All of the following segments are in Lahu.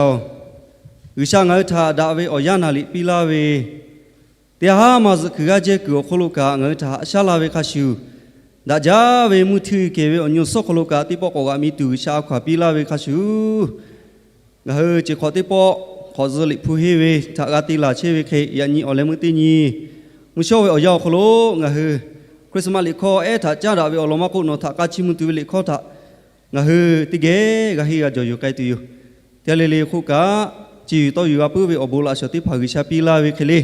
G'uiˬsha ngaˬ hui htaꞈ daꞈ ve awˬ yanˇ naˍ liꞈ piˇ laˇ ve, teˇ haˉ maˇ zuhꞈ kuiˬ g'aˇ jehˇ kuiˬ awˬ hk'aw lo kaꞈ ngaˬ hui htaꞈ haꞈ shaˉ laˇ ve hk'a shuˍ, daꞈ jaˇ ve mvuhˇ htiˇ kehˬ ve awˬ nyi awˬ suhˉ hk'aw lo kaꞈ teˇ pawˆ k'awꞈ g'aꞈ mi tuˬ G'uiˬsha a hkaw anˬ piˇ laˇ ve hk'a shuˍ, ngaˬ hui chi hk'awꞈ teˇ pawˆ hk'awꞈ zuh liꞈ hpu henˇ ve htaꞈ g'a te laˬ chehˇ ve hk'e, yaꞈ nyi awˬ leh meuˇ teˇ nyi mvuhˇ shawˉ ve awˬ yanˇ awˬ hk'aw lo ngaˬ hui Christmas liꞈ hkawˇ ehˉ htaꞈ caˉ daꞈ ve awˬ lawn maˇ k'oˆ, nawˬ htaꞈ k'a chiˇ mvuh tuˬ ve liꞈ hkawˇ htaꞈ ngaˬ hui teˇ geh g'a henˇ g'a jawˬ yuˬ k'ai tuˬ yoˬ. Teˇ g'aˇ le le hk'oˆ kaꞈ, chi yuˬ tawˇ yuˬ g'a puiˉ ve awˬ bon laꞈ shawnˍ teˇ hpaˍ G'uiˬsha piˇ laˇ ve hk'e le,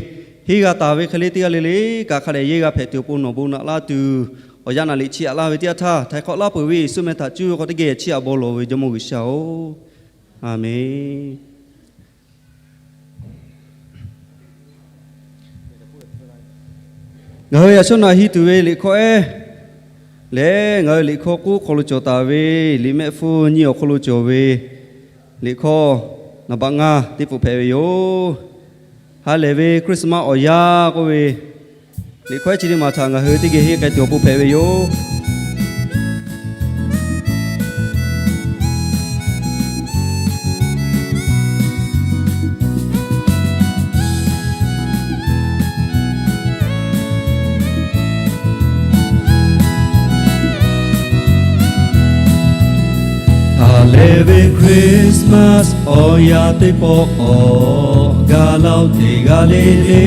henˇ g'a taˍ ve hk'e le, teˇ g'aˇ le le kaꞈ hk'a dehꞈ yehˇ g'a hpehꞈ tuˬ awˬ pon nawˬ bon naꞈ laˇ tuˬ, awˬ yanˇ naˍ liꞈ chiˇ aꞈ laˇ ve teˇ yanˇ htaˇ, htaiˍ hk'awꞈ laˇ peuˬ ve Yeˍsuˆ meh htaꞈ cuˇ ve k'o teˇ geh chiˇ aꞈ bon lawˬ ve Jawˇmawˇ G'uiˬsha-oˬ, Aˍmenˍ. Ngaˬ hui yaꞈ shawˉ naꞈ henˇ tuˬ ve liꞈ hkawˇ ehˉ lehˬ, ngaˬ hui liꞈ hkawˇ k'oˆ hk'aw lo cawˬ taˍ ve, liꞈ mehˆ hpfuhˇ nyiˇ awˬ hk'aw lo cawˬ ve liꞈ hkawˇ naˍ baꞈ ngaˇ teˇ pfuhˍ hpehꞈ ve yoˬ. Ha lehˬ ve Christmas awˬ yanˇ k'oˆ ve liꞈ hkawˇ ehˉ chi teˇ maˬ htaꞈ ngaˬ hui teˇ geh henˇ k'ai tuˬ awˬ pon hpehꞈ ve yoˬ. Ha lehˬ ve Christmas awˬ yanˇ teˇ pawˆ k'awꞈ gaˬ la-oˬ, teˇ g'aˇ le le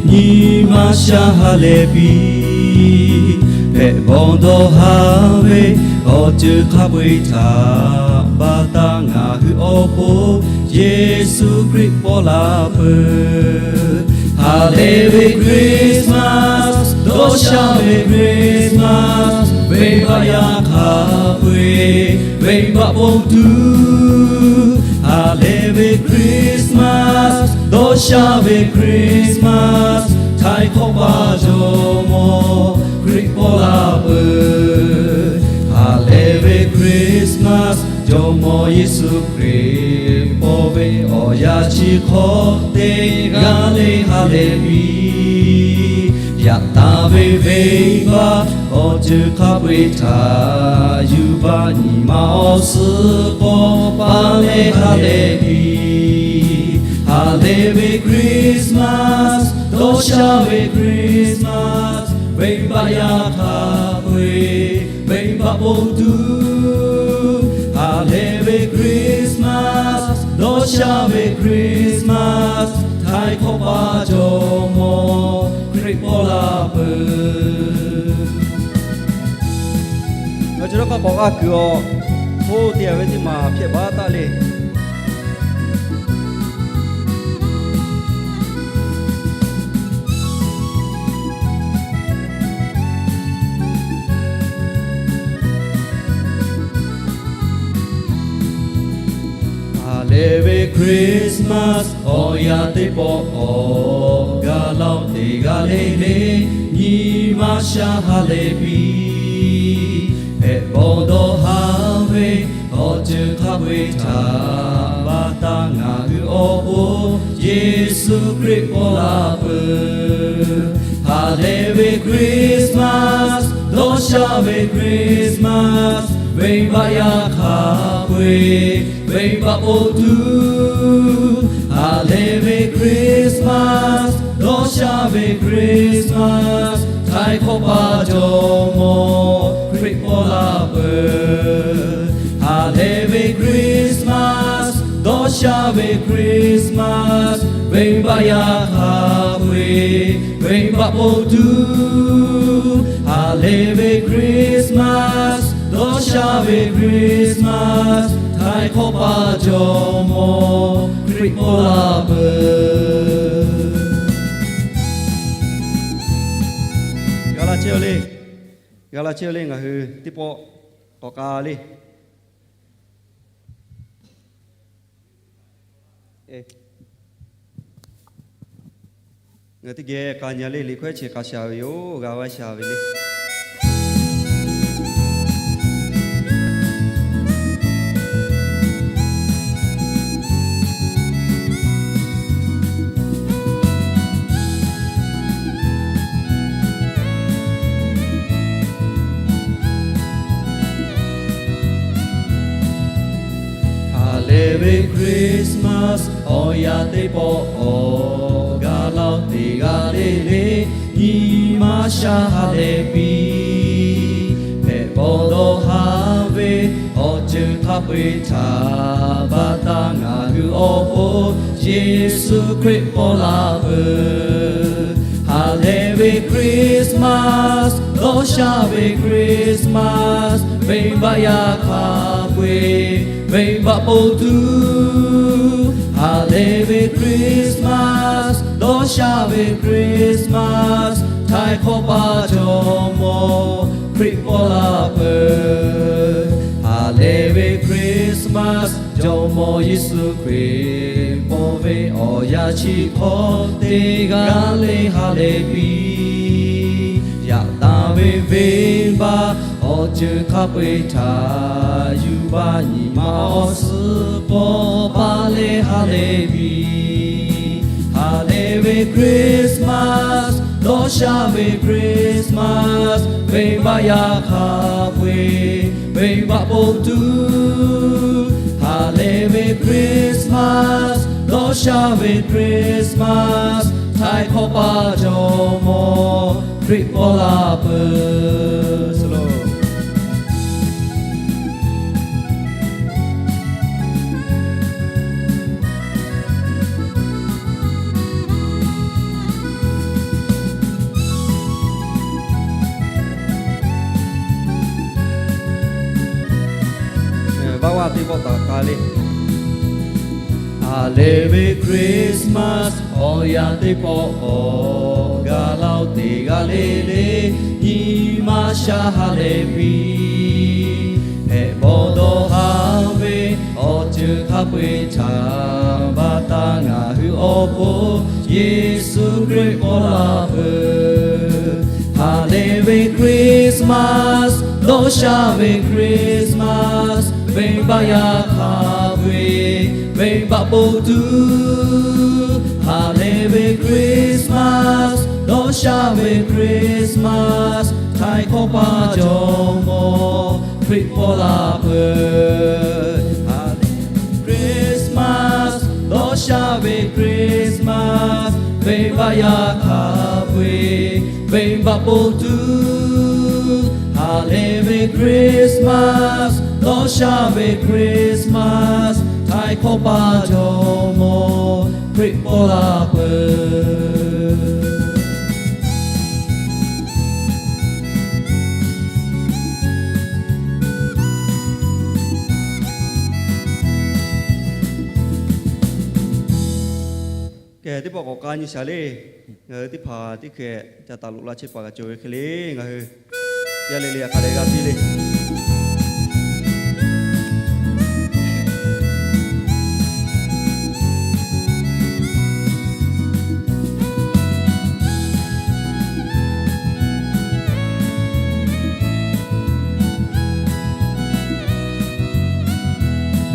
nyi ma sha ha lehˬ piˇ. Hpehꞈ bawˬ dawˇ haˍ ve awˬ ceuˬ hk'a peu-eˬ htaꞈ ba taˍ ngaˬ hui awˬ pon Yeˍsuˆ Hkriꞈ paw la peuˬ. Ha lehˬ ve Christmas, dawˇ sha ve Christmas, venˇbaˆ yaˇ hk'a peu-eˬ venˇbaˆ ponˬ tuˬ. Ha lehˬ ve Christmas, dawˇ sha ve Christmas, htaiˍ hk'awꞈ pa Jawˇmawˇ Hkriꞈ paw la peuˬ. Ha lehˬ ve Christmas, Jawˇmawˇ Yeˍsuˆ Hkriꞈ paw ve awˬ yanˇ chi hk'awꞈ teˇ g'aˇ le ha lehˬ piˇ. Yaꞈ taˍ ve venˇbaˆ awˬ ceuˬ hk'a peu-eˬ htaꞈ yuˬ baˆ nyi ma awˬ suhˉ k'awꞈ paˇ leh ha lehˬ piˇ. Ha lehˬ ve Christmas, dawˇ sha ve Christmas, venˇbaˆ yaˇ hk'a peu-eˬ venˇbaˆ ponˬ tuˬ. Ha lehˬ ve Christmas, dawˇ sha ve Christmas, htaiˍ hk'awꞈ pa Jawˇmawˇ Hkriꞈ paw la peuˬ. Ngaˬ hui chaw hk'a k'awꞈ g'a kuiˬ awˬ hk'oˆ teˇ g'aˇ ve teˇ maˬ hpehꞈ baˬ taˆ le. Ha lehˬ ve Christmas awˬ yanˇ teˇ pawˆ k'awꞈ gaˬ la-oˬ, teˇ g'aˇ le le nyi ma sha ha lehˬ piˇ. Hpehꞈ bawˬ dawˇ haˍ ve awˬ ceuˬ hk'a peu-eˬ htaꞈ ba taˍ ngaˬ hui awˬ pon Yeˍsuˆ Hkriꞈ paw la peuˬ. Ha lehˬ ve Christmas, dawˇ sha ve Christmas, venˇbaˆ yaˇ hk'a peu-eˬ venˇbaˆ ponˬ tuˬ. Ha lehˬ ve Christmas, dawˇ sha ve Christmas, htaiˍ hk'awꞈ pa Jawˇmawˇ Hkriꞈ paw la peuˬ. Ha lehˬ ve Christmas, dawˇ sha ve Christmas, venˇbaˆ yaˇ hk'a peu-eˬ venˇbaˆ ponˬ tuˬ. Ha lehˬ ve Christmas, dawˇ sha ve Christmas, htaiˍ hk'awꞈ pa Jawˇmawˇ Hkriꞈ paw la peuˬ. G'a la chehˇ-oˬ le. G'a la chehˇ-oˬ le, ngaˬ hui teˇ pawˆ k'awꞈ k'a le. Ngaˬ teˇ geh k'a nyi le, liꞈ hkawˇ ehˉ chi k'a sha ve yoˬ, g'a vaˇ sha ve le. Ha lehˬ ve Christmas Awˬ yanˇ teˇ pawˆ k'awꞈ gaˬ la-oˬ, teˇ g'aˇ le le nyi ma sha ha lehˬ piˇ. Hpehꞈ bawˬ dawˇ haˍ ve awˬ ceuˬ hk'a peu-eˬ htaꞈ baˬ taˍ ngaˬ hui awˬ pon Yeˍsuˆ Hkriꞈ pawˆ la peuˬ. Ha lehˬ ve Christmas, dawˇ sha ve Christmas, venˇbaˆ yaˇ hk'a peu-eˬ venˇbaˆ po tuˬ. Ha lehˬ ve Christmas, dawˇ sha ve Christmas, htaiˍ hk'awꞈ pa Jawˇmawˇ Hkriꞈ pawˆ la peuˬ. Ha lehˬ ve Christmas, Jawˇmawˇ Yeˍsuˆ Hkriꞈ pawˆ ve awˬ yanˇ chi hk'awꞈ teˇ g'aˇ le ha lehˬ piˇ. Yaꞈ taˍ ve venˇbaˆ awˬ ceuˬ hk'a peu-eˬ htaꞈ yuˬ baˬ nyi ma awˬ suhˍ k'awꞈ pa leh ha lehˬ piˇ. Ha lehˬ ve Christmas, dawˇ sha ve Christmas, venˇbaˆ yaˇ hk'a peu-eˬ venˇbaˆ po tuˬ. Ha lehˬ ve Christmas, dawˇ sha ve Christmas, htaiˍ hk'awꞈ pa Jawˇmawˇ Hkriꞈ pawˆ la peuˬ. Vaˇ vaˇ teˇ pawˆ taˍ k'a le. Ha lehˬ ve Christmas, awˬ yanˇ teˇ pawˆ k'awꞈ gaˬ la-oˬ, teˇ g'aˇ le le nyi ma sha ha lehˬ piˇ. Hpehꞈ bawˬ dawˇ haˍ ve awˬ ceuˬ hk'a peu-eˬ htaꞈ baˬ taˍ ngaˬ hui awˬ pon Yeˍsuˆ Hkriꞈ pawˆ la peuˬ. Ha lehˬ ve Christmas, dawˇ sha ve Christmas, venˇbaˆ yaˇ hk'a peu-eˬ venˇbaˆ po tuˬ. Ha lehˬ ve Christmas, dawˇ sha ve Christmas, htaiˍ hk'awꞈ pa Jawˇmawˇ Hkriꞈ pawˆ la peuˬ. Ha lehˬ Christmas, dawˇ sha ve Christmas, venˇbaˆ yaˇ hk'a peu-eˬ venˇbaˆ po tuˬ. Ha lehˬ ve Christmas, dawˇ sha ve Christmas, htaiˍ hk'awꞈ pa Jawˇmawˇ Hkriꞈ pawˆ la peuˬ. Kehˬ teˇ pawˆ k'awꞈ k'a nyi shaˍ le. Ngaˬ hui teˇ hpaˍ teˇ hkeh ca taˍ loꞈ la chehˇ paˍ kaꞈ cawˬ ve hk'e le. Ngaˬ hui yaˇ le le a hk'a dehꞈ g'a piˇ le.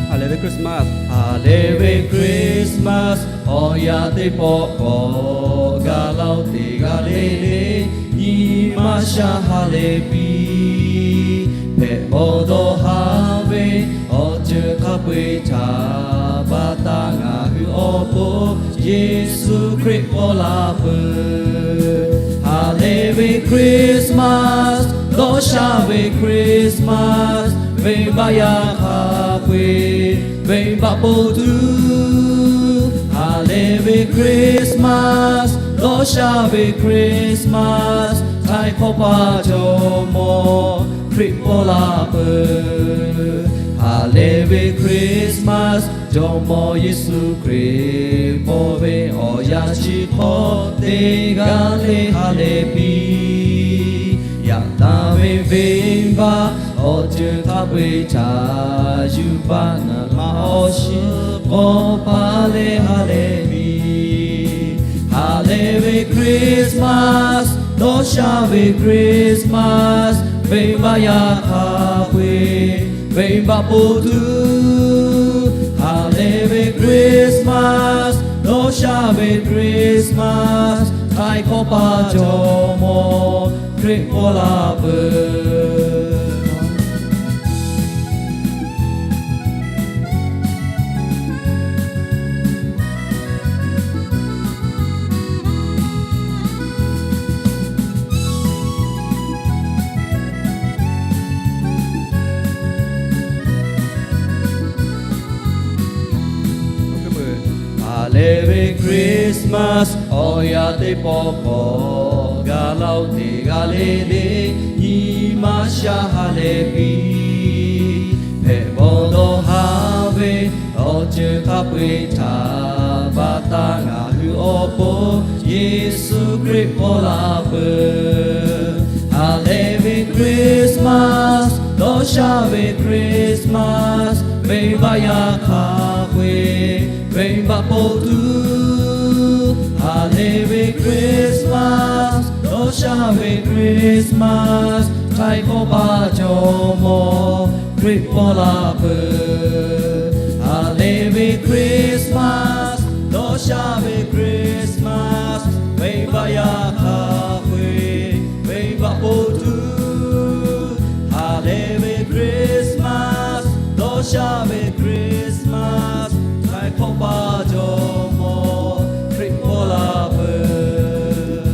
Ha lehˬ ve Christmas, ha lehˬ ve Christmas, awˬ yanˇ teˇ pawˆ k'awꞈ gaˬ la-oˬ, teˇ g'aˇ le le nyi ma sha ha lehˬ piˇ. Hpehꞈ bawˬ dawˇ haˍ ve awˬ ceuˬ hk'a peu-eˬ htaꞈ baˬ taˍ ngaˬ hui awˬ pon Yeˍsuˆ Hkriꞈ pawˆ la peuˬ. Ha lehˬ ve Christmas, dawˇ sha ve Christmas, venˇbaˆ yaˇ hk'a peu-eˬ venˇbaˆ po tuˬ. Ha lehˬ ve Christmas, dawˇ sha ve Christmas, htaiˍ hk'awꞈ pa Jawˇmawˇ Hkriꞈ pawˆ la peuˬ. Ha lehˬ ve Christmas, Jawˇmawˇ Yeˍsuˆ Hkriꞈ pawˆ ve awˬ yanˇ chi hk'awꞈ teˇ g'aˇ le ha lehˬ piˇ. Yaꞈ taˍ ve venˇbaˆ awˬ ceuˬ hk'a peu-eˬ htaꞈ yuˬ baˬ nyi ma awˬ suhˍ k'awꞈ pa leh ha lehˬ piˇ. Ha lehˬ ve Christmas, dawˇ sha ve Christmas, venˇbaˆ yaˇ hk'a peu-eˬ venˇbaˆ po tuˬ. Ha lehˬ ve Christmas, dawˇ sha ve Christmas, htaiˍ hk'awꞈ pa Jawˇmawˇ Hkriꞈ pawˆ la peuˬ. Ha lehˬ ve Christmas awˬ yanˇ teˇ pawˆ k'awꞈ, gaˬ la-oˬ teˇ g'aˇ le le, nyi ma sha ha lehˬ piˇ. Hpehꞈ bawˬ dawˇ haˍ ve awˬ ceuˬ hk'a peu-eˬ htaꞈ baˬ taˍ, ngaˬ hui awˬ pon Yeˍsuˆ Hkriꞈ paw la peuˬ. Ha lehˬ ve Christmas, dawˇ sha ve Christmas, venˇbaˆ yaˇ hk'a peu-eˬ venˇbaˆ po tuˬ. Ha lehˬ ve Christmas, dawˇ sha ve Christmas, htaiˍ hkawˇ paˆ jawˇmawˇ Hkriꞈ paw la peuˬ. Ha lehˬ ve Christmas, dawˇ sha ve Christmas, venˇbaˆ yaˇ hk'a peu-eˬ venˇbaˆ po tuˬ. Ha lehˬ ve Christmas, dawˇ sha ve Christmas, htaiˍ hkawˇ paˆ jawˇmawˇ Hkriꞈ paw la peuˬ.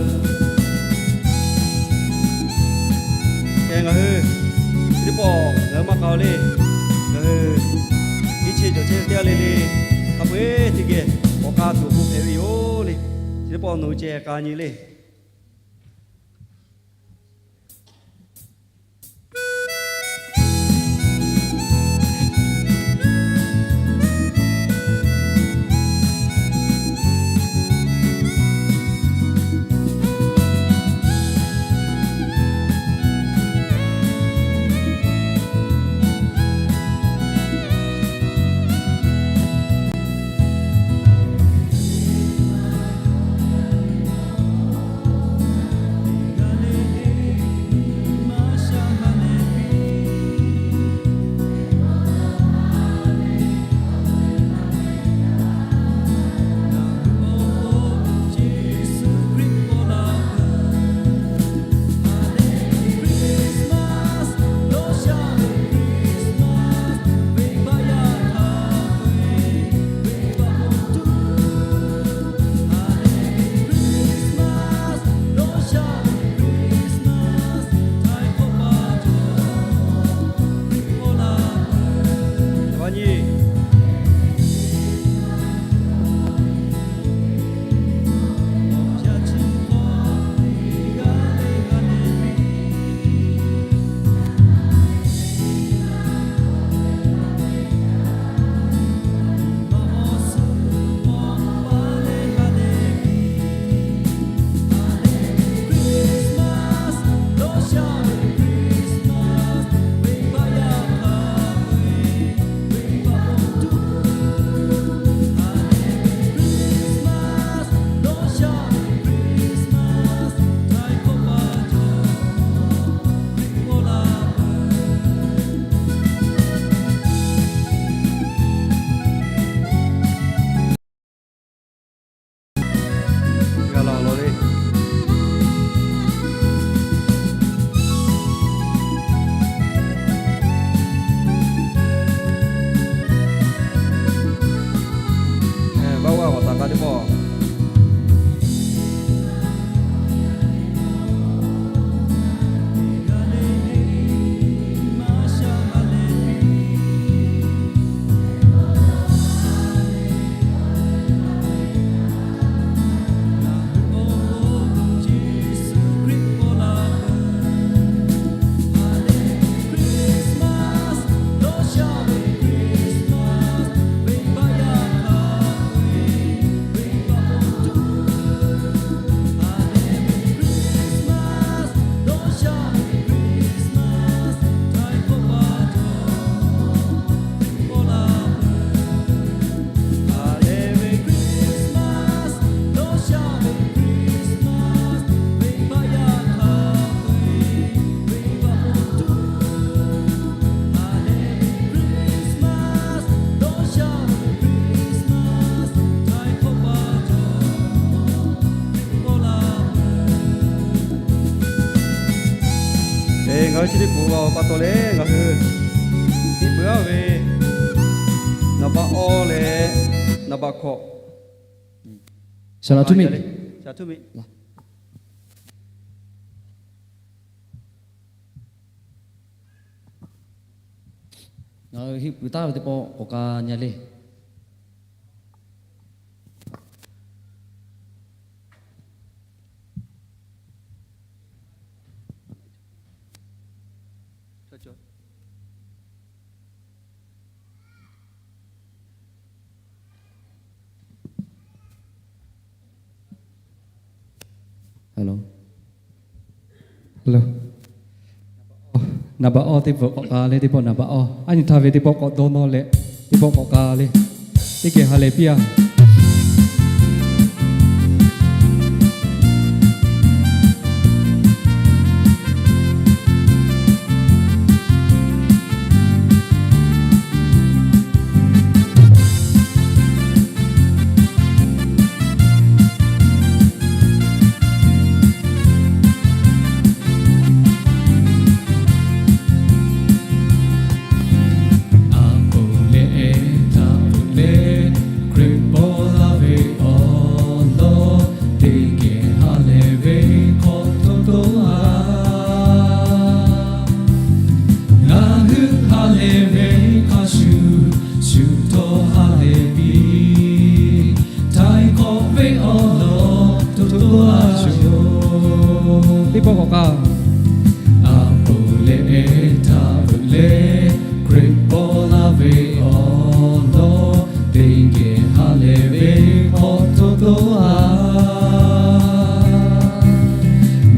Keh ngaˬ hui teˇ pawˆ ngaˬ hui maˇ k'a-o le. Ngaˬ hui teˇ chi cawˬ chehˇ teˇ g'aˇ le le, hk'a peu-eˬ teˇ geh awˬ k'a tuˬ awˬ pon hpehꞈ ve yoˬ le. Chi teˇ pawˆ nawˬ hui ceh k'a nyi le. G'a la lawˬ le. Vaˇ vaˇ awˬ taˍ k'a teˇ pawˆ. Ngaˬ hui chi teˇ pawˆ pa taw leh ngaˬ hui teˇ peuˬ-aˬ ve naˍ baˆ awˇ leh naˍ baˆ hkawꞈ, shaˍ laꞈ htuˇ miˆ, shaˍ laꞈ htuˇ miˆ. Ngaˬ hui heˆ puiˍ taˍ ve teˇ pawˆ k'awꞈ k'a nyi le. Naˍ baꞈ awˇ teˇ pawˆ k'awꞈ k'a le, teˇ pawˆ naˍ baꞈ awˇ. Aˉ nyi htaˇ ve teˇ pawˆ k'awꞈ dawˇ nawˇ leh, teˇ pawˆ k'awꞈ k'a le. Teˇ geh ha lehˬ piˇ-a. Aˬ poˍ leh ehˉ htaꞈ peuˬ leh, Hkriꞈ paw laˇ ve awˬ lawn, teˇ geh ha lehˬ ve hk'aw to to a. Ngaˬ hui ha lehˬ ve hk'a shuˍ, shu htawˇ ha lehˬ piˇ. Htaiˍ hk'awꞈ ve awˬ lawn to to a yoˬ. Teˇ pawˆ k'awꞈ k'a. Aˬ poˍ leh ehˉ htaꞈ peuˬ leh, Hkriꞈ paw laˇ ve awˬ lawn, teˇ geh ha lehˬ ve hk'aw to to a.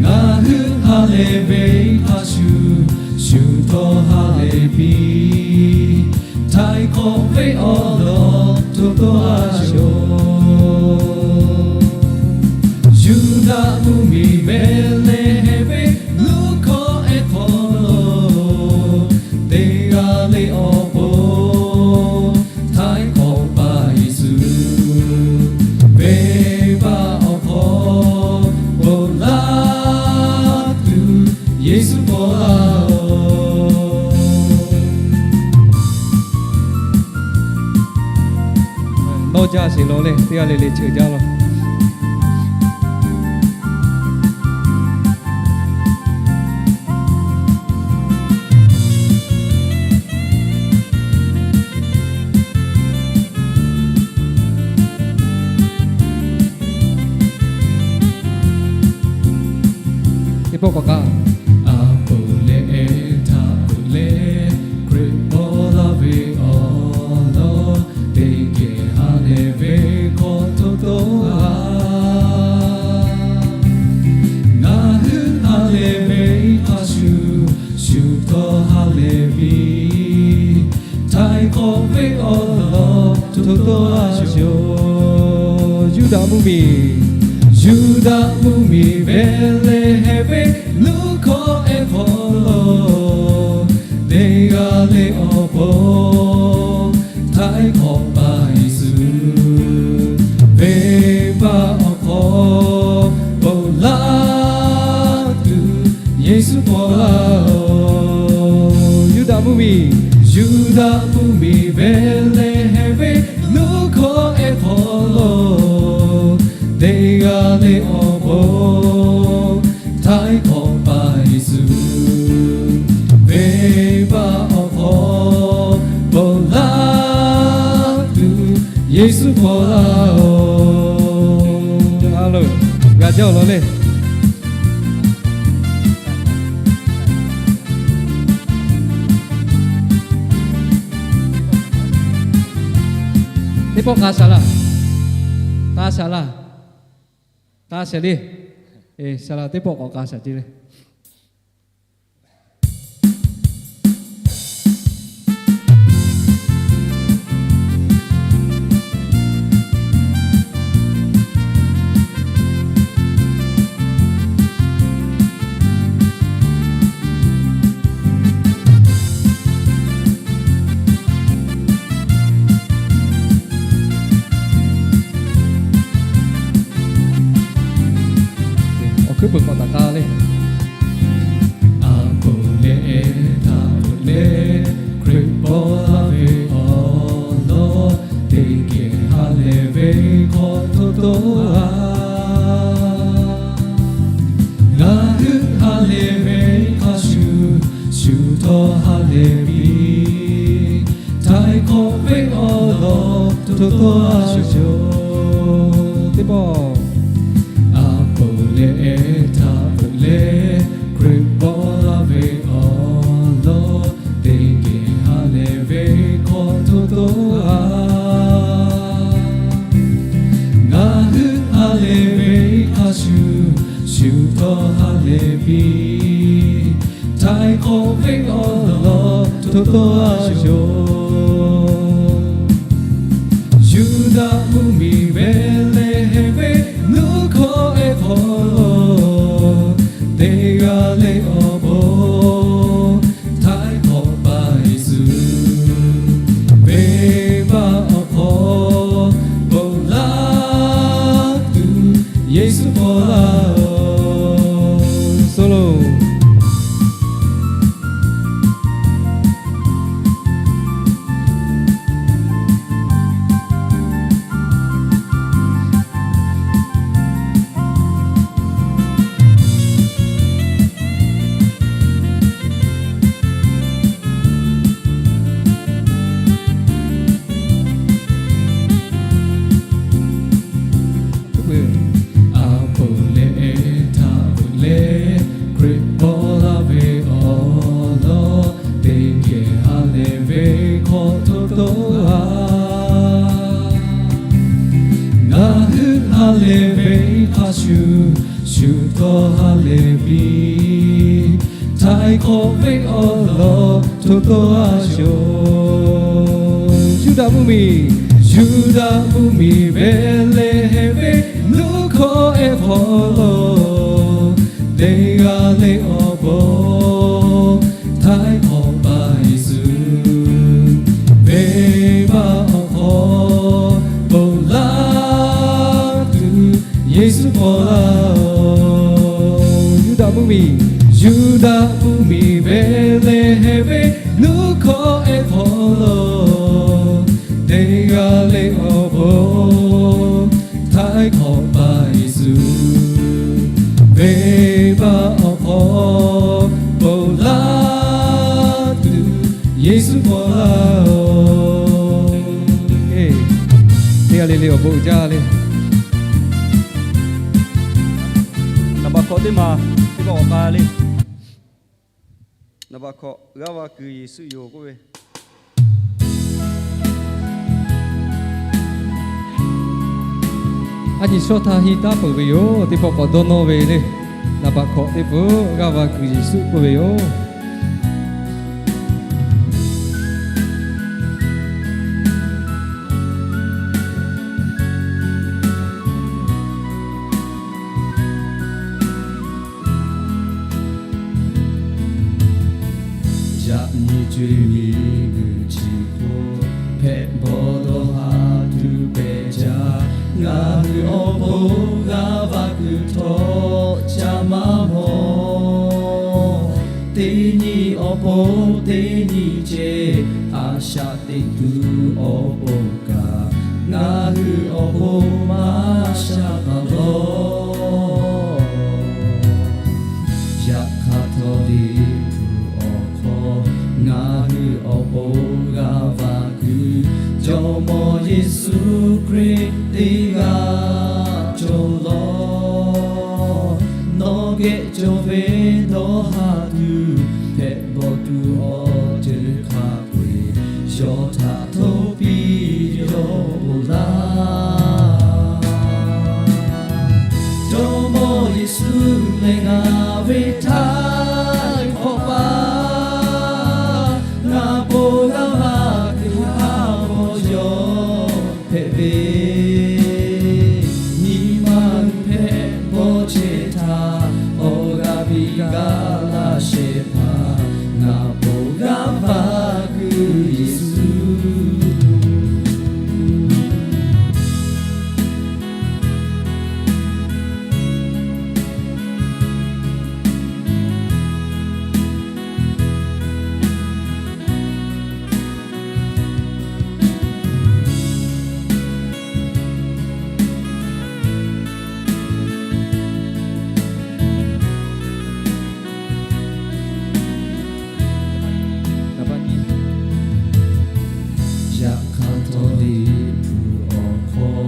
Ngaˬ hui ha lehˬ ve hk'a shuˍ, shu htawˇ ha lehˬ piˇ. Htaiˍ hk'awꞈ ve awˬ lawn to to a yoˬ. Yuˇdaꞈ mvuhˇmiˬ Behˍlehˍhehnˍ ve nuˇ hkawˇ ehˉ hk'aw lo, teˇ g'aˇ le awˬ pon Htaiˍ hk'awꞈ paˍ Yeˍsuˆ venˇbaˆ awˬ hk'aw bon laˇ tuˬ Yeˍsuˆ paw laˇ-oˬ. Nawˇ jaˇ sheˍ law le, teˇ g'aˇ le le cheuˬ jaˇ law. Teˇ pawˆ k'awꞈ k'a. Aˬ poˍ leh ehˉ htaꞈ peuˬ leh, Hkriꞈ paw laˇ ve awˬ lawn, teˇ geh ha lehˬ ve hk'aw to to a. Ngaˬ hui ha lehˬ ve hk'a shuˍ, shu htawˇ ha lehˬ piˇ. Htaiˍ hk'awꞈ ve awˬ lawn to to a yoˬ. Yuˇdaꞈ mvuhˇmiˬ, Yuˇdaꞈ mvuhˇmiˬ Behˍlehˍhehnˍ ve nuˇ hkawˇ ehˉ hk'aw lo, teˇ g'aˇ le awˬ pon Htaiˍ hk'awꞈ paˍ Yeˍsuˆ venˇbaˆ awˬ hk'aw bon laˇ tuˬ Yeˍsuˆ paw laˇ-oˬ. Yuˇdaꞈ mvuhˇmiˬ, Yuˇdaꞈ mvuhˇmiˬ Behˍlehˍhehnˍ ve nuˇ hkawˇ ehˉ hk'aw lo, teˇ g'aˇ le awˬ pon Htaiˍ hk'awꞈ paˍ Yeˍsuˆ venˇbaˆ awˬ hk'aw bon laˇ tuˬ Yeˍsuˆ paw laˇ-oˬ. G'a jaˇ-oˬ law le. Teˇ pawˆ k'a shaˍ laˇ. K'a shaˍ laˇ. K'a shaˍ le. Eˬ, shaˍ laˇ, teˇ pawˆ k'awꞈ k'a shaˍ ce le. Awˬ hkuiˉ peuˬ k'awꞈ taˍ k'a le. Aˬ poˍ leh ehˉ htaꞈ peuˬ leh, Hkriꞈ paw laˇ ve awˬ lawn, teˇ geh ha lehˬ ve hk'aw to to a. Ngaˬ hui ha lehˬ ve hk'a shuˍ, shu htawˇ ha lehˬ piˇ. Htaiˍ hk'awꞈ ve awˬ lawn to to a yoˬ. Teˇ pawˆ. Aˬ poˍ leh ehˉ htaꞈ peuˬ leh, Hkriꞈ paw laˇ ve awˬ lawn, teˇ geh ha lehˬ ve hk'aw to to a. Ngaˬ hui ha lehˬ ve hk'a shuˍ, shu htawˇ ha lehˬ piˇ. Htaiˍ hk'awꞈ ve awˬ lawn hto tawˆ a yoˬ. Yuˇdaꞈ mvuhˇmiˬ Behˍlehˍhehnˍ ve nuˇ hkawˇ ehˉ hk'aw lo, teˇ g'aˇ le awˬ bon htaiˍ hk'awꞈ paˍ Yeˍsuˆ, venˇbaˆ awˬ hk'aw bon laˇ tuˬ Yeˍsuˆ paw laˇ-oˬ. Solo. A poˍ leh htaꞈ veuꞈ leh, Hkriꞈ paw laˇ ve awˬ lawn, teˇ geh ha lehˬ ve hk'aw hto tawˆ a. Ngaˬ hui ha lehˬ ve hk'a shuˍ, shu htawˇ ha lehˬ piˇ. Htaiˍ hk'awꞈ ve awˬ lawn hto tawˆ a yoˬ. Yuˇdaꞈ mvuhˇmiˬ, Yuˇdaꞈ mvuhˇmiˬ Behˍlehˍhehnˍ ve nuˇ hkawˇ ehˉ hk'aw lo, teˇ g'aˇ le awˬ bon htaiˍ hk'awꞈ paˍ Yeˍsuˆ, venˇbaˆ awˬ hk'aw bon laˇ tuˬ Yeˍsuˆ paw laˇ-oˬ. Yuˇdaꞈ mvuhˇmiˬ, Yuˇdaꞈ mvuhˇmiˬ Behˍlehˍhehnˍ ve nuˇ hkawˇ ehˉ hk'aw lo, teˇ g'aˇ le awˬ bon htaiˍ hk'awꞈ paˍ Yeˍsuˆ, venˇbaˆ awˬ hk'aw bon laˇ tuˬ Yeˍsuˆ paw laˇ-oˬ. Teˇ g'aˇ le le awˬ bon uiˍ jaˇ le. Naˍ baꞈ hkawꞈ teˇ maˬ teˇ g'aˇ awˬ k'a le. Naˍ baꞈ hkawꞈ, g'aˇ va kuiˬ Yeˍsuˆ yoˬ k'oˆ ve, a nyi shawˉ htaˇ henˇ taˉ peuˬ ve yoˬ. Teˇ pawˆ k'awꞈ dawˇ nawˇ ve le. Naˍ baꞈ hkawꞈ teˇ peuˬ, g'aˇ va kuiˬ Yeˍsuˆ k'oˆ ve yoˬ. Yaꞈ nyi co-e miˬguiˬ chi hk'oˆ hpehꞈ bawˬ dawˇ haˍ tuˬ pehˬ jaˇ. Ngaˬ hui awˬ bon g'aˇ va kuiˬ htawˇ ca maˇ mawˬ. Teˇ nyi awˬ pon teˇ nyi ceh, a shaꞈ teꞈ tuˬ awˬ pon kaꞈ, ngaˬ hui awˬ pon maˇ shaꞈ pa lawˬ. Yaꞈ hk'aˇ htawˇ, Liꞈ hpu awˬ hk'aw ngaˬ hui awˬ pon g'aˇ va kuiˬ, Jawˇmawˇ Yeˍsuˆ Hkriꞈ teˇ g'aˇ cawˬ lawˬ. Nawˬ geh cawˬ ve dawˇ haˍ tuˬ hpehꞈ bawˬ tuˬ awˬ ceuˬ hk'a peu-eˬ, yawˇ htaꞈ hto piˇ yawˇ bon laˇ. Jawˇmawˇ Yeˍsuˆ lehˬ ngaˬ ve htaiˍ hk'awꞈ paˍ, ngaˬ pon g'aˇ va kuiˬ haˉ k'awꞈ yawˇ hpehꞈ ve, nyi ma hpehꞈ bawˬ chehˇ htaˇ, awˬ g'aˇ piˇ gaˇ laˇ shehˍ hpaˇ, ngaˬ pon g'aˇ va kuiˬ Yeˍsuˆ. Yaꞈ hk'aˇ htawˇ, Liꞈ hpu awˬ hk'aw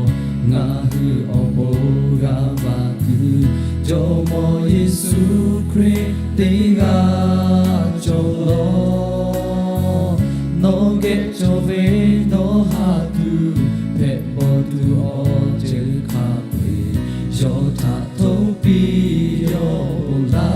ngaˬ hui awˬ pon g'aˇ va kuiˬ, Jawˇmawˇ Yeˍsuˆ Hkriꞈ teˇ g'aˇ cawˬ lawˬ. Nawˬ geh cawˬ ve dawˇ haˍ tuˬ hpehꞈ bawˬ tuˬ awˬ ceuˬ hk'a peu-eˬ, yawˇ htaꞈ hto piˇ yawˇ bon laˇ.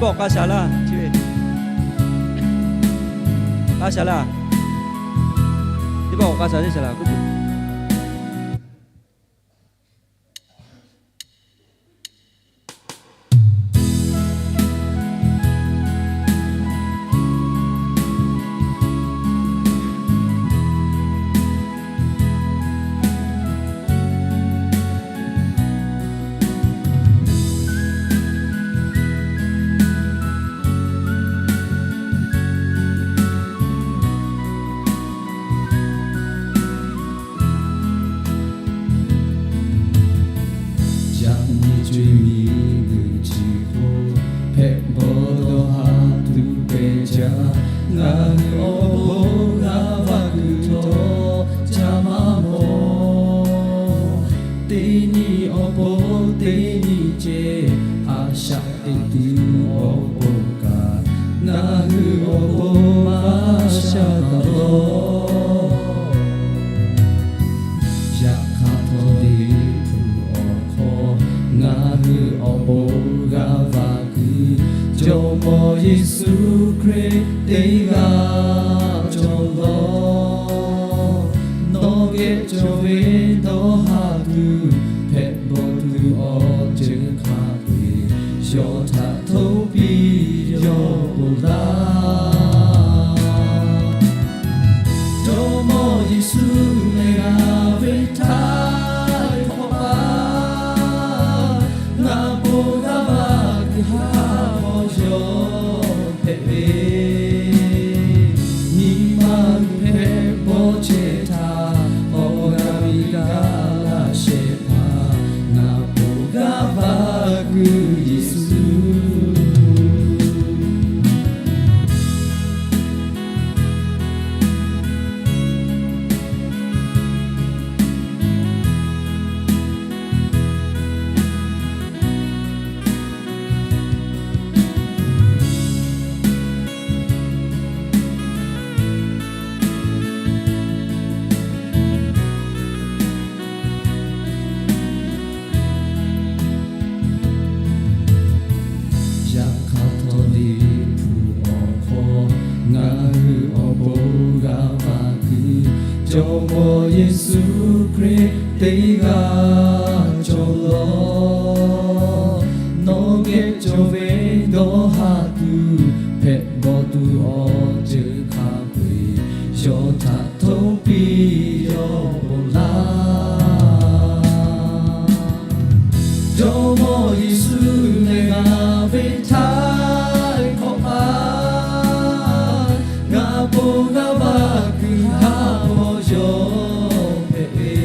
K'awꞈ k'a shaˍ laˇ, k'a shaˍ laˇ. Teˇ pawˆ k'awꞈ k'a shaˍ teˇ shaˍ laˇ, k'oˆ tuˬ. Yaꞈ nyi co-e miˬguiˬ chi hk'oˆ hpehꞈ bawˬ dawˇ ha tuˬ pehˬ jaˇ. Ngaˬ hui awˬ bon g'a vaꞈ kuiˬ htawˇ ca maˇ mawˬ. Teˇ nyi awˬ pon teˇ nyi ceh a shaꞈ teꞈ tuˬ awˬ pon kaꞈ, ngaˬ hui awˬ pon maˇ sha taˍ lawˬ. Yaꞈ hk'aˇ htawˇ Liꞈ hpu awˬ hk'aw ngaˬ hui awˬ bon g'a vaꞈ kuiˬ, Jawˇmawˇ Yeˍsuˆ Hkriꞈ teˇ g'aˇ cawˬ lawˬ. Nawˬ geh cawˬ ve dawˇ ha tuˬ hpehꞈ bawˬ tuˬ awˬ ceuˬ hk'a peu-eˬ yawˇ htaꞈ htoˇ piˇ yawˇ ponˬ laˇ. Jawˇmawˇ Yeˍsuˆ lehˬ ngaˬ ve htaiˍ hk'awꞈ paˍ, ngaˬ bon g'a vaꞈ kuiˬ haˉ hk'aw yawˇ hpehꞈ ve, nyi ma hpehꞈ bawˇ chehˇ htaˇ, awˬ g'aˇ piˇ gaˇ laˇ shehˍ hpaˇ, ngaˬ bon g'a vaꞈ kuiˬ Yeˍsuˆ. Yaꞈ hk'aˇ htawˇ Liꞈ hpu awˬ hk'aw ngaˬ hui awˬ bon g'a vaꞈ kuiˬ, Jawˇmawˇ Yeˍsuˆ Hkriꞈ teˇ g'aˇ cawˬ lawˬ. Nawˬ geh cawˬ ve dawˇ ha tuˬ hpehꞈ bawˬ tuˬ awˬ ceuˬ hk'a peu-eˬ yawˇ htaꞈ htoˇ piˇ yawˇ ponˬ laˇ. Jawˇmawˇ Yeˍsuˆ lehˬ ngaˬ ve htaiˍ hk'awꞈ paˍ, ngaˬ bon g'a vaꞈ kuiˬ haˉ hk'aw yawˇ hpehꞈ ve,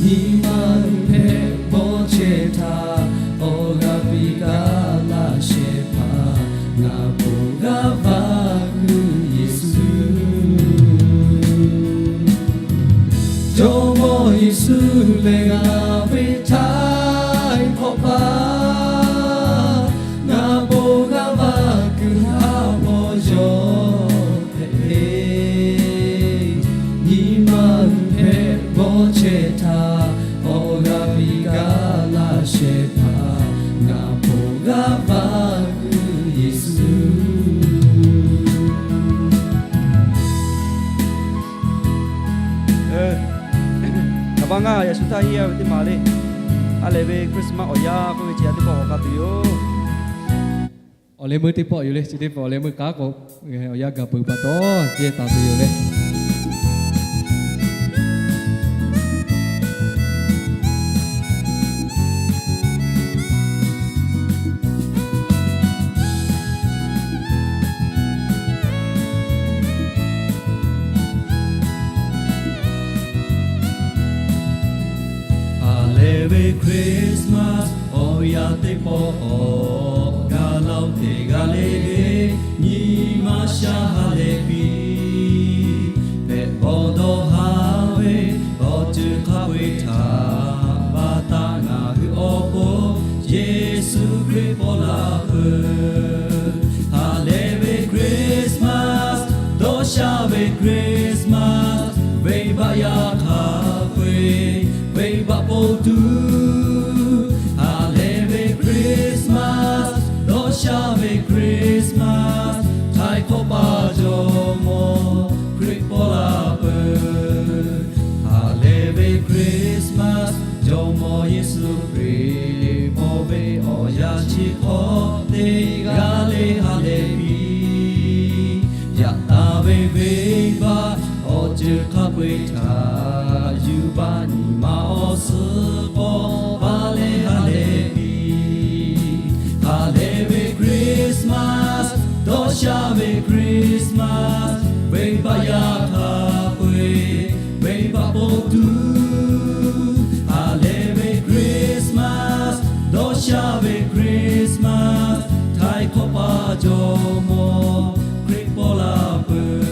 nyi ma hpehꞈ bawˇ chehˇ htaˇ, awˬ g'aˇ piˇ gaˇ laˇ shehˍ hpaˇ, ngaˬ bon g'a vaꞈ kuiˬ Yeˍsuˆ. Jawˇmawˇ Yeˍsuˆ lehˬ ngaˬ ve htaiˍ hk'awꞈ paˍ, ngaˬ bon g'a vaꞈ kuiˬ haˉ hk'aw yawˇ hpehꞈ ve, nyi ma hpehꞈ bawˇ chehˇ htaˇ, awˬ g'aˇ piˇ gaˇ laˇ shehˍ hpaˇ, ngaˬ bon g'a vaꞈ kuiˬ Yeˍsuˆ. Aˬ pa ngaˇ yaꞈ shu htaˇ iˉ yaˇ ve teˇ maˬ le. A lehˬ ve Christmas awˬ yanˇ k'oˆ ve chi yaˇ teˇ pawˆ k'awꞈ k'a tuˬ yoˬ. Awˬ leh meuˇ teˇ pawˆ yoˬ le. Chi teˇ pawˆ awˬ leh meuˇ kanˉ k'o, awˬ yanˇ gaˬ peuˬ pa taw jehˇ taˍ tuˬ yoˬ le. Ha lehˬ ve Christmas awˬ yanˇ teˇ pawˆ awˬ gaˬ la-oˬ teˇ g'aˇ le le, nyi ma sha ha lehˬ piˇ. Hpehꞈ bawˬ dawˇ ha ve awˬ ceuˬ hk'a peu-eˬ htaꞈ pa taw ngaˬ hui awˬ pon Yeˍsuˆ Hkriꞈ paw laˇ peuˬ. Ha lehˬ ve Christmas, dawˇ sha ve Christmas, venˇbaˆ yaˇ hk'a peu-eˬ venˇbaˆ po tuˬ. Ha lehˬ ve Christmas, Yeˍsuˆ Hkriꞈ paw ve awˬ yanˇ chi hk'awꞈ teˇ g'aˇ le ha lehˬ piˇ. Yaꞈ taˍ ve venˇbaˆ awˬ ceuˬ hk'a peu-eˬ htaꞈ yuˬ baˆ nyi ma awˬ suhˉ k'awꞈ baˆ leh ha lehˬ piˇ. Ha lehˬ ve Christmas, dawˇ sha ve Christmas, venˇbaˆ yaˇ hk'a peu-eˬ venˇbaˆ po tuˬ. Ha lehˬ ve Christmas, dawˇ sha ve Christmas, htaiˍ hk'awꞈ pa jawˇ mawˇ Hkriꞈ paw la peuˬ.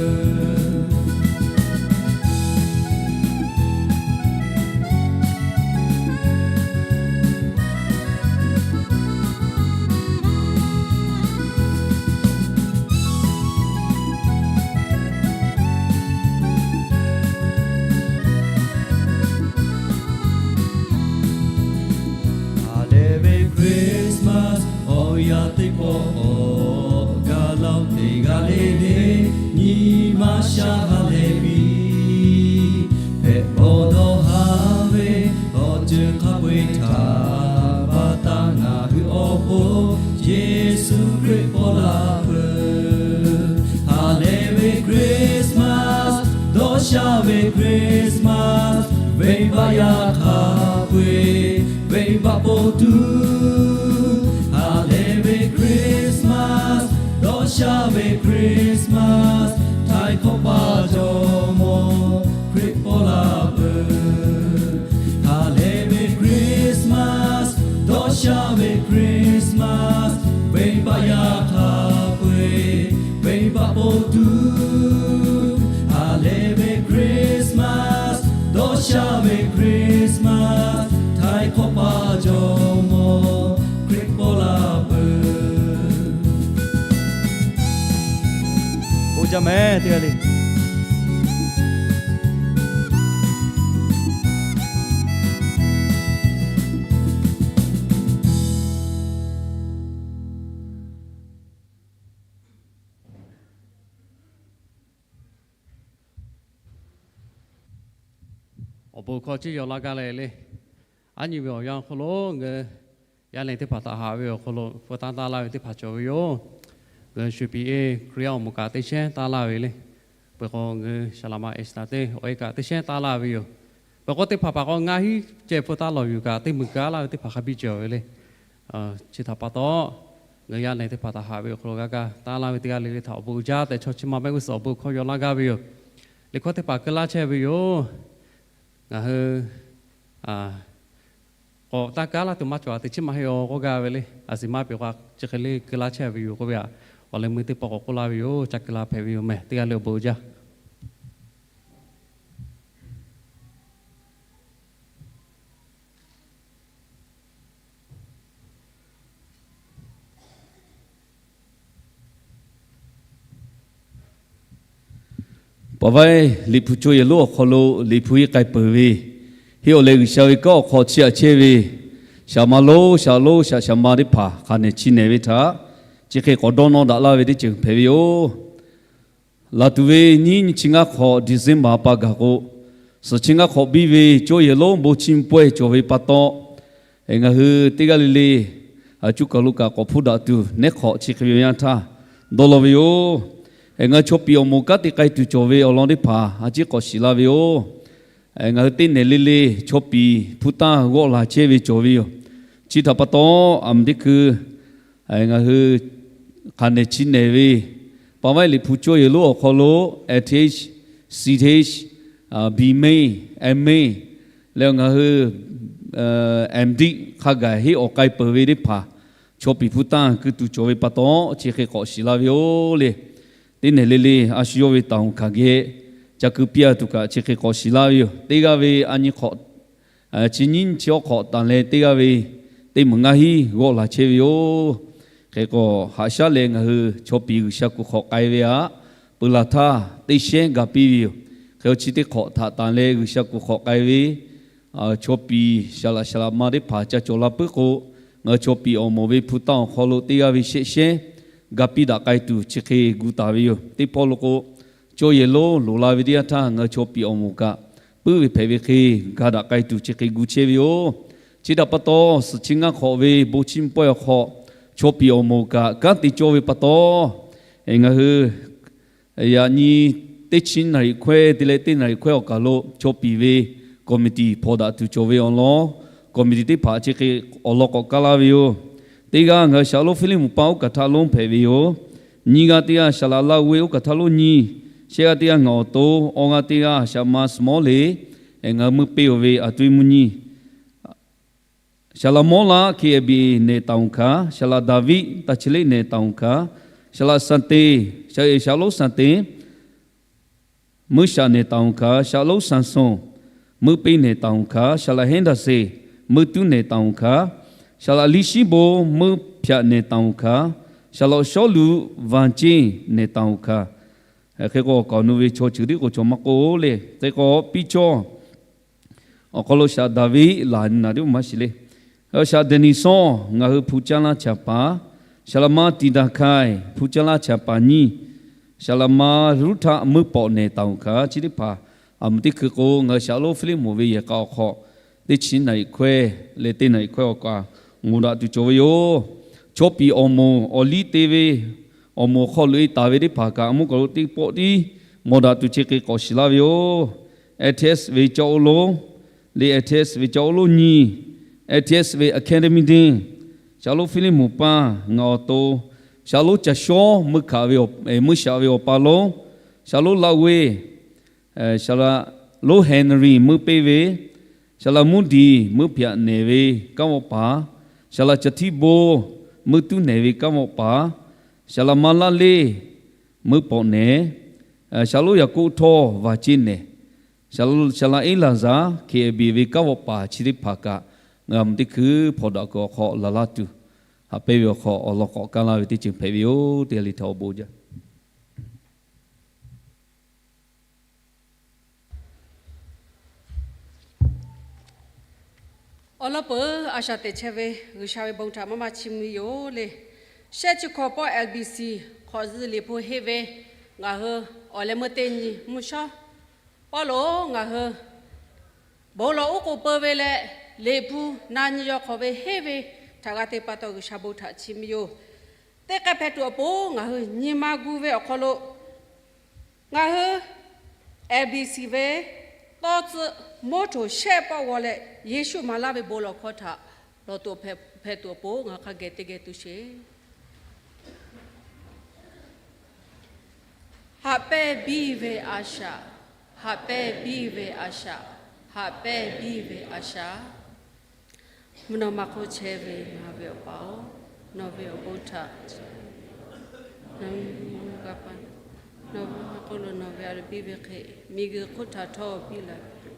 Ha lehˬ ve Christmas awˬ yanˇ teˇ pawˆ k'awꞈ, gaˬ la-oˬ teˇ g'aˇ le le nyi ma shaˉ ha lehˬ piˇ. Hpehꞈ bawˬ dawˇ haˍ ve awˬ ceuˬ hk'a peu-eˬ htaꞈ pa taw, ngaˬ hui awˬ pon Yeˍsuˆ Hkriꞈ paw la peuˬ. Ha lehˬ ve Christmas, dawˇ sha ve Christmas, venˇbaˆ yaˇ hk'a peu-eˬ venˇbaˆ po tuˬ. Ha lehˬ ve Christmas, dawˇ sha ve Christmas, htaiˍ hk'awꞈ pa jawˇ mawˇ Hkriꞈ paw la peuˬ. Ha lehˬ ve Christmas, dawˇ sha ve Christmas, venˇbaˆ yaˇ hk'a peu-eˬ venˇbaˆ po tuˬ. Ha lehˬ ve Christmas, dawˇ sha ve Christmas, htaiˍ hk'awꞈ pa jawˇ mawˇ Hkriꞈ paw la peuˬ. Bon jaˇ mehˍ teˇ g'aˇ le. Awˬ bon hkawˇ ciˉ yaw laˇ gaˇ leh le. Aˉ nyi ve awˬ yanˇ hk'aw lo ngaˬ hui yaˇ nehˬ teˇ hpaˍ htaꞈ haꞈ ve awˬ hk'aw lo hpu tanˇ taˇ laˇ ve teˇ hpaˍ cawˬ ve yoˬ. Ngaˬ hui shu piˇ-e Hkriꞈ yaˇ awˬ moˍ kaꞈ teˇ shehnˉ taˇ laˇ ve le. Peuˬ k'o ngaˬ hui Saˍ laꞈ ma Eˍsaˍ teˇ awˬ e kaꞈ teˇ shehnˉ taˇ laˇ ve yoˬ. Peuˬ k'o teˇ hpaˍ hpaˍ k'o ngaˇ hinˉ ceh hpu taˇ lawˬ yuˬ kaꞈ teˇ mui gaˇ laˇ ve teˇ hpaˍ hk'a biˇ cawˬ ve le. Chi htaꞈ pa taw, ngaˬ hui yaˇ nehˬ teˇ hpaˍ htaꞈ haꞈ ve awˬ hk'aw lo g'a kaˇ taˇ laˇ ve teˇ g'aˇ le le htaꞈ awˬ bon uiˍ jaˇ tehꞈ chaw chi ma mehˆ g'uˇ suhˍ awˬ bon hkawˇ yaw laˇ gaˇ ve yoˬ. Liꞈ hkawˇ teˇ hpaˍ keu laˇ chehˇ ve yoˬ. Ngaˬ hui k'awꞈ taˇ kaˉ laˇ tuˬ maˇ cawˬ, a teꞈ chiˉ maˇ heˆ-aˬ k'oˆ gaˇ ve le. A shu maˇ piˬ k'o chi hk'e le keu laˇ chehˇ ve yoˬ k'oˆ ve aꞈ, awˬ leh meuˇ teˇ pawˆ k'awꞈ k'oˆ laˇ ve yoˬ. Ca keu la hpehꞈ ve yoˬ mehˍ. Teˇ g'aˇ le awˬ bon uiˍ jaˇ. Paˍ vaiˇ Liꞈ hpu cawˇ yehˬ lonˉ awˬ hk'aw lo Liꞈ hpu henˇ k'ai peuˬ ve, henˇ awˬ leh G'uiˬsha ve kanˉ awˬ hk'aw chiˇ aꞈ chehˇ ve, shaˍ ma lonˉ shaˍ lonˉ shaˍ shaˍ ma teˇ hpaˍ hk'aˬ nehˬ chi nehˬ ve htaꞈ chi hk'e k'awꞈ dawˇ nawˇ daꞈ laˇ ve teˇ ceuˬ hpehꞈ ve yoˬ. Laˬ tuˬ ve nyiˇ nyi chi ngaˇ hk'awꞈ December pa gaˬ k'o, suhˍ chi ngaˇ hk'awꞈ biˇ ve cawˇ yehˬ lonˉ bon chiˇ mvuh pawehˇ cawˬ ve pa taw, ngaˬ hui teˇ g'aˇ le le a cuˇ kaˬ lo kaꞈ k'awꞈ hpuˇ daꞈ tuˬ, neˉ hk'awꞈ chi hk'e ve yanˇ htaˇ dawˇ law ve yoˬ. Ngaˬ hui chaw piˍ awˬ moˍ kanˉ te k'ai tuˬ cawˬ ve awˬ lawn teˇ hpaˍ a ciˉ k'awꞈ shiˍ laˇ ve yoˬ. Ngaˬ hui teˇ nehˬ le le chaw piˍ hpuˇ tanˇ g'awˆ la chehˇ ve cawˬ ve yoˬ. Chi htaꞈ pa taw, aˬ miˍ teˇ hkui ngaˬ hui hk'aˬ nehˬ chi nehˬ ve, paˍ vaiˇ Liꞈ hpu cawˇ yehˬ lonˉ awˬ hk'aw lo L Th, C Th, B Meh, M Meh, leh ngaˬ hui M Div hk'a gaˬ henˇ awˬ k'ai peuˬ ve teˇ hpaˍ chaw piˍ hpuˇ tanˇ keu tuˬ cawˬ ve pa taw, chi hk'e k'awꞈ shiˍ laˇ ve yoˬ le. Teˇ nehˬ le le a shu yawˇ ve taˍ hoꞈ hkanˍ geh ca keu piˇ-a tuˬ kaꞈ chi hk'e k'awꞈ shiˍ laˇ ve yoˬ. Teˇ g'aˇ ve a nyi hk'awꞈ chi nyiˇ nyi chi awˇ hk'awꞈ tanˍ leh teˇ g'aˇ ve teˇ meunˍ ngaˇ hinˉ g'awˆ la chehˇ ve yoˬ. Hk'e k'o, haꞈ shaˉ leh ngaˬ hui chaw piˍ G'uiˬsha kuˬ hk'awꞈ k'ai ve aꞈ, peu laˬ htaˇ teˇ shehnˉ ga piˇ ve yoˬ. Hk'e k'o, chi teˇ hk'awꞈ htaꞈ tanˍ leh G'uiˬsha kuˬ hk'awꞈ k'ai ve chaw piˍ shaˍ laꞈ shaˍ laꞈ ma teˇ hpaˍ ca cawˬ la puiˉ k'o, ngaˬ hui chaw piˍ awˬ moˍ ve hpu tanˇ awˬ hk'aw lo teˇ g'aˇ ve shehˆ shehnˉ ga piˇ daꞈ k'ai tuˬ chi hk'e gu taˍ ve yoˬ. Teˇ hpawˇ lo k'o, cawˇ yehˬ lonˉ loˍ la ve teˇ yanˇ htaˇ ngaˬ hui chaw piˍ awˬ moˍ kaꞈ puiˉ ve hpehꞈ ve hk'e ga daꞈ k'ai tuˬ chi hk'e gu chehˇ ve yoˬ. Chi htaꞈ pa taw, suhˍ chi ngaˇ hk'awꞈ ve bon chiˇ mvuh pawehˇ awˬ hk'aw chaw piˍ awˬ moˍ kaꞈ kanˉ te cawˇ ve pa taw, ngaˬ hui yaꞈ nyi teˇ chi naˍ riˍ hkawehˇ te leh teˇ naˍ riˍ hkawehˇ awˬ kaˬ lo chaw piˍ ve committee hpawnˬ daꞈ tuˬ cawˬ ve awˬ lawn, committee teˇ hpaˍ chi hk'e awˬ lawn k'awꞈ kaˇ laˇ ve yoˬ. Teˇ g'aˇ ngaˬ hui shaˍ lonˉ Hpiˇliˇ moˍ paˇ oˇ kaˬ htaˇ lonˉ hpehꞈ ve yoˬ. Nyiˇ g'aˇ teˇ g'aˇ shaˍ laꞈ Laˇ huˍ ve oˇ kaˬ htaˇ lonˉ nyi, shehˆ g'aˇ teˇ g'aˇ ngaˬ awˬ to, awˬ g'aˇ teˇ g'aˇ shaˍ ma Small le, ngaˬ hui meuˇ peˇ-oˬ ve aˬ tuˇ mvuhˇ nyi. Shaˍ laꞈ Mawˇ laˇ K A B nehˬ taˍ oˬ hkanˍ, shaˍ laꞈ Daˍviˆ taˇ chi leˆ nehˬ taˍ oˬ hkanˍ, shaˍ laꞈ Sanˍ te, shaˍ lonˉ Sanˍ te, meuˇ shaꞈ nehˬ taˍ oˬ hkanˍ, shaˍ lonˉ Sanˍ sonˍ, meuˇ peˇ nehˬ taˍ oˬ hkanˍ, shaˍ laꞈ Heˉ daˍ seˍ, meuˇ tuˉ nehˬ taˍ oˬ hkanˍ, shaˍ laꞈ Liˇ shiˉ bon, meuˇ hpyaꞈ nehˬ taˍ oˬ hkanˍ, shaˍ laꞈ Sawˉluꞈ Vanˍ ceˇ nehˬ taˍ oˬ hkanˍ. Hk'e k'o, awˬ kaˍ awˬ nu ve chaw ceuˬ tiˉ k'o chaw maˇ k'oˆ le. Hk'e k'o, piˇ cawˇ awˬ hk'aw lo shaˍ Daˍviˆ laˬ nyi naˍ tiˉ maˇ shiˍ le. Shaˍ Daˍniˍ sawˇ ngaˬ hui hpu caˇ laˇ chaˍ paˍ, shaˍ laꞈ ma Tiˍ daˍ hkanˍ hpu caˇ laˇ chaˍ paˍ nyiˇ, shaˍ laꞈ ma Ruˇhtaˆ meuˇ pawꞈ nehˬ taˍ oˬ hkanˍ. Chi teˇ hpaˍ aˬ mvuhˬ teˇ hkui k'o, ngaˬ hui shaˍ lonˉ Hpiˇliˇ moˍ ve yehˬ k'a awˬ hk'aw teˇ chi naˍ riˍ hkawehˇ leh teˇ naˍ riˍ hkawehˇ awˬ kaꞈ ngawˬ daꞈ tuˬ cawˬ ve yoˬ. Chaw piˍ awˬ moˍ awˬ liˇ te ve awˬ moˍ awˬ hk'aw lo e taˍ ve teˇ hpaˍ kaꞈ mvuhˇ kaˬ lo teˇ pawˆ tiˉ ngawˬ daꞈ tuˬ chi hk'e k'awꞈ shiˍ laˇ ve yoˬ. F T S ve caˇ oˇ lonˉ le, F T S ve caˇ oˇ lonˉ nyi, F T S ve academy dean, shaˍ lonˉ Hpiˇliˇ moˍ paˇ ngaˬ awˬ to, shaˍ lonˉ Caˬ shawˉ meuˇ hkanˍ ve, meuˇ shaꞈ ve awˬ pa lonˉ, shaˍ lonˉ Laˇ huˍ, shaˍ laꞈ lonˉ Henry meuˇ peˇ ve, shaˍ laꞈ Mvuhˇ diˍ meuˇ hpyaꞈ nehˬ ve kanˉ vawˆ paˍ, shaˍ laꞈ Caˬ htiˇ bon meuˇ tuˉ nehˬ ve kanˉ vawˆ paˍ, shaˍ laꞈ ma Laˇ leˇ meuˇ pawꞈ nehˬ, shaˍ lonˉ Yaˍkoˆ htawˇ Vanˍ ceˇ nehˬ, shaˍ laꞈ Eˉlaˍzaˍ K A B ve kanˉ vawˆ paˍ chi teˇ hpaˍ kaꞈ ngaˬ hui aˬ mvuhˬ teˇ hkui hpawnˬ daꞈ kuiˬ awˬ hk'aw laˬ laˇ tuˬ, haꞈ pehnˇ ve awˬ hk'aw awˬ lawn k'awꞈ kaˇ laˇ ve teˇ ceuˬ hpehꞈ ve yoˬ. Teˇ g'aˇ le htaꞈ awˬ bon jaˇ. Awˬ lawn peuˬ a shaꞈ teꞈ chehˇ ve G'uiˬsha ve bon htaꞈ maˇ maˇ chiˇ mvuh yoˬ le. Shehˆ chi hkawꞈ pawˆ L B C hk'awꞈ zuhꞈ Liꞈ hpu henˇ ve ngaˬ hui awˬ leh meuˇ teˇ nyi mvuhˇ shawˉ pawˆ lo ngaˬ hui bon lawˬ uˉ k'oˍ peu ve leh, Liꞈ hpu na nyi yaw hk'awꞈ ve henˇ ve htaꞈ g'a te pa taw G'uiˬsha bon htaꞈ chiˇ mvuh yoˬ. Teˇ k'ai hpehꞈ tuˬ awˬ pon ngaˬ hui nyi ma gu ve awˬ hk'aw lo ngaˬ hui L B C ve tawˇ tcuhˆ mawˇ htoꞈ shehˆ pawˆ g'aw leh, Yeˍsuˆ maˍ laˇ ve bon lawˬ hkawˇ htaꞈ lawˬ tuˬ hpehꞈ tuˬ awˬ pon ngaˬ hui hk'a geh teˇ geh tu sheˍ. Haꞈ pehnˇ biˇ ve a shaꞈ, haꞈ pehnˇ biˇ ve a shaꞈ, haꞈ pehnˇ biˇ ve a shaꞈ. Mvuhˇ naw ma hk'oˆ chehˇ ve ngaˬ ve Awˬ pa-oˬ, nawˬ ve awˬ bon htaꞈ, nawˬ ve mvuhˇ naw ma hk'oˆ lo nawˬ ve a loˍ biˇ ve hk'e, miˬguiˬ hk'oˆ htaꞈ htawˇ biˇ laˬ ve,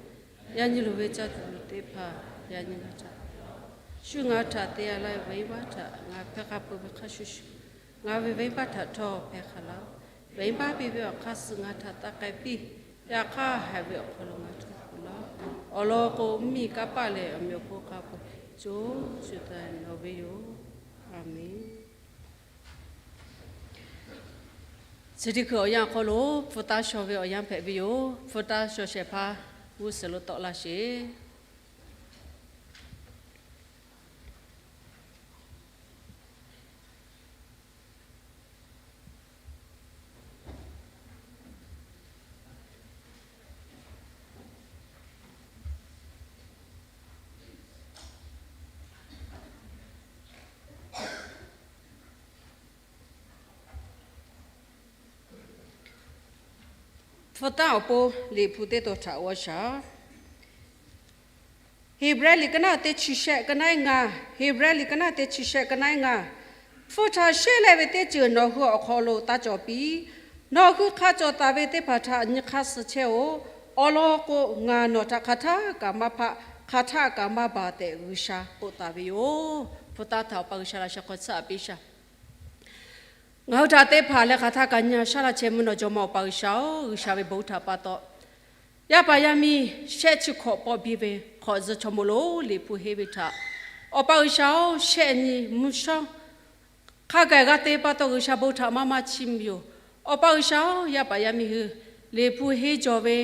yaꞈ nyi loˍ ve caˇ tuˬ teˇ hpaˍ yaꞈ nyi laˇ taˍ. Shu ngaˬ htaꞈ te a laˇ ve venˇbaˆ htaꞈ ngaˬ hpehˇ hk'a peu ve hk'a shuˍ shuˍ, ngaˬ ve venˇbaˆ htaꞈ htawˇ hpehˇ hk'a laˇ. Venˇbaˆ piˇ ve awˬ hk'aˇ suh ngaˬ htaꞈ taˇ k'ai piˇ. Yaꞈ hk'aˇ, haiˬ ve awˬ hk'aw lo ngaˬ htaꞈ hpu laˇ. Awˬ lawn k'o, mvuhˇmiˬ kanˇ paˆ leh awˬ meꞈ awˬ hponˇ hk'a peu-eˬ co shu taˍ nawˬ ve yoˬ. A menˬ. Chi teˇ hkui awˬ yanˇ awˬ hk'aw lo hpu taˇ shaw ve awˬ yanˇ hpehꞈ ve yoˬ. Hpu taˇ shaw shehˍ hpaˇ g'uˇ suhˍ lo tawˆ laˇ sheˍ. Hpu taˇ awˬ pon Liꞈ hpu teˇ tawn htaꞈ g'aw shaˍ. Heˍbrehˇ liꞈ ka naˉ teˇ chi shehˆ ka naˉ ngaˇ, Heˍbrehˇ liꞈ ka naˉ teˇ chi shehˆ ka naˉ ngaˇ. Hpu htaꞈ sheˉ leh ve teˇ ceuˬ nawˬ hui awˬ hk'aw lo taˇ cawˬ piˇ. Nawˬ hui hk'a cawˬ taˍ ve teˇ hpaˍ htaꞈ nyi hk'aˇ suh chehˇ-oˬ. Awˬ lawn k'o, ngaˬ nawˬ htaꞈ hk'aˬ htaˇ kaꞈ maˇ hpaˆ, hk'aˬ htaˇ kaꞈ maˇ baˬ tehꞈ G'uiˬsha k'oˆ taˍ ve yoˬ. Hpu taˇ htaꞈ Awˬ pa G'uiˬsha laꞈ sha hk'aw tsuhˇ a piˇ shaˍ. Ngaˬ hui htaꞈ teˇ hpaˍ leh hk'aˬ htaˇ kaꞈ nyi a shaˉ laˇ chehˇ mvuhˇ naw jawˇmawˇ Awˬ pa G'uiˬsha-oˬ, G'uiˬsha ve bon htaꞈ pa taw, yaˇ paˍ yaˇ miˇ shehˆ chi hkawꞈ pawˆ biˇ ve hk'awꞈ zuhꞈ chaw moˍ lonˉ Liꞈ hpu henˇ ve htaꞈ Awˬ pa G'uiˬsha-oˬ, shehˆ nyi mvuhˇ shawˉ hk'a gaˬ g'a te pa taw G'uiˬsha bon htaꞈ maˇ maˇ chiˇ mvuh yoˬ. Awˬ pa G'uiˬsha-oˬ, yaˇ paˍ yaˇ miˇ hui Liꞈ hpu henˇ jawˬ ve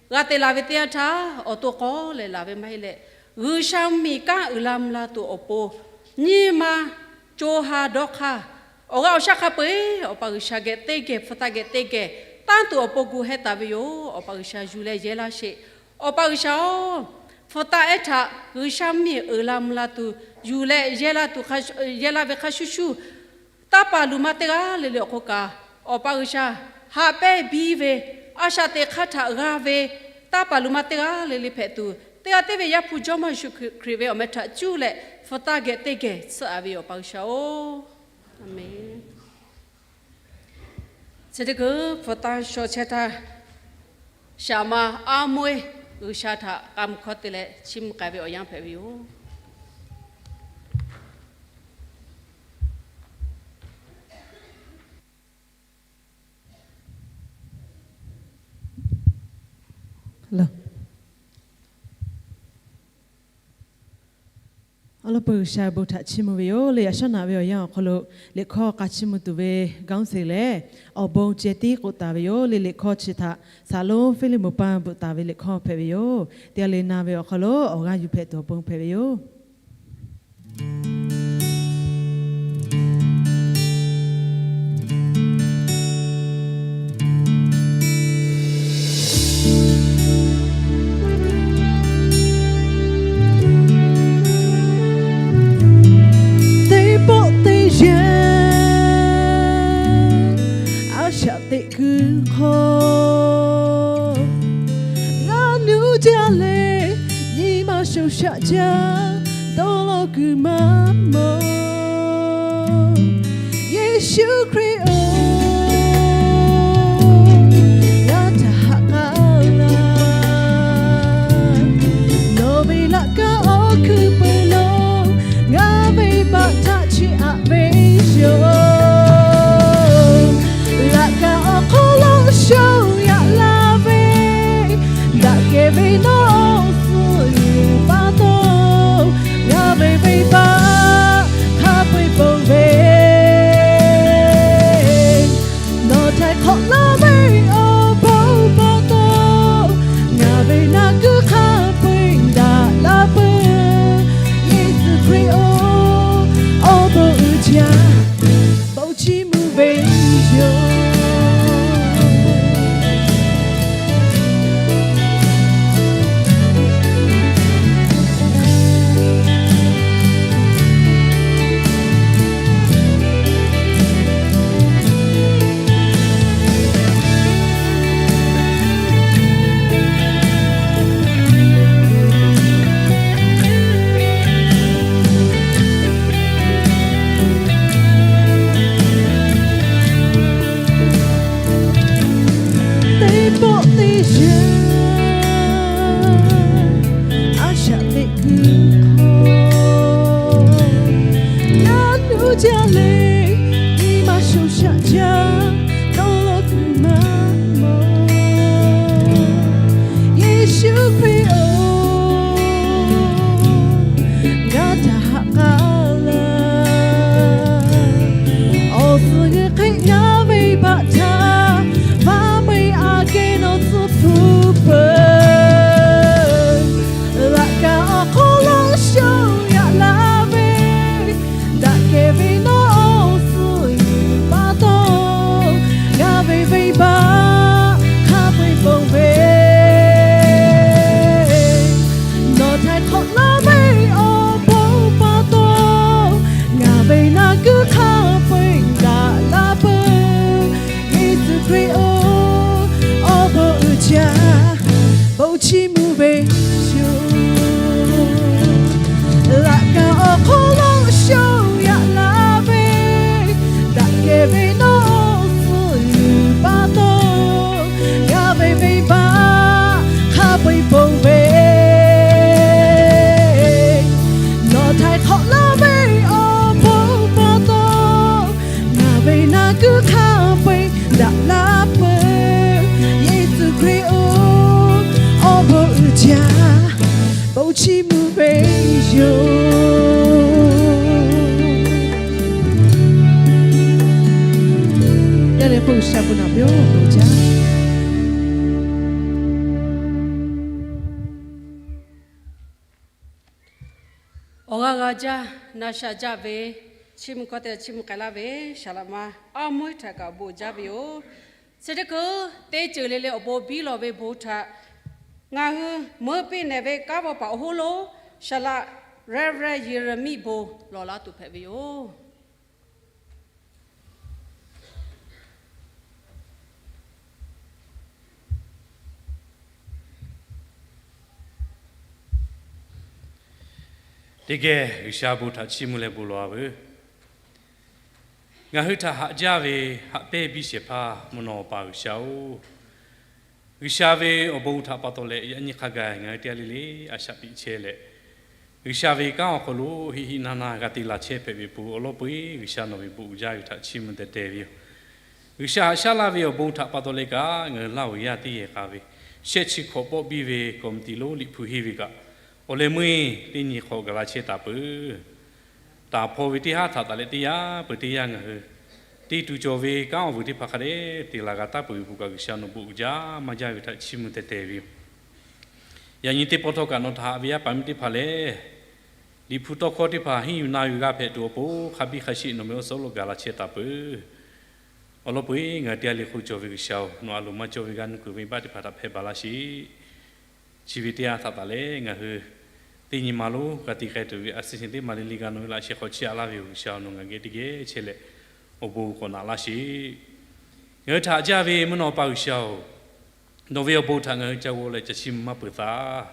g'a te laˬ ve teˇ yanˇ htaˇ, awˬ to k'awˇ leh laˬ ve maˇ heˆ leh, G'uiˬsha mvuhˇmiˬ kanˉ uiˍ la mvuh la tuˬ awˬ pon, nyi ma co ha dawˇ hk'aˇ, awˬ g'aˇ awˬ shaˉ hk'a peu-eˬ Awˬ pa G'uiˬsha geh teˇ geh, hpu taˆ geh teˇ geh tanˇ tuˬ awˬ pon gu hehˉ taˍ ve yoˬ. Awˬ pa G'uiˬsha yuˬ leh yehˇ laˇ sheˍ. Awˬ pa G'uiˬsha-oˬ, hpu taˆ ehˉ htaꞈ G'uiˬsha mvuhˇmiˬ uiˍ la mvuh la tuˬ yuˬ leh yehˇ laˇ tuˬ, yehˇ laˇ ve hk'a shuˍ shuˍ, taˇ paˍ luˬ ma teˇ g'aˇ le le awˬ hk'oˆ kaꞈ, Awˬ pa G'uiˬsha haꞈ pehnˇ biˇ ve, a shaꞈ teꞈ hk'aˇ htaꞈ g'a ve, taˇ paˍ luˬ ma teˇ g'aˇ le le hpehꞈ tuˬ, teˇ g'aˇ tiˉ ve Yaˇ hpu Jawˇmawˇ Yeˍsuˆ Hkriꞈ ve awˬ meh htaꞈ cuˇ leh hpu taˆ geh teˇ geh tsuhˇ a ve Awˬ pa G'uiˬsha-oˬ, Aˍmenˍ. Chi teˇ kuiˬ hpu taˆ shaw chehˇ htaˇ, shaˍ ma aˉ mawˇ-eˬ G'uiˬsha htaꞈ k'a mvuh hkawˇ te leh chiˇ mvuh k'ai ve awˬ yanˇ hpehꞈ ve yoˬ. Awˬ lawn peuˬ G'uiˬsha bon htaꞈ chiˇ mvuh ve yoˬ le. Yaꞈ shawˉ naꞈ ve awˬ yanˇ awˬ hk'aw lo liꞈ hkawˇ k'a chiˇ mvuh tuˬ ve gaˇ teꞈ lehˬ, awˬ bon ceh tiˉ k'oˆ taˍ ve yoˬ le. Liꞈ hkawˇ chi htaꞈ Saˍ lonˉ Hpiˇliˇmonˍ paˇ bvuhꞈ taˍ ve liꞈ hkawˇ hpehꞈ ve yoˬ. Teˇ g'aˇ le na ve awˬ hk'aw lo awˬ g'aˇ yuˬ hpehꞈ tuˬ awˬ pon hpehꞈ ve yoˬ. Teˇ pawˆ teˇ yanˇ, a shaꞈ teꞈ kuiˬ hk'aw, ngaˬ nuˇ jaˇ leh nyi ma shoˍ shaꞈ jaˇ dawˇ law kuiˬ maˇ mawˬ. Yeˍsuˆ Hkriꞈ-oˬ, ngaˬ htaꞈ haꞈ k'aˉ laˇ. Nawˬ ve laꞈ ka awˬ hkui peuˬ lo ngaˬ ve baꞈ htaꞈ chiˇ aꞈ ve yoˬ. Laꞈ ka awˬ hk'aw lo shoˍ yaꞈ la ve, daꞈ kehˬ ve nawˬ suh yuˬ pa taw, ngaˬ ve venˇbaˆ hk'a peu-eˬ ponˬ ve, nawˬ htaiˍ hk'awꞈ laˇ ve awˬ bon pa taw, ngaˬ ve naˬ kuiˬ hk'a peu-eˬ daꞈ la peuˬ. Yeˍsuˆ Hkriꞈ-oˬ, awˬ bon uiˍ jaˇ, bon chiˇ mvuh ve yoˬ. Teˇ pawˆ teˇ yanˇ, a shaꞈ teꞈ kuiˬ hk'aw, ngaˬ nuˇ jaˇ leh nyi ma shoˍ shaꞈ jaˇ dawˇ law kuiˬ maˇ mawˬ. Yeˍsuˆ Hkriꞈ-oˬ, ngaˬ htaꞈ haꞈ k'aˉ laˇ. Awˬ suhˍ g'uiˬ hk'e ngaˬ ve baꞈ htaꞈ vaˇ meuˇ aꞈ kehˉ nawˬ tcuhˉ hpu peuˬ. Laꞈ ka awˬ hk'aw lo shoˍ yaꞈ la ve, daꞈ kehˬ ve nawˬ suh yuˬ pa taw, ngaˬ ve venˇbaˆ hk'a peu-eˬ ponˬ ve, nawˬ htaiˍ hk'awꞈ laˇ ve awˬ bon pa taw, ngaˬ ve naˬ kuiˬ hk'a peu-eˬ daꞈ la peuˬ. Yeˍsuˆ Hkriꞈ-oˬ, awˬ bon uiˍ jaˇ, bon chiˇ mvuh ve yoˬ. Laꞈ ka awˬ hk'aw lo shoˍ yaꞈ la ve, daꞈ kehˬ ve nawˬ suh yuˬ pa taw, ngaˬ ve venˇbaˆ hk'a peu-eˬ ponˬ ve, nawˬ htaiˍ hk'awꞈ laˇ ve awˬ bon pa taw, ngaˬ ve naˬ kuiˬ hk'a peu-eˬ daꞈ la peuˬ. Yeˍsuˆ Hkriꞈ-oˬ, awˬ bon uiˍ jaˇ, bon chiˇ mvuh ve yoˬ. Yaˇ leh hk'oˆ G'uiˬsha bon naꞈ piˇ-oˬ, bon jaˇ. Awˬ g'aˇ g'a jaˇ, na shaꞈ jaˇ ve, chiˇ mvuh hkawˇ te chiˇ mvuh k'ai laˇ ve, saˍ laꞈ ma aˉ meuˇ htaꞈ kaꞈ awˬ bon uiˍ jaˇ ve yoˬ. Chi teˇ hkui teˇ ceuˬ le le awˬ bon biˇ lawˬ ve bon htaꞈ ngaˬ hui meuˇ piˇ nehˬ ve kanˉ vaw paˍ awˬ hoˉ lonˉ saˍ laꞈ Reverend Yeˍraˍmiˆ bon lawˬ laˇ tuˬ hpehꞈ ve yoˬ. Teˇ geh G'uiˬsha bon htaꞈ chiˇ mvuh leh bon lawˬ-a veuˬ. Ngaˬ hui htaꞈ haꞈ jaˇ ve haꞈ pehnˇ biˇ shehˍ hpaˇ mvuhˇ naw awˬ pa G'uiˬsha-oˬ, G'uiˬsha ve awˬ bon htaꞈ pa taw leh yaꞈ nyi hk'a gaˬ ngaˬ hui teˇ g'aˇ le le a shaꞈ teꞈ chehˇ leh, G'uiˬsha ve kanˉ awˬ hk'aw lo hiˆ hiˆ naˇ naˇ g'a te laˬ chehˇ hpehꞈ ve pon awˬ lawn peu-eˬ G'uiˬsha nawˬ ve bon uiˍ jaˇ ve htaꞈ chiˇ mvuh teh teh ve yoˬ. G'uiˬsha haꞈ shaˉ laˇ ve awˬ bon htaꞈ pa taw leh kaꞈ ngaˬ hui Laˇhuˍ yaˇ teˇ yehˬ k'a ve shehˆ chi hkawꞈ pawˆ biˇ ve kawˍmiˍtiˍ lonˉ Liꞈ hpu henˇ ve kaꞈ, awˬ leh meuˇ teˇ nyi hk'awꞈ gaˬ la chehˇ taˍ peuˬ. Taˍ hpaw ve teˇ haˉ htaꞈ taˍ leh teˇ yanˇ peuˬ teˇ yanˇ ngaˬ hui te tuˬ cawˬ ve kanˉ awˬ vuiˬ teˇ hpaˍ hk'a dehꞈ te laˬ g'a taˉ peuˬ ve bon kaꞈ G'uiˬsha nawˬ bon uiˍ jaˇ maˇ jaˇ ve htaꞈ chiˇ mvuh teh teh ve yoˬ. Yaꞈ nyi teˇ pawˆ htawˇ kaꞈ nawˬ htaꞈ haꞈ ve yaˇ paˍ miˇ teˇ hpaˍ lehˬ, Liꞈ hpu tawˇ hkawˇ teˇ hpaˍ henˇ yuˬ na yuˬ g'a hpehꞈ tuˬ awˬ pon hk'a biˇ hk'a sheˆ nawˬ ve awˬ suhˉ lo gaˬ la chehˇ taˍ peuˬ. Awˬ lawn peu-eˬ ngaˬ hui teˇ g'aˇ le hk'oˆ cawˬ ve G'uiˬsha-oˬ, nawˬ a loˍ maˇ cawˬ ve g'a nuˇ kuiˬ venˇbaˆ teˇ hpaˍ htaꞈ hpehˇ baˬ laˇ sheˍ. Chi ve teˇ yanˇ htaꞈ taˍ leh ngaˬ hui teˇ nyi ma lonˉ g'a te k'ai tuˬ ve a suh shehˍ teˇ maˍ le le kaꞈ nawˬ ve laꞈ sheh hk'aw chiˇ aꞈ laˇ ve yoˬ. G'uiˬsha-oˬ, nawˬ ngaˬ geh teˇ geh chehˇ leh awˬ bon k'awꞈ naꞈ laˇ sheˍ. Ngaˬ hui htaꞈ haꞈ jaˇ ve mvuhˇ naw pa G'uiˬsha-oˬ, nawˬ ve awˬ bon htaꞈ ngaˬ hui ca g'aw leh ca chiˇ mvuh maˇ peuˬ taˍ.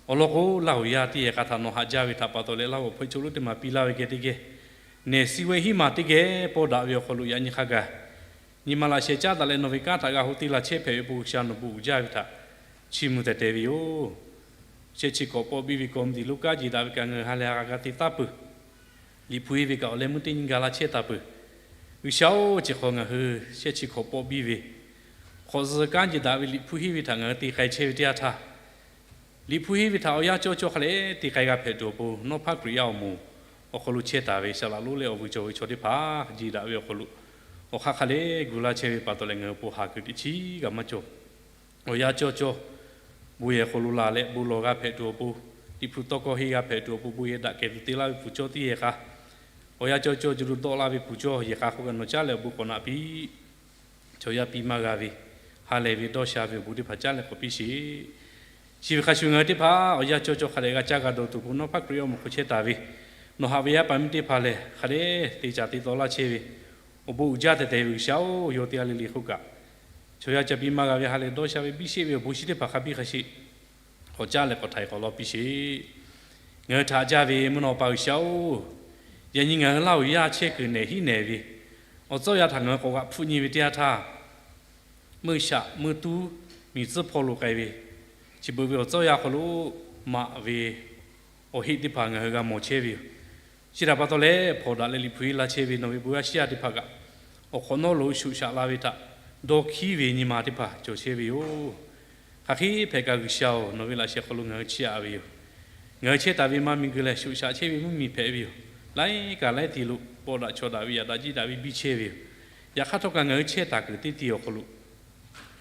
Awˬ lawn k'o, Laˇhuˍ yaˇ teˇ yehˬ k'a htaꞈ nawˬ haꞈ jaˇ ve htaꞈ pa taw leh Laˇhuˍ awˬ hpawehˇ chaw lonˉ teˇ maˬ piˇ laˇ ve geh teˇ geh, nehˬ suh ve hiˉ maˬ teˇ geh pawˇ daꞈ ve awˬ hk'aw lo yaꞈ nyi hk'a gaˬ nyi ma laꞈ sheh caˉ daꞈ leh nawˬ ve kanˉ htaꞈ g'a ho te laˬ chehˇ hpehꞈ ve pon G'uiˬsha nawˬ bon uiˍ jaˇ ve htaꞈ chiˇ mvuh teh teh ve yoˬ. Shehˆ chi hkawꞈ pawˆ biˇ ve kawˍmiˍtiˍ lonˉ kanˉ jeˬ daꞈ ve kaꞈ ngaˬ hui ha lehˬ ha k'a g'a te taˉ peuˬ. Liꞈ hpu henˇ ve kaꞈ awˬ leh meuˇ teˇ nyi gaˬ la chehˇ taˍ peuˬ. G'uiˬsha-oˬ, chi hk'aw ngaˬ hui shehˆ chi hkawꞈ pawˆ biˇ ve hk'awꞈ zuh kanˉ jeˬ daꞈ ve Liꞈ hpu henˇ ve htaꞈ ngaˬ hui te k'ai chehˇ ve teˇ yanˇ htaˇ, Liꞈ hpu henˇ ve htaꞈ awˬ yanˇ cawˇ cawˇ hk'a leh te k'ai g'a hpehꞈ tuˬ awˬ pon, Nawˇ hpaˇ Hkriꞈ yaˇ awˬ moˍ awˬ hk'aw lo chehˇ taˍ ve saˍ laꞈ lonˉ leh awˬ vuiˬ cawˬ ve chaw teˇ hpaˍ jeˬ daꞈ ve awˬ hk'aw lo awˬ hk'aˇ hk'a leh gu laˇ chehˇ ve pa taw leh ngaˬ hui awˬ pon haˍ kuiˬ teˇ chiˉ g'a maˇ cawˬ. Awˬ yanˇ cawˇ cawˇ bon yehˬ hk'aw lo laˬ leh bon lawˬ g'a hpehꞈ tuˬ awˬ pon, Liꞈ hpu tawˇ hkawˇ henˇ g'a hpehꞈ tuˬ awˬ pon, bon yehˬ daꞈ kehˬ tuˬ te laˇ ve pfuhˍ cawˇ teˇ yehˬ k'a, awˬ yanˇ cawˇ cawˇ juˇ lo dawˆ laˇ ve pfuhˍ cawˇ yehˬ k'a hk'oˆ kaꞈ nawˬ caˉ leh awˬ bon k'awꞈ naꞈ piˇ. Chaw yaˇ piˇ maˇ g'a ve, ha lehˬ ve dawˇ sha ve awˬ bon teˇ hpaˍ caˉ leh k'awꞈ piˇ sheˍ. Chi ve hk'a shuˍ ngaˬ hui teˇ hpaˍ awˬ yanˇ cawˇ cawˇ hk'a dehꞈ g'a caˇ g'a dawˬ tuˬ awˬ pon Nawˇ hpaˇ Hkriꞈ yaˇ awˬ moˍ hk'aw chehˇ taˍ ve, nawˬ haꞈ ve yaˇ paˍ miˇ teˇ hpaˍ lehˬ hk'a dehꞈ te caˍ te taw laˇ chehˇ ve, awˬ bon uiˍ jaˇ tehˬ tehˬ ve G'uiˬsha-oˬ, yawˇ teˇ g'aˇ le le hk'oˆ kaꞈ, chaw yaˇ ca piˇ maˇ g'a ve ha leh dawˇ sha ve biˇ sheˆ ve awˬ bon shinˉ teˇ hpaˍ hk'a biˇ hk'a sheˍ k'awꞈ caˇ leh k'awꞈ htaiˍ k'awꞈ lawˇ piˇ sheˍ. Ngaˬ hui htaꞈ jaˇ ve mvuhˇ naw pa G'uiˬsha-oˬ, yaꞈ nyi ngaˬ hui Laˇhuˍ yaˇ chehˇ kuiˬ nehˬ hiˉ nehˬ ve awˬ tcuhˉ awˬ yanˇ htaꞈ ngaˬ hui k'awꞈ g'aꞈ hpfuhˆ nyi ve teˇ yanˇ htaˇ, meuˇ shaꞈ meuˇ tuˉ miˬ tcuhˉ hpawˇ lo k'ai ve, chi beuꞈ ve awˬ tcuhˉ awˬ yanˇ hk'aw lo maꞈ ve awˬ heˆ teˇ hpaˍ ngaˬ hui g'a mawˬ chehˇ ve yoˬ. Chi htaꞈ pa taw leh hpawnˬ daꞈ leh Liꞈ hpu henˇ la chehˇ ve nawˬ ve bon yaˇ shiˉ yaˇ teˇ hpaˍ kaꞈ, awˬ hk'awꞈ nawˉ lo shoꞈ shaꞈ la ve htaꞈ dawˇ hkiˉ ve nyi ma teˇ hpaˍ cawˬ chehˇ ve yoˬ. Hk'aˬ hk'e hpehꞈ kaꞈ G'uiˬsha-oˬ, nawˬ ve laꞈ sheh hk'aw lo ngaˬ hui chiˇ aꞈ ve yoˬ. Ngaˬ hui chehˇ taˍ ve maˇ miˬ guiˬ lehˬ shoꞈ shaꞈ chehˇ ve mvuhˇmiˬ hpehꞈ ve yoˬ. Laiˉ kaˬ laiˉ tiˍ lo pawˆ daꞈ chaw daꞈ ve yaꞈ daꞈ jiˇ daꞈ ve biˇ chehˇ ve yoˬ. Yaꞈ hk'aˇ htawˇ kaꞈ ngaˬ hui chehˇ taˍ kuiˬ teˇ tiˍ awˬ hk'aw lo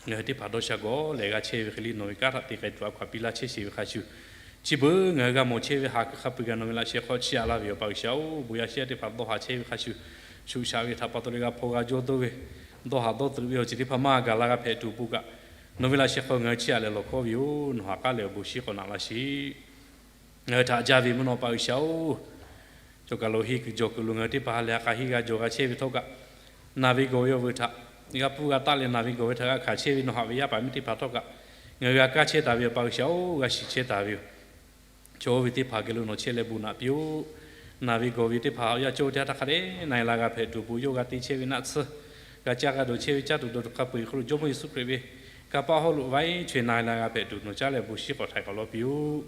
ngaˬ hui teˇ hpaˍ dawˇ sha gawˬ leh g'a chehˇ ve hk'e le nawˬ ve kanˉ htaꞈ te k'ai tuˬ a hkaw-anˬ piˇ laˇ chehˇ sheˍ ve hk'a shuˍ, chi beuꞈ ngaˬ hui g'a mawˬ chehˇ ve haˍ kuiˬ hk'a peu-eˬ kaꞈ nawˬ ve laꞈ sheh hk'aw chiˇ aꞈ laˇ ve yoˬ. Pa G'uiˬsha-oˬ, bon yaˇ shiˉ yaˇ teˇ hpaˍ dawˇ haˍ chehˇ ve hk'a shuˍ, shoꞈ shaꞈ ve htaꞈ pa taw leh g'a hpaw g'a jawˇ dawˇ ve, dawˇ haˍ dawˇ tuꞈ ve awˬ ceuˬ teˇ hpaˍ maˇ gaˬ la g'a hpehꞈ tuˬ awˬ pon kaꞈ, nawˬ ve laꞈ sheh hk'aw ngaˬ hui chiˇ aꞈ leh lawˬ hkawˇ ve yoˬ. Nawˬ ha k'aˉ leh awˬ bon shiˉ k'awꞈ naꞈ laˇ sheˍ. Ngaˬ hui htaꞈ jaˇ ve mvuhˇ naw pa G'uiˬsha-oˬ, cawˬ kaˬ lo henˇ kuiˬ jawˬ kuiˬ lo ngaˬ hui teˇ hpaˍ ha lehˬ ha k'a henˇ g'a jawˬ g'a chehˇ ve htawˇ kaꞈ, naˬ ve gawˬ ve awˬ vuiˬ htaꞈ g'a pfuhˇ g'a taˆ leh naˬ ve gawˬ ve htaꞈ g'a hkanˍ chehˇ ve nawˬ haꞈ ve yaˇ paˍ miˇ teˇ hpaˍ htawˇ kaꞈ, ngaˬ hui g'a kaˇ chehˇ taˍ ve yoˬ. Pa G'uiˬsha-oˬ, g'a shiˍ chehˇ taˍ ve yoˬ. Chaw oˇ ve teˇ hpaˍ geh lo nawˬ chehˇ leh bon naꞈ piˇ-oˆ. Naˬ ve gawˬ ve teˇ hpaˍ awˬ yanˇ cawˇ teˇ ha htaˇ hk'a dehꞈ na e la g'a hpehꞈ tuˬ awˬ pon yawˇ g'a te chehˇ ve naˆ tsuhˇ, g'a caˇ g'a dawˬ chehˇ ve caˇ tuˬ dawˬ tuˬ hk'a peu-eˬ hk'aw lo Jawˇmawˇ Yeˍsuˆ Hkriꞈ ve kanˇ paˆ hawˉ lo vaiˉ chaweh na e la g'a hpehꞈ tuˬ nawˬ caˇ leh awˬ bon shiˉ k'awꞈ htaiˍ k'awꞈ lawˇ piˇ-oˆ.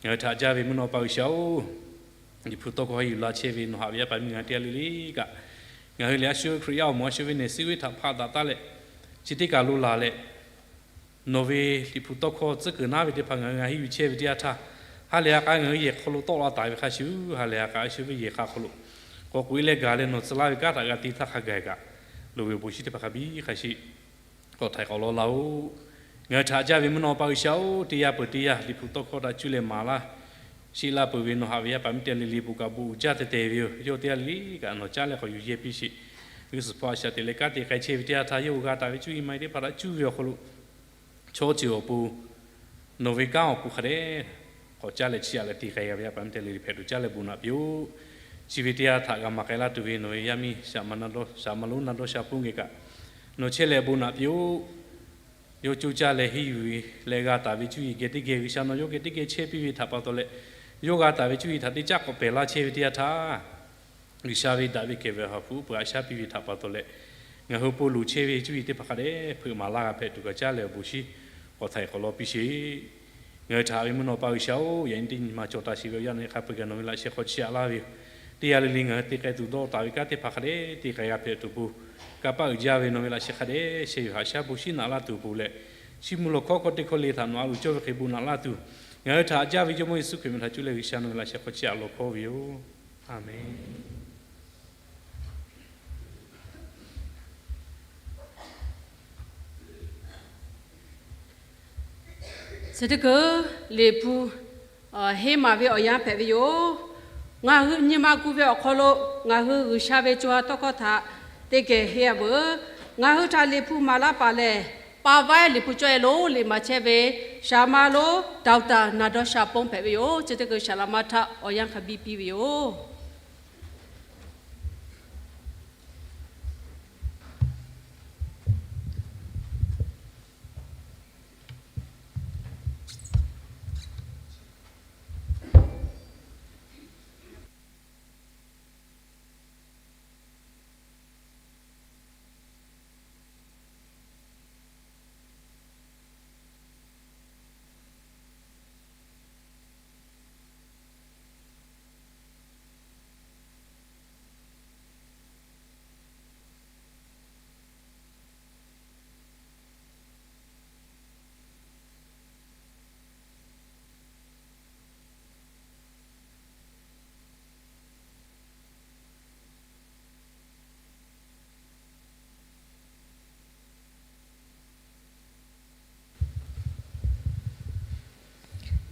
Ngaˬ hui htaꞈ jaˇ ve mvuhˇ naw pa G'uiˬsha-oˬ, Liꞈ hpu tawˇ hkawˇ henˇ yuˬ la chehˇ ve nawˬ haꞈ ve yaˇ paˍ miˇ ngaˬ hui teˇ g'aˇ le le kaꞈ, ngaˬ hui lehˬ a shu Hkriꞈ yaˇ awˬ moˍ a shu ve nehˬ suh ve htaꞈ hpaˆ daꞈ taˉ leh, chi teˇ kaˬ lo laˬ leh, nawˬ ve Liꞈ hpu tawˇ hkawˇ tcuhˉ kuiˬ naˉ ve teˇ hpaˍ ngaˬ hui g'a henˇ yuˬ chehˇ ve teˇ yanˇ htaˇ, ha lehˬ ha k'a ngaˬ hui yehˬ hk'aw lo tawˆ la taˍ ve hk'a shuˍ, ha lehˬ ha k'a a shu ve yehˬ k'a hk'aw lo k'awꞈ k'oꞈ e leh gaˬ leh nawˬ tcuh laˇ ve kanˉ htaꞈ g'a te htaˇ hk'a gaˬ kaꞈ, loˍ ve awˬ bon shiˉ teˇ hpaˍ hk'a biˇ hk'a sheˍ k'awꞈ htaiˍ k'awꞈ lawˇ laˇ-oˆ. Ngaˬ hui htaꞈ jaˇ ve mvuhˇ naw pa G'uiˬsha-oˬ, teˇ yanˇ peuˬ teˇ yanˇ Liꞈ hpu tawˇ hkawˇ htaꞈ cuˇ leh maˍ laˇ Sheˆ laˇ peuˬ ve nawˬ haꞈ ve yaˇ paˍ miˇ teˇ g'aˇ le le bon kaꞈ bon uiˍ jaˇ teh teh ve yoˬ. Yawˇ teˇ g'aˇ le le kaꞈ nawˬ caˉ leh k'awꞈ yuˬ yehˇ piˇ sheˍ. G'uiˬ suhˍ hpaw a shaꞈ teꞈ leh kanˉ te k'ai chehˇ ve teˇ yanˇ htaˇ, yawˇ hui g'a taˍ ve cuˇ yiˍ maˇ yiˍ teˇ hpaˍ htaꞈ cuˇ ve awˬ hk'aw lo chaw ceuˬ awˬ pon nawˬ ve kanˉ awˬ pon hk'a dehꞈ k'awꞈ caˉ leh chiˇ aꞈ leh te k'ai g'a ve yaˇ paˍ miˇ teˇ g'aˇ le le hpehꞈ tuˬ caˉ leh bon naꞈ piˇ-oˆ. Chi ve teˇ yanˇ htaꞈ g'a maˍ k'ai laˇ tuˬ ve nawˬ ve yaˇ miˇ Saˍ maˍ lonˉ na dawˇ sha poˇ geh kaꞈ nawˬ chehˇ leh bon naꞈ piˇ-oˆ. Yawˇ coˇ caˇ leh henˇ yuˬ leh g'a taˍ ve cuˇ yiˍ geh teˇ geh G'uiˬsha nawˬ yawˇ geh teˇ geh chehˇ piˇ ve htaꞈ pa taw leh, yawˇ g'a taˍ ve cuˇ yiˍ htaꞈ teˇ caˉ k'awꞈ pehˬ laˇ chehˇ ve teˇ yanˇ htaˇ, G'uiˬsha ve daꞈ ve kehˬ ve awˬ ha hpu uˉ peunˍ a shaˉ piˇ ve htaꞈ pa taw leh, ngaˬ hui pon loˍ chehˇ ve cuˇ yiˍ teˇ hpaˍ hk'a dehꞈ hpeuꞈ maˍ laˇ g'a hpehꞈ tuˬ kaꞈ caˉ leh awˬ bon shinˉ k'awꞈ htaiˍ k'awꞈ lawˇ piˇ sheˍ. Ngaˬ hui htaꞈ haꞈ ve mvuhˇ naw pa G'uiˬsha-oˬ, yaꞈ nyi teˇ nyi ma cawˬ taˍ sheˍ ve awˬ yanˇ naꞈ hk'a peu-eˬ kaꞈ nawˬ ve laꞈ sheh hk'aw chiˇ aꞈ laˇ ve yoˬ. Teˇ g'aˇ le le ngaˬ hui te k'ai tuˬ dawˇ taˍ ve kanˉ teˇ hpaˍ hk'a dehꞈ te k'ai g'a hpehꞈ tuˬ pon, kanˇ paˆ uiˍ jaˇ ve nawˬ ve laꞈ sheh hk'a dehꞈ sheh yuˬ haꞈ shaˉ bon shinˉ naꞈ laˇ tuˬ awˬ pon leh, chiˇ mvuh lawˬ hkawˉ hkawˇ teˇ hkawˇ le htaꞈ nawˬ a loˍ cawˇ ve hk'e bon naꞈ laˇ tuˬ, ngaˬ hui htaꞈ haꞈ jaˇ ve Jawˇmawˇ Yeˍsuˆ Hkriꞈ meh htaꞈ cuˇ leh G'uiˬsha nawˬ ve laꞈ sheh hk'aw chiˇ aꞈ lawˬ hkawˇ ve yoˬ. Aˍmenˍ. Chi teˇ keuˬ Liꞈ hpu henˇ maˍ ve awˬ yanˇ hpehꞈ ve yoˬ. Ngaˬ hui nyi ma gu ve awˬ hk'aw lo ngaˬ hui G'uiˬsha ve co ha tawˇ hkawˇ htaꞈ teˇ geh henˇ a veuˬ. Ngaˬ hui htaꞈ Liꞈ hpu maˍ laˇ paˍ lehˬ, pa vaiˉ Liꞈ hpu cawˇ e lo liꞈ maˍ chehˇ ve Saˍ maˍ lonˉ Doctor na dawˇ sha poˇ hpehꞈ ve yoˬ. Chi teˇ keuˬ Saˍ laꞈ ma htaꞈ awˬ yanˇ hk'a biˇ piˇ ve yoˬ.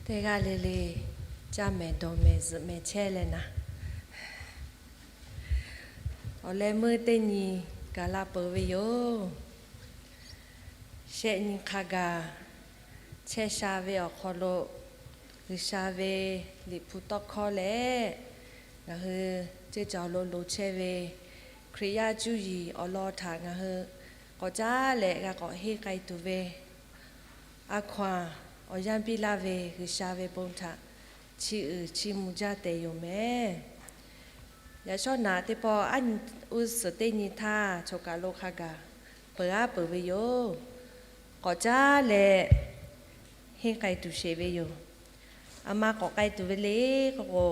Teˇ g'aˇ le le caˇ mehˍ dawˬ mehˍ zuhꞈ mehˍ chehˇ leh naˍ, awˬ leh meuˇ teˇ nyi gaˬ la peuˬ ve yoˬ. Shehˆ nyi hk'a gaˬ chehˇ sha ve awˬ hk'aw lo G'uiˬsha ve Liꞈ hpu tawˇ hkawˇ leh, ngaˬ hui ceˇ cawˬ lo loˍ chehˇ ve Hkriꞈ yaˇ cuˇ yiˍ awˬ lawn htaꞈ ngaˬ hui k'awꞈ caˉ leh g'a k'awꞈ henˇ k'ai tuˬ ve, a hkaw-anˬ awˬ yanˇ biˇ laˇ ve G'uiˬsha ve bon htaꞈ chiˇ uiˍ chiˇ mvuh jaˇ tehꞈ yoˬ mehˍ. Yaꞈ shawˉ naꞈ teˇ pawˆ aˉ nyi uˉ suhˍ teˇ nyi htaˇ choˬ kaˬ lo hk'a gaˬ peuˬ aˉ peuˬ ve yoˬ. K'awꞈ caˉ leh henˇ k'ai tuˬ sheˍ ve yoˬ. A ma k'awꞈ k'ai tuˬ ve le k'oˆ k'o,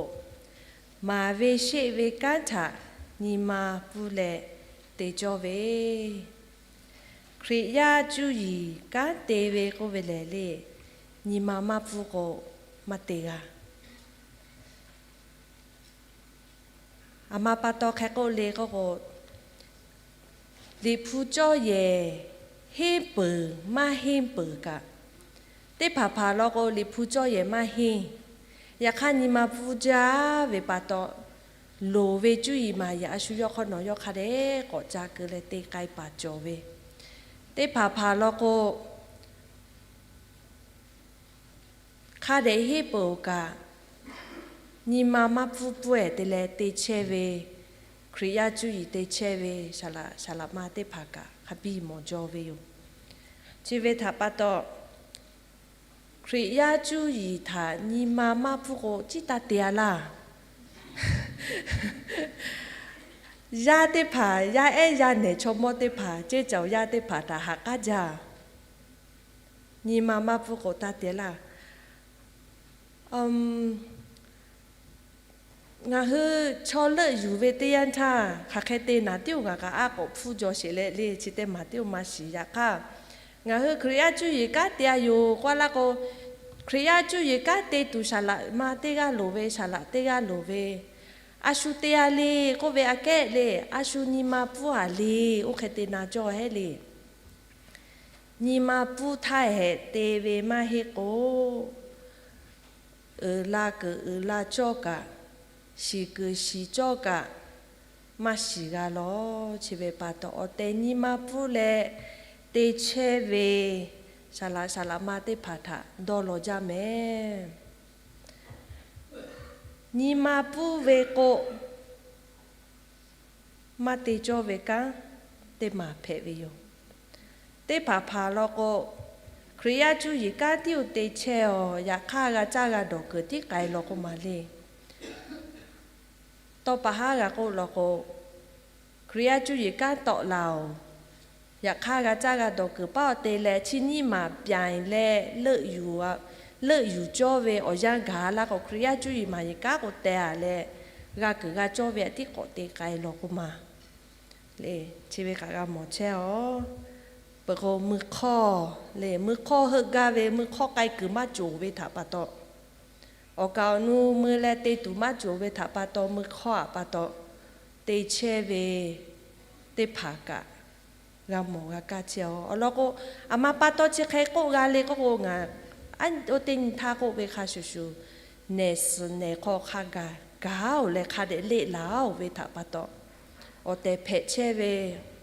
maˍ ve sheˆ ve kanˉ htaꞈ nyi ma pfuhˇ leh te cawˇ ve, Hkriꞈ yaˇ cuˇ yiˍ kanˉ te ve k'oˆ ve lehˬ le, nyi ma maˇ pfuhˇ k'o maˇ te g'a. A ma pa taw hk'e k'oˆ le k'oˆ k'o, Liꞈ hpu cawˇ yehˬ henˇ peuˬ maˇ henˇ peuˬ kaꞈ, teˇ hpaˍ hpaˍ law k'o Liꞈ hpu cawˇ yehˬ maˇ henˇ. Yaꞈ hk'aˇ nyi ma pfuhˇ jaˇ ve pa taw, loˍ ve cuˇ yiˍ maˍ yiˍ a shu yawˇ hk'awˇ nawˬ yawˇ hk'a dehꞈ k'awꞈ ca keu leh te k'ai paˍ cawˬ ve, teˇ hpaˍ hpaˍ law k'o, hk'a dehꞈ henˇ peuˬ-oˬ kaꞈ, nyi ma maˇ pfuhˇ pfuhˇ-ehˍ te leh te chehˇ ve, Hkriꞈ yaˇ cuˇ yiˍ te chehˇ ve saˍ laꞈ saˍ laꞈ ma teˇ hpaˍ kaꞈ hk'a biˇ mawˬ jaw ve yoˬ. Chi ve htaꞈ pa taw, Hkriꞈ yaˇ cuˇ yiˍ htaꞈ nyi ma maˇ pfuhˇ k'o ciˉ taˇ te-a laˇ. Yaˇ teˇ hpaˍ, yaˇ ehˉ yaˇ nehˬ chaw mawˇ teˇ hpaˍ, ceˇ cawˬ yaˇ teˇ hpaˍ htaꞈ haꞈ k'aˉ jaˇ. Nyi ma maˇ pfuhˇ k'o taˇ te laˇ. Ngaˬ hui chaw leuˆ yuˬ ve teˇ yanˇ htaˇ, hk'aˬ hk'e te naˍ tiˉ-oˬ ngaˬ kaꞈ aˉ k'awꞈ hpfuhˇ jaw sheˍ leh le, chi teˇ maˬ tiˉ-oˬ maˇ shiˍ. Yaꞈ hk'aˇ, ngaˬ hui Hkriꞈ yaˇ cuˇ yiˍ kanˉ te-a yoˬ k'oˆ-a laˇ k'o, Hkriꞈ yaˇ cuˇ yiˍ kanˉ te tuˬ saˍ laꞈ ma teˇ g'aˇ loˍ ve, saˍ laꞈ teˇ g'aˇ loˍ ve, a shu te-a le k'oˆ ve aꞈ kehˉ le, a shu nyi ma pfuhˇ-a le, oˇ hk'e te na cawˇ hehˉ le. Nyi ma pfuhˇ htaˇ hehꞈ te ve maˇ heˆ k'o, uiˍ la kuiˬ uiˍ la cawˇ kaꞈ, shiˍ kuiˬ shiˍ cawˇ kaꞈ, maˇ shiˍ g'a lawˬ. Chi ve pa taw, awˬ tehˬ nyi ma pfuhˇ leh te chehˇ ve saˍ laꞈ saˍ laꞈ ma teˇ hpaˍ htaꞈ dawˇ law jaˇ mehˍ. Nyi ma pfuhˇ ve k'o, maˇ te cawˇ ve kanˉ teˇ maˬ hpehꞈ ve yoˬ. Teˇ hpaˍ hpaˍ law k'o, Hkriꞈ yaˇ cuˇ yiˍ kanˉ tiˉ oˇ te chehˇ-oˬ, yaꞈ hk'aˇ g'a caˇ g'a dawˬ kuiˬ tiˉ k'ai law k'oˆ maˬ le. Tawˇ pa haˉ g'a k'oˆ law k'o, Hkriꞈ yaˇ cuˇ yiˍ kanˉ tawˆ la-oˬ, yaꞈ hk'aˇ g'a caˇ g'a dawˬ kuiˬ paˉ awˬ te leh chi nyiˇ maˬ pyaˍ leh leuˆ yuˬ cawˇ ve awˬ yanˇ gaˬ laˇ k'o, Hkriꞈ yaˇ cuˇ yiˍ maˍ yiˍ kanˉ k'o teh-a leh, g'a kuiˬ g'a cawˇ ve tiˉ k'awꞈ te k'ai law k'oˆ maˬ le. Chi ve kaꞈ g'a mawˬ chehˇ-oˬ. Peuˬ k'o, mui hk'awˇ le, mui hk'awˇ heuˆ gaˇ ve, mui hk'awˇ k'ai kuiˬ maˇ cawˬ ve htaꞈ pa taw, awˬ kaˍ awˬ nu mui leh te tuˬ maˇ cawˬ ve htaꞈ pa taw, mui hk'awˇ aꞈ pa taw te chehˇ ve teˇ hpaˍ kaꞈ g'a mawˬ g'a kaˇ chehˇ-oˬ. Awˬ lawn k'o, aˬ ma pa taw chi hk'e k'oˆ g'a le k'oˆ k'o, ngaˬ oˇ teˇ nyi htaˇ k'oˆ ve hk'a shuˍ shuˍ, nehˬ suhˍ nehˬ hk'aw hk'a gaˬ gaˬ-oˬ leh hk'a dehꞈ leˆ laˬ-oˬ ve htaꞈ pa taw, awˬ tehˬ hpehꞈ chehˇ ve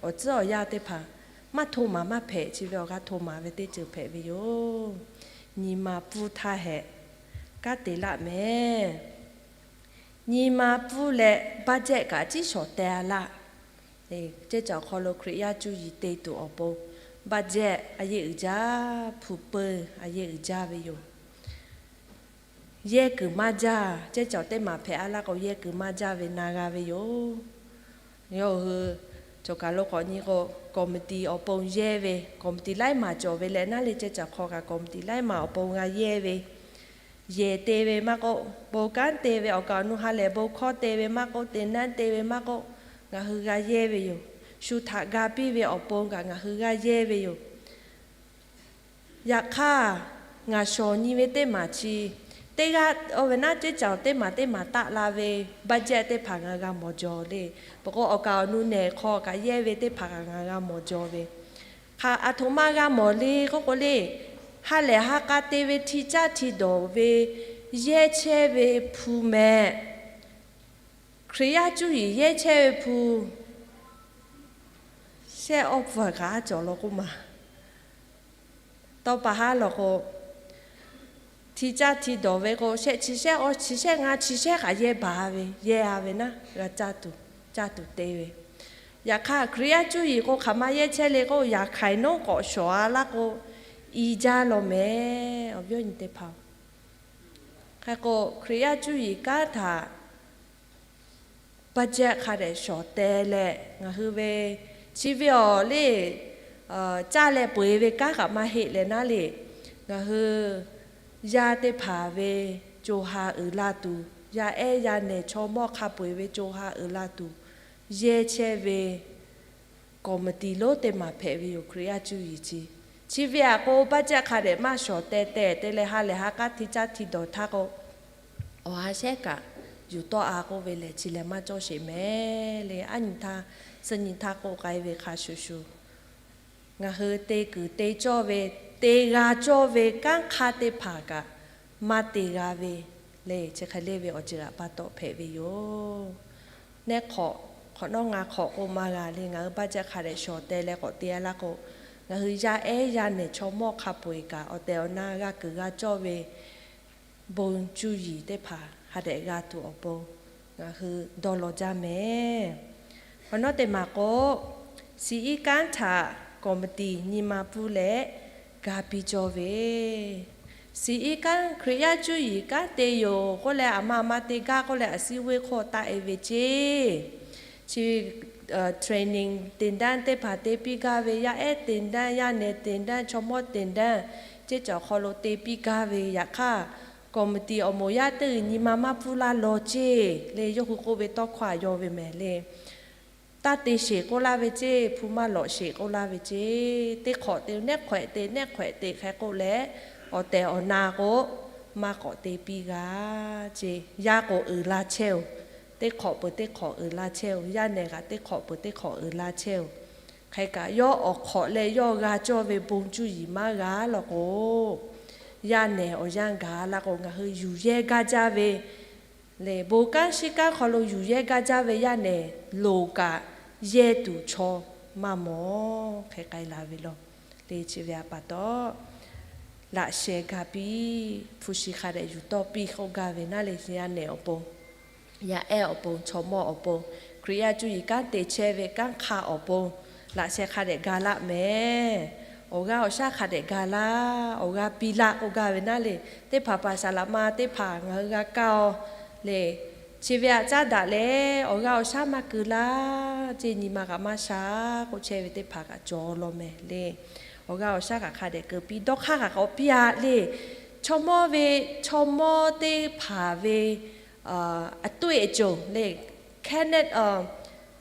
awˬ tcuhˉ awˬ yanˇ teˇ hpaˍ maˇ hto maˍ maˇ hpehꞈ, chi ve awˬ g'aˇ hto maˍ ve teˇ ceuˬ hpehꞈ ve yoˬ. Nyi ma pfuhˇ htaˇ hehꞈ kanˉ te laˆ mehˍ. Nyi ma pfuhˇ leh budget kaꞈ ciˉ shawˍ teh-a laˇ. Ceˇ caˬ awˬ hk'aw lo Hkriꞈ yaˇ cuˇ yiˍ te tuˬ awˬ pon budget a yeˇ uiˍ jaˇ, hpu peu a yeˇ uiˍ jaˇ ve yoˬ. Yehˇ kuiˬ maˇ jaˇ. Ceˇ caˬ teˇ maˬ hpehꞈ-a laˇ k'o, yehˇ kuiˬ maˇ jaˇ ve na g'a ve yoˬ. Yawˇ hui cawˬ kaˬ lo k'awꞈ nyi k'o, committee awˬ pon yehˇ ve, committee laiˉ maˬ cawˬ ve leh naˉ le, ceˇ caˬ hk'aw kaꞈ committee laiˉ maˬ awˬ pon g'a yehˇ ve, yehˬ te ve maˇ k'oˆ, bon kanˉ te ve awˬ kaˍ awˬ nu ha lehˬ bon hkawˇ te ve maˇ k'oˆ, te nanˉ te ve maˇ k'oˆ, ngaˬ hui g'a yehˇ ve yoˬ. Shu htaꞈ ga piˇ ve awˬ pon kaꞈ ngaˬ hui g'a yehˇ ve yoˬ. Yaꞈ hk'aˇ, ngaˬ shawˍ nyi ve teˇ maˬ chi, teˇ g'aˇ oˇ ve naˉ ceˇ caˬ teˇ maˬ teˇ maˬ taˆ la ve budget teˇ hpaˍ ngaˬ g'a mawˬ jaw le. Peuˬ k'o, awˬ kaˍ awˬ nu nehˬ hk'aw kaꞈ yehˇ ve teˇ hpaˍ kaꞈ ngaˬ g'a mawˬ jaw ve. Hk'aˬ aˬ htoꞈ ma g'a mawˬ le k'oˆ k'o le, ha lehˬ ha k'a te ve hti caˇ hti dawˬ ve yehˇ chehˇ ve hpu meh, Hkriꞈ yaˇ cuˇ yiˍ yehˇ chehˇ ve hpu shehˆ awˇ hpu kaꞈ aˉ cawˬ law k'oˆ maˬ. Tawˇ pa haˉ law k'o, hti caˇ hti dawˬ ve k'o, shehˆ chi shehˆ awˇ chi shehˆ ngaˇ chi shehˆ kaꞈ yehˇ baˬ ve, yehˇ-a ve naˉ g'a caˇ tuˬ, caˇ tuˬ te ve. Yaꞈ hk'aˇ, Hkriꞈ yaˇ cuˇ yiˍ k'o hk'aˬ ma yehˇ chehˇ le k'o, yaꞈ hk'aiˍ nawˉ k'awꞈ shawˍ-a laˇ k'o, i jaˇ law mehˍ. Awˬ viˉ awˬ nyi teˇ hpaˍ-oˬ, hk'e k'o Hkriꞈ yaˇ cuˇ yiˍ kanˉ htaꞈ budget hk'a dehꞈ shawˍ teh leh, ngaˬ hui ve chi ve awˬ le caˇ leh peu-eˬ ve kanˉ kaꞈ maˇ heˆ leh naˉ le, ngaˬ hui yaˇ teˇ hpaˍ ve co ha uiˍ la tuˬ, yaˇ ehˉ yaˇ nehˬ chaw mawˇ hk'a peu-eˬ ve co ha uiˍ la tuˬ, yehˇ chehˇ ve committee lonˉ teˇ maˬ hpehꞈ ve yoˬ, Hkriꞈ yaˇ cuˇ yiˍ chi. Chi ve aꞈ k'o, budget hk'a dehꞈ maˇ shawˍ teh tehꞈ te leh ha lehˬ ha k'aˉ hti caˇ hti dawˬ htaˇ k'o, awˬ ha shehˉ kaꞈ yuˬ tawˆ-a k'oˆ ve lehˬ, chi lehˬ maˇ cawˇ sheˍ mehˍ le. Aˉ nyi htaˇ, suh nyi htaˇ k'oˆ k'ai ve hk'a shuˍ shuˍ, ngaˬ hui te kuiˬ te cawˇ ve, te g'a cawˇ ve kanˉ hk'aˇ teˇ hpaˍ kaꞈ maˇ te g'a ve le. Chi hk'e le ve awˬ ceuˬ aꞈ pa taw hpehꞈ ve yoˬ. Neˉ hk'awꞈ, hk'awꞈ nawˉ ngaˬ hk'awꞈ k'o maˇ g'a le. Ngaˬ hui budget hk'a dehꞈ shawˍ teh leh k'awꞈ te-a laˇ k'o, ngaˬ hui yaˇ ehˉ yaˇ nehˬ chaw mawˇ hk'a peu-eˬ kaꞈ awˬ tehˬ awˬ na g'a kuiˬ g'a cawˇ ve bon cuˇ yiˍ teˇ hpaˍ hk'a dehꞈ g'a tuˬ awˬ pon ngaˬ hui dawˇ law jaˇ mehˍ. Awˬ nawˉ teˇ maˬ k'o, siˍ iˉ kanˉ htaꞈ committee nyi ma pfuhˇ leh ga piˇ cawˇ ve, siˍ iˉ kanˉ Hkriꞈ yaˇ cuˇ yiˍ kanˉ te yoˬ k'oˆ leh, aˬ ma aˬ ma te gaˇ k'oˆ leh, aˬ siˉ venˇ hk'oˆ taˆ-e ve ceˇ. Chi training သင်တန်း teˇ hpaˍ te piˇ gaˇ ve, yaˇ ehˉ သင်တန်း, yaˇ nehˬ သင်တန်း, chaw mawˇ သင်တန်း, ceˇ caˬ awˬ hk'aw lo te piˇ gaˇ ve. Yaꞈ hk'aˇ, committee awˬ moˍ yaˇ teˇ g'uiˬ nyi ma maˇ pfuhˇ laˇ law ceˇ le. Yawˇ hui k'oˆ ve tawˇ hkawˇ aꞈ yaw ve mehˍ le. Taˇ te sheˍ k'oˆ laˇ ve ceˇ, hpu maˇ lawꞈ sheˍ k'oˆ laˇ ve ceˇ. Teˇ hk'awꞈ te, neˉ hk'awehꞈ te, neˉ hk'awehꞈ te hk'e k'oˆ leh, awˬ tehˬ awˬ na k'o maˇ k'awꞈ te piˇ g'a ceˇ. Yaˇ k'o uiˍ la chehˇ-oˬ, teˇ hk'awꞈ peuˬ teˇ hk'awꞈ uiˍ la chehˇ-oˬ, yaˇ nehˬ kaꞈ teˇ hk'awꞈ peuˬ teˇ hk'awꞈ uiˍ la chehˇ-oˬ. Hk'e kaꞈ, yawˇ awˬ hk'awꞈ leh yawˇ g'a cawˇ ve bon cuˇ yiˍ maˇ g'a law k'o, Yaˇ nehˬ awˬ yanˇ gaˬ la k'o, ngaˬ hui yuˬ yehˇ gaˇ jaˇ ve lehˬ, bon kanˉ shiˉ kanˉ hk'aw lo yuˬ yehˇ gaˇ jaˇ ve yaˇ nehˬ loˍ kaꞈ yehˇ tuˬ chaw maˇ mawˬ hk'e k'ai la ve law. Lehˬ chi ve pa taw, laꞈ sheh ga piˇ, hpu shi hk'a dehꞈ yuˬ tawˇ piˇ k'oˆ gaˇ ve naˉ lehˬ, yaˇ nehˬ awˬ pon, yaˇ ehˉ awˬ pon, chaw mawˇ awˬ pon, Hkriꞈ yaˇ cuˇ yiˍ kanˉ te chehˇ ve kanˉ hk'a awˬ pon, laꞈ sheh hk'a dehꞈ ga laˆ mehˍ. Awˬ g'aˇ awˬ shaˉ hk'a dehꞈ ga laˇ, awˬ g'aˇ piˇ laˆ k'oˆ gaˇ ve naˉ lehˬ, teˇ hpaˍ paˍ saˍ laꞈ ma teˇ hpaˍ ngaˬ hui g'a kaˇ-oˬ lehˬ, chi ve aꞈ caˉ daꞈ leh awˬ g'aˇ awˬ shaˉ maˇ keu laˇ, ceˇ nyi ma kaꞈ maˇ sha k'oˆ chehˇ ve teˇ hpaˍ kaꞈ cawˬ law mehˍ lehˬ, awˬ g'aˇ awˬ shaˉ kaꞈ hk'a dehꞈ keu piˇ, dawˇ hk'aˇ kaꞈ k'awꞈ piˇ-a lehˬ, chaw mawˇ ve, chaw mawˇ teˇ hpaˍ ve အတွေ့အကြုံ lehˬ, Kenneth,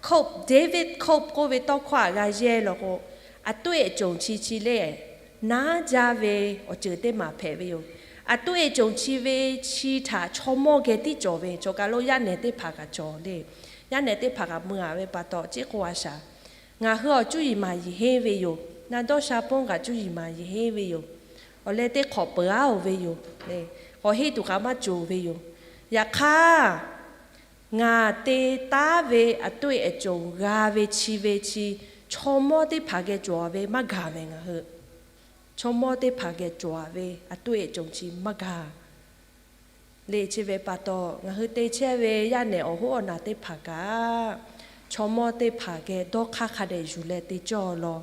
Cope, David Cope k'oˆ ve tawˇ hkawˇ aꞈ g'a yehˇ law k'o, အတွေ့အကြုံ chi chi lehˬ, naˉ jaˇ ve awˬ ceuˬ teˇ maˬ hpehꞈ ve yoˬ. အတွေ့အကြုံ chi ve chi htaꞈ chaw mawˇ geh tiˉ cawˬ ve, choˬ kaˬ lo yaˇ nehˬ teˇ hpaˍ kaꞈ cawˬ lehˬ, yaˇ nehˬ teˇ hpaˍ kaꞈ mui-a ve pa taw, ciˉ k'oˆ a shaˍ, ngaˬ hui awˬ cuˇ yiˍ maˍ yiˍ henˇ ve yoˬ. Na dawˇ sha pawˇ kaꞈ cuˇ yiˍ maˍ yiˍ henˇ ve yoˬ. Awˬ leh teˇ hk'awꞈ peuˬ-aˉ-oˬ ve yoˬ. K'awꞈ henˇ tuˬ kaꞈ maˇ cawˬ ve yoˬ. Yaꞈ hk'aˇ, ngaˬ te taˉ ve အတွေ့အကြုံ g'a ve chi ve chi, chaw mawˇ teˇ hpaˍ geh cawˬ ve maˇ gaˬ mehˍ ngaˬ hui. Chaw mawˇ teˇ hpaˍ geh cawˬ ve အတွေ့အကြုံ chi maˇ gaˬ. Lehˬ chi ve pa taw, ngaˬ hui te chehˇ ve yaˇ nehˬ awˬ hoˉ awˬ naˬ teˇ hpaˍ kaꞈ, chaw mawˇ teˇ hpaˍ geh dawˇ hk'aˇ hk'a dehꞈ yuˬ leh te cawˇ law.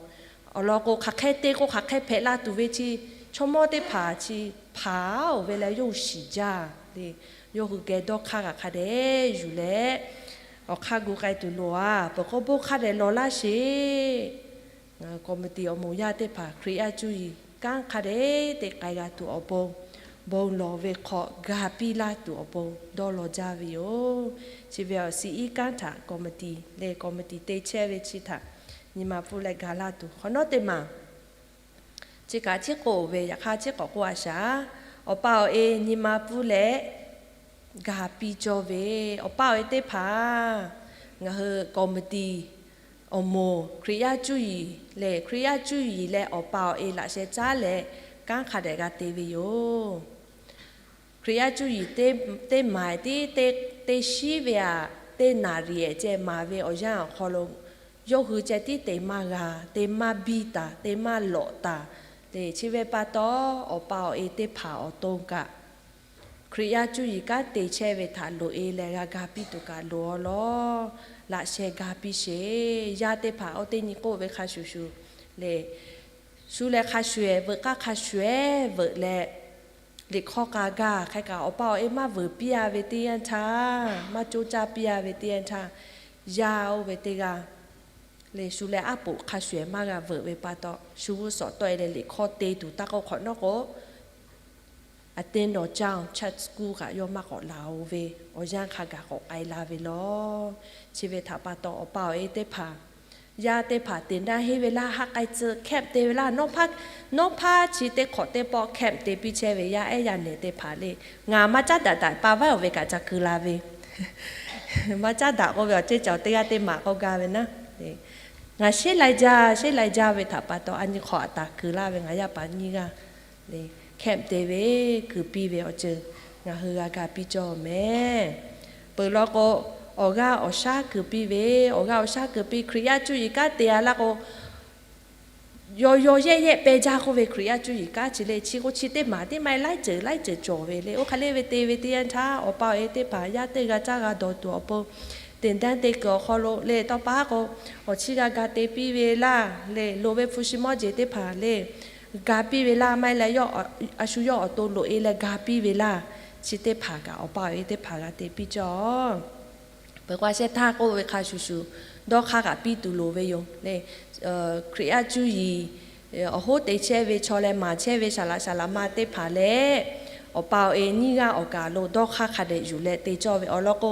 Awˬ lawn k'o, hk'aˬ hk'e te k'o hk'aˬ hk'e hpehꞈ la tuˬ ve chi, chaw mawˇ teˇ hpaˍ chi hpaˍ-oˬ ve leh yawˇ hui shiˍ jaˇ lehˬ, yawˇ hui geh dawˇ hk'aˇ kaꞈ hk'a dehꞈ yuˬ leh, awˬ hk'aˇ gu k'ai tuˬ loˬ-a. Peuˬ k'o bon hk'a dehꞈ lawˬ laˇ sheˍ. Ngaˬ hui committee awˬ moˍ yaˇ teˇ hpaˍ Hkriꞈ yaˇ cuˇ yiˍ kanˉ hk'a dehꞈ te k'ai g'a tuˬ awˬ pon, bon lawˬ ve hk'aw ga piˇ laˇ tuˬ awˬ pon dawˇ law jaˇ ve yoˬ. Chi ve awˬ suhˍ iˉ kanˉ htaꞈ committee lehˬ, committee te chehˇ ve chi htaꞈ nyi ma pfuhˇ leh ga laˇ tuˬ hk'awꞈ nawˉ teˇ maˬ. Chi kaꞈ chiˉ k'oˆ ve, yaꞈ hk'aˇ chiˉ k'awꞈ k'oˆ a shaˍ. Awˬ pa awˬ e nyi ma pfuhˇ leh ga piˇ cawˇ ve, awˬ pa awˬ e teˇ hpaˍ ngaˬ hui committee awˬ moˍ Hkriꞈ yaˇ cuˇ yiˍ lehˬ, Hkriꞈ yaˇ cuˇ yiˍ leh awˬ pa awˬ e laꞈ sheh caˉ leh kanˉ hk'a dehꞈ g'a te ve yoˬ. Hkriꞈ yaˇ cuˇ yiˍ teˇ maˍ tiˉ te, te shiˉ ve aꞈ, teˇ naˍ riˍ ehˍ ceh maˍ ve awˬ yanˇ awˬ hk'aw lo, yawˇ hui ceh tiˉ te maˇ g'a, te maˇ biˇ taˍ, te maˇ lawꞈ taˍ. Lehˬ chi ve pa taw, awˬ pa awˬ e teˇ hpaˍ awˬ to kaꞈ Hkriꞈ yaˇ cuˇ yiˍ kanˉ te chehˇ ve htaꞈ loꞈ-e leh g'a ga piˇ tuˬ kaꞈ loꞈ-a law. Laꞈ sheh ga piˇ sheˍ. Yaˇ teˇ hpaˍ oˇ teˇ nyi k'oˆ ve hk'a shuˍ shuˍ lehˬ, shu leh hk'a shuˍ-ehˍ veuꞈ k'aˇ hk'a shuˍ-ehˍ veuꞈ leh, liꞈ hk'awˇ k'a gaˇ hk'e kaꞈ awˬ pa awˬ e maˇ veuꞈ piˇ-a ve teˇ yanˇ htaˇ, maˇ coˇ caˇ piˇ-a ve teˇ yanˇ htaˇ, yaˇ oˇ ve teˇ g'aˇ lehˬ, shu leh aˉ poꞈ hk'a shuˍ-ehˍ maˇ g'a veuꞈ ve pa taw, shu g'uˇ suhˍ tawˆ-e leh liꞈ hk'awˇ te tuˬ taˇ k'oˆ hk'awꞈ nawˉ k'o, aˬ teˇ nawˬ caˇ church school kaꞈ yawˇ maˇ k'awꞈ laˬ-o ve awˬ yanˇ hk'a gaˬ k'awꞈ k'ai la ve law. Chi ve htaꞈ pa taw, awˬ pa awˬ e teˇ hpaˍ, yaˇ teˇ hpaˍ te naˇ henˇ ve laˇ, ha k'ai tcuh camp te ve laˇ, nawˉ hpaˇ, nawˉ hpaˇ chi teˇ hk'awꞈ teˇ pawˆ camp te piˇ chehˇ ve yaˇ ehˉ yaˇ nehˬ teˇ hpaˍ lehˬ, ngaˬ maˇ caˉ daꞈ daꞈ pa vaˉ-oˬ ve kaꞈ ca keu la ve. Maˇ caˉ daꞈ k'oˆ ve awˬ ceuˬ cawˬ teˇ g'aˇ teˇ maˬ k'oˆ gaˇ ve naˉ, ngaˬ sheˉ lai jaˇ, sheˉ lai jaˇ ve htaꞈ pa taw, a nyi hk'aw aꞈ taˍ keu laˇ ve ngaˬ yaˇ paˍ nyiˇ g'aˇ lehˬ, camp te ve, keu piˇ ve awˬ ceuˬ ngaˬ hui g'a ga piˇ cawˇ mehˍ. Peuˬ law k'o, awˬ g'aˇ awˬ shaˉ keu piˇ ve, awˬ g'aˇ awˬ shaˉ keu piˇ, Hkriꞈ yaˇ cuˇ yiˍ kanˉ te-a laˇ k'o, yaw yaw yehˆ yehˆ pehˇ jaˇ k'oˆ ve Hkriꞈ yaˇ cuˇ yiˍ kanˉ chi lehˬ, chi k'o chi teˇ maˬ teˇ maˇ laiˉ ceuˬ laiˉ ceuˬ cawˬ ve lehˬ, oˇ hk'e le ve te ve teˇ yanˇ htaˇ, awˬ pa awˬ e teˇ hpaˍ yaˇ teˇ g'aˇ caˇ g'a dawˬ tuˬ awˬ pon, te daˇ te kuiˬ awˬ hk'aw lo lehˬ, tawˇ pa k'o, awˬ chi g'a ga te piˇ ve laˇ lehˬ, loˍ ve hpu shi mawˇ jeˬ teˇ hpaˍ lehˬ, ga piˇ ve laˇ, maˇ heˆ leh, a shu yawˇ awˬ to loꞈ-e leh ga piˇ ve laˇ, chi teˇ hpaˍ kaꞈ awˬ pa awˬ e teˇ hpaˍ g'a te piˇ cawˇ. Peuˬ k'o a shehˇ htaˇ k'oˆ ve hk'a shuˍ shuˍ, dawˇ hk'aˇ kaꞈ piˇ tuˬ loˍ ve yoˬ lehˬ, Hkriꞈ yaˇ cuˇ yiˍ awˬ hoˉ te chehˇ ve chaw leh maˍ chehˇ ve saˍ laꞈ saˍ laꞈ ma teˇ hpaˍ leh, awˬ pa awˬ e nyiˇ g'aˇ awˬ kaˬ lo dawˇ hk'aˇ hk'a dehꞈ yuˬ leh te cawˇ ve awˬ lawn k'o,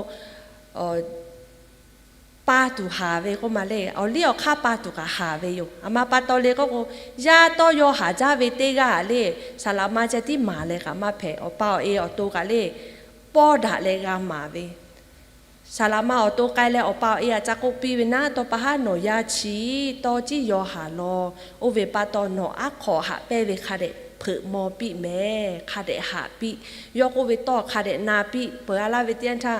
pa tuˬ haˍ ve k'oˆ ma lehˬ, awˬ liˇ awˬ hk'aˇ pa tuˬ kaꞈ haˍ ve yoˬ. Aˬ ma pa taw le k'oˆ k'o, yaˇ tawˇ yaw haˍ jaˇ ve teˇ g'aˇ lehˬ, saˍ laꞈ ma ceh tiˉ maˍ leh kaꞈ maˇ hpehꞈ, awˬ pa awˬ e awˬ to kaꞈ lehˬ, pawˇ daꞈ leh g'a maˍ ve saˍ laꞈ ma awˬ to k'ai leh awˬ pa awˬ e aꞈ ca k'oˆ piˇ ve naˉ, tawˇ pa haˉ nawˬ yaˇ chi tawˇ ciˉ yaw haˍ law. Oˇ ve pa taw nawˬ aˉ hk'awꞈ haꞈ pehnˇ ve hk'a dehꞈ hpeuꞈ maw piˇ mehˍ, hk'a dehꞈ haꞈ piˇ. Yawˇ k'oˆ ve tawˇ hk'a dehꞈ na piˇ peuˬ a laˇ ve teˇ yanˇ htaˇ,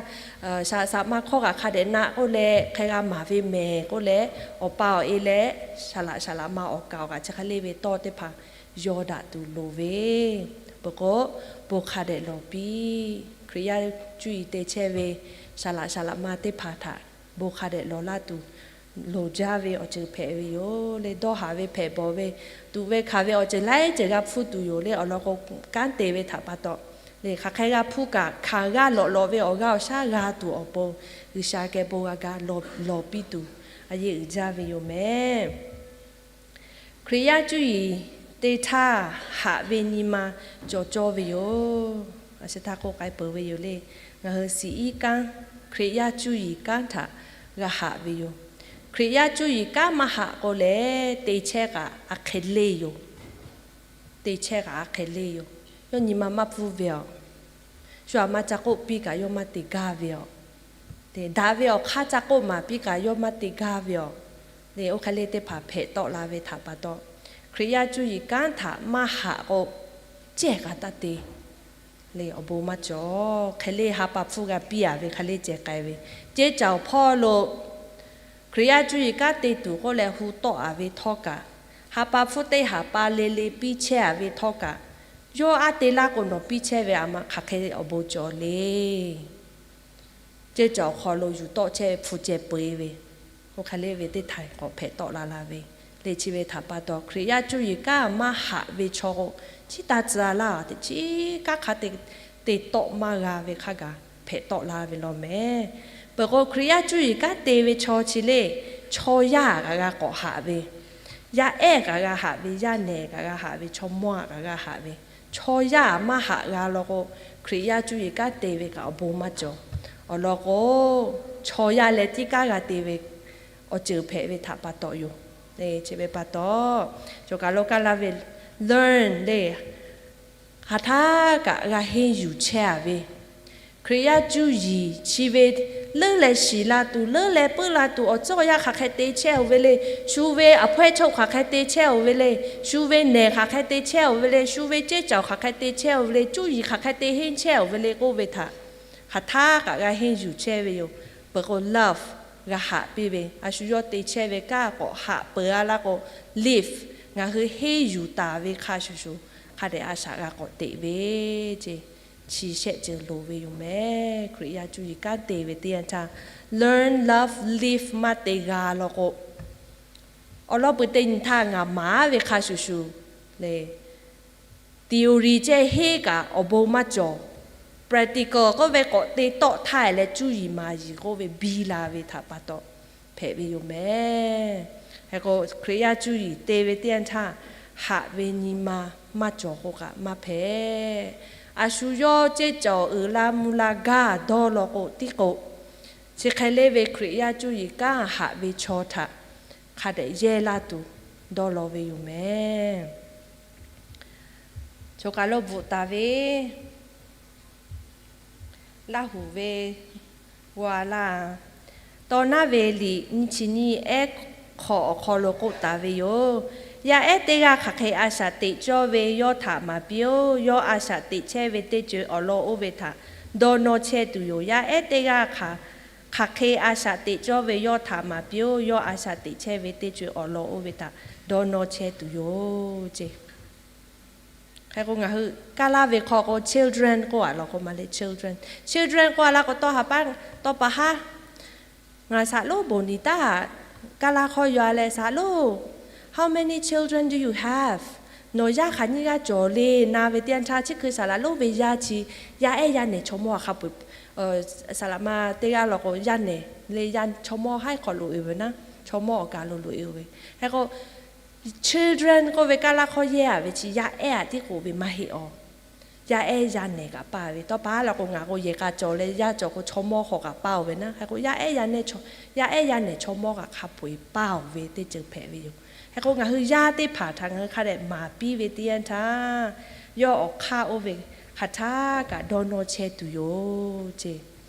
shaˍ laꞈ shaˍ ma hkawˇ kaꞈ hk'a dehꞈ na k'oˆ leh hk'e g'a maˍ ve mehˍ k'oˆ leh, awˬ pa awˬ e leh shaˍ laꞈ shaˍ laꞈ ma awˬ kaˍ awˬ kaꞈ chi hk'e le ve tawˇ teˇ hpaˍ yaw daꞈ tuˬ loˍ ve. Peuˬ k'o, bon hk'a dehꞈ lawˬ piˇ. Hkriꞈ yaˇ cuˇ yiˍ te chehˇ ve shaˍ laꞈ shaˍ laꞈ ma teˇ hpaˍ htaꞈ bon hk'a dehꞈ lawˬ laˇ tuˬ loˍ jaˇ ve awˬ ceuˬ hpehꞈ ve yoˬ le. Dawˇ haˍ ve hpehꞈ bawˬ ve, tuꞈ ve hkanˍ ve awˬ ceuˬ laiˉ ceuˬ g'a hpuˇ tuˬ yoˬ le. Awˬ lawn k'o, kanˉ te ve htaꞈ pa taw le, hk'aˬ hk'e g'a hpuˇ kaꞈ, hkanˍ g'aˇ lawꞈ lawꞈ ve awˬ g'aˇ awˬ shaˉ g'a tuˬ awˬ pon, G'uiˬsha geh bon g'a ga lawˬ piˇ tuˬ a yeˇ uiˍ jaˇ ve yoˬ mehˍ. Hkriꞈ yaˇ cuˇ yiˍ te htaˇ, haꞈ ve nyi ma cawˬ cawˇ ve yoˬ. A shu htaˇ k'oˆ k'ai peuˬ ve yoˬ le. Ngaˬ hui shiˍ iˉ kanˉ, Hkriꞈ yaˇ cuˇ yiˍ kanˉ htaꞈ g'a haꞈ ve yoˬ. Hkriꞈ yaˇ cuˇ yiˍ kanˉ maˇ haꞈ k'o lehˬ, te chehˇ kaꞈ a hk'e le yoˬ. Te chehˇ kaꞈ a hk'e le yoˬ. Yawˇ nyi ma maˇ pfuhˇ ve aˬ. Shu aꞈ ma ca k'oˆ piˇ kaꞈ yawˇ maˇ te gaˇ ve aˬ. Daꞈ ve awˬ hk'aˇ ca k'oˆ maˍ piˇ kaꞈ yawˇ maˇ te gaˇ ve aˬ. Le, oˇ hk'e le teˇ hpaˍ hpehꞈ tawˆ la ve htaꞈ pa taw, Hkriꞈ yaˇ cuˇ yiˍ kanˉ htaꞈ maˇ haꞈ k'o, cehˇ k'a taˇ te le, awˬ bon maˇ cawˬ. Hk'e le ha pa hpfuhˇ g'a piˇ a ve hk'e le ceh k'ai ve, ceˇ caˬ awˬ hpawˇ lo Hkriꞈ yaˇ cuˇ yiˍ kanˉ te tuˬ k'oˆ leh hu tawˆ a ve htawˇ kaꞈ, ha pa hpfuhˇ teˇ haˍ pa le le piˇ chehˇ a ve htawˇ kaꞈ, yawˇ aˉ te laˇ k'o nawˬ piˇ chehˇ ve aˬ ma hk'aˬ hk'e awˬ bon cawˬ le. Ceˇ caˬ awˬ hk'aw lo yuˬ tawˆ chehˇ ve hpu ceh peu-e ve, oˇ hk'e le ve teˇ htaiˍ k'awꞈ hpehꞈ tawˆ la la ve le. Chi ve htaꞈ pa taw, Hkriꞈ yaˇ cuˇ yiˍ kanˉ maˇ haꞈ ve chaw k'o, chi taˇ tcuh laˇ, teꞈ chiˉ kanˉ hk'a te te tawˆ maˇ g'a ve hk'a gaˬ hpehꞈ tawˆ la ve law mehˍ. Peuˬ k'o, Hkriꞈ yaˇ cuˇ yiˍ kanˉ te ve chaw chi le, chaw yaˇ kaꞈ g'a k'awꞈ haꞈ ve, yaˇ ehˉ kaꞈ g'a haꞈ ve, yaˇ nehˬ kaꞈ g'a haꞈ ve, chaw mawˇ kaꞈ g'a haꞈ ve, chaw yaˇ maˇ haꞈ g'a law k'o, Hkriꞈ yaˇ cuˇ yiˍ kanˉ te ve kaꞈ awˬ bon maˇ cawˬ. Awˬ lawn k'o, chaw yaˇ leh tiˉ kanˉ g'a te ve awˬ ceuˬ hpehꞈ ve htaꞈ pa taw yoˬ. Chi ve pa taw, cawˬ kaˬ lo kaˇ laˇ ve learn le, hk'aˬ htaˇ kaꞈ g'a henˇ yuˬ chehˇ a ve, Hkriꞈ yaˇ cuˇ yiˍ chi ve leuˉ leh shiˍ la tuˬ, leuˉ leh puiˉ la tuˬ, awˬ tcuhˉ awˬ yanˇ hk'aˬ hk'e te chehˇ oˬ ve le, shu ve aˬ hpawehˇ chaw hk'aˬ hk'e te chehˇ oˬ ve le, shu ve nehˬ hk'aˬ hk'e te chehˇ oˬ ve le, shu ve ceˇ caˬ hk'aˬ hk'e te chehˇ oˬ ve le, cuˇ yiˍ hk'aˬ hk'e te henˇ chehˇ oˬ ve le k'oˆ ve htaꞈ hk'aˬ htaˇ kaꞈ g'a henˇ yuˬ chehˇ ve yoˬ. Peuˬ k'o love g'a haꞈ piˇ ve, a shu yawˇ te chehˇ ve kanˉ k'awꞈ haꞈ peuˬ a laˇ k'o, live, ngaˬ hui henˇ yuˬ taˍ ve hk'a shuˍ shuˍ hk'a dehꞈ a shaꞈ g'a k'awꞈ teꞈ ve ceˇ, chi shehˆ ceuˬ loˍ ve yoˬ mehˍ. Hkriꞈ yaˇ cuˇ yiˍ kanˉ te ve teˇ yanˇ htaˇ, learn, love, live maˇ te g'a law k'o, awˬ lawn peuˬ teˇ nyi htaˇ ngaˬ maˍ ve hk'a shuˍ shuˍ le, theory ceh henˇ kaꞈ awˬ bon maˇ cawˬ. Practical k'oˆ ve k'awꞈ te tawˆ htaˇ leh cuˇ yiˍ maˍ yiˍ k'oˆ ve biˇ la ve htaꞈ pa taw hpehꞈ ve yoˬ mehˍ. Hk'e k'o, Hkriꞈ yaˇ cuˇ yiˍ te ve teˇ yanˇ htaˇ, haꞈ ve nyi ma maˇ cawˬ k'o kaꞈ maˇ hpehꞈ. A shu yawˇ ceˇ caˬ uiˍ la mvuh la gaˇ dawˇ law k'o tiˉ k'o, chi hk'e le ve Hkriꞈ yaˇ cuˇ yiˍ kanˉ haꞈ ve chaw htaꞈ hk'a dehꞈ yehˇ laˇ tuˬ dawˇ law ve yoˬ mehˍ. Choˬ kaˬ lo bvuhꞈ taˍ ve Laˇ huˍ ve g'aw a laˇ. Tawˇ naˉ ve liꞈ nyiˇ chi nyiˇ ehˉ hk'awꞈ awˬ hk'aw lo k'oˆ taˍ ve yoˬ. Yaˇ ehˉ teˇ g'aˇ hk'aˬ hk'e a shaꞈ teꞈ cawˇ ve yawˇ htaꞈ maˍ piˇ-oˆ. Yawˇ a shaꞈ teꞈ chehˇ ve teˇ ceuˬ awˬ lawn oˇ ve htaꞈ dawˇ nawˇ chehˇ tuˬ yoˬ. Yaˇ ehˉ teˇ g'aˇ hk'aˬ hk'e a shaꞈ teꞈ cawˇ ve yawˇ htaꞈ maˍ piˇ-oˆ. Yawˇ a shaꞈ teꞈ chehˇ ve teˇ ceuˬ awˬ lawn oˇ ve htaꞈ dawˇ nawˇ chehˇ tuˬ yoˬ ceˇ. Hk'e k'o, ngaˬ hui Kaˇ laˇ ve hk'aw k'o children k'oˆ a law k'o ma le, children, children k'oˆ a laˇ k'o, tawˇ ha paˉ tawˇ pa haˉ ngaˬ shaˍ lonˉ bon niˍ taˉ Kaˇ laˇ hk'aw yaw a leh, shaˍ lonˉ, how many children do you have? Nawˬ yaˇ hk'aˬ nyiˇ g'aˇ cawˬ le. Na ve teˇ yanˇ htaˇ, chi hkui shaˍ laꞈ lonˉ ve yaˇ chi yaˇ ehˉ yaˇ nehˬ chaw mawˇ hk'a peu-eˬ, shaˍ laꞈ ma teˇ g'aˇ law k'o yaˇ nehˬ le, yaˇ chaw mawˇ haiˉ hk'awꞈ loꞈ e ve naˉ, chaw mawˇ awˬ kaˬ lo loꞈ e ve. Hk'e k'o, children k'oˆ ve Kaˇ laˇ hk'aw yehˇ a ve chi yaˇ ehˉ a tiˉ k'oˆ ve maˇ heˆ awˬ. Yaˇ ehˉ yaˇ nehˬ kaꞈ paˇ ve. Tawˇ pa law k'o, ngaˬ k'o yehˬ k'a cawˬ leh yaˇ cawˬ k'o chaw mawˇ hk'aw kaꞈ paˇ oˬ ve naˉ. Hk'e k'o, yaˇ ehˉ yaˇ nehˬ chaw, yaˇ ehˉ yaˇ nehˬ chaw mawˇ kaꞈ hk'a peu-eˬ paˇ oˬ ve teˇ ceuˬ hpehꞈ ve yoˬ. Hk'e k'o, ngaˬ hui yaˇ teˇ hpaˍ htaꞈ ngaˬ hui hk'a dehꞈ maˍ piˇ ve teˇ yanˇ htaˇ, yawˇ awˬ hk'aˇ oˇ ve hk'aˬ htaˇ kaꞈ dawˇ nawˇ chehˇ tuˬ yoˬ ceˇ.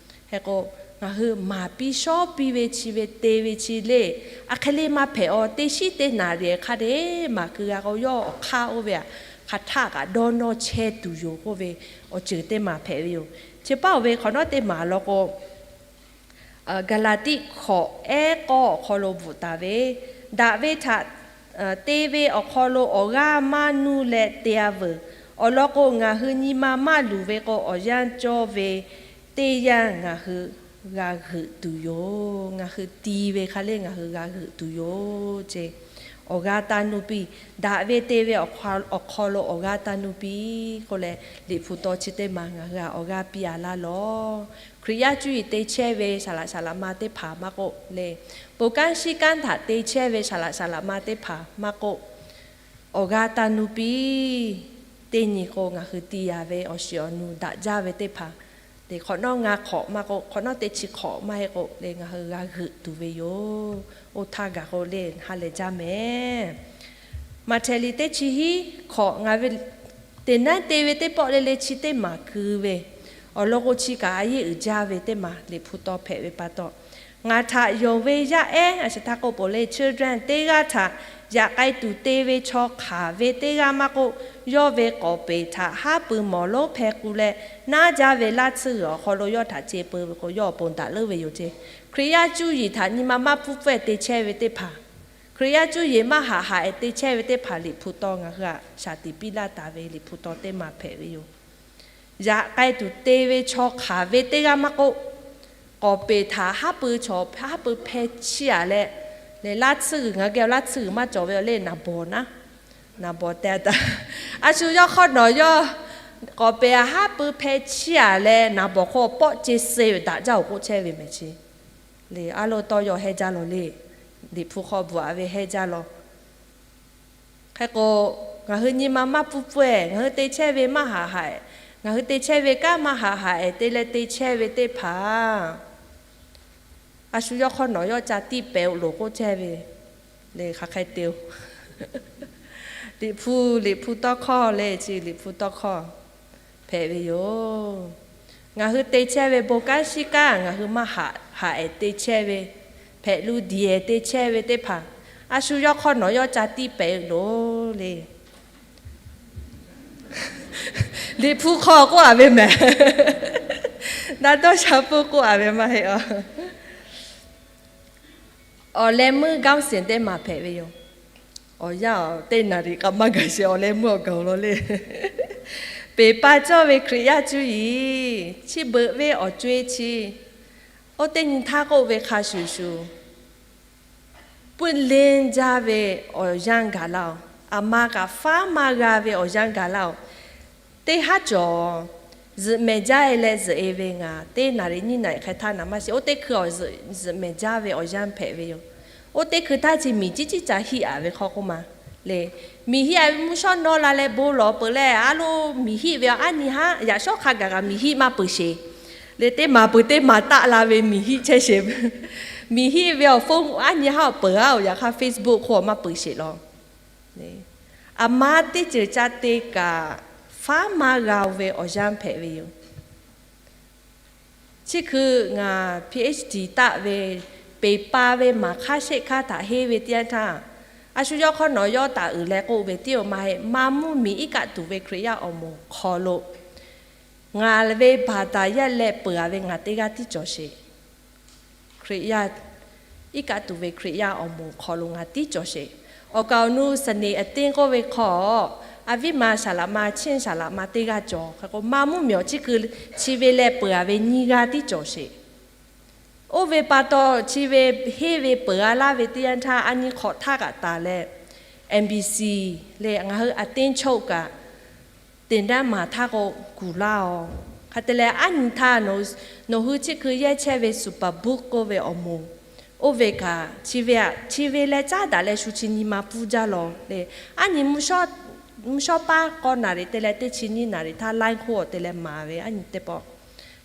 Hk'e k'o, ngaˬ hui maˍ piˇ shawˉ piˇ ve chi ve te ve chi le, a hk'e le maˇ hpehꞈ awˬ. Teˇ shiˉ teˇ naˍ riˍ hk'a dehꞈ maˍ keu g'a k'o, yawˇ awˬ hk'aˇ oˇ ve aꞈ hk'aˬ htaˆ kaꞈ dawˇ nawˇ chehˇ tuˬ yoˬ k'oˆ ve awˬ ceuˬ teˇ maˬ hpehꞈ ve yoˬ. Chi paˇ oˬ ve hk'awꞈ nawˉ teˇ maˬ law k'o, Gaˍlaˍtiˆ hkawꞈ ehˉ k'awˇ awˬ hk'aw lo bvuhꞈ taˍ ve, Daꞈ ve htaꞈ te ve awˬ hk'aw lo awˬ g'aˇ maˇ nuˇ leh te-a veuˬ. Awˬ lawn k'o, ngaˬ hui nyi ma maˇ luˬ ve k'o, awˬ yanˇ cawˇ ve teˇ yanˇ ngaˬ hui g'a g'euꞈ tuˬ yoˬ. Ngaˬ hui ti ve hk'a le ngaˬ hui g'a g'euꞈ tuˬ yoˬ ce. Awˬ g'aˇ taˇ nuˇ piˇ. Daꞈ ve te ve awˬ hk'aw lo awˬ g'aˇ taˇ nuˇ piˇ k'oˆ leh, Liꞈ hpu taw chi teˇ maˬ ngaˬ hui htaꞈ awˬ g'aˇ piˇ-a laˇ lawˬ. Hkriꞈ yaˇ cuˇ yiˍ te chehˇ ve saˍ laꞈ saˍ laꞈ ma teˇ hpaˍ maˇ k'oˆ le, bon kanˉ shiˉ kanˉ htaꞈ te chehˇ ve saˍ laꞈ saˍ laꞈ ma teˇ hpaˍ maˇ k'oˆ, awˬ g'aˇ taˇ nuˇ piˇ. Teˇ nyi k'o, ngaˬ hui ti-a ve awˬ shiˍ awˬ nu daꞈ jaˇ ve teˇ hpaˍ, te hk'awꞈ nawˉ ngaˇ hk'awꞈ maˇ k'oˆ, hk'awꞈ nawˉ teˇ chi hk'awꞈ maˇ heˆ k'o le, ngaˬ hui g'a g'euꞈ tuˬ ve yoˬ. Oˇ htaˇ gaˬ k'o le, ha lehˬ jaˇ mehˍ. Maꞈhtehˍ liꞈ teˇ chi hiˉ hk'awꞈ ngaˬ ve teꞈ naˉ te ve teˇ pawˆ le le chi teˇ maˬ ku ve, awˬ lawn k'o chi kaꞈ a yeˇ uiˍ jaˇ ve teˇ maˬ Liꞈ hpu taw hpehꞈ ve pa taw, ngaˬ htaꞈ yonˍ ve yaˇ ehˉ, a shu htaˇ k'oˆ peuˬ le, children teˇ g'aˇ htaꞈ yaꞈ k'ai tuˬ te ve chaw hk'aˬ ve teˇ g'aˇ maˇ k'oˆ, yawˇ ve k'awˍ peˍ htaꞈ haˉ pui mawˬ lonˉ hpeh k'u leh, naˉ jaˇ ve laˇ tsuhˇ g'uiˬ awˬ hk'aw lo yawˇ htaꞈ ce peu ve k'o, yawˇ awˬ pon daꞈ leuˉ ve yoˬ ce. Hkriꞈ yaˇ cuˇ yiˍ htaꞈ nyi ma maˇ pfuhˇ pfuhˇ-ehˍ te chehˇ ve teˇ hpaˍ, Hkriꞈ yaˇ cuˇ yiˍ maˇ haꞈ haꞈ-ehˍ te chehˇ ve teˇ hpaˍ Liꞈ hpu taw ngaˬ hui htaꞈ shaˍ tiꞈ piˇ laˇ taˍ ve Liꞈ hpu taw teˇ maˬ hpehꞈ ve yoˬ. Yaꞈ k'ai tuˬ te ve chaw hk'aˬ ve teˇ g'aˇ maˇ k'oˆ, k'awˍ peˍ htaꞈ haˉ pui chaw haˉ pui hpeh chiˇ-a leh, le laˇ tsuhˇ g'uiˬ ngaˬ geh laˇ tsuhˇ g'uiˬ maˇ cawˬ ve awˬ le naˍ bawˍ naˉ, naˍ bawˍ te-a taˍ. A shu yawˇ hk'awˇ nawˬ yawˇ k'awˍ peˍ htaꞈ haˉ pui hpeh chiˇ-a leh naˍ bawˍ hk'oˆ pawˆ ce suh ve daꞈ jaˇ-oˬ k'oˆ chehˇ ve mehˍ chi. Le a lo tawˇ yaw heh jaˇ lawˬ le. Liꞈ hpu hk'aw bvuhꞈ-a ve heh jaˇ lawˬ. Hk'e k'o, ngaˬ hui nyi ma maˇ pfuhˇ pfuhˇ-ehˍ, ngaˬ hui te chehˇ ve maˇ haꞈ haꞈ-ehˍ, ngaˬ hui te chehˇ ve kanˉ maˇ haꞈ haꞈ-ehˍ te leh te chehˇ ve teˇ hpaˍ, a shu yawˇ hk'awˇ nawˬ yawˇ ca tiˇ pehˍ-oˬ loˬ k'oˆ chehˇ ve le. Hk'aˬ hk'e te-oˬ, Liꞈ hpu, Liꞈ hpu tawˇ hkawˇ le, chi Liꞈ hpu tawˇ hkawˇ hpehꞈ ve yoˬ. Ngaˬ hui te chehˇ ve bon kanˉ shiˉ kanˉ ngaˬ hui maˇ haꞈ haꞈ-ehˍ te chehˇ ve, hpehꞈ lu diˬ-ehˍ te chehˇ ve teˇ hpaˍ, a shu yawˇ hk'awˇ nawˬ yawˇ ca tiˇ pehˍ-oˬ loˬ le. Liꞈ hpu hk'aw k'oˆ-a ve mehˍ. Naˇ dawˇ sha pfuhˇ k'oˆ-a ve maˇ heˆ-a. Awˬ leh meuˇ g'aˇ seˍ teˇ maˬ hpehꞈ ve yoˬ. Awˬ yanˇ teˇ naˍ riˍ k'a maˇ gaˬ sheˍ, awˬ leh meuˇ awˬ gaˬ-oˬ law le. Peˍ pa cawˇ ve Hkriꞈ yaˇ cuˇ yiˍ chi beuꞈ ve awˬ co-e chi, oˇ teˇ nyi htaˇ k'oˆ ve hk'a shuˍ shuˍ, puiˇ lenˇ jaˇ ve awˬ yanˇ gaˬ laˇ-oˬ. Aˬ ma kaꞈ faˉ maˇ g'a ve awˬ yanˇ gaˬ laˇ-oˬ. Teˇ haˉ cawˬ, zuhꞈ mehˍ jaˇ-e leh zuhꞈ-e ve ngaˬ teˇ naˍ riˍ nyiˇ naˍ riˍ hk'e htaˇ naˍ maˇ shiˍ. Oˇ teˇ hkui awˬ zuhꞈ mehˍ jaˇ ve awˬ yanˇ hpehꞈ ve yoˬ. Oˇ teˇ hkui htaˇ chi miˬ ciˉ ciˉ ca hiˆ-a ve hk'aw k'oˆ ma le. Miˬ hiˆ-a ve mvuhˇ shawˉ nawˇ la leh bon lawˬ peuˬ leh, a lo miˬ hiˆ ve aˬ aˉ nyi haˉ yaꞈ shawˉ hk'a gaˬ kaꞈ miˬ hiˆ maˇ peuˬ sheˍ. Le teˇ maˬ peuˬ teˇ maˬ taˆ la ve miˬ hiˆ chehˇ sheˍ. Miˬ hiˆ ve awˬ phone aˉ nyi haˉ awˬ peuˬ-a-oˬ, yaꞈ hk'aˇ Facebook hk'oˆ maˇ peuˬ sheˍ law. Aˬ ma teˇ ceuˬ ca te kaꞈ, faˉ maˇ g'a-o ve awˬ yanˇ hpehꞈ ve yoˬ. Chi hkui ngaˬ PhD taˆ ve, peˍ pa ve maˍ hk'aˇ shehˆ hk'aˇ htaꞈ henˇ ve teˇ yanˇ htaˇ, a shu yawˇ hk'awˇ nawˬ yawˇ taˍ uiˍ leh k'oˆ ve tiˉ-oˬ maˇ heˆ. Maˇ mvuhˇmiˬ iˉ kaˆ tuˬ ve Hkriꞈ yaˇ awˬ moˍ hk'aw lo ngaˬ ve baˬ taˍ yaˇ leh peuˬ-a ve ngaˬ teˇ g'aˇ tiˉ cawˬ sheˍ. Hkriꞈ yaˇ, iˉ kaˆ tuˬ ve Hkriꞈ yaˇ awˬ moˍ hk'aw lo ngaˬ tiˉ cawˬ sheˍ. Awˬ kaˍ awˬ nu เสน่ห์ a tenˇ k'oˆ ve hk'aw, a viˉ ma saˍ laꞈ ma, chiˇ saˍ laꞈ ma teˇ g'aˇ cawˬ. Hk'e k'o maˇ mvuhˇmiˬ awˬ chi hkui chi ve leh peuˬ-a ve nyiˇ g'aˇ tiˉ cawˬ sheˍ. Oˇ ve pa taw chi ve henˇ ve peuˬ-a laˇ ve teˇ yanˇ htaˇ, a nyi hk'awꞈ htaˇ kaꞈ taˍ leh, MBC leh ngaˬ hui a tenˇ โชค kaꞈ ติดตาม maˍ htaˇ k'o kuˬ laˇ-oˬ. Hk'a te leh a nyi htaˇ nawˬ hui chi hkui yehˇ chehˇ ve Superbook k'oˆ ve awˬ moˍ, oˇ ve kaꞈ chi ve aꞈ chi ve leh caˉ daꞈ leh shu chi nyi ma pfuhˇ jaˇ law le. A nyi mvuhˇ shawˉ paˇ k'awˇ naˍ riˍ te leh teˇ chi nyiˇ naˍ riˍ htaˇ ไลฟ์ hk'oˆ-a te leh maˍ ve a nyi teˇ pawˆ.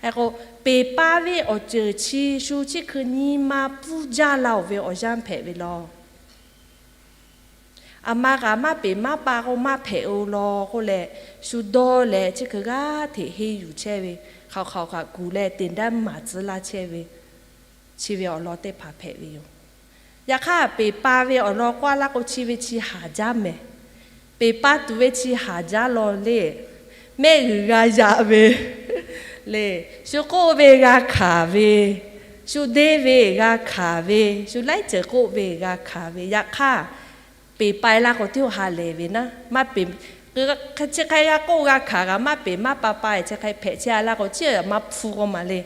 Hk'e k'o, peˍ pa ve awˬ ceuˬ chi shu chi hkui nyi ma pfuhˇ jaˇ laˇ-oˬ ve awˬ yanˇ hpehꞈ ve law. Aˬ ma kaꞈ maˇ peˍ maˇ pa k'o maˇ hpehꞈ-o law k'oˆ leh, shu dawˇ leh chi hkui g'aˇ hteꞈ henˇ yuˬ chehˇ ve, hk'aoˍ hk'aoˍ kaꞈ kuˬ leh ติดตาม maˍ tcuh laˇ chehˇ ve, chi ve awˬ lawn teˇ hpaˍ hpehꞈ ve yoˬ. Yaꞈ hk'aˇ, peˍ pa ve awˬ lawn k'oˆ laˇ k'o chi ve chi haˍ jaˇ mehˍ. peˬ pa tuˬ ve chi haˍ jaˇ law le. Mehˆ g'uiˬ g'a yaꞈ ve le, shu k'oˆ ve g'a hkanˍ ve, shu deˇ ve g'a hkanˍ ve, shu laiˉ ceuˬ k'oˆ ve g'a hkanˍ ve. Yaꞈ hk'aˇ, peˬ pa-e laˇ k'o tiˉ ha lehˬ ve naˉ, maˇ peˬ, chi hk'e g'a k'oˆ g'a hkanˍ kaꞈ maˇ peˬ maˇ pa pa-e chi hk'e hpehꞈ chehˇ-a laˇ k'o, chi maˇ hpu k'o maˬ le.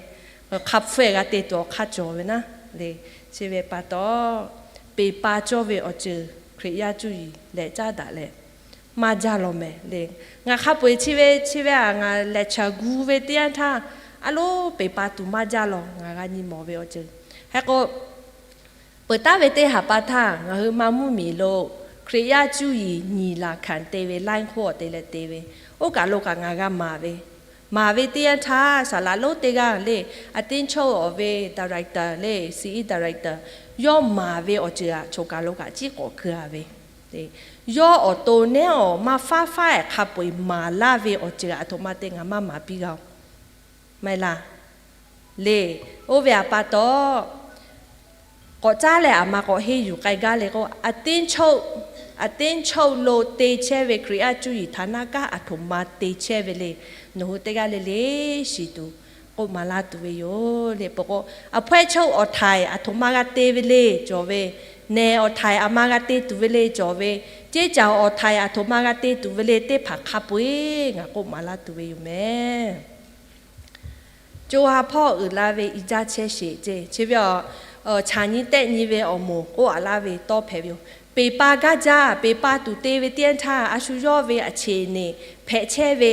Hk'a hpfuhˇ-e g'a te tuˬ awˬ hk'aˇ cawˬ ve naˉ le. Chi ve pa taw, peˬ pa cawˇ ve awˬ ceuˬ Hkriꞈ yaˇ cuˇ yiˍ lehꞈ caˉ daꞈ leh maˇ jaˇ law mehˍ le. Ngaˬ hk'a peu-eˬ chi ve chi ve-a ngaˬ lehˬ chaˬ gu ve teˇ yanˇ htaˇ, a loˉ peˬ pa tuˬ maˇ jaˇ law ngaˬ g'a nyi mawˬ ve awˬ ceuˬ. Hk'e k'o, peuˬ taˉ ve teˇ haˍ pa htaˇ ngaˬ hui maˇ mvuhˇ miˬ lo Hkriꞈ yaˇ cuˇ yiˍ nyiˬ laˬ hkanˍ te ve laiˉ hk'oˆ awˬ te leh te ve, oˇ kaˬ lo kaꞈ ngaˬ g'a maˍ ve, maˍ ve teˇ yanˇ htaˇ saˍ laꞈ lonˉ teˇ g'aˇ le, a teˇ chawˇ awˬ ve director le, C E director, yawˇ maˍ ve awˬ ceuˬ aꞈ choˬ kaˬ lo kaꞈ ciˉ k'awꞈ keu-a ve, yawˇ awˬ to nehˉ awˬ maˇ faˉ faˉ-ehˍ hk'a peu-eˬ maˍ laˇ ve awˬ ceuˬ aꞈ htoꞈ ma te ngaˬ maˇ maˍ piˇ g'a-oˬ. Maˇ heˆ laˇ le. Oˇ ve aꞈ pa taw, k'awꞈ caˉ leh aˬ ma k'awꞈ henˇ yuˬ k'ai gaˇ le k'o, a teˇ chawˇ, a teˇ chawˇ lo te chehˇ ve Hkriꞈ yaˇ cuˇ yiˍ htaˍ naˇ kanˉ aˬ htoꞈ ma te chehˇ ve le. Nawˬ hui teˇ g'aˇ le le shiˍ tuˬ k'oˆ maˍ laˇ tuˬ ve yoˬ le. Peuˬ k'o, aˬ hpawehˇ chawˇ awˬ htaiˍ aˬ htoꞈ ma g'a te ve le cawˬ ve, nehˬ awˬ htaiˍ aˬ ma g'a te tuˬ ve le cawˬ ve, ceˇ caˬ awˬ htaiˍ aˬ htoꞈ ma g'a te tuˬ ve le teˇ hpaˍ hk'a peu-eˬ ngaˬ k'oˆ maˍ laˇ tuˬ ve yoˬ mehˍ. Co ha hpawˇ uiˍ la ve i jaˇ chehˇ sheˍ ceˇ. Chi ve a, chaˬ nyi tehˆ nyi ve awˬ moˍ k'oˆ-a laˇ ve tawˇ hpehꞈ ve yoˬ. Peˬ pa gaˇ jaˇ, peˬ pa tuˬ te ve teˇ yanˇ htaˇ a shu yawˇ ve aꞈ cheꞈ neˍ hpehꞈ chehˇ ve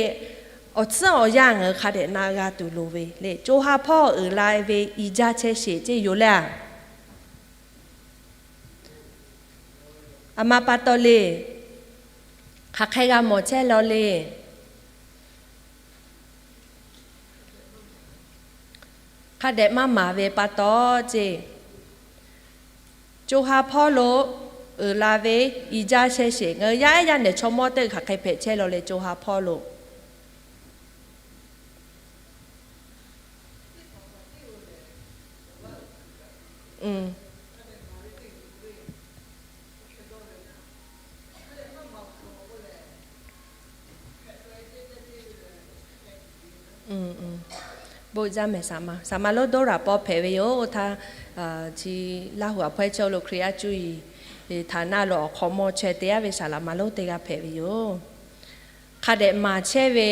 awˬ tcuhˉ awˬ yanˇ ngaˬ hui hk'a dehꞈ na g'a tuˬ loˍ ve le. Co ha hpawˇ uiˍ la ve i jaˇ chehˇ sheˍ ceˇ yoˬ le. Aˬ ma pa taw le, hk'aˬ hk'e g'a mawˬ chehˇ law le. Hk'a dehꞈ maˇ maˍ ve pa taw ceˇ, co ha hpawˇ lo uiˍ la ve i jaˇ chehˇ sheˍ. Ngaˬ hui yaˇ ehˉ yaˇ nehˬ chaw mawˇ teˇ hk'aˬ hk'e hpehꞈ chehˇ law le, co ha hpawˇ lo. Bon, yaˇ mehˍ saˍ ma, saˍ ma lonˉ Dawˇraˍ pawˇ hpehꞈ ve yoˬ. Oˇ htaˇ, chi Laˇ huˍ aˬ hpawehˇ chaw lo Hkriꞈ yaˇ cuˇ yiˍ htaˍ naˇ lo awˬ hk'awꞈ mawˇ chaweh te yaˇ ve saˍ laꞈ ma lonˉ teˇ g'aˇ hpehꞈ ve yoˬ. Hk'a dehꞈ maˍ chehˇ ve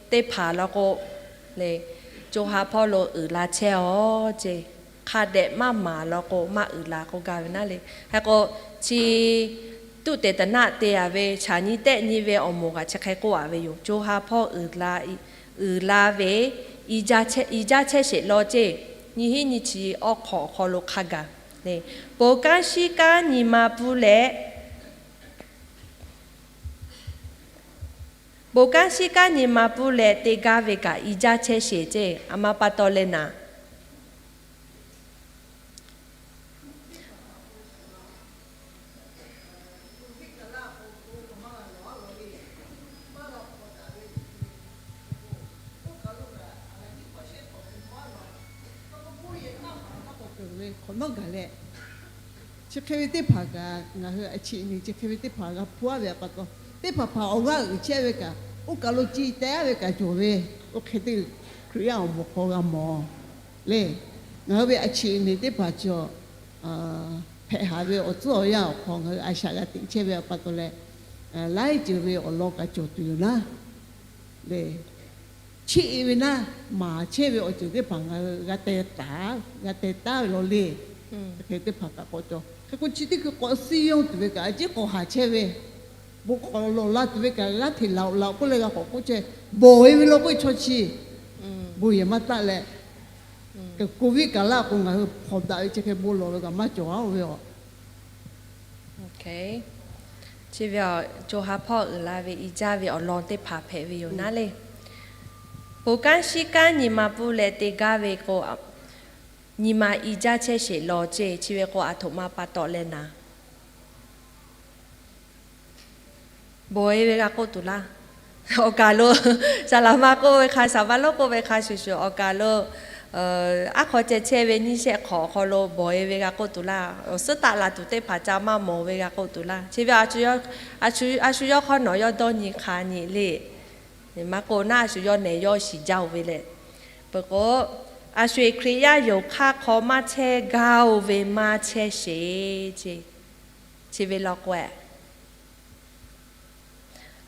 teˇ hpaˍ law k'o, le, co ha hpawˇ lo uiˍ la chehˇ-aˬ ceˇ. Hk'a dehꞈ maˇ maˍ law k'o maˇ uiˍ la k'oˆ gaˇ ve naˉ le. Hk'e k'o, chi tuꞈ te taˍ naˆ te-a ve chaˬ nyi tehˆ nyi ve awˬ moˍ kaꞈ chi hk'e k'oˆ-a ve yoˬ. Co ha hpawˇ uiˍ la ve i jaˇ chehˇ sheˍ law ceˇ. Nyiˇ hinˉ nyiˇ chi awˬ hk'awꞈ awˬ hk'aw lo hk'a gaˬ le. Bon kanˉ shiˉ kanˉ nyi ma pfuhˇ leh, bon kanˉ shiˉ kanˉ nyi ma pfuhˇ leh te gaˇ ve kaꞈ i jaˇ chehˇ sheˍ ceˇ. Aˬ ma pa taw leh naˍ, chi hk'e ve teˇ hpaˍ kaꞈ ngaˬ hui a cheꞈ nyi chi hk'e ve teˇ hpaˍ g'a hpuˇ-a ve pa taw, teˇ hpaˍ hpaˍ awˬ g'aˇ uiˍ chehˇ ve kaꞈ, oˇ kaˬ lo ci teh-a ve kaꞈ cawˬ ve, oˇ hk'e te Hkriꞈ yaˇ awˬ moˍ hk'aw g'a mawˬ le. Ngaˬ hui ve a cheꞈ nyi teˇ hpaˍ cawˬ hpehꞈ haˍ ve awˬ tcuhˉ awˬ yanˇ awˬ hk'aw ngaˬ hui a shaꞈ g'a teꞈ chehˇ ve pa taw leh, laiˉ ceuˬ ve awˬ lawn kaꞈ cawˬ tuˬ yoˬ naˉ le. Cheˇ-e ve naˉ, maˍ chehˇ ve awˬ ceuˬ teˇ hpaˍ ngaˬ hui g'a teh taˍ, g'a teh taˉ ve law le. Hk'e teˇ hpaˍ kaꞈ k'awꞈ cawˬ. Hk'e k'o chi teˇ hkui k'awꞈ suh yawˇ tuˬ ve kaꞈ a ciˉ k'awꞈ haˍ chehˇ ve, bon k'awꞈ lawˬ la tuˬ ve kaꞈ g'aˇ hteꞈ laꞈ-oꞈ laꞈ-oꞈ k'oˆ leh g'a k'awꞈ k'oˆ chehˇ, bawˬ-e ve law k'oˆ ve chaw chi bon yehˬ maˇ taˆ leh, Covid kaˬ laˇ k'o ngaˬ hui hpawnˬ daꞈ ve chi hk'e bon lawˬ ve kaꞈ maˇ cawˬ-a ve a. Chi ve co ha hpawˇ uiˍ la ve i jaˇ ve awˬ lawn teˇ hpaˍ hpehꞈ ve yoˬ naˉ le. Bon kanˉ shiˉ kanˉ nyi ma pfuhˇ leh te gaˇ ve k'o, nyi ma i jaˇ chehˇ sheˍ law ceˇ. Chi ve k'o aˬ htoꞈ ma pa taw leh naˍ, bawˬ-e ve g'a k'oˆ tuˬ laˇ. Awˬ kaˬ lo, saˍ laꞈ ma k'oˆ ve hk'a, saˍ ma lonˉ k'oˆ ve hk'a shuˍ shuˍ awˬ kaˬ lo, aˉ hk'aw ceh chehˇ ve nyiˇ shehˆ hk'awꞈ awˬ hk'aw lo bawˬ-e ve g'a k'oˆ tuˬ laˇ. Awˬ suhˉ taˆ la tuˬ teˇ hpaˍ ca maˇ mawˬ ve g'a k'oˆ tuˬ laˇ. Chi ve a shu yawˇ hk'awˇ nawˬ yawˇ dawˇ nyi hk'a nyi le. Maˇ k'oˆ naˉ, a shu yawˇ nehˬ yawˇ shiˍ jaˇ-oˬ ve leh, peuˬ k'o, a shu-eˬ Hkriꞈ yaˇ yonˍ hk'aˇ hk'aw maˇ chehˇ gaˇ-oˬ ve maˇ chehˇ sheˍ. Chi ve law k'o-e,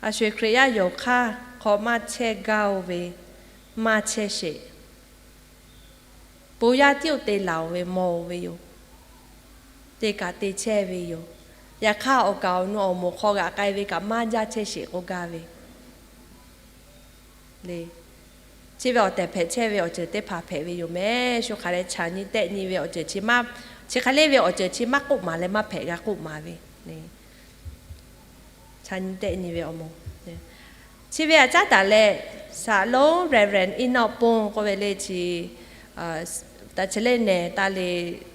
a shu-eˬ Hkriꞈ yaˇ yonˍ hk'aˇ hk'aw maˇ chehˇ gaˇ-oˬ ve maˇ chehˇ sheˍ. Bon yaˇ tiˉ-oˬ te laˬ-oˬ ve mawˬ-oˬ ve yoˬ. Te kaꞈ te chehˇ ve yoˬ. Yaꞈ hk'aˇ, awˬ kaˍ awˬ nu awˬ moˍ hk'aw g'aꞈ k'ai ve kaꞈ maˇ jaˇ chehˇ sheˍ k'oˆ gaˇ ve le. Chi ve awˬ tehˬ hpehꞈ chehˇ ve awˬ ceuˬ teˇ hpaˍ hpehꞈ ve yoˬ mehˍ. Shu hk'aˬ leh chaꞈ nyi tehˆ nyi ve awˬ ceuˬ chi maˇ, chi hk'e le ve awˬ ceuˬ chi maˇ k'oˆ maˍ leh maˇ hpehꞈ g'a k'oˆ maˍ ve le. Chaꞈ nyi tehˆ nyi ve awˬ moˍ. Chi ve aꞈ caˉ taˍ leh, Saˍ lonˉ Reverend Enoch Pon k'oˆ ve le chi, taꞈ chi le nehˬ taˇ le,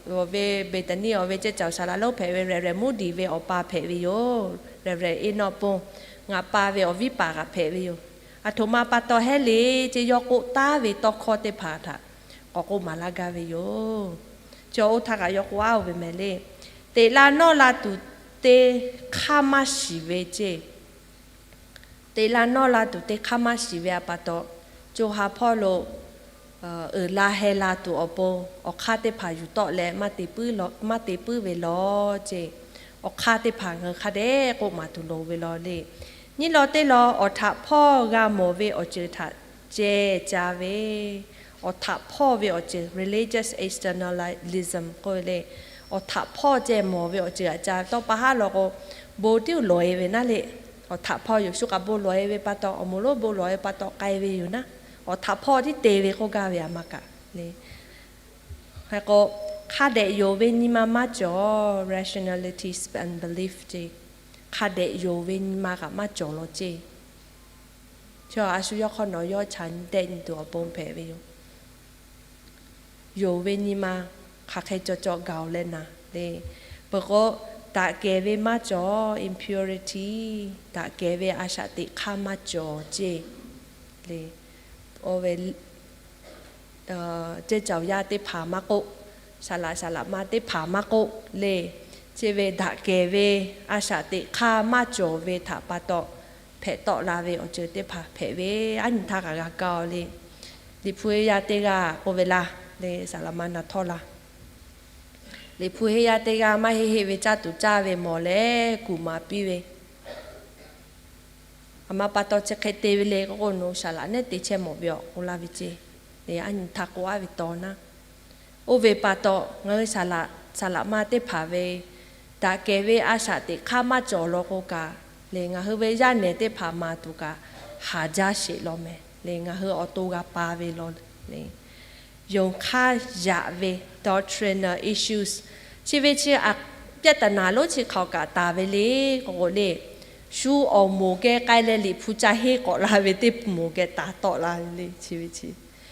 awˬ ve Bethany awˬ ve ceh caoˬ saˍ laꞈ lonˉ hpehꞈ ve Reverend Moody ve awˬ pa hpehꞈ ve yoˬ. Reverend Enoch Pon ngaˬ pa ve awˬ viˉ paˍ kaꞈ hpehꞈ ve yoˬ. Aˬ htoꞈ ma pa taw hehˉ le ceˇ, yawˇ k'oˆ taˉ ve tawˇ hkawˇ teˇ hpaˍ htaꞈ k'awꞈ k'oˆ maˍ laˇ gaˇ ve yoˬ. Chi oˇ htaˇ kaꞈ yawˇ k'oˆ aˉ-oˬ ve mehˍ le. Teꞈ la nawˇ la tuˬ teˇ hk'aˇ maˇ shiˍ ve ceˇ. Teꞈ la nawˇ la tuˬ teˇ hk'aˇ maˇ shiˍ ve aꞈ pa taw, co ha hpawˇ lo uiˍ la heh la tuˬ awˬ pon awˬ hk'aˇ teˇ hpaˍ yuˬ tawˆ leh maˇ te puiˉ ve law ceˇ. Awˬ hk'aˇ teˇ hpaˍ ngaˬ hui hk'a dehꞈ k'oˆ maˍ tuˬ loˍ ve law le. Nyiˇ law teˇ law awˬ htaꞈ hpawˇ g'a mawˬ ve awˬ ceuˬ htaꞈ ceh ca ve, awˬ htaꞈ hpawˇ ve awˬ ceuˬ religious externalism k'oˆ ve le. Awˬ htaꞈ hpawˇ ceh mawˬ ve awˬ ceuˬ aꞈ ca tawˇ pa haˉ law k'o, bon tiˉ-oˬ lawˬ-e ve naˉ le. Awˬ htaꞈ hpawˇ yoˬ. Shu kaꞈ bon lawˬ-e ve pa taw, awˬ moˍ lonˉ bon lawˬ-e pa taw k'ai ve yoˬ naˉ. Awˬ htaꞈ hpawˇ tiˉ te ve k'oˆ gaˇ ve aꞈ ma kaꞈ le. Hk'e k'o, hk'a dehꞈ yonˍ ve nyi ma maˇ cawˬ, rationalities and belief ceˇ. Hk'a dehꞈ yonˍ ve nyi ma kaꞈ maˇ cawˬ law ceˇ. Chi a shu yawˇ hk'awˇ nawˬ yawˇ chaꞈ nyi tehˆ nyi tuˬ awˬ pon hpehꞈ ve yoˬ. Yonˍ ve nyi ma hk'aˬ hk'e cawˬ cawˬ gaˬ-oˬ leh naˍ le. Peuˬ k'o, daꞈ kehˬ ve maˇ cawˬ, impurity, daꞈ kehˬ ve a shaꞈ teꞈ hk'aˇ maˇ cawˬ ceˇ le. Oˇ ve ceˇ caoˬ yaˇ teˇ hpaˍ maˇ k'oˆ, saˍ laꞈ saˍ laꞈ ma teˇ hpaˍ maˇ k'oˆ le. Chi ve daꞈ kehˬ ve a shaꞈ teꞈ hk'aˇ maˇ cawˬ ve htaꞈ pa taw hpehꞈ tawˆ la ve awˬ ceuˬ teˇ hpaˍ hpehꞈ ve, aˉ nyi htaˇ kaꞈ g'a kaˇ-oˬ le. Liꞈ hpu heˆ yaˇ teˇ g'aˇ k'oˆ ve laˇ le, saˍ laꞈ ma na htawˇ la. Liꞈ hpu heˆ yaˇ teˇ g'aˇ maˇ heˆ heˆ ve caˇ tuˬ caˇ ve mawˬ leh kuˬ maˍ piˇ ve, aˬ ma pa taw chi hk'e te ve le k'oˆ k'o, nawˬ saˍ laꞈ nehˉ te chehˇ mawˬ ve awˬ k'oˆ laˇ ve ceˇ. Aˉ nyi htaˇ k'oˆ aˉ ve taw naˉ. Oˇ ve pa taw ngaˬ hui saˍ laꞈ ma teˇ hpaˍ ve daꞈ kehˬ ve a shaꞈ teꞈ hk'aˇ maˇ cawˬ law k'o kaꞈ le, ngaˬ hui ve yaˇ nehˬ teˇ hpaˍ maˍ tuˬ kaꞈ haˍ jaˇ sheˍ law mehˍ le. Ngaˬ hui awˬ to g'a pa ve law le. Yonˍ hk'aˇ yaꞈ ve doctrinal issues, chi ve chi ပြဿနာ lonˉ chi hk'aoˍ kaꞈ taˍ ve le k'oˆ k'o le, shu awˬ moˍ geh k'ai leh Liꞈ hpu ca henˇ k'awꞈ la ve teˇ moˍ geh taˍ tawˆ la ve le. Chi ve chi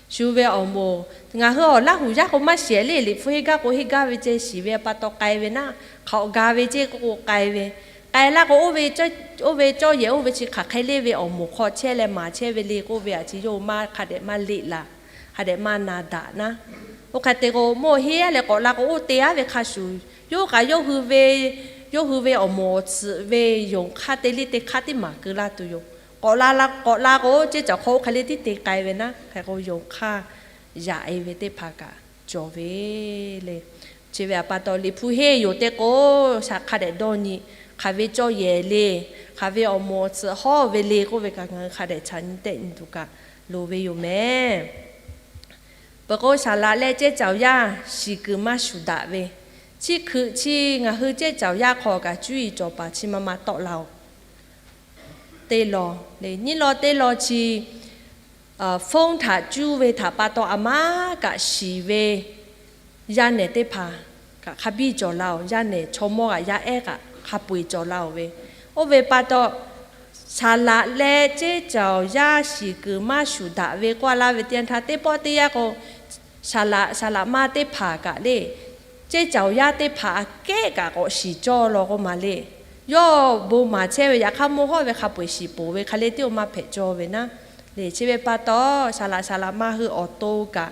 shu ve awˬ moˍ ngaˬ hui awˬ Laˇ huˍ yaˇ k'o maˇ shiˍ le, Liꞈ hpu henˇ gaˇ k'o henˇ gaˇ ve ceh shiˍ ve pa taw k'ai ve naˉ, hk'aoꞈ ga ve ceh k'oˆ k'o k'ai ve, k'ai laˇ k'o oˇ ve cawˇ yehˬ oˇ ve chi hk'aˬ hk'e le ve awˬ moˍ hk'aw chehˇ leh maˍ chehˇ ve le k'oˆ ve aꞈ chi yawˇ hui maˇ hk'a dehꞈ maˇ leˆ laˬ, hk'a dehꞈ maˇ na daꞈ naˉ. Oˇ hk'e te k'o, mawˇ henˇ aˉ leh k'awꞈ la k'o oˇ te aˉ ve hk'a shuˍ, yawˇ kaꞈ yawˇ hui ve, yawˇ hui ve awˬ moˍ awˬ tsuhꞈ ve yonˍ hk'aˇ te liˇ te hk'aˇ tiˉ maˍ keu laˇ tuˬ yoˬ. K'awꞈ la k'awꞈ la k'o ceˇ caoˬ hk'aw oˇ hk'e le tiˉ te k'ai ve naˉ. Hk'e k'o yonˍ hk'aˇ yaꞈ-e ve teˇ hpaˍ kaꞈ cawˬ ve le. Chi ve aꞈ pa taw Liꞈ hpu henˇ yoˬ te k'o, shaˍ hk'a dehꞈ dawˇ nyi, hk'aˬ ve cawˇ yehˬ le, hk'aˬ ve awˬ moˍ awˬ tsuhꞈ hawˉ ve le k'oˆ ve kaꞈ ngaˬ hui hk'a dehꞈ chaꞈ nyi tehˆ nyi tuˬ kaꞈ loˍ ve yoˬ mehˍ. Peuˬ k'o, saˍ laꞈ leh ceˇ caoˬ yaˇ shiˍ kuiˬ maˇ shuˍ daꞈ ve, chi hkui chi ngaˬ hui ceˇ caoˬ yaˇ hk'aw kaꞈ cuˇ yiˍ cawˬ paˍ chi ma ma tawˆ la-oˬ. Teˇ law le, nyiˇ law teˇ law chi phone htaꞈ cuˇ ve htaꞈ pa taw aˬ ma kaꞈ shiˍ ve yaˇ nehˬ teˇ hpaˍ kaꞈ hk'a biˇ cawˬ la-oˬ. Yaˇ nehˬ chaw mawˇ kaꞈ yaˇ ehˉ kaꞈ hk'a peu-eˬ cawˬ la-oˬ ve, oˇ ve pa taw saˍ laꞈ leh ceˇ caoˬ yaˇ shiˍ kuiˬ maˇ shuˍ daꞈ ve k'oˆ laˇ ve teˇ yanˇ htaˇ, teˇ pawˆ teˇ yanˇ k'o, saˍ laꞈ saˍ laꞈ ma teˇ hpaˍ kaꞈ le, ceˇ caoˬ yaˇ teˇ hpaˍ aꞈ kehˉ kaꞈ k'awꞈ shiˍ cawˇ law k'oˆ ma le. Yawˇ bon maˍ chehˇ ve yaꞈ hk'aˇ mawˇ hawˉ ve hk'a peu-eˬ shiˍ poˬ ve hk'e le tiˉ oˇ maˇ hpehꞈ cawˇ ve naˉ. Le chi ve pa taw, saˍ laꞈ saˍ laꞈ ma hui awˬ to kaꞈ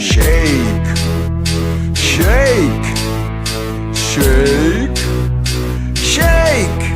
Shake, shake, shake, shake.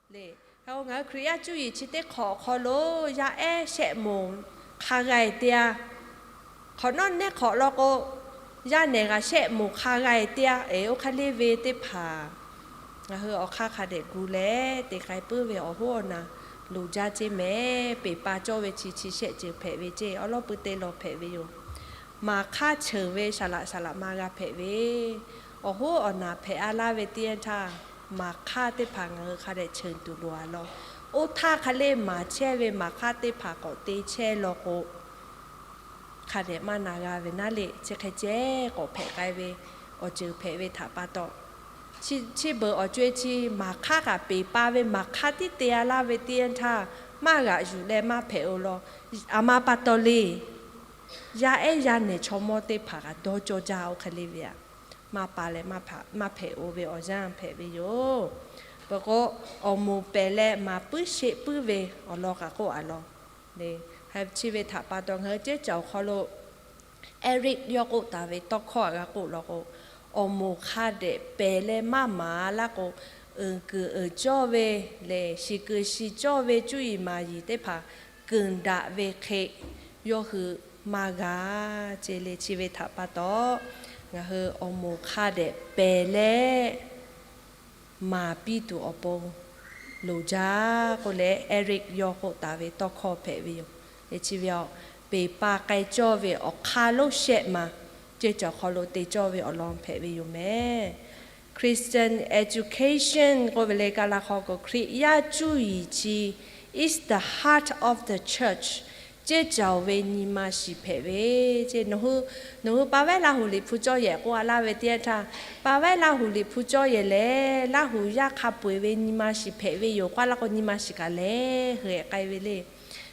Le, ngaˬ hui Hkriꞈ yaˇ cuˇ yiˍ chi teˇ hk'awꞈ awˬ hk'aw lo yaˇ ehˉ shehˆ moˍ hk'a g'a e teˇ yanˇ, hk'awꞈ nawˉ neˉ hk'awꞈ law k'o, yaˇ nehˬ g'a shehˆ moˍ hk'a g'a e teˇ yanˇ, eˬ, oˇ hk'e le ve teˇ hpaˍ ngaˬ hui awˬ hk'aˇ hk'a dehꞈ gu leh te k'ai puiˉ ve awˬ hoˉ awˬ naˍ loˍ jaˇ ceˇ mehˍ. Peˬ pa cawˇ ve chi chi shehˆ ceuˬ hpehꞈ ve ceˇ, awˉ lawˉ pui te lawˬ hpehꞈ ve yoˬ. Maˍ hk'aˇ cheuˬ ve saˍ laꞈ saˍ laꞈ ma g'a hpehꞈ ve, awˬ hoˉ awˬ naˍ hpehꞈ a laˇ ve teˇ yanˇ htaˇ, maˍ hk'aˇ teˇ hpaˍ ngaˬ hui hk'a dehꞈ cheuˬ tuˬ loˍ a law. Oˇ htaˇ hk'a le maˍ chehˇ ve maˍ hk'aˇ teˇ hpaˍ k'awꞈ te chehˇ law k'o, hk'a dehꞈ maˇ na g'a ve naˉ le. Chi hk'e ceh k'awꞈ hpehꞈ k'ai ve awˬ ceuˬ hpehꞈ ve htaꞈ pa taw, chi beuꞈ awˬ co-e chi maˍ hk'aˇ kaꞈ peˬ pa ve maˍ hk'aˇ tiˉ te a laˇ ve teˇ yanˇ htaˇ, maˇ g'aꞈ yuˬ leh maˇ hpehꞈ-o law. A ma pa taw le, yaˇ ehˉ yaˇ nehˬ chaw mawˇ teˇ hpaˍ kaꞈ dawˇ cawˇ jaˇ, oˇ hk'e le ve aꞈ, maˇ pa leh maˇ hpehꞈ-o ve awˬ yanˇ hpehꞈ ve yoˬ. Peuˬ k'o, awˬ moˍ pehˬ leh maˍ puiˉ sheˆ puiˉ ve awˬ lawn kaꞈ k'oˆ a law. Chi ve htaꞈ pa taw ngaˬ hui ceˇ caˬ awˬ hk'aw lo Eric yawˇ k'oˆ taˍ ve tawˇ hkawˇ a g'a k'oˆ law k'o, awˬ moˍ hk'a dehꞈ pehˬ leh maˇ maˍ laˇ k'o, uiˍ kuiˬ uiˍ cawˇ ve lehˬ, shiˍ kuiˬ shiˍ cawˇ ve cuˇ yiˍ maˍ yiˍ teˇ hpaˍ keunˍ daꞈ ve hk'e yawˇ hui maˇ g'a ce le. Chi ve htaꞈ pa taw, ngaˬ hui awˬ moˍ hk'a dehꞈ pehˬ leh maˍ piˇ tuˬ awˬ pon loˍ jaˇ k'oˆ leh, Eric yawˇ k'oˆ taˍ ve tawˇ hkawˇ hpehꞈ ve yoˬ. Chi ve aꞈ, peˬ pa k'ai cawˇ ve awˬ hk'aˇ lonˉ shehˆ ma, ceˇ caˬ awˬ hk'aw lo te cawˇ ve awˬ lawn hpehꞈ ve yoˬ mehˍ. Christian education k'oˆ ve le, Kaˍlaˍ hk'aw k'o, Hkriꞈ yaˇ cuˇ yiˍ chi is the heart of the church. Ceˇ caˬ ve nyi ma shiˍ hpehꞈ ve ceˇ. Nawˬ hui pa vaiˉ Laˇ huˍ Liꞈ hpu cawˇ yehˬ k'oˆ a laˇ ve teˇ yanˇ htaˇ, pa vaiˉ Laˇ huˍ Liꞈ hpu cawˇ yehˬ lehˬ, Laˇ huˍ yaˇ hk'a peu-eˬ ve nyi ma shiˍ hpehꞈ ve yoˬ. K'oˆ a laˇ k'o, nyi ma shiˍ kaꞈ lehˬ hui-ehˍ k'ai ve le.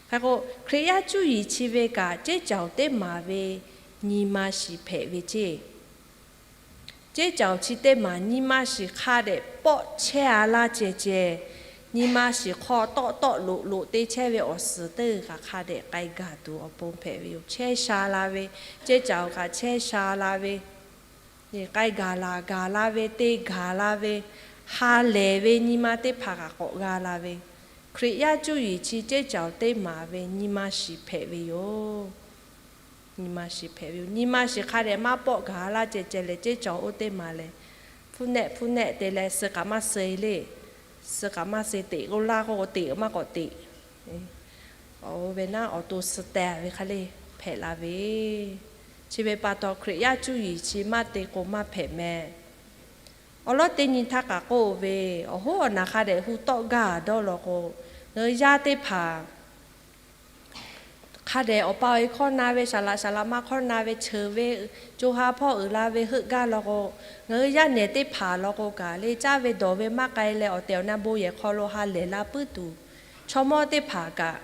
Hk'e k'o, Hkriꞈ yaˇ cuˇ yiˍ chi ve kaꞈ ceˇ caˬ teˇ maˍ ve nyi ma shiˍ hpehꞈ ve ceˇ. Ceˇ caˬ chi teˇ maˍ nyi ma shiˍ hk'a dehꞈ pawˆ chehˇ a laˇ ceh ceh, nyi ma shiˍ hk'aw tawˆ tawˆ loꞈ loꞈ te chehˇ ve awˬ suhˍ teˇ g'aˇ kaꞈ hk'a dehꞈ k'ai gaˬ tuˬ awˬ pon hpehꞈ ve yoˬ. Chehˇ sha la ve, ceˇ caˬ kaꞈ chehˇ sha la ve, k'ai gaˬ laˬ gaˬ la ve, te gaˬ la ve, ha lehˬ ve nyi ma teˇ hpaˍ kaꞈ k'awꞈ g'a la ve, Hkriꞈ yaˇ cuˇ yiˍ chi ceˇ caˬ teˇ maˍ ve nyi ma shiˍ hpehꞈ ve yoˬ. Nyi ma shiˍ hpehꞈ ve yoˬ. Nyi ma shiˍ hk'a dehꞈ maˇ pawˆ gaˬ laˇ ceh ceh leh, ceˇ cawˬ oˇ teˇ maˬ lehˬ, hpfuhˇ nehˆ hpfuhˇ nehˆ te leh suh kaꞈ maˇ suh e le. Suh kaꞈ maˇ suh e, teꞈ k'o laˇ k'o k'o teꞈ, maˇ k'awꞈ teꞈ. Oˇ ve naˉ awˬ to suh teh ve hk'a le hpehꞈ la ve. Chi ve pa taw Hkriꞈ yaˇ cuˇ yiˍ chi maˇ te k'o maˇ hpehꞈ meh. Awˬ lawˉ teˇ nyi htaˇ kaꞈ k'oˆ ve, awˬ hoˉ awˬ naˬ hk'a dehꞈ hu tawˆ gaˇ dawˇ law k'o, ngaˬ hui yaˇ teˇ hpaˍ hk'a dehꞈ awˬ pa awˬ e hkawˇ na ve, saˍ laꞈ saˍ laꞈ ma hkawˇ na ve, cheuˬ ve, co ha hpawˇ uiˍ la ve heuˆ gaˇ law k'o, ngaˬ hui yaˇ nehˬ teˇ hpaˍ law k'o kaꞈ le, caˇ ve dawˬ ve maˇ k'ai leh awˬ tehˬ awˬ na bon yehˬ hk'aw lo ha lehˬ la puiˉ tuˬ, chaw mawˇ teˇ hpaˍ kaꞈ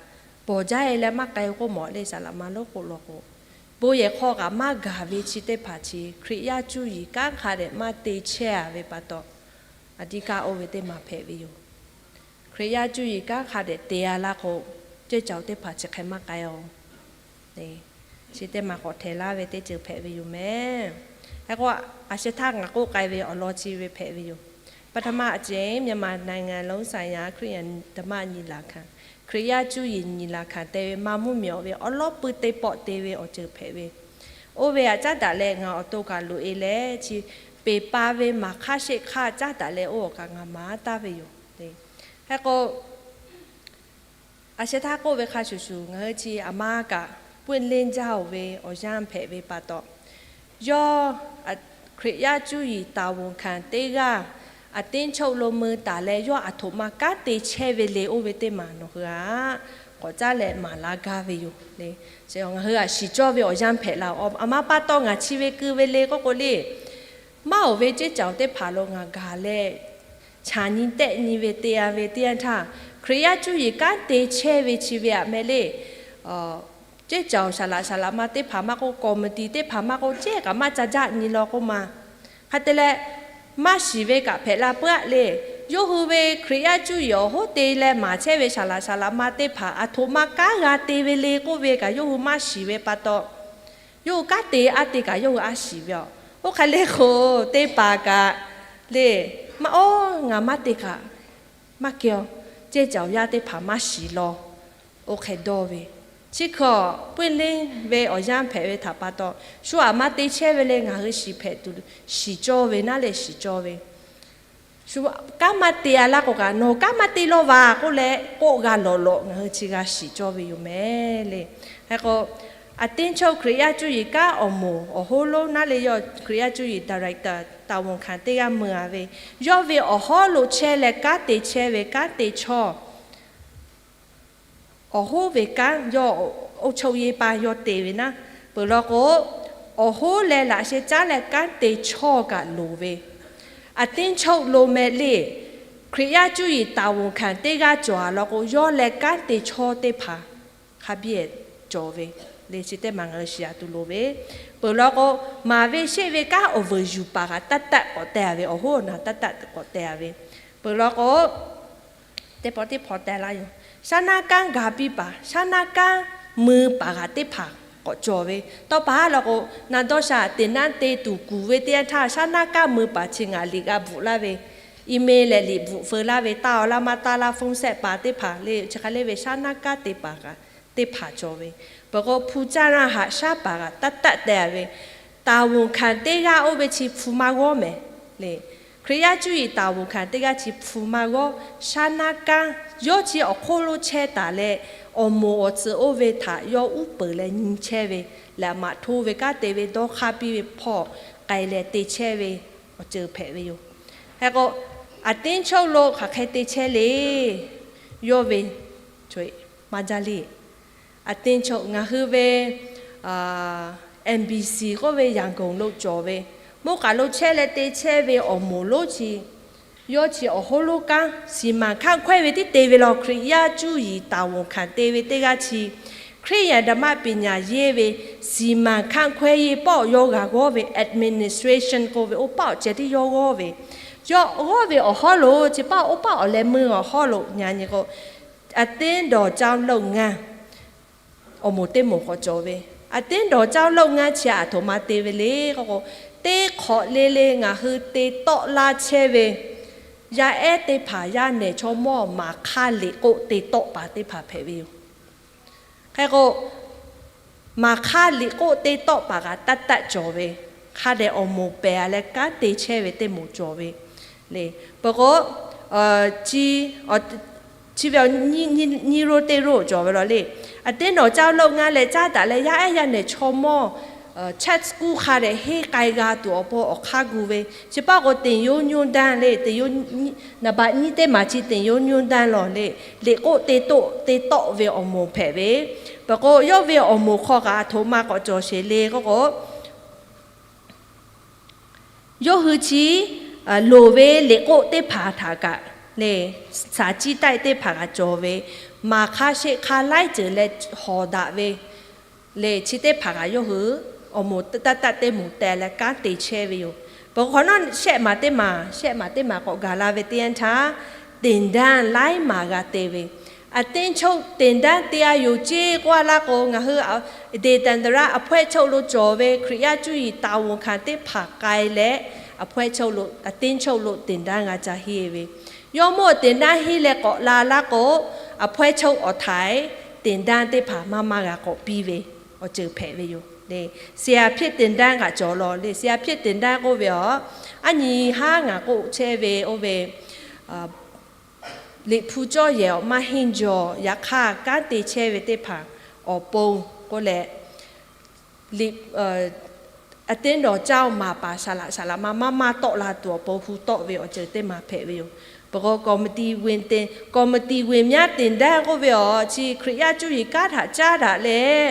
bawˬ jaˇ e leh maˇ k'ai k'oˆ mawˬ le. Saˍ laꞈ ma lonˉ k'oˆ law k'o, bon yehˬ hk'aw kaꞈ maˇ gaˬ ve chi teˇ hpaˍ chi Hkriꞈ yaˇ cuˇ yiˍ kanˉ hk'a dehꞈ maˇ te chehˇ a ve pa taw, a diˇ kaˇ oˇ ve teˇ maˬ hpehꞈ ve yoˬ. Hkriꞈ yaˇ cuˇ yiˍ kanˉ hk'a dehꞈ te a laˇ k'o, ceˇ cawˬ teˇ hpaˍ chi hk'e maˇ k'ai a. Chi teˇ maˬ k'awꞈ htehˍ laˇ ve teˇ ceuˬ hpehꞈ ve yoˬ meh. Hk'e k'o, a sheh htaˇ ngaˬ k'oˆ k'ai ve awˬ lawn chi ve hpehꞈ ve yoˬ. ပထမအကြိမ် မြန်မာနိုင်ငံလုံးဆိုင်ရာ ခရစ်ယာန်ဓမ္မညီလာခံ Hkriꞈ yaˇ cuˇ yiˍ ညီလာခံ te ve maˇ mvuhˇ miˬ ve awˬ lawˉ pui teˇ pawˆ te ve awˬ ceuˬ hpehꞈ ve. Oˇ ve htaꞈ caˉ daꞈ leh ngaˬ awˬ to kaꞈ loꞈ e leh chi, peˍ pa ve maˍ hk'aˇ sheˆ hk'aˇ caˉ daꞈ leh oˇ awˬ kaꞈ ngaˬ maˍ taˍ ve yoˬ. Hk'e k'o, a sheh htaˇ k'oˆ ve hk'a shuˍ shuˍ ngaˬ hui chi aˬ ma kaꞈ ပွင့်လင်း jaˇ-oˬ ve awˬ yanˇ hpehꞈ ve pa taw, yawˇ Hkriꞈ yaˇ cuˇ yiˍ တာဝန်ခံ teˇ g'aˇ အသင်းချုပ် lo mui taˍ leh yawˇ aˬ htoꞈ ma kanˉ te chehˇ ve le oˇ ve teˇ maˬ nawˬ hui htaꞈ k'awꞈ caˉ leh maˍ laˇ gaˇ ve yoˬ le. Ngaˬ hui htaꞈ shiˍ cawˇ ve awˬ yanˇ hpehꞈ la-oˬ. Aˬ ma pa taw ngaˬ chi ve keu ve le k'oˆ k'o le, maˇ oˬ ve ceˇ cawˬ teˇ hpaˍ lo ngaˬ gaˬ leh, chaꞈ nyi tehˆ nyi ve te a ve teˇ yanˇ htaˇ, Hkriꞈ yaˇ cuˇ yiˍ kanˉ te chehˇ ve chi ve aꞈ meh le. Ceˇ cawˬ saˍ laꞈ saˍ laꞈ ma teˇ hpaˍ maˇ k'oˆ, ကော်မတီ teˇ hpaˍ maˇ k'oˆ, ceˇ kaꞈ maˇ ca jaˆ nyi law k'oˆ ma. Hk'a te leh, maˇ shiˍ ve kaꞈ hpehꞈ la puiˉ aˆ le. Yawˇ hui ve Hkriꞈ yaˇ cuˇ yiˍ awˬ hoˉ te leh maˍ chehˇ ve saˍ laꞈ saˍ laꞈ ma teˇ hpaˍ aˬ htoꞈ ma kanˉ g'a te ve le k'oˆ ve kaꞈ yawˇ hui maˇ shiˍ ve pa taw, yawˇ hui kanˉ te a te kaꞈ yawˇ hui a shiˍ ve aˬ. Oˇ hk'e le k'o, teˇ hpaˍ kaꞈ le, maˇ oˬ, ngaˬ maˇ te kaꞈ maˇ kehˬ-oˬ, ceˇ cawˬ yaˇ teˇ hpaˍ maˇ shiˍ law. Oˇ hk'e dawˇ ve, chi hkawꞈ ပွင့်လင်း ve awˬ yanˇ hpehꞈ ve htaꞈ pa taw, shu aˬ ma te chehˇ ve le ngaˬ hui shiˍ hpehꞈ tuˬ shiˍ cawˇ ve naˉ leh shiˍ cawˇ ve. Shu kanˉ maˇ te a laˇ k'o kaꞈ, nawˬ kanˉ maˇ te law vaˬ k'oˆ leh k'oˆ g'a lawꞈ lawꞈ ngaˬ hui chi g'a shiˍ cawˇ ve yoˬ meh le. Hk'e k'o, အသင်းချုပ် Hkriꞈ yaˇ cuˇ yiˍ kanˉ awˬ moˍ awˬ hoˉ lonˉ naˉ leh yawˇ Hkriꞈ yaˇ cuˇ yiˍ ဒါရိုက်တာ တာဝန်ခံ teˇ g'aˇ mui a ve, yawˇ ve awˬ hawˉ lo chehˇ leh kanˉ te chehˇ ve kanˉ te chawˇ awˬ hoˉ ve kanˉ yawˇ အုပ်ချုပ်ရေးပိုင်း yawˇ te ve naˉ. Peuˬ law k'o, awˬ hoˉ leh laꞈ sheh caˉ leh kanˉ te chawˇ kaꞈ loˍ ve, အသင်းချုပ် lo meh le, Hkriꞈ yaˇ cuˇ yiˍ တာဝန်ခံ teˇ g'aˇ cawˬ a law k'o, yawˇ leh kanˉ te chawˇ teˇ hpaˍ hk'a biˇ cawˬ ve le. Chi teˇ maˬ ngaˬ hui shiˍ a tuˬ loˍ ve. Peuˬ law k'o, maˍ ve sheˆ ve kanˉ awˬ vuiˬ yuˬ paˍ kaꞈ taˇ taˆ k'awꞈ teh a ve, awˬ hoˉ awˬ naˬ taˇ taˆ k'awꞈ teh a ve. Peuˬ law k'o, teˇ pawˆ teˇ hpaw teh laˇ yoˬ. Shaˉ naˉ kanˉ ga piˇ paˍ, shaˉ naˉ kanˉ mui paˍ kaꞈ teˇ hpaˍ k'awꞈ cawˬ ve. Tawˇ pa haˉ law k'o, na dawˇ sha teꞈ naˉ te tuˬ kuˬ ve teˇ yanˇ htaˇ, shaˉ naˉ kanˉ mui paˍ chi ngaˬ liꞈ g'a bvuhꞈ laˇ ve, email leh liꞈ bvuhꞈ feu laˇ ve, taˇ aw laˇ maˇ taˇ laˇ, phone set paˍ teˇ hpaˍ le, chi hk'a le ve shaˉ naˉ kanˉ te paˍ kaꞈ teˇ hpaˍ cawˬ ve. Peuˬ k'o, hpu caˇ naˇ haꞈ shaˉ paˍ kaꞈ taˇ taˆ teh a ve, တာဝန်ခံ teˇ g'aˇ oˇ ve chi hpu maˇ g'awˇ meh le. Hkriꞈ yaˇ cuˇ yiˍ တာဝန်ခံ teˇ g'aˇ chi hpu maˇ g'awˇ. Shaˉ naˉ kanˉ yawˇ chi awˬ hk'oˆ lo chehˇ taˍ leh, awˬ moˍ awˬ tcuhˍ oˇ ve htaꞈ yawˇ uˉ peunˍ leh nyi chehˇ ve, lehˬ maꞈ hto ve kanˉ te ve dawˇ hk'aˇ piˇ ve hpawˇ k'ai leh te chehˇ ve awˬ ceuˬ hpehꞈ ve yoˬ. Hk'e k'o, အသင်းချုပ် lo hk'aˬ hk'e te chehˇ le. Yawˇ ve maˇ jaˇ le. အသင်းချုပ် ngaˬ hui ve MBC k'oˆ ve ရန်ကုန် lo cawˬ ve, mvuhˇ k'aˍ lo chehˇ leh te chehˇ ve awˬ moˍ lonˉ chi, yawˇ chi awˬ hoˉ lonˉ kanˉ စီမံခန့်ခွဲ ve tiˉ te ve law. Hkriꞈ yaˇ cuˇ yiˍ တာဝန်ခံ te ve teˇ g'aˇ chi, ခရစ်ယာန်ဓမ္မပညာရေး ve စီမံခန့်ခွဲရေး paˆ awˬ yawˇ g'a g'awˇ ve, administration k'oˆ ve oˇ paˆ awˬ ceh tiˉ yawˇ g'awˇ ve, yawˇ g'awˇ ve awˬ hawˉ lo chi paˆ oˇ paˆ awˬ leh mui awˬ hawˉ lo nyi nyi k'o, အသင်းတော်ကျောင်းလုပ်ငန်း awˬ moˍ teˇ moˍ k'awꞈ cawˬ ve. အသင်းတော်ကျောင်းလုပ်ငန်း chi aˬ htoꞈ ma te ve le k'oˆ k'o, teˇ hk'awꞈ le le ngaˬ hui te tawˆ laˇ chehˇ ve, yaˇ ehˉ teˇ hpaˍ yaˇ nehˬ chaw mawˇ maˍ hk'aˇ liꞈ k'oˆ te tawˆ paˍ teˇ hpaˍ hpehꞈ ve yoˬ. Hk'e k'o, maˍ hk'aˇ liꞈ k'oˆ te tawˆ paˍ kaꞈ taˇ taˆ cawˬ ve, hk'a dehꞈ awˬ moˍ pehˬ leh kanˉ te chehˇ ve teˇ moˍ cawˬ ve le. Peuˬ k'o, chi ve nyi ro teˇ ro cawˬ ve law le. A teˇ nawˬ caˇ leuˆ ngaˇ leh caˉ daꞈ leh yaˇ ehˉ yaˇ nehˬ chaw mawˇ chehˇ kuˇ hk'a dehꞈ henˇ k'ai g'a tuˬ awˬ pon awˬ hk'aˇ gu ve, chi paˆ k'o သင်ရိုးညွှန်းတမ်း le, naˍ baꞈ nyiˇ teˇ maˬ chi သင်ရိုးညွှန်းတမ်း law le. Liꞈ k'oˆ te tawˆ te tawˆ ve awˬ moˍ hpehꞈ ve, peuˬ k'o yawˇ ve awˬ moˍ hk'aw kaꞈ a htoꞈ ma k'awꞈ cawˬ sheˍ le k'oˆ k'o, yawˇ hui chi loˍ ve liꞈ k'oˆ teˇ hpaˍ htaꞈ kaꞈ le, စာကြည့်တိုက် teˇ hpaˍ kaꞈ cawˬ ve, maˍ hk'a sheˆ hk'a laiˉ ceuˬ leh hawˍ daꞈ ve le, chi teˇ hpaˍ kaꞈ yawˇ hui awˬ moˍ taˇ taˆ teˇ moˍ teh leh kanˉ te chehˇ ve yoˬ. Peuˬ k'o hk'awꞈ nawˉ shehˆ maˬ teˇ maˬ, shehˆ maˬ teˇ maˬ k'awꞈ gaˬ la ve teˇ yanˇ htaˇ, သင်တန်း laiˉ maˬ g'a te ve, a teˇ သင်တန်း te a yoˬ ceˇ k'oˆ a laˇ k'o, ngaˬ hui deˍ tanˍ daˍ raˇ အဖွဲ့ချုပ် lo cawˬ ve Hkriꞈ yaˇ cuˇ yiˍ တာဝန်ခံ teˇ hpaˍ k'ai leh, အဖွဲ့ချုပ် lo, a teˇ အဖွဲ့ချုပ် lo သင်တန်း g'a ca henˇ ve, yawˇ mawˇ သင်တန်း henˇ leh k'awꞈ la laˇ k'o, a အဖွဲ့ချုပ် awˬ htaiˍ သင်တန်း teˇ hpaˍ maˇ maˇ g'a k'awꞈ piˇ ve awˬ ceuˬ hpehꞈ ve yoˬ. ဆရာဖြစ်သင်တန်း kaꞈ cawˬ law le. ဆရာဖြစ်သင်တန်း k'oˆ ve aˬ, aˉ nyi haˉ ngaˬ k'oˆ chehˇ ve oˇ ve, liꞈ hpu cawˇ yehˬ awˬ maˇ henˇ jaw, yaꞈ hk'aˇ kanˉ te chehˇ ve teˇ hpaˍ awˬ pon k'oˆ leh, a teˇ nawˬ caˇ maˍ paˍ saˍ laꞈ saˍ laꞈ ma maˇ maˇ tawˆ la tuˬ awˬ pon hu tawˆ ve awˬ ceuˬ teˇ maˬ hpehꞈ ve yoˬ. Peuˬ k'o ကော်မတီဝင်များသင်တန်း k'oˆ ve aˬ, chi Hkriꞈ yaˇ cuˇ yiˍ kanˉ htaꞈ caˉ daꞈ leh,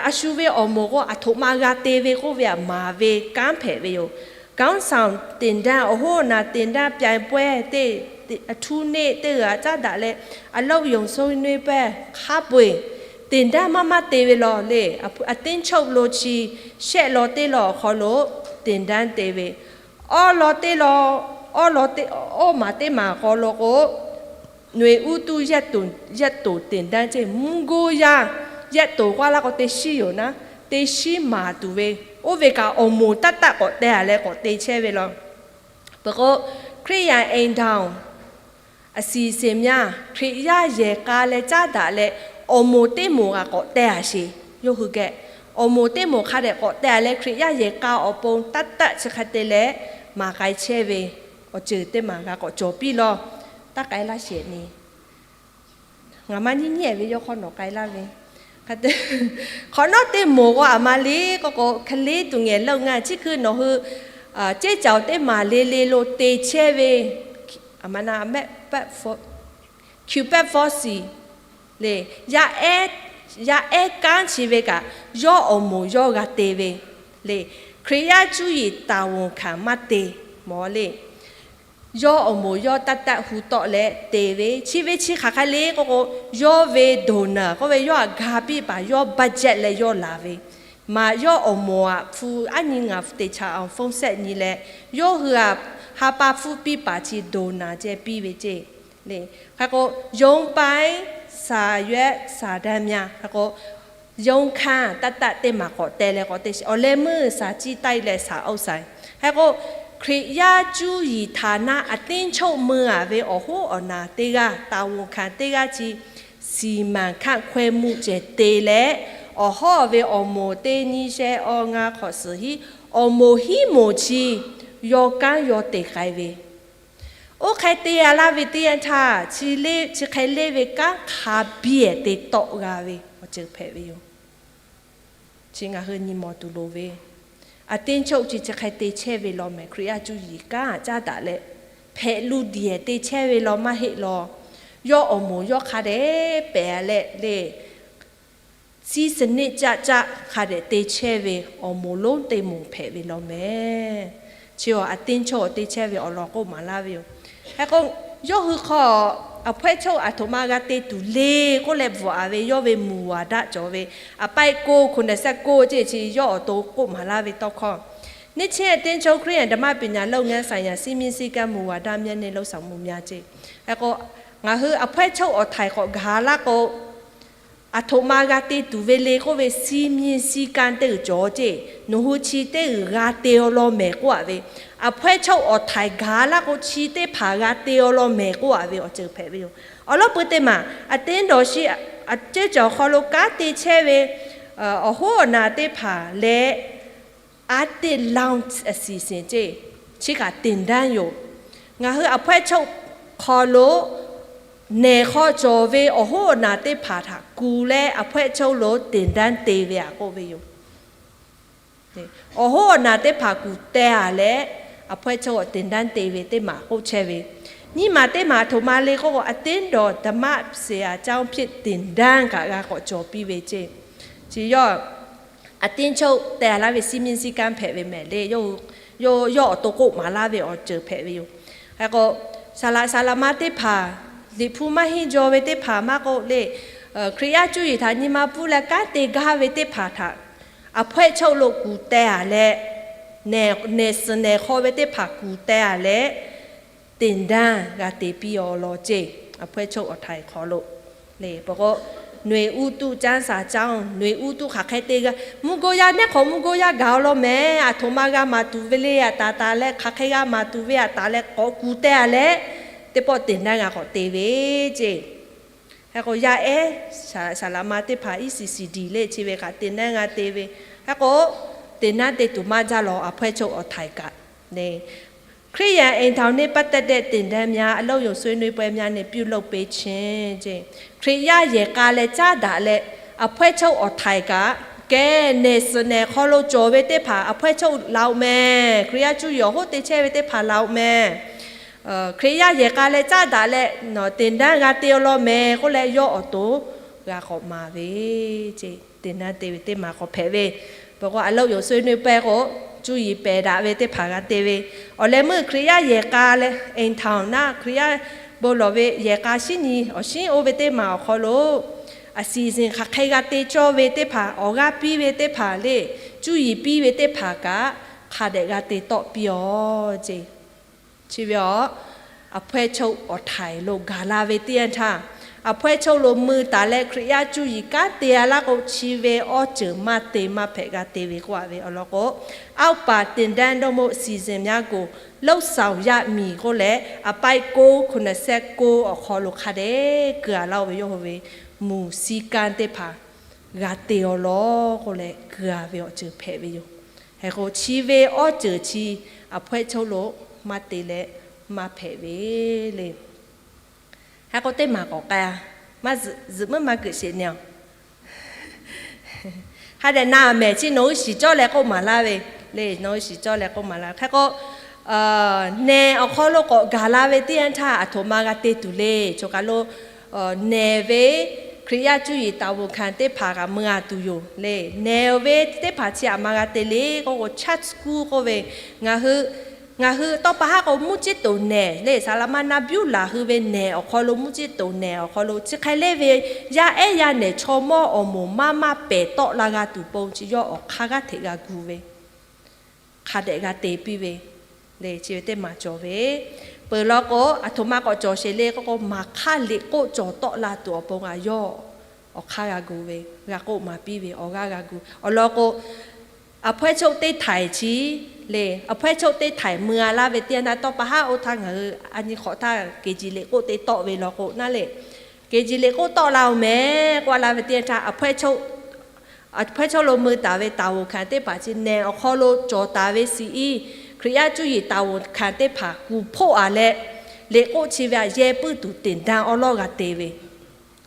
a shu ve awˬ moˍ k'o a htoꞈ ma g'a te ve k'oˆ ve aˬ maˍ ve kanˉ hpehꞈ ve yoˬ. ခေါင်းဆောင်သင်တန်း awˬ hoˉ naˬ သင်တန်းပြိုင်ပွဲ teˇ, အထူးနေ့ teˇ g'aꞈ caˉ daꞈ leh, အလုပ်ရုံဆွေးနွေးပွဲ hk'a peu-eˬ သင်တန်း maˇ maˇ te ve law le. A teˇ အဖွဲ့ချုပ် lo chi shehˆ law teˇ law awˬ hk'aw lo သင်တန်း te ve, awˇ law teˇ law, awˇ law teˇ, awˇ maˬ teˇ maˬ k'aw law k'o, နွေဦးသု ရက်တို သင်တန်း ceˇ, mvuhˇ goˇ yaˇ ရက်တို k'oˆ a laˇ k'o teˇ shiˉ yoˬ naˉ, teˇ shiˉ maˍ tuˬ ve, oˇ ve kaꞈ awˬ moˍ taˇ taˆ k'awꞈ teh a leh k'awꞈ te chehˇ ve law. Peuˬ k'o, ခရစ်ယာန်အိမ်ထောင် အစီအစဉ်များ Hkriꞈ yaˇ yehˬ k'a leh caˉ daꞈ leh, awˬ moˍ teˇ moˍ g'a k'awꞈ teh a sheˍ. Yawˇ hui geh awˬ moˍ teˇ moˍ hk'a dehꞈ k'awꞈ teh a leh, Hkriꞈ yaˇ yehˬ k'a awˬ pon taˇ taˆ chi hk'e te leh maˍ k'ai chehˇ ve awˬ ceuˬ teˇ maˬ g'a k'awꞈ cawˬ piˇ law. Taˇ k'ai laˇ sheˍ ni. Ngaˬ maˇ nyiˇ nyi ve yawˇ hk'awˇ nawˬ k'ai laˇ ve. Hk'awꞈ nawˉ teˇ moˍ k'o aˬ ma le k'oˆ k'o, คลิต tuˬ ngehˬ leuˆ ngaˇ chi hkui nawˬ hui ceˇ caoˬ teˇ maˬ le le lo te chehˇ ve, aˬ ma na mehˆ pehˆ fawˇ, kiˬ pehˆ fawˇ siˍ le, yaˇ ehˉ kanˉ chi ve kaꞈ yawˇ awˬ moˍ yawˇ g'a te ve le. Hkriꞈ yaˇ cuˇ yiˍ တာဝန်ခံ maˇ te mawˬ le. Yawˇ awˬ moˍ yawˇ taˇ taˆ hu tawˆ leh te ve, chi ve chi hk'aˬ hk'e le k'oˆ k'o, yawˇ ve donor k'oˆ ve yawˇ htaꞈ ga piˇ paˍ yawˇ budget leh yawˇ laˬ ve, maꞈ yawˇ awˬ moˍ aꞈ hpu aˉ nyi ngaˬ te chaꞈ awˬ ဖုန်းဆက် nyi leh, yawˇ hui aꞈ ha pa hpfuhˇ piˇ paˍ chi donor ceh piˇ ve ceˇ le. Hk'e k'o, ရုံးပိုင်း စာရွက်စာတမ်းများ hk'e k'o, ရုံးခန်း taˇ taˆ teˇ maˬ k'awꞈ teh leh k'awꞈ te sheˍ. Awˬ leh meuˇ စာကြည့်တိုက် leh စာအုပ်ဆိုင် hk'e k'o, Hkriꞈ yaˇ cuˇ yiˍ htaˍ naˆ a teˇ ချုပ် meuˇ a ve awˬ hoˉ awˬ naˍ teˇ g'aˇ တာဝန်ခံ teˇ g'aˇ chi စီမံခန့်ခွဲမှု ceh te leh, awˬ hawˉ ve awˬ moˍ teˇ nyiˇ shehˆ awˇ ngaˇ hk'awꞈ suhˍ hiˉ, awˬ moˍ hiˉ moˍ chi yawˇ kanˉ yawˇ te k'ai ve, oˇ hk'e te a laˇ ve teˇ yanˇ htaˇ, chi hk'e leˇ ve kanˉ hk'a biˇ ehˍ te tawˆ g'a ve awˬ ceuˬ hpehꞈ ve yoˬ. Chi ngaˬ hui nyi mawˬ tuˬ loˍ ve, a teˇ ချုပ် chi chi hk'e te chehˇ ve law mehˍ. Hkriꞈ yaˇ cuˇ yiˍ kanˉ aꞈ caˉ daꞈ leh, hpehꞈ lu diˬ ehˍ te chehˇ ve law maˇ heˆ law. Yawˇ awˬ moˍ yawˇ hk'a dehꞈ pehˍ leh le, စည်းစနစ်ကျကျ hk'a dehꞈ te chehˇ ve awˬ moˍ lonˉ teˇ moˍ hpehꞈ ve law mehˍ. Chi a teˇ ချုပ် te chehˇ ve awˬ lawn k'oˆ maˍ laˇ ve yoˬ. Hk'e k'o, yawˇ hui hk'aw အဖွဲ့ချုပ် aˬ htoꞈ ma g'a te tuˬ le k'oˆ leh bvuhꞈ a ve yawˇ ve မူဝါဒ cawˬ ve, a paiˆ ကိုး ခုနစ်ဆယ့်ကိုး ceˇ chi yawˇ awˬ to k'oˆ maˍ laˇ ve tawˇ hkawˇ, နှစ်ခြင်းအသင်းချုပ် ခရစ်ယာန်ဓမ္မပညာလုပ်ငန်းဆိုင်ရာ စည်းမျဉ်းစည်းကမ်း မူဝါဒ မျက်နှာလုပ်ဆောင်မှုများ ceˇ. Hk'e k'o, ngaˬ hui အဖွဲ့ချုပ် awˬ htaiˍ k'awꞈ gaˬ laˇ k'o, aˬ htoꞈ ma g'a te tuˬ ve le k'oˆ ve စည်းမျဉ်းစည်းကမ်း teˇ g'uiˬ cawˬ ceˇ. Nawˬ hui chi teˇ g'uiˬ g'a te aw law mehˍ k'oˆ a ve, အဖွဲ့ချုပ် awˬ htaiˍ gaˬ laˇ k'o chi teˇ hpaˍ g'a te aw law mehˍ k'oˆ a ve awˬ ceuˬ hpehꞈ ve yoˬ. Awˬ lawn peuˬ teˇ maˬ, a teˇ dawˬ shi, a ceˇ caˬ awˬ hk'aw lo kanˉ te chehˇ ve awˬ hoˉ awˬ naˬ teˇ hpaˍ leh အသင့် လောင်း အစီအစဉ် ceˇ, chi kaꞈ သင်တန်း yoˬ. Ngaˬ hui အဖွဲ့ချုပ် hk'aw lo nehˬ hk'aw cawˬ ve awˬ hoˉ awˬ naˬ teˇ hpaˍ htaꞈ kuˬ leh အဖွဲ့ချုပ် lo သင်တန်း te ve aꞈ k'oˆ ve yoˬ. Awˬ hoˉ awˬ naˬ teˇ hpaˍ kuˬ teh a leh, အဖွဲ့ချုပ် awˬ သင်တန်း te ve teˇ maˬ k'oˆ chehˇ ve. Nyiˇ maˬ teˇ maˬ aˬ htoꞈ ma le k'oˆ k'o, အသင်းတော်ဓမ္မဆရာကျောင်းဖြစ်သင်တန်း kaꞈ g'a k'awꞈ cawˬ piˇ ve ceˇ. Chi yawˇ အသင်းချုပ် teh a laˇ ve စည်းမျဉ်းစည်းကမ်း hpehꞈ ve mehˍ le. Yawˇ awˬ to k'oˆ maˍ laˇ ve awˬ ceuˬ hpehꞈ ve yoˬ. Hk'e k'o, saˍ laꞈ saˍ laꞈ ma teˇ hpaˍ, Liꞈ hpu maˇ henˇ jaw ve teˇ hpaˍ maˇ k'oˆ le, Hkriꞈ yaˇ cuˇ yiˍ htaꞈ nyi ma pfuhˇ leh kanˉ te gaˇ ve teˇ hpaˍ htaꞈ အဖွဲ့ချုပ် lo kuˬ teh a leh, nehˬ suhˍ nehˬ hk'aw ve teˇ hpaˍ kuˬ teh a leh, သင်တန်း g'a te piˇ awˬ lawn ceˇ. အဖွဲ့ချုပ် awˬ htaiˍ hk'aw lo le, pa k'o, နွေဦးသု ကျမ်းစာကျောင်း, နွေဦးသု hk'aˬ hk'e te g'a, mvuhˇ goˇ yaˇ nehˉ hk'awꞈ mvuhˇ goˇ yaˇ gaˬ awˬ lawn mehˍ, aˬ htoꞈ ma g'a maˍ tuˬ ve le, aˬ taˍ taˍ leh hk'aˬ hk'e g'a maˍ tuˬ ve aˬ taˍ leh k'awꞈ kuˬ teh a leh, teˇ pawˆ သင်တန်း g'a k'awꞈ te ve ceˇ. Hk'e k'o, yaˇ ehˉ saˍ laꞈ ma teˇ hpaˍ อีซีซีดี le chi ve kaꞈ သင်တန်း g'a te ve. Hk'e k'o, သင်တန်း te tuˬ maˇ jaˇ lawˬ, အဖွဲ့ချုပ် awˬ htaiˍ kaꞈ le. ခရစ်ယာန်အိမ်ထောင်နှင့်ပတ်သက်တဲ့သင်တန်းများ, အလုပ်ရုံဆွေးနွေးပွဲများနှင့် ပြုလုပ်ပေးခြင်း ceˇ. Hkriꞈ yaˇ yehˬ k'a leh caˉ daꞈ leh အဖွဲ့ချုပ် awˬ htaiˍ kaꞈ, kehˬ nehˬ suhˍ nehˬ hk'aw lo cawˬ ve teˇ hpaˍ အဖွဲ့ချုပ် laˬ oꞈ mehˍ. Hkriꞈ yaˇ cuˇ yiˍ awˬ hoˉ te chehˇ ve teˇ hpaˍ laˬ oꞈ mehˍ. Hkriꞈ yaˇ yehˬ k'a leh caˉ daꞈ leh သင်တန်း g'a te awˬ lawn mehˍ k'oˆ leh, yawˇ awˬ to g'a k'awꞈ maˍ ve ceˇ. သင်တန်း te ve teˇ maˬ k'awꞈ hpehꞈ ve. Pa k'o, အလုပ်ရုံဆွေးနွေးပွဲ k'o, cuˇ yiˍ pehˬ daꞈ ve teˇ hpaˍ g'a te ve. Awˬ leh meuˇ Hkriꞈ yaˇ yehˬ k'a leh အိမ်ထောင် naˇ, Hkriꞈ yaˇ bon lawˬ ve yehˬ k'a shinˉ nyi awˬ shinˉ oˇ ve teˇ maˬ awˬ hk'aw lo, အစီအစဉ် hk'aˬ hk'e g'a te cawˇ ve teˇ hpaˍ, awˬ g'aˇ piˇ ve teˇ hpaˍ le, cuˇ yiˍ piˇ ve teˇ hpaˍ kaꞈ, hk'a dehꞈ g'a te tawˆ piˇ awˬ ceˇ. Chi ve awˬ, အဖွဲ့ချုပ် awˬ htaiˍ lo gaˬ la ve teˇ yanˇ htaˇ, အဖွဲ့ချုပ် lo mui taˍ leh Hkriꞈ yaˇ cuˇ yiˍ kanˉ te a laˇ k'o, chi ve awˬ ceuˬ maˇ te maˇ hpehꞈ g'a te ve k'oˆ a ve awˬ lawn k'o, အောက်ပါသင်တန်းသို့ အစီအစဉ်များကို လုပ်ဆောင်ရမည် k'oˆ leh, အပိုဒ် ကိုး ခုနစ်ဆယ့်ကိုး awˬ hk'aw lo hk'a dehꞈ keu a laˇ oˬ ve, yawˇ hui ve မူစည်းကမ်း teˇ hpaˍ g'a te awˬ lawn k'oˆ leh keu a ve awˬ ceuˬ hpehꞈ ve yoˬ. Hk'e k'o, chi ve awˬ ceuˬ chi အဖွဲ့ချုပ် lo maˇ te leh maˇ hpehꞈ ve le. Hk'e k'o, teˇ maˬ k'awꞈ k'ai a, maˇ zuhꞈ meuˇ maˇ keu sheˍ nyi a. Hk'a dehꞈ na mehˍ chi nawˬ hui shiˍ cawˇ leh k'oˆ maˍ laˇ ve le, nawˬ hui shiˍ cawˇ leh k'oˆ maˍ laˇ ve. Hk'e k'o, nehˬ awˬ hk'aw lo k'awꞈ gaˬ la ve teˇ yanˇ htaˇ, aˬ htoꞈ ma g'a te tuˬ le. Choˬ kaˬ lo nehˬ ve Hkriꞈ yaˇ cuˇ yiˍ တာဝန်ခံ teˇ hpaˍ kaꞈ mui a tuˬ yoˬ le. Nehˬ ve teˇ hpaˍ chi aꞈ ma g'a te le k'oˆ k'o, church school k'oˆ ve, ngaˬ hui, ngaˬ hui tawˇ pa haˉ k'o မူးကျစ်သူ nehˬ le, saˍ laꞈ ma na biˇ laˬ hui ve nehˬ awˬ hk'aw lo, မူးကျစ်သူ nehˬ awˬ hk'aw lo chi hk'e le ve, yaˇ ehˉ yaˇ nehˬ chaw mawˇ awˬ moˍ maˇ maˇ pehˍ tawˆ la g'a tuˬ pon chi yawˇ awˬ hk'aˇ g'aˇ hteꞈ g'a gu ve, hk'a dehꞈ g'a te piˇ ve le. Chi ve teˇ maˬ cawˬ ve. Peuˬ law k'o, aˬ htoꞈ ma k'awꞈ cawˬ sheˍ le k'oˆ k'o, maˍ hk'aˇ liꞈ k'oˆ cawˬ tawˆ la tuˬ awˬ pon a yawˇ awˬ hk'aˇ g'a gu ve, g'a k'oˆ maˍ piˇ ve, awˬ g'aˇ g'a gu. Awˬ lawn k'o, အဖွဲ့ချုပ် teˇ htaiˍ chi le, အဖွဲ့ချုပ် teˇ htaiˍ mui a laˇ ve teˇ yanˇ htaˇ, tawˇ pa haˉ oˇ htaˇ ngaˬ hui a nyi hk'awꞈ htaˇ ကေဂျီ liꞈ k'oˆ te tawˆ ve law k'o naˉ le, ကေဂျီ liꞈ k'oˆ tawˆ la oˬ mehˍ k'oˆ a laˇ ve teˇ yanˇ htaˇ, အဖွဲ့ချုပ် lo mui taˍ ve တာဝန်ခံ teˇ hpaˍ chi nehˬ awˬ hk'aw lo cawˬ taˍ ve ဆီအီး, Hkriꞈ yaˇ cuˇ yiˍ တာဝန်ခံ teˇ hpaˍ kuˬ hpoˆ a leh, liꞈ k'oˆ chi ve aꞈ yehˇ puiˉ tuˬ သင်တန်း awˉ lawˉ g'a te ve.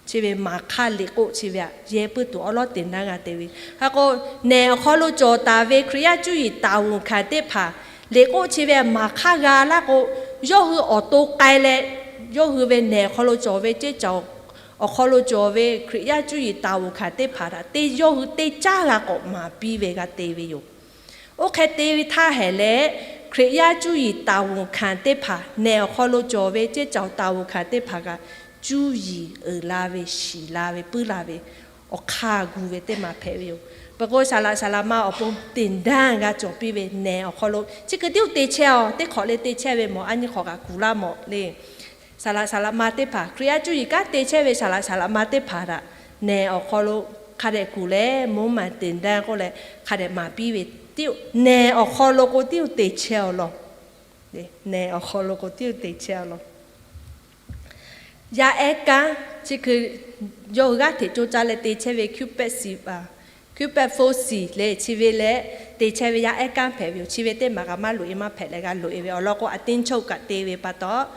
Chi ve maˍ hk'aˇ liꞈ k'oˆ chi ve aꞈ yehˇ puiˉ tuˬ awˉ lawˉ သင်တန်း g'a te ve. Hk'e k'o, nehˬ awˬ hk'aw lo cawˬ taˍ ve Hkriꞈ yaˇ cuˇ yiˍ တာဝန်ခံ teˇ hpaˍ, liꞈ k'oˆ chi ve aꞈ maˍ hk'aˇ g'a laˇ k'o, yawˇ hui awˬ to k'ai leh, yawˇ hui ve nehˬ awˬ hk'aw lo cawˬ ve ceˇ caˬ awˬ hk'aw lo cawˬ ve Hkriꞈ yaˇ cuˇ yiˍ တာဝန်ခံ teˇ hpaˍ htaꞈ te yawˇ hui teˇ caˉ g'a k'awꞈ maˍ piˇ ve g'a te ve yoˬ. Oˇ hk'e te ve htaˇ hehꞈ leh, Hkriꞈ yaˇ cuˇ yiˍ တာဝန်ခံ teˇ hpaˍ, nehˬ awˬ hk'aw lo cawˬ ve ceˇ caˬ တာဝန်ခံ teˇ hpaˍ kaꞈ cuˇ yiˍ uiˍ la ve, shiˍ la ve, puiˉ la ve, awˬ hk'aˇ gu ve teˇ maˬ hpehꞈ ve yoˬ. Peuˬ k'o, saˍ laꞈ saˍ laꞈ ma awˬ pon သင်တန်း g'a cawˬ piˇ ve, nehˬ awˬ hk'aw lo chi hk'e tiˉ oˇ te chehˇ a, teˇ hk'awꞈ le te chehˇ ve mawˬ, a nyi hk'awꞈ kaꞈ kuˬ laˇ mawˬ le. Saˍ laꞈ saˍ laꞈ ma teˇ hpaˍ, Hkriꞈ yaˇ cuˇ yiˍ kanˉ te chehˇ ve saˍ laꞈ saˍ laꞈ ma teˇ hpaˍ htaꞈ nehˬ awˬ hk'aw lo hk'a dehꞈ kuˬ leh, မွမ်းမံသင်တန်း k'oˆ leh hk'a dehꞈ maˍ piˇ ve, nehˬ awˬ hk'aw lo k'o tiˉ oˇ te chehˇ awˬ lawn. Nehˬ awˬ hk'aw lo k'o tiˉ oˇ te chehˇ awˬ lawn. Yaˇ ehˉ kanˉ chi hk'e yawˇ hui g'aˇ hteꞈ co caˇ leh te chehˇ ve คิวปิด สิบ a, Kuiˉ pehˇ hpfuhˇ shiˍ le chi ve leh te chehˇ ve yaˇ ehˉ kanˉ hpehꞈ ve yoˬ. Chi ve teˇ maˬ kaꞈ maˇ loꞈ e maˇ hpehꞈ leh g'a loꞈ e ve awˬ lawn k'o, a teˇ choˆ kaꞈ te ve pa taw,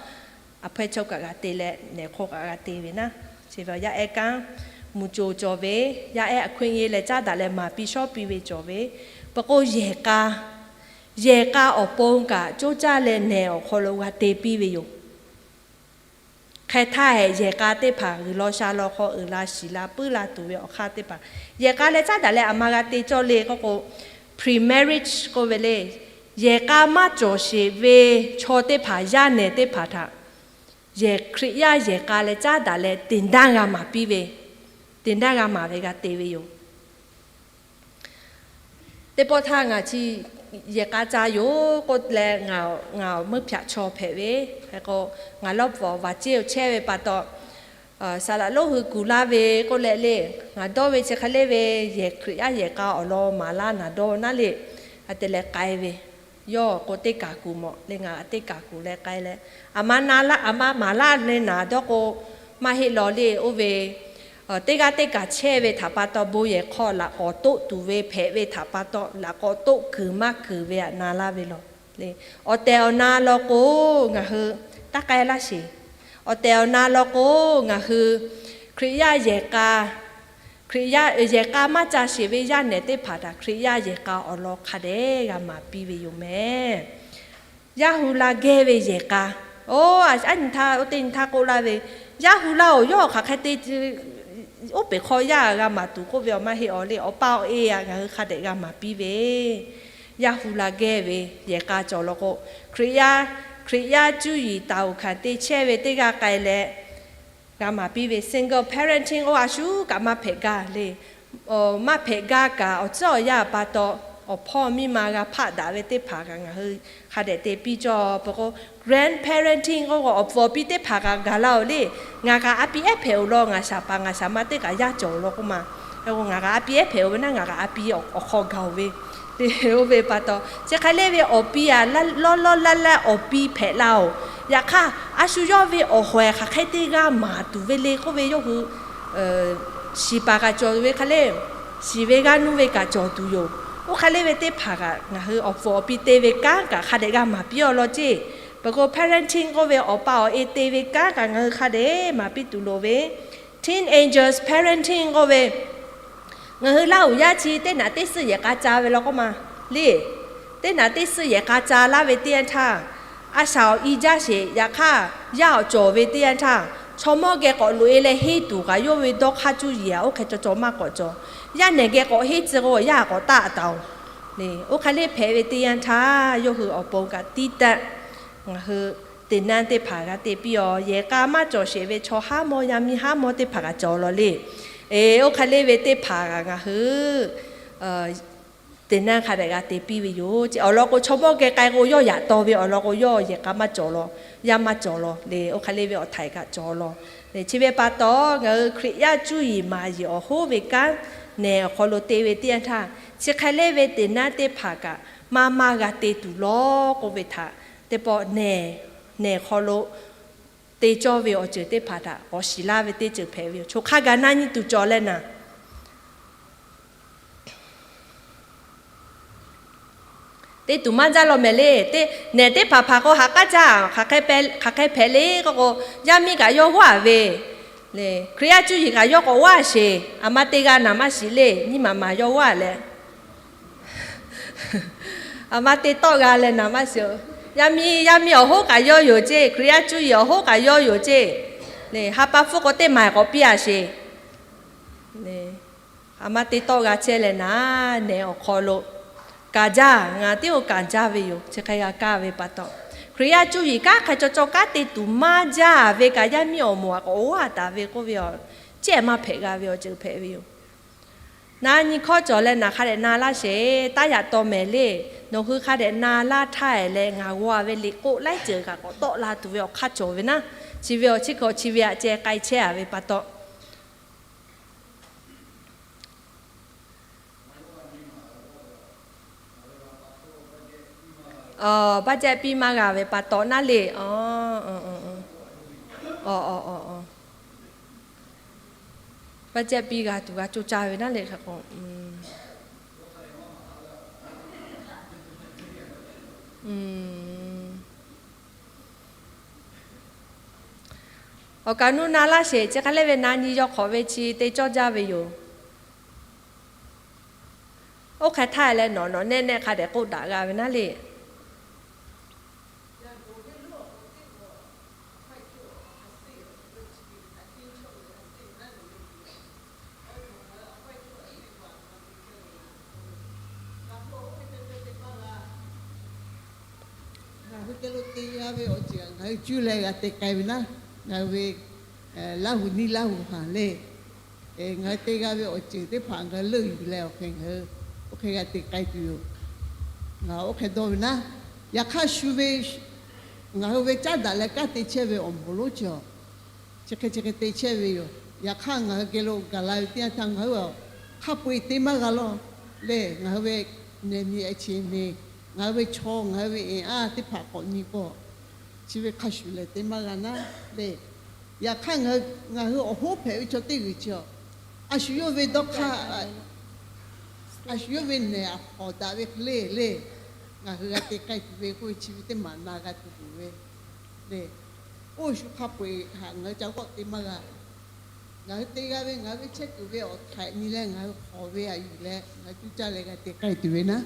a hpawehˇ choˆ kaꞈ g'a te leh nehˬ hk'oˆ kaꞈ g'a te ve naˉ. Chi ve yaˇ ehˉ kanˉ mvuhˬ coˬ cawˬ ve, yaˇ ehˉ a hkui ye leh caˉ daꞈ leh maˍ piˇ shawˉ piˇ ve cawˬ ve, pa k'o yehˬ k'a, yehˬ k'a awˬ pon kaꞈ coˇ caˇ leh nehˬ awˬ hk'aw lo g'a te piˇ ve yoˬ. Hk'e htaˇ hehꞈ yehˬ k'a teˇ hpaˍ g'uiˬ law sha law hk'aw uiˍ la shiˍ la puiˉ la tuˬ ve awˬ hk'aˇ teˇ hpaˍ, yehˬ k'a leh caˉ daꞈ leh aˬ ma g'a te cawˇ le k'oˆ k'o, pre-marriage k'oˆ ve le. Yehˬ k'a maˇ cawˬ sheˍ ve chaw teˇ hpaˍ, yaˇ nehˬ teˇ hpaˍ htaꞈ yehˬ, Hkriꞈ yaˇ yehˬ k'a leh caˉ daꞈ leh te daˇ g'a maˍ piˇ ve, te daˇ g'a maˍ ve g'a te ve yoˬ. Teˇ pawˆ htaˇ ngaˬ chi yehˬ k'a ca yoˬ k'oˆ leh, ngaˬ awˬ meuˇ hpyaꞈ chaw hpehꞈ ve, hk'e k'o ngaˬ lawˇ pfuhˍ vaˍ ceˇ chehˇ ve pa taw, saˍ laꞈ lonˉ hui kuˬ laˇ ve k'oˆ leh le, ngaˬ dawˇ ve chi hk'e le ve, yehˬ Hkriꞈ yaˇ yehˬ k'a awˬ lawn maˍ laˇ naˍ dawˇ naˉ le, a te leh k'ai ve, yawˇ k'o teˇ kaˬ kuˬ mawˬ le, ngaˬ teˇ kaˬ kuˬ leh k'ai leh, aˬ ma na laˇ, aˬ ma maˍ laˇ le naˍ dawˇ k'o, maˇ heˆ law le, oˇ ve teˇ g'aˇ teˇ kaˬ chehˇ ve htaꞈ pa taw bon yehˬ hk'aw laꞈ k'awꞈ toˆ tuˬ ve hpehꞈ ve htaꞈ pa taw, laꞈ k'awꞈ toˆ kuiˬ maˇ kuiˬ ve aꞈ na laˇ ve law le. Awˬ tehˬ awˬ na law k'o, ngaˬ hui taˇ k'ai laˇ sheˍ. Awˬ tehˬ awˬ na law k'o, ngaˬ hui Hkriꞈ yaˇ yehˬ k'a, Hkriꞈ yaˇ yehˬ k'a maˇ ca sheˍ ve yaˇ nehˬ teˇ hpaˍ htaꞈ Hkriꞈ yaˇ yehˬ k'a awˬ lawn hk'a dehꞈ g'a maˍ piˇ ve yoˬ mehˍ. Yaˇ hu la geh ve yehˬ k'a. Oˇ, aˉ nyi htaˇ oˇ teˇ nyi htaˇ k'oˆ laˇ ve, yaˇ hu laˇ-oˬ, yawˇ hk'aˬ hk'e te, oˇ peˬ hk'aw yaˇ g'a maˍ tuˬ k'oˆ ve awˬ maˇ heˆ awˬ le, awˬ pa awˬ e aꞈ ngaˬ hui hk'a dehꞈ g'a maˍ piˇ ve. Yaˇ hu la geh ve yehˬ k'a cawˬ law k'o, Hkriꞈ yaˇ, Hkriꞈ yaˇ cuˇ yiˍ taˍ uiˍ hkanˍ te chehˇ ve teˇ g'aˇ k'ai leh, g'a maˍ piˇ ve single parenting oˇ a shu kaꞈ maˇ hpehꞈ gaˇ le. Maˇ hpehꞈ gaˇ kaꞈ awˬ tcuhˉ awˬ yanˇ pa taw, awˬ hpawˇ miˇ ma g'a hpaˆ daꞈ ve teˇ hpaˍ kaꞈ ngaˬ hui hk'a dehꞈ te piˇ cawˇ. Peuˬ k'o, grandparenting k'oˆ k'o, awˬ pfuhˍ awˬ pi teˇ hpaˍ kaꞈ gaˬ laˇ-oˬ le. Ngaˬ kaꞈ a pi ehˉ hpehꞈ-oˬ law, ngaˬ shaˍ paˍ ngaˬ shaˍ ma teˇ kaꞈ yaˇ cawˬ-oˬ law k'oˆ ma. Ngaˬ kaꞈ a pi ehˉ hpehꞈ-oˬ ve naˉ, ngaˬ kaꞈ a pi awˬ hk'aw gaˬ-oˬ ve, te oˇ ve pa taw, chi hk'e le ve awˬ pi aꞈ lawˇ lawˇ laˇ laˇ awˬ pi hpehꞈ la-oˬ. Yaꞈ hk'aˇ, a shu yawˇ ve awˬ hawehˬ hk'aˬ hk'e te g'a maˍ tuˬ ve le k'oˆ ve yawˇ hui shiˍ paˍ kaꞈ cawˬ ve hk'a le, shiˍ ve g'aˇ nuˇ ve kaꞈ cawˬ tuˬ yoˬ. Oˇ hk'e le ve teˇ hpaˍ kaꞈ ngaˬ hui awˬ pfuhˍ awˬ pi te ve kanˉ kaꞈ hk'a dehꞈ g'a maˍ piˇ-oˬ law ceˇ. Peuˬ k'o, parenting k'oˆ ve awˬ pa awˬ e te ve kanˉ kaꞈ ngaˬ hui hk'a dehꞈ maˍ piˇ tuˬ loˍ ve. Teenagers parenting k'oˆ ve, ngaˬ hui Laˇ huˍ yaˇ chi teˇ naꞈ teˇ suhˆ yehˬ k'a ca ve law k'oˆ ma le. Teˇ naꞈ teˇ suhˆ yehˬ k'a ca laˇ ve teˇ yanˇ htaˇ, a shaˍ awˬ i jaˇ sheˍ. Yaꞈ hk'aˇ, yaˇ awˬ cawˬ ve teˇ yanˇ htaˇ, chaw mawˇ geh k'awꞈ loꞈ e leh henˇ tuˬ kaꞈ yawˇ ve dawˇ hk'aˇ cuˇ yiˍ aꞈ oˇ hk'e caw caw maˇ k'awꞈ cawˬ. Yaˇ nehˬ geh k'awꞈ henˇ tcuh k'o, yaˇ k'awꞈ taˆ taˍ-oˬ. Oˇ hk'e le hpehꞈ ve teˇ yanˇ htaˇ, yawˇ hui awˬ pon kaꞈ tiˉ taˆ ngaˬ hui teꞈ naˇ teˇ hpaˍ g'a te piˇ-oˬ. Yehˬ k'a maˇ cawˬ sheˍ ve chaw haˉ mawˇ yaˇ miˇ haˉ mawˇ teˇ hpaˍ kaꞈ cawˬ law le. Eˬ, oˇ hk'e le ve teˇ hpaˍ kaꞈ ngaˬ hui teꞈ naˇ hk'a dehꞈ g'a te piˇ ve yoˬ. Awˬ lawn k'o, chaw mawˇ geh k'ai k'o, yawˇ yaꞈ taw ve awˬ lawn k'o, yawˇ yehˬ k'a maˇ cawˬ law, yaˇ maˇ cawˬ law le. Oˇ hk'e le ve awˬ htaiˍ kaꞈ cawˬ law. Chi ve pa taw, ngaˬ hui Hkriꞈ yaˇ cuˇ yiˍ maˍ yiˍ awˬ hoˉ ve kanˉ nehˬ awˬ hk'aw lo te ve teˇ yanˇ htaˇ, chi hk'e le ve teꞈ naˇ teˇ hpaˍ kaꞈ maˇ maˇ g'a te tuˬ law k'oˆ ve htaꞈ, teˇ pawˆ nehˬ, nehˬ hk'aw lo te cawˇ ve awˬ ceuˬ teˇ hpaˍ htaꞈ k'awꞈ shiˍ laˇ ve teˇ ceuˬ hpehꞈ ve yoˬ. Choˬ hk'a gaˬ na nyi tuˬ cawˬ leh naˍ, te tuˬ maˇ jaˇ law mehˍ le. Teˇ nehˬ teˇ hpaˍ hpaˍ k'o, ha k'aˉ caˇ hk'aˬ hk'e hpehꞈ le k'oˆ k'o, yaˇ miˇ kaꞈ yawˇ g'aˇ ve le. Hkriꞈ yaˇ cuˇ yiˍ kaꞈ yawˇ k'awꞈ g'aˇ sheˍ. Aˬ ma te g'a naˍ maˇ shiˍ le. Nyiˇ maˍ maˍ yawˇ g'aˇ leh, aˬ ma te tawˆ g'a leh naˍ maˇ shiˍ. Yaˇ miˇ, yaˇ miˇ awˬ hoˉ kaꞈ yawˇ yoˬ ceˇ. Hkriꞈ yaˇ cuˇ yiˍ awˬ hoˉ kaꞈ yawˇ yoˬ ceˇ. Ha pa hpfuhˇ k'o teˇ maˍ k'awꞈ piˇ-a sheˍ. Aˬ ma te tawˆ g'a chehˇ leh naˍ, nehˬ awˬ hk'aw lo kanˍ jaˇ, ngaˬ tiˉ oˇ kanˍ jaˇ ve yoˬ. Chi hk'e g'a kaˇ ve pa taw, Hkriꞈ yaˇ cuˇ yiˍ kanˉ hk'e caw caw kanˉ te tuˬ maˇ jaˇ ve kaꞈ, yaˇ miˇ awˬ moˍ aꞈ k'awꞈ g'aˇ taˍ ve k'oˆ ve, ceˇ maˇ hpehꞈ g'a ve awˬ ceuˬ hpehꞈ ve yoˬ. Na nyi hkawˇ cawˬ leh naˍ hk'a dehꞈ na laˇ sheˍ. Taˇ yaꞈ taw mehˍ le. Nawˬ hui hk'a dehꞈ na laˇ htaˇ leh ngaˬ g'aw ve liꞈ k'oˆ laiˉ ceuˬ kaꞈ k'awꞈ tawˆ la tuˬ ve awˬ hk'aˇ cawˬ ve naˉ. Chi ve awˬ chi hk'e chi ve aꞈ ceh k'ai chehˇ-a ve pa taw, budget piˇ maˇ g'a ve pa taw naˉ le. Budget piˇ g'a tuˬ g'a coˇ caˇ ve naˉ le hk'e k'o, Awˬ kaˍ nuˇ na laˇ sheˍ, chi hk'a lehˬ ve na nyi yaw hk'awꞈ ve chi te cawˇ jaˇ ve yoˬ. Oˇ hk'e htaˇ leh nawˬ nawˬ nehˆ nehˆ hk'a dehꞈ k'oˆ daꞈ g'a ve naˉ le. Ngaˬ hui geh lo te g'a ve awˬ ceuˬ ngaˬ hui cuˇ leh g'a te k'ai ve naˉ, ngaˬ hui ve Laˇ huˍ niˇ Laˇ huˍ haˍ le. Ngaˬ hui te g'a ve awˬ ceuˬ teˇ hpaˍ ngaˬ hui leuˆ yuˬ leh awˬ hk'e ngaˬ hui oˇ hk'e g'a te k'ai tuˬ yoˬ. Ngaˬ oˇ hk'e dawˇ ve naˉ, yaꞈ hk'aˇ shu ve ngaˬ hui ve caˉ daꞈ leh kanˉ te chehˇ ve awˬ moˍ lonˉ chaw chi hk'e chi hk'e te chehˇ ve yoˬ. Yaꞈ hk'aˇ ngaˬ hui geh lo gaˬ la ve teˇ yanˇ htaˇ ngaˬ hui hk'a peu-eˬ te maˇ g'a lawˇ le. Ngaˬ hui ve နယ်မြေအခြေအနေ, ngaˬ hui ve chaw, ngaˬ hui ve အင်အား teˇ hpaˍ k'awꞈ nyi k'o, chi ve hk'a shuˍ lehˬ te maˇ g'a naˉ le. Yaꞈ hk'aˇ ngaˬ hui awˬ hoˉ hpehꞈ ve chaw teˇ g'uiˬ chi a, a shu yawˇ ve dawˇ hk'aˇ, a shu yawˇ ve nehˬ a hawˍ daꞈ ve hk'e le le, ngaˬ hui g'a te k'ai tuˬ ve k'oˆ ve chi ve teˇ maˬ na g'a tuˬ loˍ ve le. Oˇ shu hk'a peu-eˬ htaꞈ ngaˬ hui ca g'awˆ te maˇ g'a. Ngaˬ hui te g'a ve ngaˬ hui ve chehˇ kuiˬ ve awˬ htaiꞈ nyi leh ngaˬ hui hawˍ ve a yuˬ leh ngaˬ hui cuˇ caˇ leh g'a te k'ai tuˬ ve naˉ,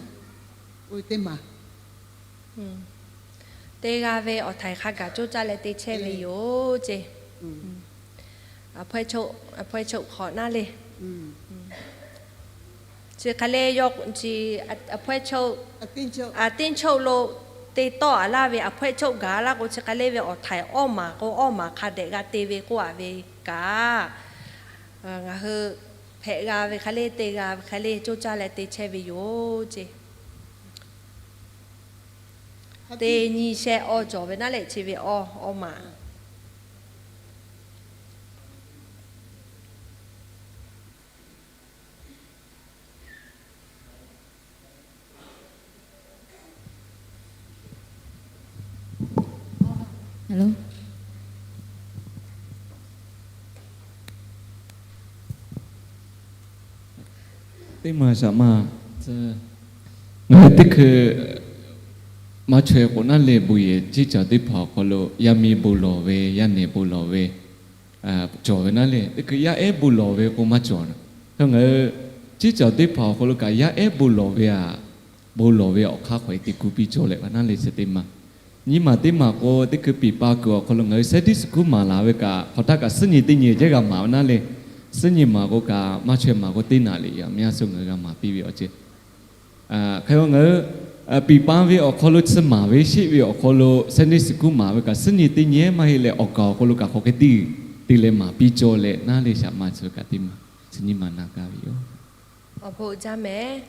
oˇ ve teˇ maˬ te g'a ve awˬ htaiˍ hk'a gaˬ coˇ caˇ leh te chehˇ ve yoˬ ceˇ. Aˬ hpawehˇ choˆ hk'awꞈ naˉ le. Chi hk'a le yawˇ aˬ hpawehˇ choˆ, aˬ teˇ choˆ lo te tawˆ a laˇ ve aˬ hpawehˇ choˆ gaˬ laˇ k'o, chi hk'a le ve awˬ htaiˍ awˇ maˬ k'o awˇ maˬ hk'a dehꞈ g'a te ve k'oˆ a ve kaꞈ, ngaˬ hui hpehꞈ g'a ve hk'a le te g'a ve hk'a le coˇ caˇ leh te chehˇ ve yoˬ ceˇ. Teˇ nyi shehˆ awˇ cawˬ ve naˉ leh chi ve awˇ awˇ maˬ Teˇ maˬ shaˍ maˇ, ngaˬ hui teˇ hkui maˇ chaweh k'o naˉ le, bon yehˬ ceˇ caˬ teˇ hpaˍ awˬ hk'aw lo yaˇ miˇ bon lawˬ ve, yaˇ nehˬ bon lawˬ ve cawˬ ve naˉ le. Teˇ hkui yaˇ ehˉ bon lawˬ ve k'o maˇ cawˬ. Ngaˬ hui ceˇ caˬ teˇ hpaˍ awˬ hk'aw lo kaꞈ yaˇ ehˉ bon lawˬ ve aꞈ, bon lawˬ ve awˬ hk'aˇ hk'awꞈ e te kuˬ piˇ cawˇ leh maˇ naˉ le chi teˇ maˬ. Nyiˇ maˬ teˇ maˬ k'o teˇ hkui piˍ pa kuiˬ awˬ hk'aw lo ngaˬ hui Sunday school maˍ laˬ ve kaꞈ hk'awꞈ htaˇ kaꞈ suhˉ nyi teˇ nyi jehˇ g'a maˍ ve naˉ le. Suhˉ nyi maˬ k'o kaꞈ maˇ chaweh maˬ k'o teˇ naꞈ liꞈ yaꞈ miˇ a suh ngaˬ hui g'a maˍ piˇ ve awˬ ceuˬ hk'e ngaˬ hui piˍ pa ve awˬ hk'aw lo chi maˍ ve sheˆ ve awˬ hk'aw lo Sunday school maˍ ve kaꞈ suhˉ nyi teˇ nyi maˇ heˆ leh awˬ kaˍ awˬ hk'aw lo kaꞈ hk'awꞈ hk'e te te leh maˍ piˇ cawˇ leh naˉ le shaˍ maˇ chi ve kaꞈ teˇ maˬ chi nyiˇ maˬ na gaˇ ve yoˬ. Awˬ bon uiˍ jaˇ mehˍ.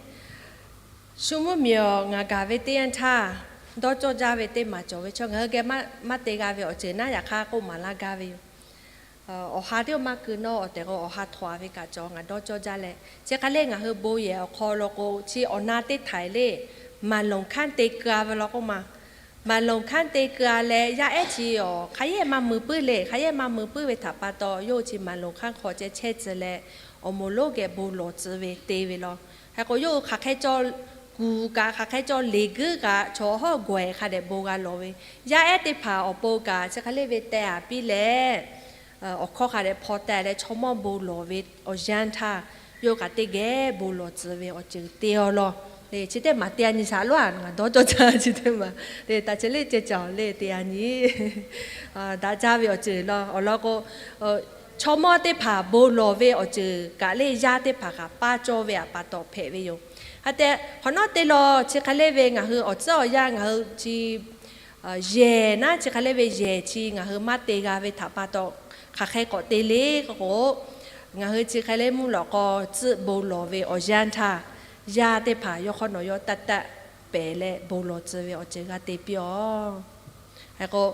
Shu mvuhˇ miˬ awˬ ngaˬ gaˬ ve teˇ yanˇ htaˇ, dawˇ cawˇ jaˇ ve teˇ maˬ cawˬ ve chaw ngaˬ hui geh maˇ te g'a ve awˬ ceuˬ naˉ yaꞈ hk'aˇ k'oˆ maˍ laˇ gaˇ ve yoˬ. Awˬ ha teˇ maˇ keu nawˇ awˬ tehˬ k'o awˬ ha htawnˍ ve kaꞈ cawˬ ngaˬ dawˇ cawˇ jaˇ leh, chi hk'a le ngaˬ hui bon yehˬ awˬ hk'aw lo k'o chi awˬ na teˇ htaiˍ le, maˍ lonˍ hkanˉ te keu-a ve law k'oˆ ma. Maˍ lonˍ hkanˉ te keu-a leh yaˇ ehˉ chi awˬ hk'a yehˇ maˇ mui puiˉ le. Hk'a yehˇ maˇ mui puiˉ ve htaꞈ pa taw yawˇ hui chi maˍ lonˍ hkanˉ hk'aw ceh chehˇ tcuh leh awˬ moˍ lonˉ geh bon lawˬ tcuh ve te ve law. Hk'e k'o yawˇ hui hk'aˬ hk'e cawˇ kuˬ kaꞈ hk'aˬ hk'e cawˇ leˬ guiˇ kaꞈ chaw hawˉ gawˬ-ehˍ hk'a dehꞈ bon g'a lawˬ ve, yaˇ ehˉ teˇ hpaˍ awˬ pon kaꞈ chi hk'a le ve teh-a piˇ leh awˬ hkawˇ hk'a dehꞈ hpaw teh leh chaw mawˇ bon lawˬ ve awˬ yanˇ htaˇ, yawˇ kaꞈ teˇ geh bon lawˬ tcuh ve awˬ ceuˬ te-a law. Chi teˇ maˬ te-a nyi shaˍ loˉ-a, ngaˬ dawˇ cawˇ caˇ chi teˇ maˬ te taˍ ceh le ceh cawˬ le te-a nyi daꞈ jaˇ ve awˬ ceuˬ law. Awˬ lawn k'o, chaw mawˇ teˇ hpaˍ bon lawˬ ve awˬ ceuˬ kaꞈ le yaˇ teˇ hpaˍ kaꞈ paˇ cawˇ ve awˬ pa taw hpehꞈ ve yoˬ. Hk'e te hk'awꞈ nawˉ te law chi hk'a le ve ngaˬ hui awˬ tcuhˉ awˬ yanˇ ngaˬ hui chi yehˬ naˉ chi hk'a le ve yehˬ chi ngaˬ hui maˇ te g'a ve htaꞈ pa taw, hk'aˬ hk'e k'awꞈ te le k'o, ngaˬ hui chi hk'a le mvuhˇ lawꞈ k'aw tcuhˆ bon lawˬ ve awˬ yanˇ htaˇ, yaˇ teˇ hpaˍ yawˇ hk'awˇ nawˬ yawˇ taˇ taˆ pehˍ leh bon lawˬ tcuh ve awˬ ceuˬ g'a te piˇ-aˬ. Hk'e k'o,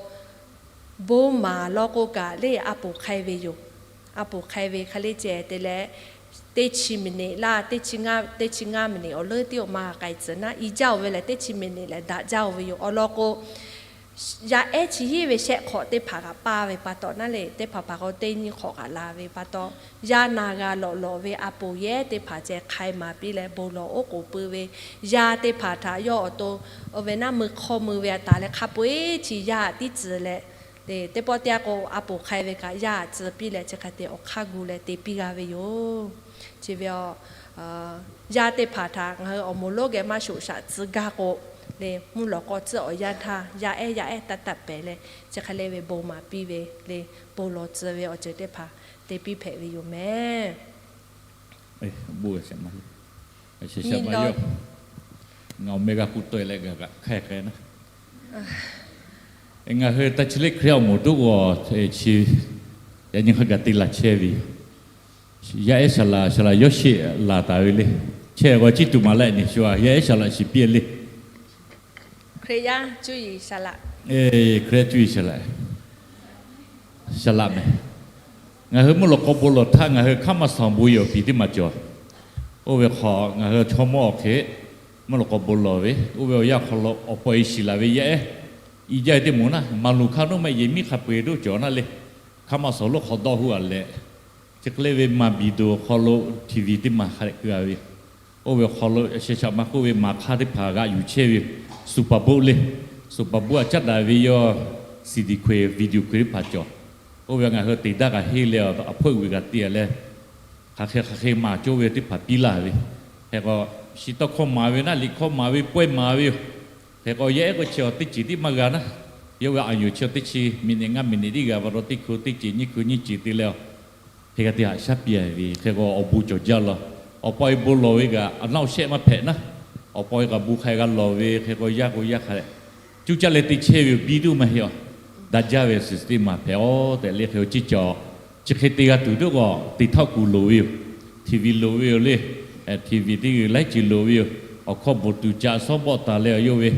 bon maˍ law k'o kaꞈ le a poˍ hk'ai ve yoˬ. A poˍ hk'ai ve hk'a le ceh te leh, teˇ chi miˬ neꞈ laˇ, teˇ chi ngaˇ miˬ neꞈ awˬ leuˉ tiˉ awˬ ma k'ai tcuh naˉ i jaˇ-oˬ ve lehˬ teˇ chi miˬ neꞈ lehˬ daꞈ jaˇ-oˬ ve yoˬ. Awˬ lawn k'o, yaˇ ehˉ chi hiˉ ve shehˆ hk'awꞈ teˇ hpaˍ kaꞈ paˇ ve pa taw naˉ le, teˇ hpaˍ hpaˍ k'o teˇ nyiˇ hk'awꞈ kaꞈ la ve pa taw, yaˇ na g'a lawꞈ lawꞈ ve a poˍ yehˉ teˇ hpaˍ ceh hk'ai maˍ piˇ leh bon lawˬ oˉ k'oˍ pui ve yaˇ teˇ hpaˍ htaꞈ yawˇ awˬ to, oˇ ve naˉ mui hk'awˇ mui ve a taˍ leh hk'a peu-eˬ chi yaˇ tiˉ tcuh leh, teˇ pawˆ teˇ yanˇ k'o a poˍ hk'ai ve kaꞈ yaˇ tcuh piˇ leh chi hk'e te awˬ hk'aˇ gu leh te piˇ g'a ve yoˬ. Chi ve a, yaˇ teˇ hpaˍ htaꞈ ngaˬ hui awˬ moˍ lonˉ geh maˇ shoꞈ shaꞈ tcuh gaˇ k'o, le mvuhˇ lawꞈ k'aw tcuhˉ awˬ yanˇ htaˇ yaˇ ehˉ yaˇ ehˉ taˇ taˆ pehˍ leh, chi hk'e le ve bon maˍ piˇ ve le, bon lawˬ tcuh ve awˬ ceuˬ teˇ hpaˍ te piˇ hpehꞈ ve yoˬ mehˍ. Ngaˬ awˬ meh g'a k'oˆ tawˆ e leh g'a kaꞈ hk'ai hk'e naˉ, ngaˬ hui ta chi le Hkriꞈ yaˇ awˬ moˍ doˆ g'awˬ chi yaꞈ nyi hk'a gaˬ te laˬ chehˇ ve yoˬ. Yaˇ ehˉ saˍ laꞈ, saˍ laꞈ yawˇ sheˆ laˬ taˍ ve le. Chehˇ g'awˬ ciˇ tuˬ maˍ leh nyi shu a, yaˇ ehˉ saˍ laꞈ shiˍ piˇ le. Hkriꞈ yaˇ cuˇ yiˍ saˍ laꞈ, Hkriꞈ yaˇ cuˇ yiˍ saˍ laꞈ, saˍ laꞈ mehˍ. Ngaˬ hui mvuhˇ lawꞈ k'aw bon lawˬ htaˇ ngaˬ hui hkaˉ maˇ saˍ awˬ bon yehˬ awˬ piˍ teˇ maˬ cawˬ. Oˇ ve hk'aw ngaˬ hui chaw mawˇ awˬ hk'e mvuhˇ lawꞈ k'aw bon lawˬ ve, oˇ ve awˬ yanˇ hk'aw lo awˬ pa e shiˍ laˬ ve yaˇ ehˉ, i jaˇ ve teˇ moˍ naˉ, maˍ luˬ hkaˇ lonˉ maˇ yehˬ miˉ hk'a peu-eˬ doˆ cawˬ naˉ le. Hkaˉ maˇ saˍ lonˉ hk'aw dawˇ huˆ a leh, chi hk'e le ve maˍ biˬ doˬ awˬ hk'aw lo TV teˇ maˬ hk'a dehꞈ keu a ve, oˇ ve awˬ hk'aw lo a sheh shaꞈ ma k'oˆ ve maˍ hk'aˇ teˇ hpaˍ g'aꞈ yuˬ chehˇ ve yoˬ. Suˍ paˍ boˆ le, suˍ paˍ boˆ a caˉ daꞈ ve yawˇ CD hk'e video hk'e teˇ hpaˍ cawˬ. Oˇ ve ngaˬ hui teˇ daˇ kaꞈ henˇ leh a hpfuhˆ uiˍ kaꞈ te a leh, hk'aˬ hk'e hk'aˬ hk'e maˍ cawˇ ve teˇ hpaˍ piˇ laˇ ve. Hk'e k'o, shi tawˇ hkawˇ maˍ ve naˉ, liꞈ hkawˇ maˍ ve, pawehˇ maˍ ve yoˬ. Hk'e k'o, yaˇ ehˉ k'o chi awˬ teˇ ceuˬ tiˉ maˇ g'a naˉ, yawˇ ve a yuˬ chi awˬ teˇ chi miˬ niꞈ ngaˇ miˬ niꞈ tiˉ g'a pa taw, teˇ hkui teˇ ceuˬ nyiˇ hkui nyiˇ ceuˬ te leh a, hk'e g'a te haꞈ shaˉ piˇ a ve. Hk'e k'o, awˬ bon cawˬ jaˇ law. Awˬ pa e bon lawˬ ve kaꞈ a naˆ awˬ shehˆ maˇ hpehꞈ naˉ, awˬ pa e kaꞈ bon hk'a g'a lawˬ ve. Hk'e k'o, yaˇ k'o yaˇ hk'a leh cuˇ caˇ leh te chehˇ ve yoˬ. Biˇ tuˬ maˇ heˆ a, daꞈ jaˇ ve suhˍ teˇ maˬ hpehꞈ a tehꞈ le. Hk'e k'o, chi cawˬ chi hk'e te g'a tuˬ teˇ k'o, teˇ htaˆ kuˬ loˍ ve yoˬ. TV loˍ ve yoˬ le, TV teˇ g'uiˬ laiˉ ceuˬ loˍ ve yoˬ. Awˬ hkawˇ bvuhꞈ tuˬ caꞈ sawˉ bawˆ taˍ leh a yawˇ ve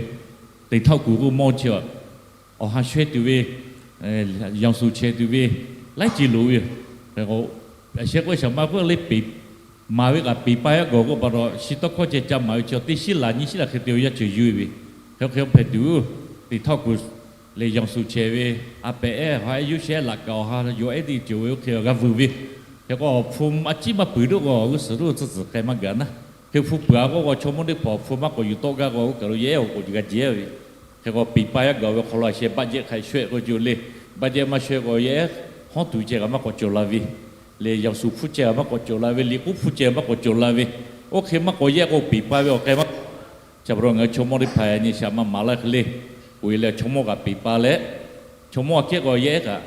teˇ htaˆ kuˬ k'o mawˇ chi a, awˬ ha shawehˇ tuˬ ve, yaw suhˍ chehˇ tuˬ ve, laiˉ ceuˬ loˍ ve yoˬ. Hk'e k'o, a sheh k'oˆ shaˍ ma k'oˆ le, peˍ maˍ ve kaꞈ peˍ pa yaˇ gawˬ k'oˆ pa taw, shi tawˇ hkawˇ ceh ca maˍ ve chi teˇ shiˉ laˬ nyiˇ shiˉ laˬ hk'e te awˬ yanˇ ceuˬ yoˬ ve. Hk'e hk'e hpehꞈ tuˬ, teˇ htaˆ kuˬ leh yaw suhˍ chehˇ ve, a pehꞈ ehˉ ha ehˉ yuˇ shehˉ laꞈ kaꞈ awˬ ha yaw ehˉ teˇ ceuˬ ve oˇ hk'e g'a vuiˬ ve. Hk'e k'o, awˬ hpu a ciˉ maˇ peuˬ doˆ k'o, g'uˇ suhˍ lo tcuhˇ tcuhˍ k'ai maˇ gaˬ naˉ. Hk'e hpu peuˬ a k'oˆ k'o, chaw mawˇ teˇ hpaˍ awˬ hpu maˇ k'awꞈ yuˬ tawˆ gaˇ k'o, oˇ kaˬ lo yaˇ ehˉ awˬ k'oꞈ yuˬ g'a jehˇ ve. Hk'e k'o, peˍ pa yaˇ gawˬ ve hk'aw lo a sheh baˆ jehˇ hk'a shuehˆ k'oˆ ce le. Baˆ jehˇ maˇ shuehˆ k'o, yaˇ ehˉ hawˉ tuˬ ceh kaꞈ maˇ k'awꞈ cawˬ la ve, leh yaw suhˍ hpfuhˇ ceh kaꞈ maˇ k'awꞈ cawˬ la ve, liꞈ k'oˉ hpfuhˇ ceh maˇ k'awꞈ cawˬ la ve, oˇ hk'e maˇ k'awꞈ yaˇ k'o, peˍ pa ve awˬ k'ai maˇ. Chi pa taw ngaˬ hui chaw mawˇ teˇ hpaˍ nyi shaꞈ ma maˍ laˇ hk'e le, k'oꞈ e leh chaw mawˇ kaꞈ peˍ pa leh, chaw mawˇ aꞈ kehˉ k'o yaˇ ehˉ kaꞈ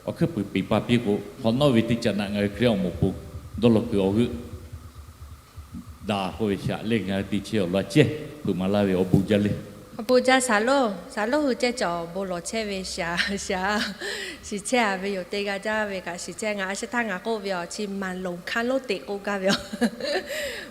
awˬ hkuiˉ puiˍ peˍ pa piˇ k'o, hk'awꞈ nawˉ ve teˇ caꞈ naꞈ ngaˬ hui Hkriꞈ yaˇ awˬ moˍ pon dawˇ law kuiˬ awˬ g'euˆ daꞈ k'oˆ ve shaꞈ lehˬ, ngaˬ hui te chehˇ awˬ lawn cehˇ hpeuꞈ maˍ laˇ ve awˬ bon jaˇ le. Awˬ bon jaˇ saˍ lonˉ, saˍ lonˉ hui cehˇ cawˬ bon lawˬ chehˇ ve shaˍ, shaˍ, shiˍ chehˇ a ve yoˬ. Teˇ g'aˇ jaˇ ve kaꞈ shiˍ chehˇ, ngaˬ a sheh htaˇ ngaˬ k'oˆ ve awˬ chi maˍ lonˍ hkanˇ lonˉ te k'oˆ gaˇ ve yoˬ.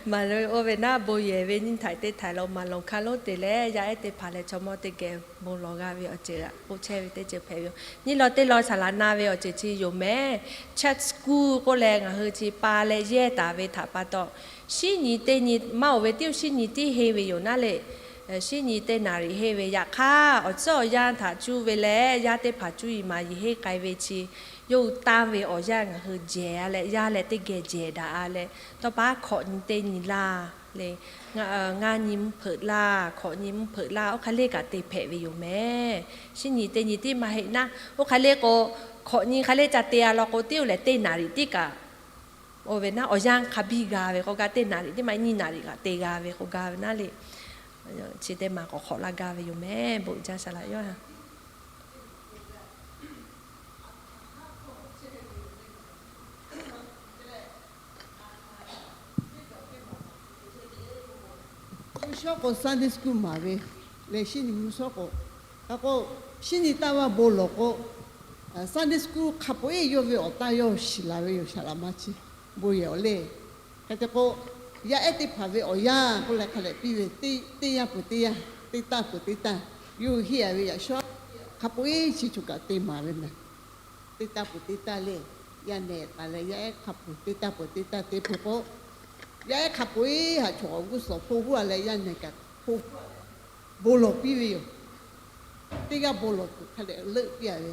Maˍ lonˍ oˇ ve naˉ bon yehˬ ve nyiˇ htaiˍ teˇ htaiˍ lo maˍ lonˍ hkanˇ lonˉ te leh, yaˇ ehˉ teˇ hpaˍ leh chaw mawˇ teˇ geh bon lawˬ g'a ve awˬ ceuˬ k'oˆ chehˇ ve teˇ ceuˬ hpehꞈ ve yoˬ. Nyiˇ law teˇ law saˍ laꞈ na ve awˬ ceuˬ chi yoˬ mehˍ. Church school k'oˆ leh ngaˬ hui chi pa leh yehˇ taˍ ve htaꞈ pa taw, shinˉ nyi teˇ nyi maˇ oˬ ve tiˉ oˬ shinˉ nyi tiˉ henˇ ve yoˬ naˉ le. Shinˉ nyi teˇ naˍ riˍ henˇ ve yaꞈ hk'aˇ, awˬ tcuhˉ awˬ yanˇ htaꞈ cuˇ ve leh yaˇ teˇ hpaˍ cuˇ yiˍ maˍ yiˍ henˇ k'ai ve chi, yawˇ hui tanˇ ve awˬ yanˇ ngaˬ hui jehˬ a leh, yaˇ leh teˇ geh jehˬ daꞈ a leh, tawˇ pa hkawꞈ nyi teˇ nyi laˇ le, ngaˇ nyi mvuhˇ hpeuꞈ laˇ, hkawꞈ nyi mvuhˇ hpeuꞈ laˇ, oˇ hk'aˇ le kaꞈ te hpehꞈ ve yoˬ mehˍ. Shinˉ nyi teˇ nyi tiˉ maˇ heˆ naˉ, oˇ hk'aˇ le k'o, hkawꞈ nyi hk'aˇ le ca te a law k'o, teˇ oˬ lehˬ teˇ naˍ riˍ tiˉ kaꞈ, oˇ ve naˉ awˬ yanˇ hk'a biˇ g'a ve k'o, g'a teˇ naˍ riˍ tiˉ maˇ nyiˇ naˍ riˍ kaꞈ te g'a ve k'o, g'a ve naˉ le. Chi teˇ maˬ k'awꞈ hk'awꞈ laˇ gaˇ ve yoˬ mehˍ. Bon jaˇ saˍ laꞈ yawˇ ha Mvuhˇ shawˉ k'o Sunday school maˍ ve leh, shinˉ nyi mvuhˇ shawˉ k'o, a k'o, shinˉ nyi taˇ vaˇ bon lawˬ k'o, Sunday school hk'a peu-eˬ yawˇ ve awˬ taˇ yawˇ shiˍ la ve yoˬ, saˍ laꞈ ma chi bon yehˬ awˬ le. Hk'e te k'o, yaˇ ehˉ teˇ hpaˍ ve awˬ yanˇ k'oˆ leh hk'a dehꞈ piˇ ve, teˇ yanˇ peuˬ teˇ yanˇ, teˇ taˇ peuˬ teˇ taˇ, yawˇ hui henˇ a ve yaꞈ shawˉ hk'a peu-eˬ chi choˬ kaꞈ te maˍ ve mehˍ. Teˇ taˇ peuˬ teˇ taˇ le, yaˇ nehˬ taˍ leh yaˇ ehˉ hk'a peu-eˬ teˇ taˇ peuˬ teˇ taˇ te peuˬ k'o, yaˇ ehˉ hk'a peu-eˬ haꞈ chaw g'uˇ suhˍ hpoˆ huˉ a leh yaˇ nehˬ kaꞈ hpoˆ huˉ a leh bon lawˬ piˇ ve yoˬ. teˇ g'aˇ bon lawˬ tuˬ hk'a dehꞈ leuˆ piˇ-a ve,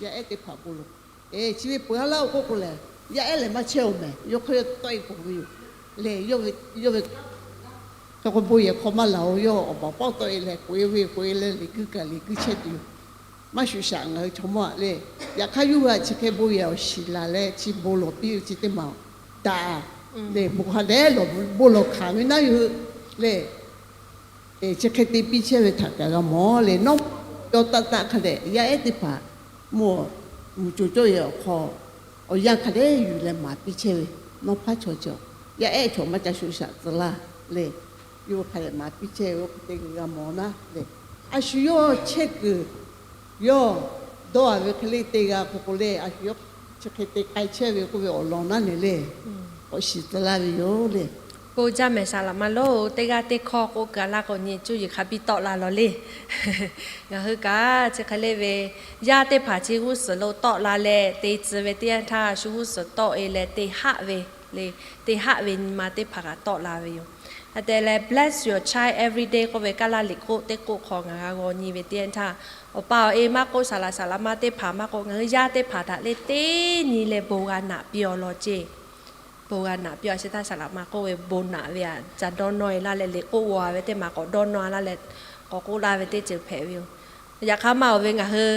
yaˇ ehˉ teˇ hpaˍ bon lawˬ. Chi ve peuˬ-a laˇ-oˬ k'oˆ k'o lehˬ, yaˇ ehˉ lehˬ maˇ chehˇ-oˬ mehˍ. Yawˇ hk'aˇ yawˇ tawˆ-e peuˬ ve yoˬ. Lehˬ, yawˇ ve hk'e k'o bon yehˬ hk'aw maˇ laˬ-oˬ. Yawˇ awˬ baˬ pawˆ tawˆ-e leh k'oꞈ-e ve k'oꞈ-e leh liꞈ guiˇ kaꞈ liꞈ guiˇ chehˇ tuˬ yoˬ. Maˇ shuˍ shaꞈ ngaˬ hui chaw mawˇ-aꞈ le. Yaꞈ hk'aˇ yawˇ hui htaꞈ chi hk'e bon yehˬ awˬ shiˍ laˬ leh chi bon lawˬ piˇ ve chi teˇ maˬ daꞈ lehˬ, bon hk'a dehꞈ lawˬ bon lawˬ hkanˍ ve naˉ yoˬ le. Chi hk'e te piˇ chehˇ ve htaꞈ kaꞈ g'a mawˬ le. Nawˉ yawˇ taˆ taˆ hk'a dehꞈ yaˇ ehˉ teˇ hpaˍ mvuhˇ mvuhˬ co cawˇ yehˬ awˬ hk'aw awˬ yanˇ hk'a dehꞈ yuˬ leh maˍ piˇ chehˇ ve, nawˉ hpaˇ chaw cawˬ yaˇ ehˉ chaw maˇ ca shuˍ shaꞈ tcuh laˇ le. Yawˇ hk'a dehꞈ maˍ piˇ chehˇ ve oˇ hk'e te g'a mawˬ naˉ le. A shu yawˇ chehˇ kuiˬ yawˇ dawˇ-a ve hk'e le te g'a k'o k'o le, a shu yawˇ chi hk'e te k'ai chehˇ ve k'oˆ ve awˬ lawn naˉ ne le, k'awꞈ shiˍ tcuh laˇ ve yoˬ le. Bon jaˇ mehˍ saˍ laꞈ ma lonˉ, teˇ g'aˇ teˇ hkawˇ k'oˆ kaˬ laˇ k'o nyi cuˇ yiˍ hk'a biˇ tawˆ la lawˬ le. Ngaˬ hui kaꞈ chi hk'e le ve, yaˇ teˇ hpaˍ chi g'uˇ suhˍ lo tawˆ la leh te tcuh ve teˇ yanˇ htaˇ shu g'uˇ suhˍ tawˆ-e leh te haˆ ve le, te haˆ ve nyi ma teˇ hpaˍ kaꞈ tawˆ la ve yoˬ. Hk'e te leh bless your child every day k'oˆ ve Kaˇlaˇ liꞈ k'oˆ teˇ k'oˆ hk'aw ngaˬ g'a g'aw nyi ve teˇ yanˇ htaˇ, awˬ pa awˬ e maˇ k'oˆ, saˍ laꞈ saˍ laꞈ ma teˇ hpaˍ maˇ k'oˆ, ngaˬ hui yaˇ teˇ hpaˍ htaꞈ le teˇ nyi leh bon g'a naꞈ piˇ-aw law ceˇ. Bon g'a naꞈ piˇ-a. Chi htaˇ saˍ laꞈ ma k'oˆ ve, bon naꞈ ve htaꞈ ca dawˇ nawˇ-e laˇ leh liꞈ k'oˆ g'a ve teˇ maˬ k'awꞈ dawˇ nawˇ-a laˇ leh k'awꞈ k'oˆ laˇ ve teˇ ceuˬ hpehꞈ ve yoˬ. Yaꞈ hk'aˇ maˇ-oˬ ve ngaˬ hui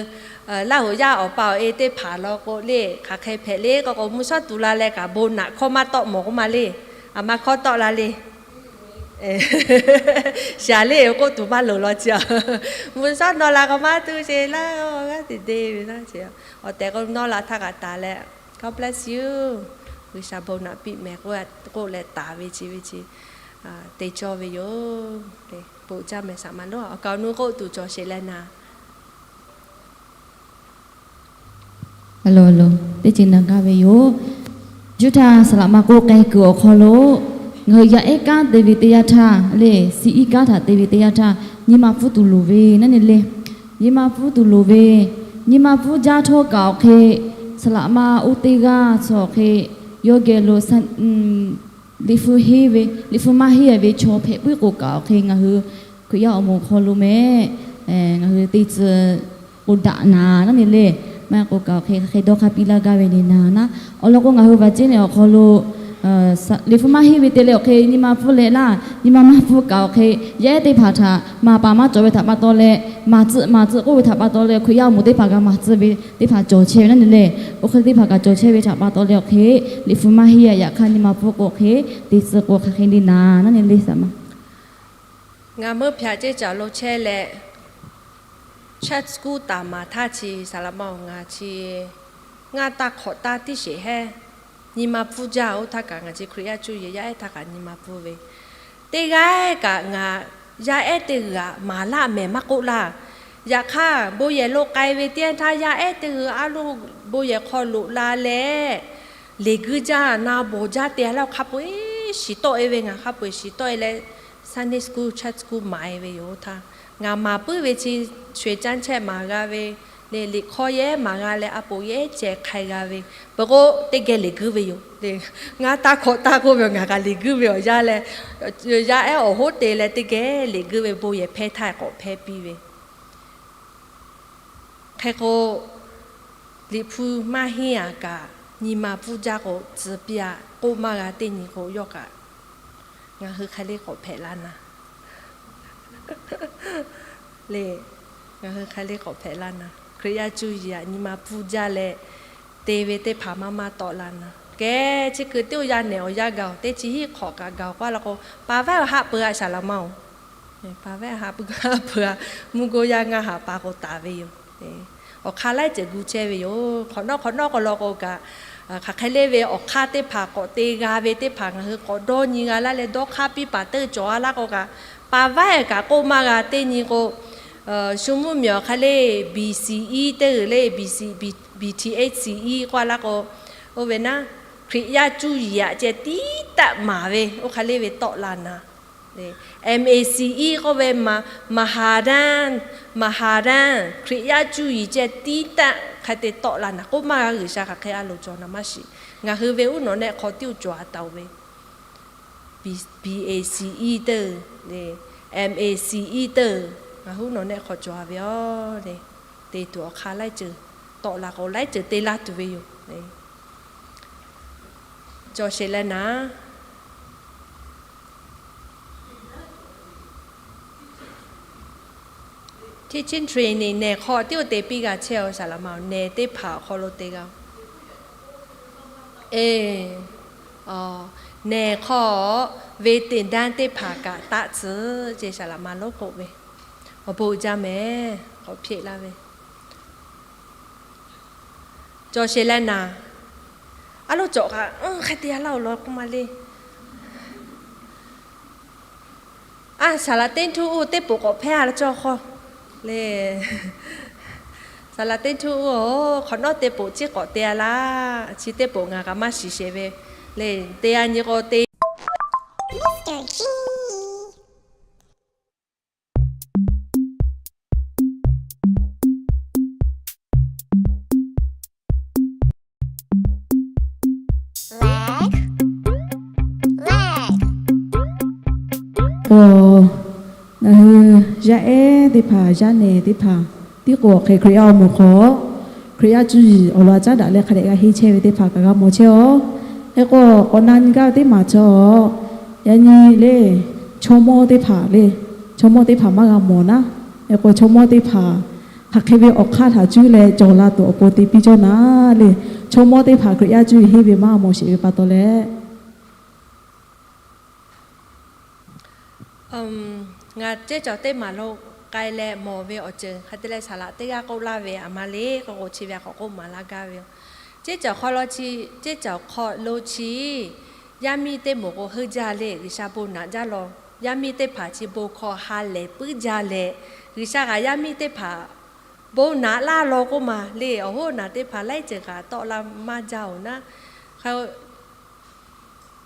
Laˇ huˍ yaˇ awˬ pa awˬ e teˇ hpaˍ law k'o le, hk'aˬ hk'e hpehꞈ le k'oˆ k'o, mvuhˇ shawˉ tuˬ la leh kaꞈ bon naꞈ hkawˇ maˇ tawˆ mawˬ k'oˆ ma le. A ma hkawˇ tawˆ la le. Shaˍ le k'oˆ tuˬ maˇ loˍ law ceˇ. Mvuhˇ shawˉ nawˇ la k'o maˇ tuˬ sheˍ laˇ g'aˇ te de ve laˇ ceˇ. Awˬ tehˬ k'o nawˇ la htaˇ kaꞈ taˍ leh, God bless you, G'uiˬsha bon naꞈ piˇ mehˍ k'oˆ leh taˍ ve chi ve chi te cawˇ ve yoˬ. Bon jaˇ mehˍ saˍ ma lonˉ, awˬ kaˍ awˬ nu k'oˆ tuˬ cawˬ sheˍ leh naˍ. Teˇ ceuˬ naˍ gaˇ ve yoˬ. Yuˇ htaˇ saˍ laꞈ ma k'oˆ k'ai kuiˬ awˬ hk'aw lo, ngaˬ hui yaˇ ehˉ kanˉ te ve teˇ yanˇ htaˇ le, C E kanˉ htaꞈ te ve teˇ yanˇ htaˇ, nyi ma pfuhˇ tuˬ loˍ ve naˉ ne le. Nyi ma pfuhˇ tuˬ loˍ ve, nyi ma pfuhˇ jaˇ htawˇ kaꞈ awˬ hk'e, saˍ laꞈ ma oˇ teˇ g'aˇ suh awˬ hk'e, yawˇ geh lo liꞈ hpu henˇ ve, liꞈ hpu maˇ henˇ ve chaw hpehꞈ puiˉ k'o kaꞈ awˬ hk'e ngaˬ hui Hkriꞈ yaˇ awˬ moˍ hk'aw lo meh, ngaˬ hui te tcuh k'o daꞈ naˍ naˉ ne le. Maˇ k'o kaꞈ awˬ hk'e hk'e dawˇ hk'a piˇ laˇ gaˇ ve le naˍ naˉ. Awˬ lawn k'o ngaˬ hui vaꞈ ceˉ leh awˬ hk'aw lo liꞈ hpu maˇ henˇ ve te leh awˬ hk'e nyi ma pfuhˇ leh laˇ, nyi ma maˇ pfuhˇ kaꞈ awˬ hk'e yaˇ ehˉ teˇ hpaˍ htaꞈ maˍ paˍ maˇ cawˬ ve htaꞈ pa taw leh, maˍ tcuh maˍ tcuh k'oˆ ve htaꞈ pa taw leh Hkriꞈ yaˇ awˬ moˍ teˇ hpaˍ kaꞈ maˍ tcuh ve teˇ hpaˍ cawˬ chehˇ ve naˉ ne le. Oˇ hk'e teˇ hpaˍ kaꞈ cawˬ chehˇ ve htaꞈ pa taw leh awˬ hk'e liꞈ hpu maˇ henˇ a. Yaꞈ hk'aˇ nyi ma pfuhˇ k'o awˬ hk'e te tcuh k'o hk'aˬ hk'e le naˍ naˉ ne le saˍ ma. Ngaˬ meuˇ hpaꞈ ceˇ caˬ lo chehˇ leh, church school taˍ maˍ htaˇ chi saˍ laꞈ ma awˬ ngaˬ chi ngaˇ taˇ hk'awꞈ taˇ tiˉ sheˍ hehˉ, nyi ma pfuhˇ jaˇ. Oˇ htaˇ kaꞈ ngaˬ chi Hkriꞈ yaˇ cuˇ yiˍ yaˇ ehˉ htaˇ kaꞈ nyi ma pfuhˇ ve, teˇ g'aˇ kaꞈ ngaˬ yaˇ ehˉ teˇ g'aˇ maˍ laˇ mehˍ maˇ k'oˆ laˇ. Yaꞈ hk'aˇ bon yehˬ lo k'ai ve teˇ yanˇ htaˇ yaˇ ehˉ teˇ g'aˇ a loˇ bon yehˬ hk'aw loꞈ la leh, leˬ guiˇ jaˇ na bawˬ jaˇ te a laˇ hk'a peu-eˬ shiˍ tawˆ-e ve, ngaˬ hk'a peu-eˬ shiˍ tawˆ-e leh Sunday school, church school maˍ-e ve yoˬ htaˇ, ngaˬ maˍ puiˉ ve chi sho-eˬ caˇ chehˇ maˍ g'a ve le, liꞈ hk'awˇ yehˉ maˍ g'a leh a poˍ yehˉ ceh hk'ai g'a ve, peuˬ k'o teˇ geh leˬ guiˇ ve yoˬ le. Ngaˇ taˇ hk'awꞈ taˇ k'oˆ ve ngaˬ kaꞈ leˬ guiˇ ve awˬ yanˇ leh, yaˇ ehˉ awˬ hoˉ te leh teˇ geh leˬ guiˇ ve bon yehˬ hpehˇ htaˇ k'awꞈ hpehˇ piˇ ve. Hk'e k'o, liꞈ hpu maˇ henˇ a kaꞈ nyi ma pfuhˇ jaˇ k'o tcuh piˇ a k'oˆ maˇ g'a teˇ nyi k'o, yawˇ kaꞈ ngaˬ hui hk'e le k'awꞈ hpehꞈ la naˍ le. Ngaˬ hui hk'e le k'awꞈ hpehꞈ la naˍ. Hkriꞈ yaˇ cuˇ yiˍ aꞈ nyi ma pfuhˇ jaˇ leh te ve teˇ hpaˍ maˇ maˇ tawˆ la naˍ. Kehˬ chi kuiˬ tiˉ oˇ yaˇ nehˬ awˬ yanˇ gaˬ-oˬ, teˇ chi hiˆ hk'awꞈ kaꞈ gaˬ-oˬ k'oˆ a laˇ k'o, paˍ vaˉ awˬ haˆ peuˬ a shaˍ laꞈ ma-oˬ. Paˍ vaˉ awˬ haˆ peuˬ a, mvuhˇ goˇ yaˇ ngaˇ haꞈ pa k'o taˍ ve yoˬ. Awˬ hk'aˇ laiˉ ceuˬ gu chehˇ ve yoˬ. Hk'awꞈ nawˉ hk'awꞈ nawˉ k'o law k'o kaꞈ, hk'aˬ hk'e le ve awˬ hk'aˇ teˇ hpaˍ k'awꞈ te g'a ve teˇ hpaˍ ngaˬ hui k'awꞈ dawˇ nyi g'a laˇ leh dawˇ hk'aˇ piˇ paˍ teˇ cawˬ a laˇ k'o kaꞈ, paˍ vaˉ kaꞈ k'oˆ maˇ g'a teˇ nyi k'o, shu mvuhˇ miˬ awˬ hk'aˇ le, B C E teˇ g'uiˬ le, B C, B T H C E k'oˆ a laˇ k'o, oˇ ve naˉ, Hkriꞈ yaˇ cuˇ yiˍ aꞈ ceh tiˉ taˆ maˍ ve oˇ hk'aˇ le ve tawˆ la naˍ. M A C E k'oˆ ve, มหาดาลย์ มหาดาลย์ Hkriꞈ yaˇ cuˇ yiˍ ceh tiˉ taˆ hk'a te tawˆ la naˍ. K'oˆ maˇ g'a, G'uiˬsha hk'aˬ hk'e a loˍ cawˬ naˍ maˇ shiˍ. Ngaˬ hui ve uˉ nawˬ nehˆ hk'aw tiˉ uˬ cawˬ a taˍ-oˬ ve, B A C E teˇ, M A C E teˇ, Ngaˬ huˉ nawˬ nehˆ hk'aw cawˬ ve yoˬ le. Te tuˬ awˬ hk'aˇ laiˉ ceuˬ tawˆ la k'o, laiˉ ceuˬ te laˇ tuˬ ve yoˬ. Cawˬ sheˍ leh naˍ, teaching training nehˬ hk'aw tiˉ oˇ te piˇ g'a chehˇ-oˬ, saˍ laꞈ ma-oˬ, nehˬ teˇ hpaˍ awˬ hk'aw lo te g'a. E, nehˬ hk'aw ve သင်တန်း teˇ hpaˍ kaꞈ taˆ tcuh ce, saˍ laꞈ ma lonˉ k'oˆ ve, awˬ bon uiˍ jaˇ mehˍ k'awꞈ hpeˆ laˇ ve. Cawˬ sheˍ leh naˍ, a loˉ cawˬ kaꞈ hk'e te a laˇ-oˬ law k'oˆ ma le. A, saˍ laꞈ teˇ htuˇ uˇ teˇ poꞈ k'awꞈ hpehˇ a la cawˇ hk'aw le. Saˍ laꞈ teˇ htuˇ uˇ-oˬ, hk'awꞈ nawˉ teˇ poꞈ ciˉ k'awꞈ te a laˇ. Chi teˇ poꞈ ngaˬ kaꞈ maˇ shiˍ sheˍ ve le. Te a nyi k'o te Ngaˬ hui yaˇ ehˉ teˇ hpaˍ, yaˇ nehˬ teˇ hpaˍ, tiˉ k'o hk'e Hkriꞈ yaˇ awˬ moˍ hk'aw, Hkriꞈ yaˇ cuˇ yiˍ awˬ lawn caˉ daꞈ leh hk'a dehꞈ g'a henˇ chehˇ ve teˇ hpaˍ kaꞈ g'a mawˬ chehˇ-oˬ. Hk'e k'o k'awꞈ na nyi gaˇ ve teˇ maˬ chaw, yaꞈ nyi le, chaw mawˇ teˇ hpaˍ le, chaw mawˇ teˇ hpaˍ maˇ g'a mawˬ naˉ. Hk'e k'o chaw mawˇ teˇ hpaˍ hk'aˬ hk'e ve awˬ hk'aˇ htaꞈ cuˇ leh cawˬ la tuˬ awˬ pon te piˇ cawˇ naˉ le. Chaw mawˇ teˇ hpaˍ Hkriꞈ yaˇ cuˇ yiˍ henˇ ve maˇ mawˬ sheˍ ve pa taw leh, ngaˬ ceˇ cawˬ teˇ maˬ lo k'ai leh mawˬ ve awˬ ceuˬ hk'a te leh saˍ laꞈ teˇ g'aˇ k'oˆ laˇ ve, aˬ ma le k'o k'o chi ve a k'awꞈ k'oˆ maˍ laˇ gaˇ ve yoˬ. Ceˇ cawˬ hk'aw lo chi, ceˇ cawˬ hk'aw lo chi, yaˇ miˇ teˇ moˍ k'o heuˆ jaˇ le, G'uiˬsha bon naꞈ jaˇ law. Yaˇ miˇ teˇ hpaˍ chi bon hk'aw ha lehˬ puiˉ jaˇ leh, G'uiˬsha kaꞈ yaˇ miˇ teˇ hpaˍ bon naꞈ laˇ law k'oˆ ma le. Awˬ hoˉ naˬ teˇ hpaˍ laiˉ ceuˬ kaꞈ tawˆ la maˇ jaˇ-oˬ naˉ. Hk'aˬ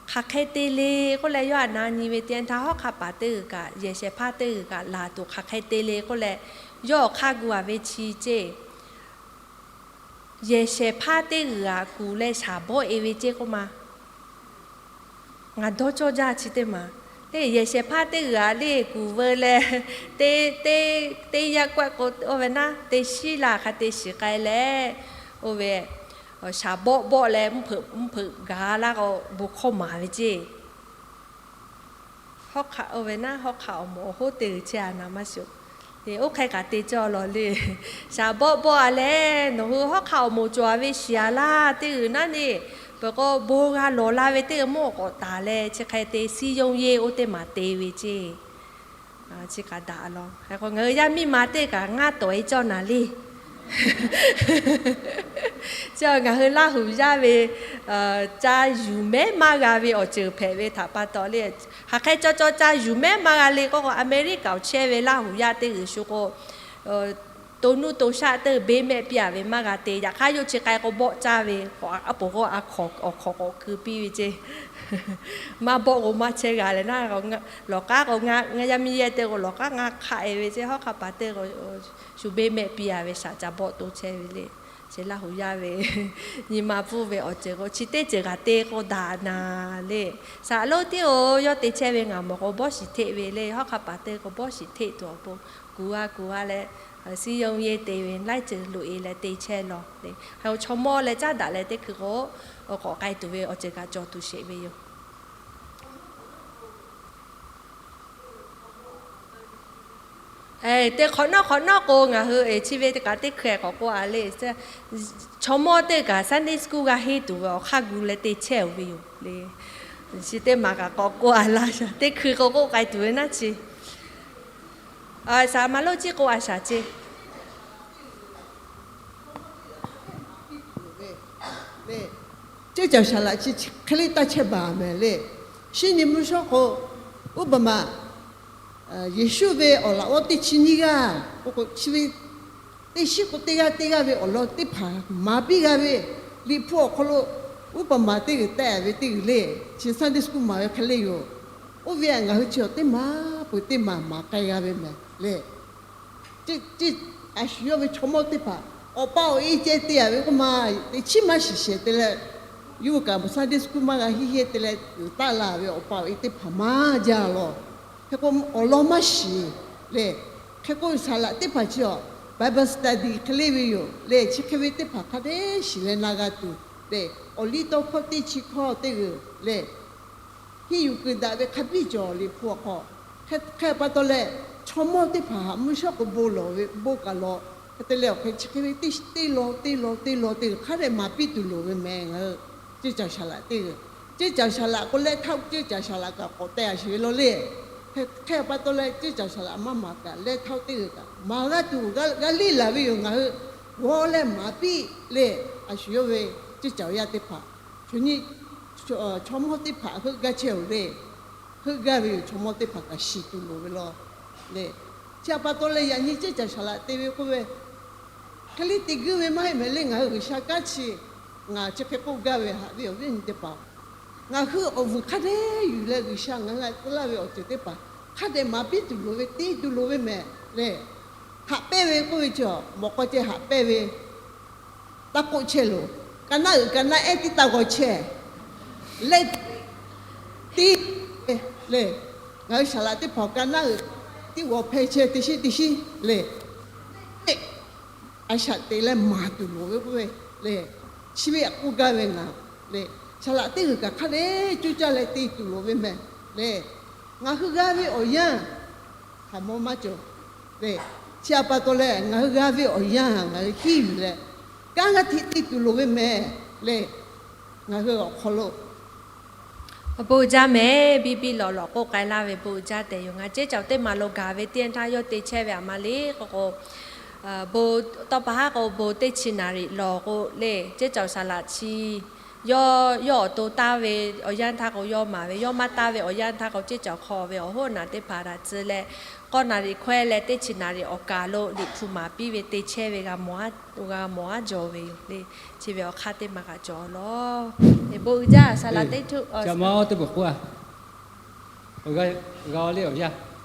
hk'e te le k'oˆ leh, yawˇ a na nyi ve teˇ yanˇ htaˇ hawˉ hk'aˆ paˍ teˇ g'uiˬ kaꞈ, yehˬ shehˍ hpaˇ teˇ g'uiˬ kaꞈ laˬ tuˬ hk'aˬ hk'e te le k'oˆ leh, yawˇ awˬ hk'aˇ gu a ve chi ceˇ, yehˬ shehˍ hpaˇ teˇ g'uiˬ aꞈ kuˬ leh shaˍ bawˆ e ve ceˇ k'oˆ ma. Ngaˬ dawˇ cawˇ jaˇ chi teˇ maˬ. Teˇ yehˬ shehˍ hpaˇ teˇ g'uiˬ aꞈ le kuˬ veu leh, teˇ, teˇ, teˇ yaˇ kawehˆ k'o oˇ ve naˉ, teˇ shiˉ la hk'a te shiˍ k'ai leh, oˇ ve shaˍ bawˆ bawˆ leh mvuhˇ hpeuꞈ gaˬ laˇ k'o, bon hkawˇ maˍ ve ceˇ. Hawˉ hk'aˆ oˇ ve naˉ, hawˉ hk'aˆ awˬ moˍ awˬ hoˉ teˇ g'uiˬ chehˇ a naˍ maˇ shiˍ-oˬ. Oˇ hk'e kaꞈ te cawˇ law le. Shaˍ bawˆ bawˆ a leh, nawˬ hui hawˉ hk'aˆ awˬ moˍ cawˬ a ve shiˍ a laˇ teˇ g'uiˬ naˉ le. Peuˬ k'o bon g'a lawˬ la ve teˇ g'uiˬ mawˇ k'awꞈ taˍ leh, chi hk'e te စည်းရုံးရေး oˇ teˇ maˬ te ve ceˇ. Chi kaꞈ daꞈ law. Hk'e k'o ngaˬ hui yaˇ miˇ ma teˇ kaꞈ ngaˇ tawˍ e cawˇ naˍ le. Chi ngaˬ hui Laˇ huˍ yaˇ ve ca yuˬ mehˉ maˇ g'a ve awˬ ceuˬ hpehꞈ ve htaꞈ pa taw le. Hk'aˬ hk'e caw caw ca yuˬ mehˉ maˇ g'a le k'oˆ k'o, Aˍmeˍriˆkaˍ awˬ chehˇ ve Laˇ huˍ yaˇ teˇ g'uiˬ shu k'o, to nuˇ to shaˆ teˇ beˇ mehˆ piˇ a ve maˇ g'a te. Yaꞈ hk'aˇ yawˇ chi k'ai k'o bawˆ caˇ ve, a poˍ k'o a hk'awꞈ awˬ hk'awꞈ k'awꞈ keu piˇ ve ceˇ. Maˇ bawˆ k'o maˇ chehˇ g'a leh naˉ, lawˬ k'aˉ k'o ngaˇ yaˇ miˇ yehˇ teˇ k'o lawˬ k'aˉ ngaˇ hk'aˆ e ve ceˇ. Hawˉ hk'aˆ paˍ teˇ k'o shu beˇ mehˆ piˇ a ve shaˍ ca bawˆ to chehˇ ve le. Chi Laˇ huˍ yaˇ ve nyi ma pfuhˇ ve awˬ ceuˬ k'o, chi teˇ ceuˬ kaꞈ te k'o daꞈ naˍ le. Saˍ laꞈ lonˉ tiˉ-oˬ, yawˇ te chehˇ ve ngaˬ mawˬ k'o bawˇ shiˍ hteˆ ve le. Hawˉ hk'aˆ paˍ teˇ k'o bawˇ shiˍ hteˆ tuˬ awˬ pon kuˬ g'a kuˬ g'a leh, စည်းရုံးရေး te ve laiˉ ceuˬ loꞈ e leh te chehˇ law le. Hk'e k'o chaw mawˇ leh caˉ daꞈ leh teˇ hkui k'o, k'awꞈ k'ai tuˬ ve awˬ ceuˬ kaꞈ cawˬ tuˬ sheˍ ve yoˬ. Te hk'awꞈ nawˉ hk'awꞈ nawˉ k'o ngaˬ hui chi ve kaꞈ teˇ hkui k'awꞈ k'oˆ a le. Chaw mawˇ teˇ kaꞈ Sunday school g'a henˇ tuˬ ve awˬ hk'aˇ gu leh te chehˇ-oˬ ve yoˬ le. Chi teˇ maˬ kaꞈ k'awꞈ k'oˆ a laˇ shaˍ. Teˇ hkui k'o k'oˆ k'ai tuˬ ve naˉ chi. Saˍ laꞈ ma lonˉ ciˉ k'oˆ a shaˍ ceˇ. Ceˇ caˬ saˍ laꞈ chi hk'e le taˇ chehˇ baˬ mehˍ le. Shinˉ nyi mvuhˇ shawˉ k'o, uˉ paˍ maˬ Yeˍsuˆ ve awˬ laꞈ g'awˇ teˇ chi nyiˇ g'aˇ k'o, chi ve teˇ shinˉ k'o teˇ g'aˇ teˇ g'aˇ ve awˬ lawn teˇ hpaˍ maˍ piˇ g'a ve, Liꞈ hpu awˬ hk'aw lo uˉ paˍ maˬ teˇ g'uiˬ tehˆ ve teˇ g'uiˬ le. Chi Sunday school maˍ ve hk'e le yoˬ. Oˇ ve ngaˬ hui chi awˬ teˇ maˬ peuˬ teˇ maˬ maˍ k'ai g'a ve mehˍ le. Ceˇ, a shu yawˇ ve chaw mawˇ teˇ hpaˍ awˬ pa awˬ e ceh te a ve k'oˆ ma, teˇ chiˉ maˇ shiˍ shehˍ te leh, yawˇ hui kaꞈ Sunday school maˇ g'a henˇ henˇ te leh, taˆ la ve awˬ pa awˬ e teˇ hpaˍ maˇ jaˇ law. Hk'e k'o awˬ lawn maˇ shiˍ le. Hk'e k'o, saˍ laꞈ teˇ hpaˍ chi awˬ Bible study hk'e le ve yoˬ le. Chi hk'e ve teˇ hpaˍ hk'a dehꞈ shiˍ leh na g'a tuˬ le. Awˬ liˇ tawˇ hkawˇ teˇ chi hkawˇ teˇ g'uiˬ le, henˇ yuˬ kuiˬ daꞈ ve hk'a biˇ cawˬ Liꞈ hpu awˬ hk'aw. Hk'e hk'e pa taw leh, chaw mawˇ teˇ hpaˍ haꞈ mvuhˇ shawˉ k'o bon lawˬ ve bon kaꞈ lawˬ. Hk'e te leh awˬ hk'e chi hk'e ve teˇ teˇ law teˇ law teˇ law teˇ hk'a dehꞈ maˍ piˇ tuˬ loˍ ve mehˍ. Ngaˬ hui ceuˇ caˬ saˍ laꞈ teˇ g'uiˬ, ceuˇ caˬ saˍ laꞈ k'o leh htaˇ ceuˇ caˬ saˍ laꞈ kaꞈ k'awꞈ teh a sheˍ ve law le. Hk'e hk'e pa taw leh, ceuˇ caˬ saˍ laꞈ maˇ maˍ kaꞈ leh htaˇ teˇ g'uiˬ kaꞈ maˍ g'a tuˬ g'a liˇ laˬ ve yoˬ. Ngaˬ hui g'aw leh maˍ piˇ le. A shu yawˇ ve ceuˇ caˬ awˬ yaˇ teˇ hpaˍ, chaw nyi, chaw mawˇ teˇ hpaˍ heuˆ gaˇ chehˇ-oˬ le. Heuˆ gaˇ ve yoˬ. Chaw mawˇ teˇ hpaˍ kaꞈ shiˍ tuˬ loˍ ve law le. Chi hk'e pa taw leh, yaꞈ nyi ceuˇ caˬ saˍ laꞈ te ve k'oˆ ve hk'e le te guiˇ ve maˇ heˆ mehˍ le. Ngaˬ hui G'uiˬsha kanˉ chi, ngaˬ chi hk'e k'oˆ gaˇ ve, haꞈ ve awˬ viˉ awˬ nyi teˇ hpaˍ, ngaˬ hui awˬ vuiˬ hk'a dehꞈ yuˬ leh G'uiˬsha ngaˬ hui htaꞈ tcuh laˇ ve awˬ ceuˬ teˇ hpaˍ hk'a dehꞈ maˍ piˇ tuˬ loˍ ve, te tuˬ loˍ ve mehˍ le. Haꞈ pehnˇ ve k'oˆ ve chi, mawꞈ k'aw ceh haꞈ pehnˇ ve, taˇ k'oˆ chehˇ loˬ. Ka naˉ uiˍ ka naˉ ehˉ tiˉ taˇ g'aw chehˇ leh, tiˉ le. Ngaˬ hui saˍ laꞈ teˇ hpaˍ ka naˉ uiˍ tiˉ g'aw hpehˇ chehˇ teˇ shiˉ teˇ shiˉ le. A shaꞈ teꞈ leh maˍ tuˬ loˍ ve k'oˆ ve le. Chi ve aꞈ k'oˆ gaˇ ve ngaˬ le, saˍ laꞈ teˇ g'uiˬ kaꞈ hk'a dehꞈ coˇ caˇ leh te tuˬ loˍ ve mehˍ le. Ngaˬ hui g'a ve awˬ yanˇ hk'aˬ mawˇ maˇ cawˬ le. Chi hk'e pa taw leh, ngaˬ hui g'a ve awˬ yanˇ ngaˬ hui hiˉ yuˬ leh, kanˉ g'aˇ hteꞈ te tuˬ loˍ ve mehˍ le. Ngaˬ hui awˬ hk'aw lo bon jaˇ mehˍ. Biˇ biˇ lawꞈ lawꞈ k'oˆ k'ai laˇ ve bon jaˇ tehꞈ yoˬ. Ngaˬ ceuˇ caˬ teˇ maˍ lo gaˬ ve teˇ yanˇ htaˇ yawˇ te chehˇ ve aꞈ ma le k'o k'o, bon tawˇ pa haˉ k'o bon teˇ chi naˍ riˍ lawˬ k'o le, ceuˇ caˬ saˍ laꞈ chi yawˇ, yawˇ awˬ to taˇ ve awˬ yanˇ htaˇ k'o yawˇ maˍ ve, yawˇ maˇ taˇ ve awˬ yanˇ htaˇ k'o ceuˇ caˬ hk'aw ve awˬ hoˉ naˍ teˇ hpaˍ htaꞈ tcuh leh, k'awˇ naˍ riˍ hkawehˇ leh teˇ chi naˍ riˍ awˬ kaˍ lo Liꞈ hpu maˍ piˇ ve te chehˇ ve g'a mawˬ aˉ jaw ve yoˬ le. Chi ve awˬ hk'aˇ teˇ maˬ kaꞈ cawˬ lawˬ. Bon uiˍ jaˇ saˍ laꞈ teˇ htuˆ.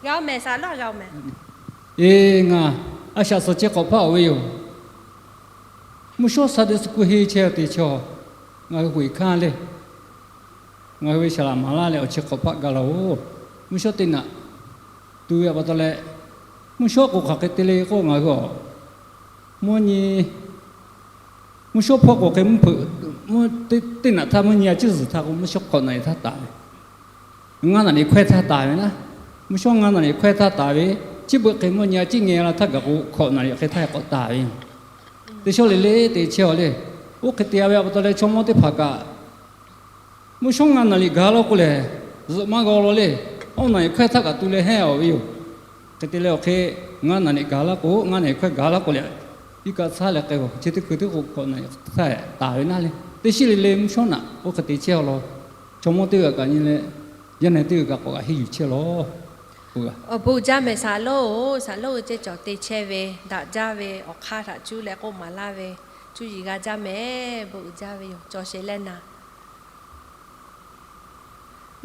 G'a mehˍ saˍ laꞈ g'a mehˍ. Eˬ, ngaˬ a shaꞈ suhˍ chi hk'awꞈ hpaˇ oˬ ve yoˬ. Mvuhˇ shawˉ Sunday school henˇ chehˇ te chehˇ, ngaˬ hui hui hkanˇ le. Ngaˬ hui ve saˍ laꞈ maˍ laˇ leh awˬ chi hk'awꞈ hpaˆ gaˬ laˬ-oˬ. Mvuhˇ shawˉ teˇ naꞈ tu ve pa taw leh, mvuhˇ shawˉ k'o hk'aˬ hk'e te le k'o, ngaˬ hui a mvuhˇ nyi, mvuhˇ shawˉ hpawˇ k'o hk'e mvuhˇ hpeuꞈ, teˇ naꞈ htaˇ mvuhˇ nyi a ciˉ zuhˬ htaˇ k'o mvuhˇ shawˉ hk'awꞈ naꞈ iˍ htaˇ taˍ ve, ngaˇ naꞈ liꞈ hkawehˇ htaˇ taˍ ve naˉ. Mvuhˇ shawˉ ngaˇ naꞈ liꞈ hkawehˇ htaˇ taˍ ve, chi beuꞈ hk'e mvuhˇ nyi a ciˉ ngeh la htaˇ gaˬ k'o hk'awꞈ naꞈ liꞈ hk'e htaˇ k'awꞈ taˍ ve. Teˇ shawˉ le le te chehˇ-oˬ le. Oˇ hk'e te a ve pa taw leh chaw mawˇ teˇ hpaˍ kaꞈ mvuhˇ shawˉ ngaˇ naꞈ liꞈ gaˬ law k'o lehˬ, zuhꞈ maˇ g'aw law le. Awˇ naꞈ liꞈ hkawehˇ htaˇ kaꞈ tu leh hehnˇ a ve yoˬ. Hk'e te leh awˬ hk'e ngaˇ naꞈ liꞈ gaˬ laˇ k'o, ngaˇ naꞈ liꞈ hkawehˇ gaˬ laˇ k'o lehˬ, iˉ kaˆ tsaˉ leh k'ai-o, chi teˇ hkui teˇ k'o hk'awꞈ naꞈ liꞈ htaˇ taˍ ve naˉ le. Teˇ shiˉ le le mvuhˇ shawˉ naꞈ oˇ hk'e te chehˇ-oˬ law. Chaw mawˇ teˇ g'aˇ kaꞈ nyi leh, yaˇ nehˬ teˇ g'aˇ kaꞈ k'awꞈ g'a henˇ yuˬ chehˇ law. Awˬ bon jaˇ mehˍ saˍ laꞈ-oˬ. Saˍ laꞈ-oˬ, cehˇ cawˬ te chehˇ ve daꞈ jaˇ ve awˬ hk'aˇ htaꞈ cuˇ leh k'oˆ maˍ laˇ ve, cuˇ yiˍ g'a jaˇ mehˍ. Bon uiˍ jaˇ ve yoˬ. Cawˬ sheˍ leh naˍ.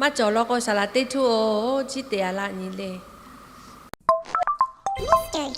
Maˇ cawˬ law k'o saˍ laꞈ teˇ htuˆ-oˬ, chiˇ te a laˇ nyi le. Leg, leg.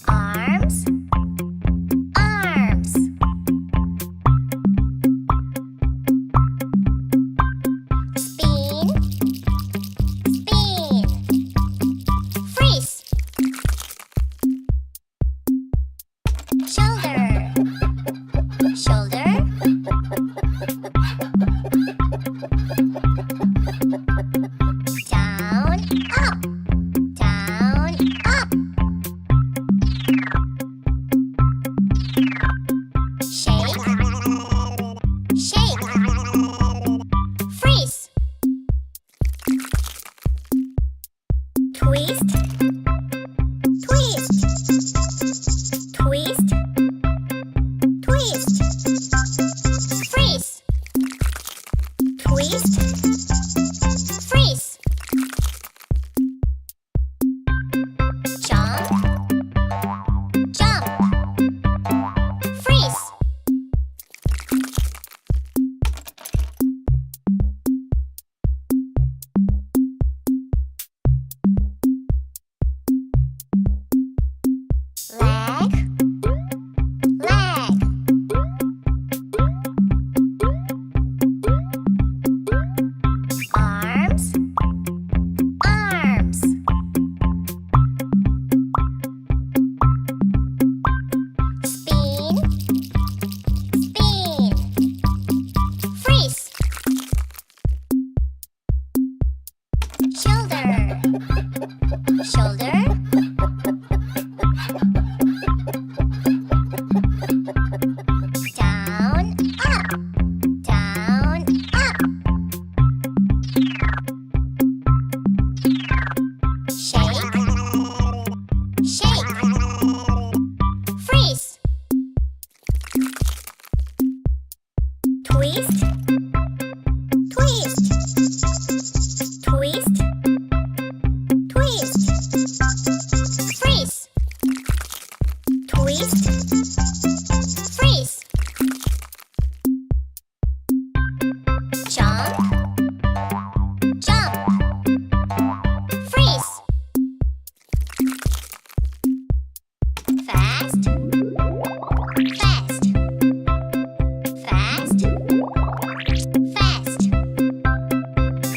Arms, arms. Spin, spin. Leg, leg. Arms, arms. Spin, spin. Freeze. Shoulder, shoulder. Down, up, down, up. Shake, shake. Freeze. Twist, twist, twist, twist. Freeze. Twist, freeze. Jump, jump. Freeze. Fast, fast, fast, fast.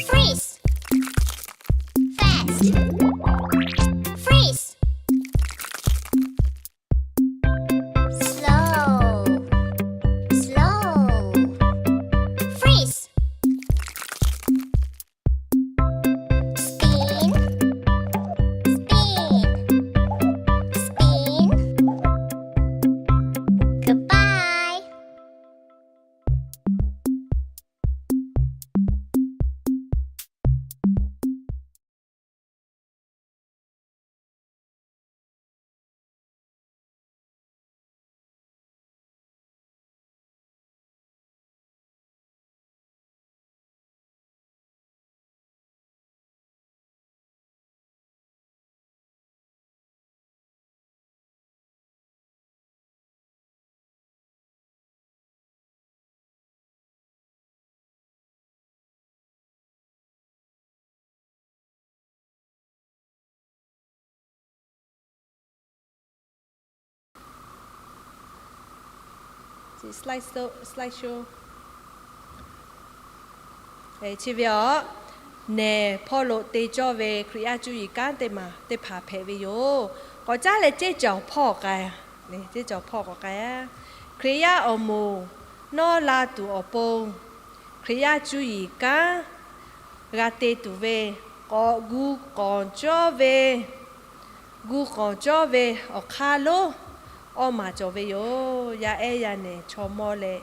Freeze. Fast. Freeze. Slow, slow. Freeze. Spin, spin, spin. Goodbye. Chi ve aˬ, nehˬ hpawˇ lo te cawˇ ve Hkriꞈ yaˇ cuˇ yiˍ kanˉ teˇ maˬ teˇ hpaˍ hpehꞈ ve yoˬ. K'awꞈ caˉ leh ceˇ cawˬ hpawˇ k'ai, ceˇ cawˬ hpawˇ k'awꞈ k'ai. Hkriꞈ yaˇ awˬ moˍ nawˉ la tuˬ awˬ pon, Hkriꞈ yaˇ cuˇ yiˍ kanˉ g'a te tuˬ ve k'awꞈ gu k'awꞈ cawˇ ve, gu k'awꞈ cawˇ ve awˬ hk'aˇ lonˉ awˇ maˬ cawˬ ve yoˬ. Yaˇ ehˉ yaˇ nehˬ chaw mawˇ leh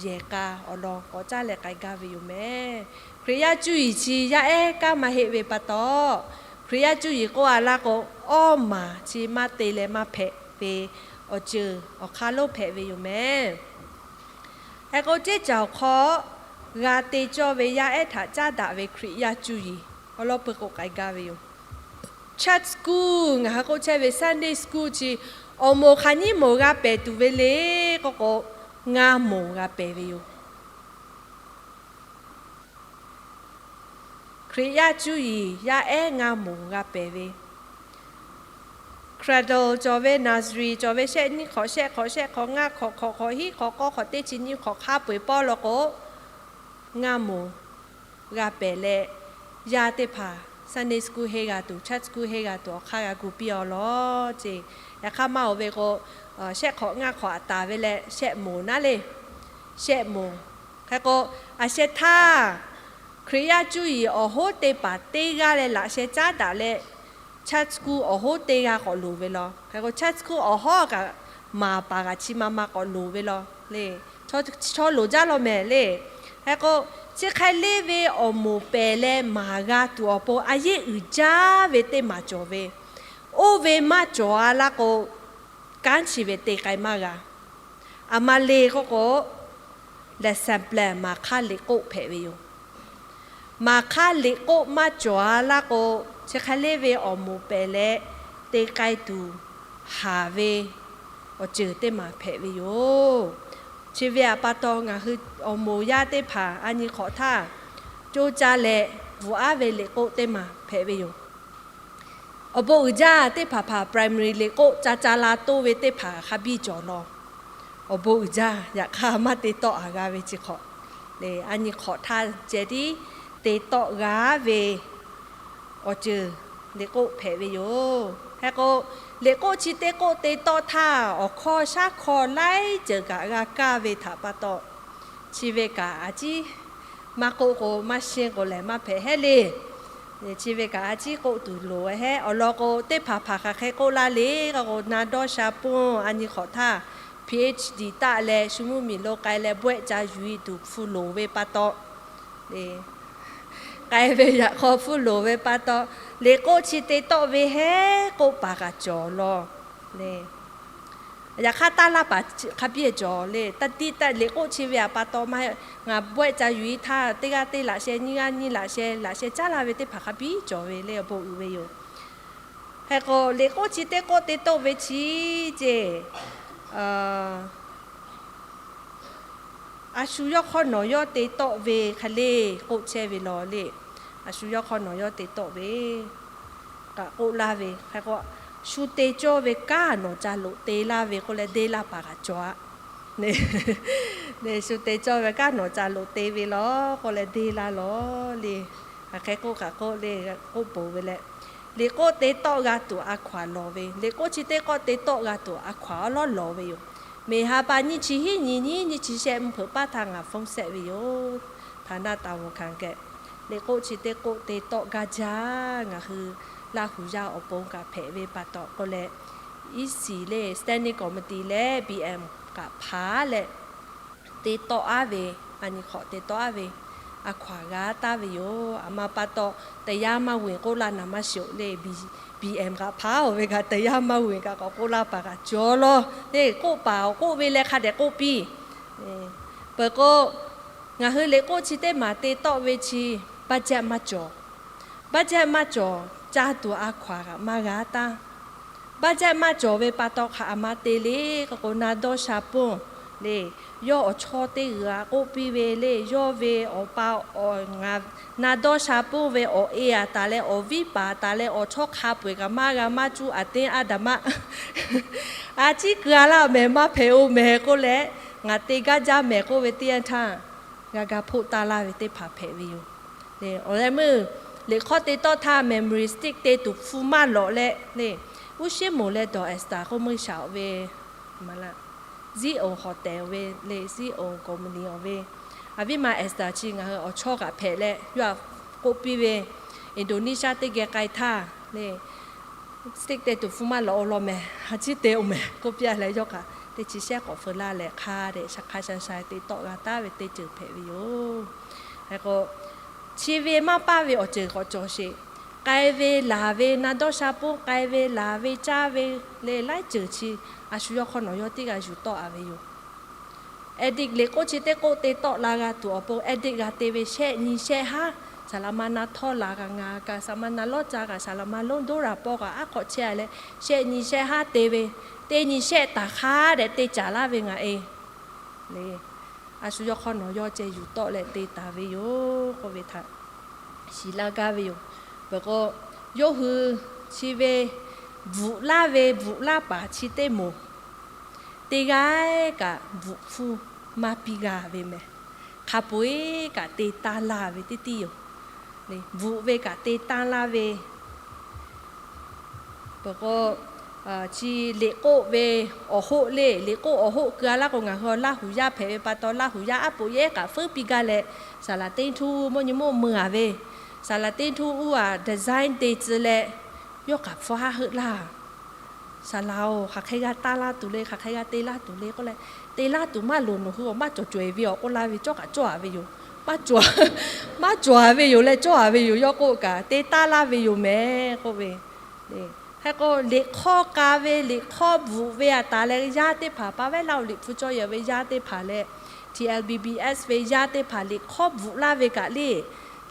yehˬ k'a awˬ lawn k'awꞈ caˉ leh k'ai gaˇ ve yoˬ mehˍ. Hkriꞈ yaˇ cuˇ yiˍ chi yaˇ ehˉ kanˉ maˇ heˆ ve pa taw, Hkriꞈ yaˇ cuˇ yiˍ k'oˆ a laˇ k'o, awˇ maˬ chi maˇ te leh maˇ hpehꞈ ve awˬ ceuˬ awˬ hk'aˇ lonˉ hpehꞈ ve yoˬ mehˍ. Hk'e k'o, ceˇ caˬ awˬ hk'aw g'a te cawˇ ve yaˇ ehˉ htaꞈ caˉ daꞈ ve Hkriꞈ yaˇ cuˇ yiˍ awˬ lawn peuˬ k'o k'ai gaˇ ve yoˬ. Church school ngaˬ hui k'oˆ chehˇ ve Sunday school chi awˬ moˍ hk'aˬ nyiˉ moˍ g'a pehˬ tuˬ ve le k'oˆ k'o, ngaˇ moˍ g'a pehˬ ve yoˬ. Hkriꞈ yaˇ cuˇ yiˍ yaˇ ehˉ ngaˇ moˍ g'a pehˬ ve. Cradle cawˬ ve, nursery cawˬ ve, shehˆ nyiˇ hk'awꞈ, shehˆ hk'awꞈ, shehˆ hk'awꞈ, ngaˇ hk'awꞈ, hk'awꞈ hk'awꞈ, hiˉ hk'awꞈ, k'awˇ hk'awꞈ, teˇ chi nyiˇ hk'awꞈ hk'a peu-eˬ pawˆ law k'o, ngaˇ moˍ g'a pehˬ leh, yaˇ teˇ hpaˍ Sunday school henˇ g'a tuˬ, Church school henˇ g'a tuˬ awˬ hk'aˇ g'a gu piˇ awˬ lawn ceˇ. Yaꞈ hk'aˇ maˇ oˬ ve k'o, shehˆ hk'awꞈ ngaˇ hk'awꞈ aꞈ taˍ ve leh shehˆ moˍ naˉ le, shehˆ moˍ. Hk'e k'o, a sheh htaˇ Hkriꞈ yaˇ cuˇ yiˍ awˬ hoˉ teˇ hpaˍ teˇ g'aˇ leh laꞈ sheh caˉ daꞈ leh, Church school awˬ hoˉ teˇ g'aˇ k'awꞈ loˍ ve law. Hk'e k'o, Church school awˬ hawˉ kaꞈ maˍ paˍ kaꞈ chi ma ma k'awꞈ loˍ ve law le. Chaw loˍ jaˇ law mehˍ le. Hk'e k'o, chi hk'e leˇ ve awˬ moˍ pehˬ leh maˍ g'a tuˬ awˬ pon a yeˇ uiˍ jaˇ ve teˇ maˬ cawˬ ve, oˇ ve maˇ cawˬ a laˇ k'o, kanˉ chi ve te k'ai maˇ g'a. Aˬ ma le k'oˆ k'o, lehˬ saˍ pleˍ maˍ hk'aˇ liꞈ k'oˆ hpehꞈ ve yoˬ. Maˍ hk'aˇ liꞈ k'oˆ maˇ cawˬ a laˇ k'o, chi hk'e leˇ ve awˬ moˍ pehˬ leh te k'ai tuˬ haˍ ve awˬ ceuˬ teˇ maˬ hpehꞈ ve yoˬ. Chi ve aꞈ pa taw ngaˬ hui awˬ moˍ yaˇ teˇ hpaˍ a nyi hk'awꞈ htaˇ, coˇ caˇ leh bvuhꞈ aˉ ve liꞈ k'oˆ teˇ maˬ hpehꞈ ve yoˬ. Awˬ bon uiˍ jaˇ teˇ hpaˍ hpaˍ primary liꞈ k'oˆ ca ca la toˇ ve teˇ hpaˍ hk'a biˇ cawˬ law. Awˬ bon uiˍ jaˇ, yaꞈ hk'aˇ maˇ te tawˆ a g'a ve chi hk'awꞈ le. A nyi hk'awꞈ htaˇ ceh tiˉ te tawˆ g'a ve awˬ ceuˬ liꞈ k'oˆ hpehꞈ ve yoˬ. Hk'e k'o, liꞈ k'oˆ chi teˇ k'oˆ te tawˆ htaˇ, awˬ hkawˇ shaˉ hkawˇ laiˉ ceuˬ kaꞈ g'a kaˇ ve htaꞈ pa taw, chi ve kaꞈ a ciˉ maˇ k'oˆ k'o maˇ shinˉ k'o lehˬ maˇ hpehꞈ hehˉ le. Chi ve kaꞈ a ciˉ k'oˆ tuˬ loˍ hehˉ. Awˬ lawn k'o, teˇ hpaˍ hpaˍ hk'aˬ hk'e k'oˆ laˇ le k'o, na dawˇ sha pon a nyi hk'awꞈ htaˇ Ph.D. taˆ leh shu mvuhˇ miˬ lo k'ai leh bawehˆ ca yuˬ tuˬ hpfuh loˍ ve pa taw, k'ai ve yaꞈ hk'aw hpfuh loˍ ve pa taw, liꞈ k'oˆ chi te tawˆ ve hehˉ k'oˆ paˍ kaꞈ cawˬ law le. Yaꞈ hk'aˇ taˇ laˇ paˍ hk'a biˇ cawˬ le. Taˇ tiˉ taˇ liꞈ k'oˆ chi ve a pa taw maˇ heˆ, ngaˬ bawehˆ ca yuˬ-e htaˇ teˇ g'aˇ teˇ laꞈ sheh nyiˇ g'aˇ nyiˇ laꞈ sheh laꞈ sheh caˉ laˇ ve teˇ hpaˍ hk'a biˇ cawˬ ve le, awˬ bon uiˍ ve yoˬ. Hk'e k'o, liꞈ k'oˆ chi teˇ k'oˆ te tawˆ ve chi ceˇ, a shu yawˇ hk'awˇ nawˬ yawˇ te tawˆ ve hk'e le k'oˆ chehˇ ve law le. A shu yawˇ hk'awˇ nawˬ yawˇ te tawˆ ve kaꞈ k'oˆ laˇ ve hk'e k'o, shu te cawˇ ve kanˉ nawˬ ca loꞈ te laˇ ve k'oˆ leh deˇ laˇ paˍ kaꞈ cawˬ a. Shu te cawˇ ve kanˉ nawˬ ca loꞈ te ve law k'oˆ leh deˇ laˇ law le. Hk'aˬ hk'e k'oˆ kaꞈ k'oˆ le, k'oˆ poˬ ve leh, liꞈ k'oˆ te tawˆ g'a tuˬ a hkaw-anˬ lawˬ ve, liꞈ k'oˆ chi teˇ k'oˆ te tawˆ g'a tuˬ a hkaw-anˬ awˉ lawˉ lawˬ ve yoˬ. Meˬ ha pa nyiˇ chi hiˉ nyi nyiˇ nyiˇ chi shehˆ mvuhˇ hpeuꞈ paˇ htaˇ ngaˬ phone set ve yoˬ. ฐานะတာဝန်ခံ geh, liꞈ k'oˆ chi teˇ k'oˆ te tawˆ gaˇ jaˇ. Ngaˬ hui Laˇ hu yaˇ awˬ pon kaꞈ hpehꞈ ve pa taw k'oˆ leh, E C leh Standing Committee leh B M kaꞈ hpaˍ leh te tawˆ aˉ ve, a nyi hk'awꞈ te tawˆ aˉ ve, a hkaw-anˬ g'a taˍ ve yoˬ. A ma pa taw တရားမဝင် k'oˆ laˇ naˍ maˇ shiˍ-oˬ le. B M kaꞈ hpaˍ-oˬ ve kaꞈ တရားမဝင် kaꞈ k'awꞈ k'oˆ laˇ paˍ kaꞈ cawˬ law. Le k'oˆ paˍ-oˬ k'oˆ ve leh hk'a dehꞈ k'oˆ piˇ. Peuˬ k'o, ngaˬ hui liꞈ k'oˆ chi teˇ maˬ te tawˆ ve chi, budget maˇ cawˬ. Budget maˇ cawˬ, caˇ tuˬ a hkaw-anˬ kaꞈ maˇ g'a taˍ. Budget maˇ cawˬ ve pa taw hk'aˬ a ma te le k'o, na dawˇ sha pon le. Yawˇ awˬ chawˇ teˇ g'uiˬ a k'oˆ piˇ ve le, yawˇ ve awˬ pa, na dawˇ sha pon ve awˬ e a taˍ leh awˬ viˉ paˍ taˍ leh awˬ chawˇ hk'a peu-eˬ kaꞈ maˇ g'a maˇ cuˇ a teˇ aˉ daꞈ maˇ. A ciˉ keu a laˇ mehˍ maˇ hpehꞈ-oˬ mehˍ k'oˆ leh, ngaˬ te gaˇ jaˇ mehˍ k'oˆ ve teˇ yanˇ htaˇ, g'a ga hpoˆ taˇ laˇ ve teˇ hpaˍ hpehꞈ ve yoˬ. Awˬ leh meuˇ liꞈ hk'awˇ te tawˆ htaˇ memory stick te tuˬ hpu maˇ lawꞈ leh le, uˉ sheˉ moˍ leh dawˬ Esther k'oˆ meuˇ shaˍ-oꞈ ve, Zion hotel ve le, Zion company awˬ ve, a viˉ ma Esther chi ngaˬ hui awˬ chawˇ kaꞈ hpehꞈ leh yawˇ a k'oˆ piˇ ve, Indonesia teˇ geh k'ai htaˇ le, stick te tuˬ hpu maˇ lawꞈ-oˬ law mehˍ, a ciˉ te-oˬ mehˍ k'oˆ piˇ a leh yawˇ kaꞈ teˇ chi shehˆ k'awꞈ feu laˇ leh hk'a dehꞈ sha hk'a sha sha te tawˆ g'a taˍ ve teˇ ceuˬ hpehꞈ ve yoˬ. Hk'e k'o, chi ve maˇ paˇ ve awˬ ceuˬ k'awꞈ cawˬ sheˍ. K'ai ve laˬ ve na dawˇ sha pon k'ai ve laˬ ve caˇ ve le laiˉ ceuˬ chi, a shu yawˇ hk'awˇ nawˬ yawˇ teˇ g'a yuˬ tawˆ a ve yoˬ. Edit liꞈ k'oˆ chi teˇ k'oˆ te tawˆ la g'a tuˬ awˬ pon edit g'a te ve shehˆ nyi shehˆ haˉ, saˍ laꞈ ma na htawˇ laˬ kaꞈ ngaˬ kaꞈ saˍ laꞈ ma na lawˇ ca kaꞈ saˍ laꞈ ma lonˉ doˉ raˍ pawˇ kaꞈ aˉ hk'awꞈ chehˇ a leh, shehˆ nyi shehˆ haˉ te ve, teˇ nyi shehˆ taˍ hk'a dehꞈ te caˍ laˇ ve ngaˬ e le. A shu yawˇ hk'awˇ nawˬ yawˇ ceh yuˬ tawˆ leh te taˍ ve yoˬ k'oˆ ve htaꞈ shiˍ laˇ gaˇ ve yoˬ. Peuˬ k'o, yawˇ hui chi ve bvuhꞈ laˇ ve bvuhꞈ laˇ paˍ chi teˇ moˍ teˇ g'aˇ kaꞈ bvuhꞈ hpfuhˇ maˇ piˇ g'a ve mehˍ. Hk'a peu-eˬ kaꞈ te taˇ laˇ ve teˇ tiˉ yoˬ. Bvuhꞈ ve kaꞈ te taˇ laˇ ve Peuˬ k'o, chi liꞈ k'oˆ ve awˬ hoˆ le, liꞈ k'oˆ awˬ hoˆ keu a laˇ k'o, ngaˬ hui Laˇ huˍ yaˇ hpehꞈ ve pa taw, Laˇ huˍ yaˇ aˉ poꞈ yehˉ kaꞈ feuˉ piˇ gaˇ leh, saˍ laˍ teˇ htuˇ mvuhˇ nyi mawˇ meu a ve, saˍ laˍ teˇ htuˇ uˉ a design te tcuh leh, yawˇ kaꞈ hpfuhˇ haˉ heuˆ laˇ. Saˍ laˍ-oˬ, hk'aˬ hk'e g'a taˇ laˇ tuˬ le, hk'aˬ hk'e g'a te laˇ tuˬ le k'oˆ leh, te laˇ tuˬ maˇ loˍ, nawˬ hui awˬ maˇ cawˬ cawehˬ ve awˬ k'oˆ laˇ ve cawˇ kaꞈ cawˇ a ve yoˬ. Maˇ cawˬ a ve yoˬ leh cawˇ a ve yoˬ. Yawˇ k'oˆ kaꞈ te taˇ laˇ ve yoˬ mehˍ k'oˆ ve, hk'e k'o, liꞈ hk'awˇ k'a ve, liꞈ hk'awˇ bvuhꞈ ve a taˍ leh, yaˇ teˇ hpaˍ pa vehˉ laˇ-oˬ, liꞈ hpu cawˇ yehˬ ve yaˇ teˇ hpaˍ leh, T L B B S ve yaˇ teˇ hpaˍ liꞈ hk'awˇ bvuhꞈ laˇ ve kaꞈ le.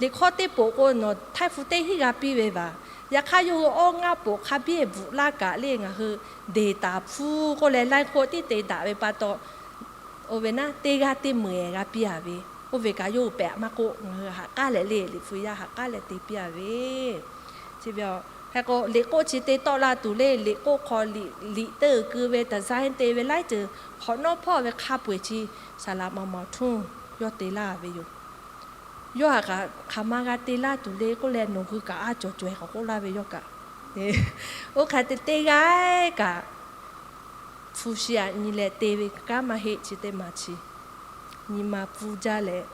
Liꞈ hk'awˇ teˇ poꞈ k'o, nawˬ htaiˇ hpu teˇ hinˉ g'a piˇ ve vaˬ. Yaꞈ hk'aˇ yawˇ hui awˇ ngaˇ poꞈ hk'a biˇ bvuhꞈ laˇ kaꞈ le, ngaˬ hui deˍ taˍ hpu k'oˆ leh laiˉ hk'oˆ tiˉ te daꞈ ve pa taw, oˇ ve naˉ teˇ g'aˇ teˇ meunˍ g'a piˇ a ve, oˇ ve kaꞈ yawˇ hui pehꞈ maˇ k'oˆ, ngaˬ hui haꞈ k'aˉ leh le, liꞈ hpu yaˇ haꞈ k'aˉ leh te piˇ a ve, chi ve a Hk'e k'o, liꞈ k'oˆ chi te tawˆ la tuˬ le. Liꞈ k'oˆ hk'aw liꞈ, liꞈ teˇ uiˍ keu ve design te ve laiˉ ceuˬ hk'awꞈ nawˉ hpawˇ ve hk'a peu-eˬ chi saˍ laꞈ maˍ maˍ htuˇ yawˇ te laˇ ve yoˬ. Yawˇ htaꞈ kaꞈ hk'aˬ ma g'a te laˇ tuˬ le k'oˆ leh, nawˬ hui kaꞈ a cawˬ caweh k'awꞈ k'oˆ laˇ ve yawˇ kaꞈ. Oˇ hk'a te teˇ g'aˇ kaꞈ hpu shi aꞈ nyi leh te ve kanˉ maˇ heˆ. Chi teˇ maˬ chi nyi ma pfuhˇ jaˇ leh,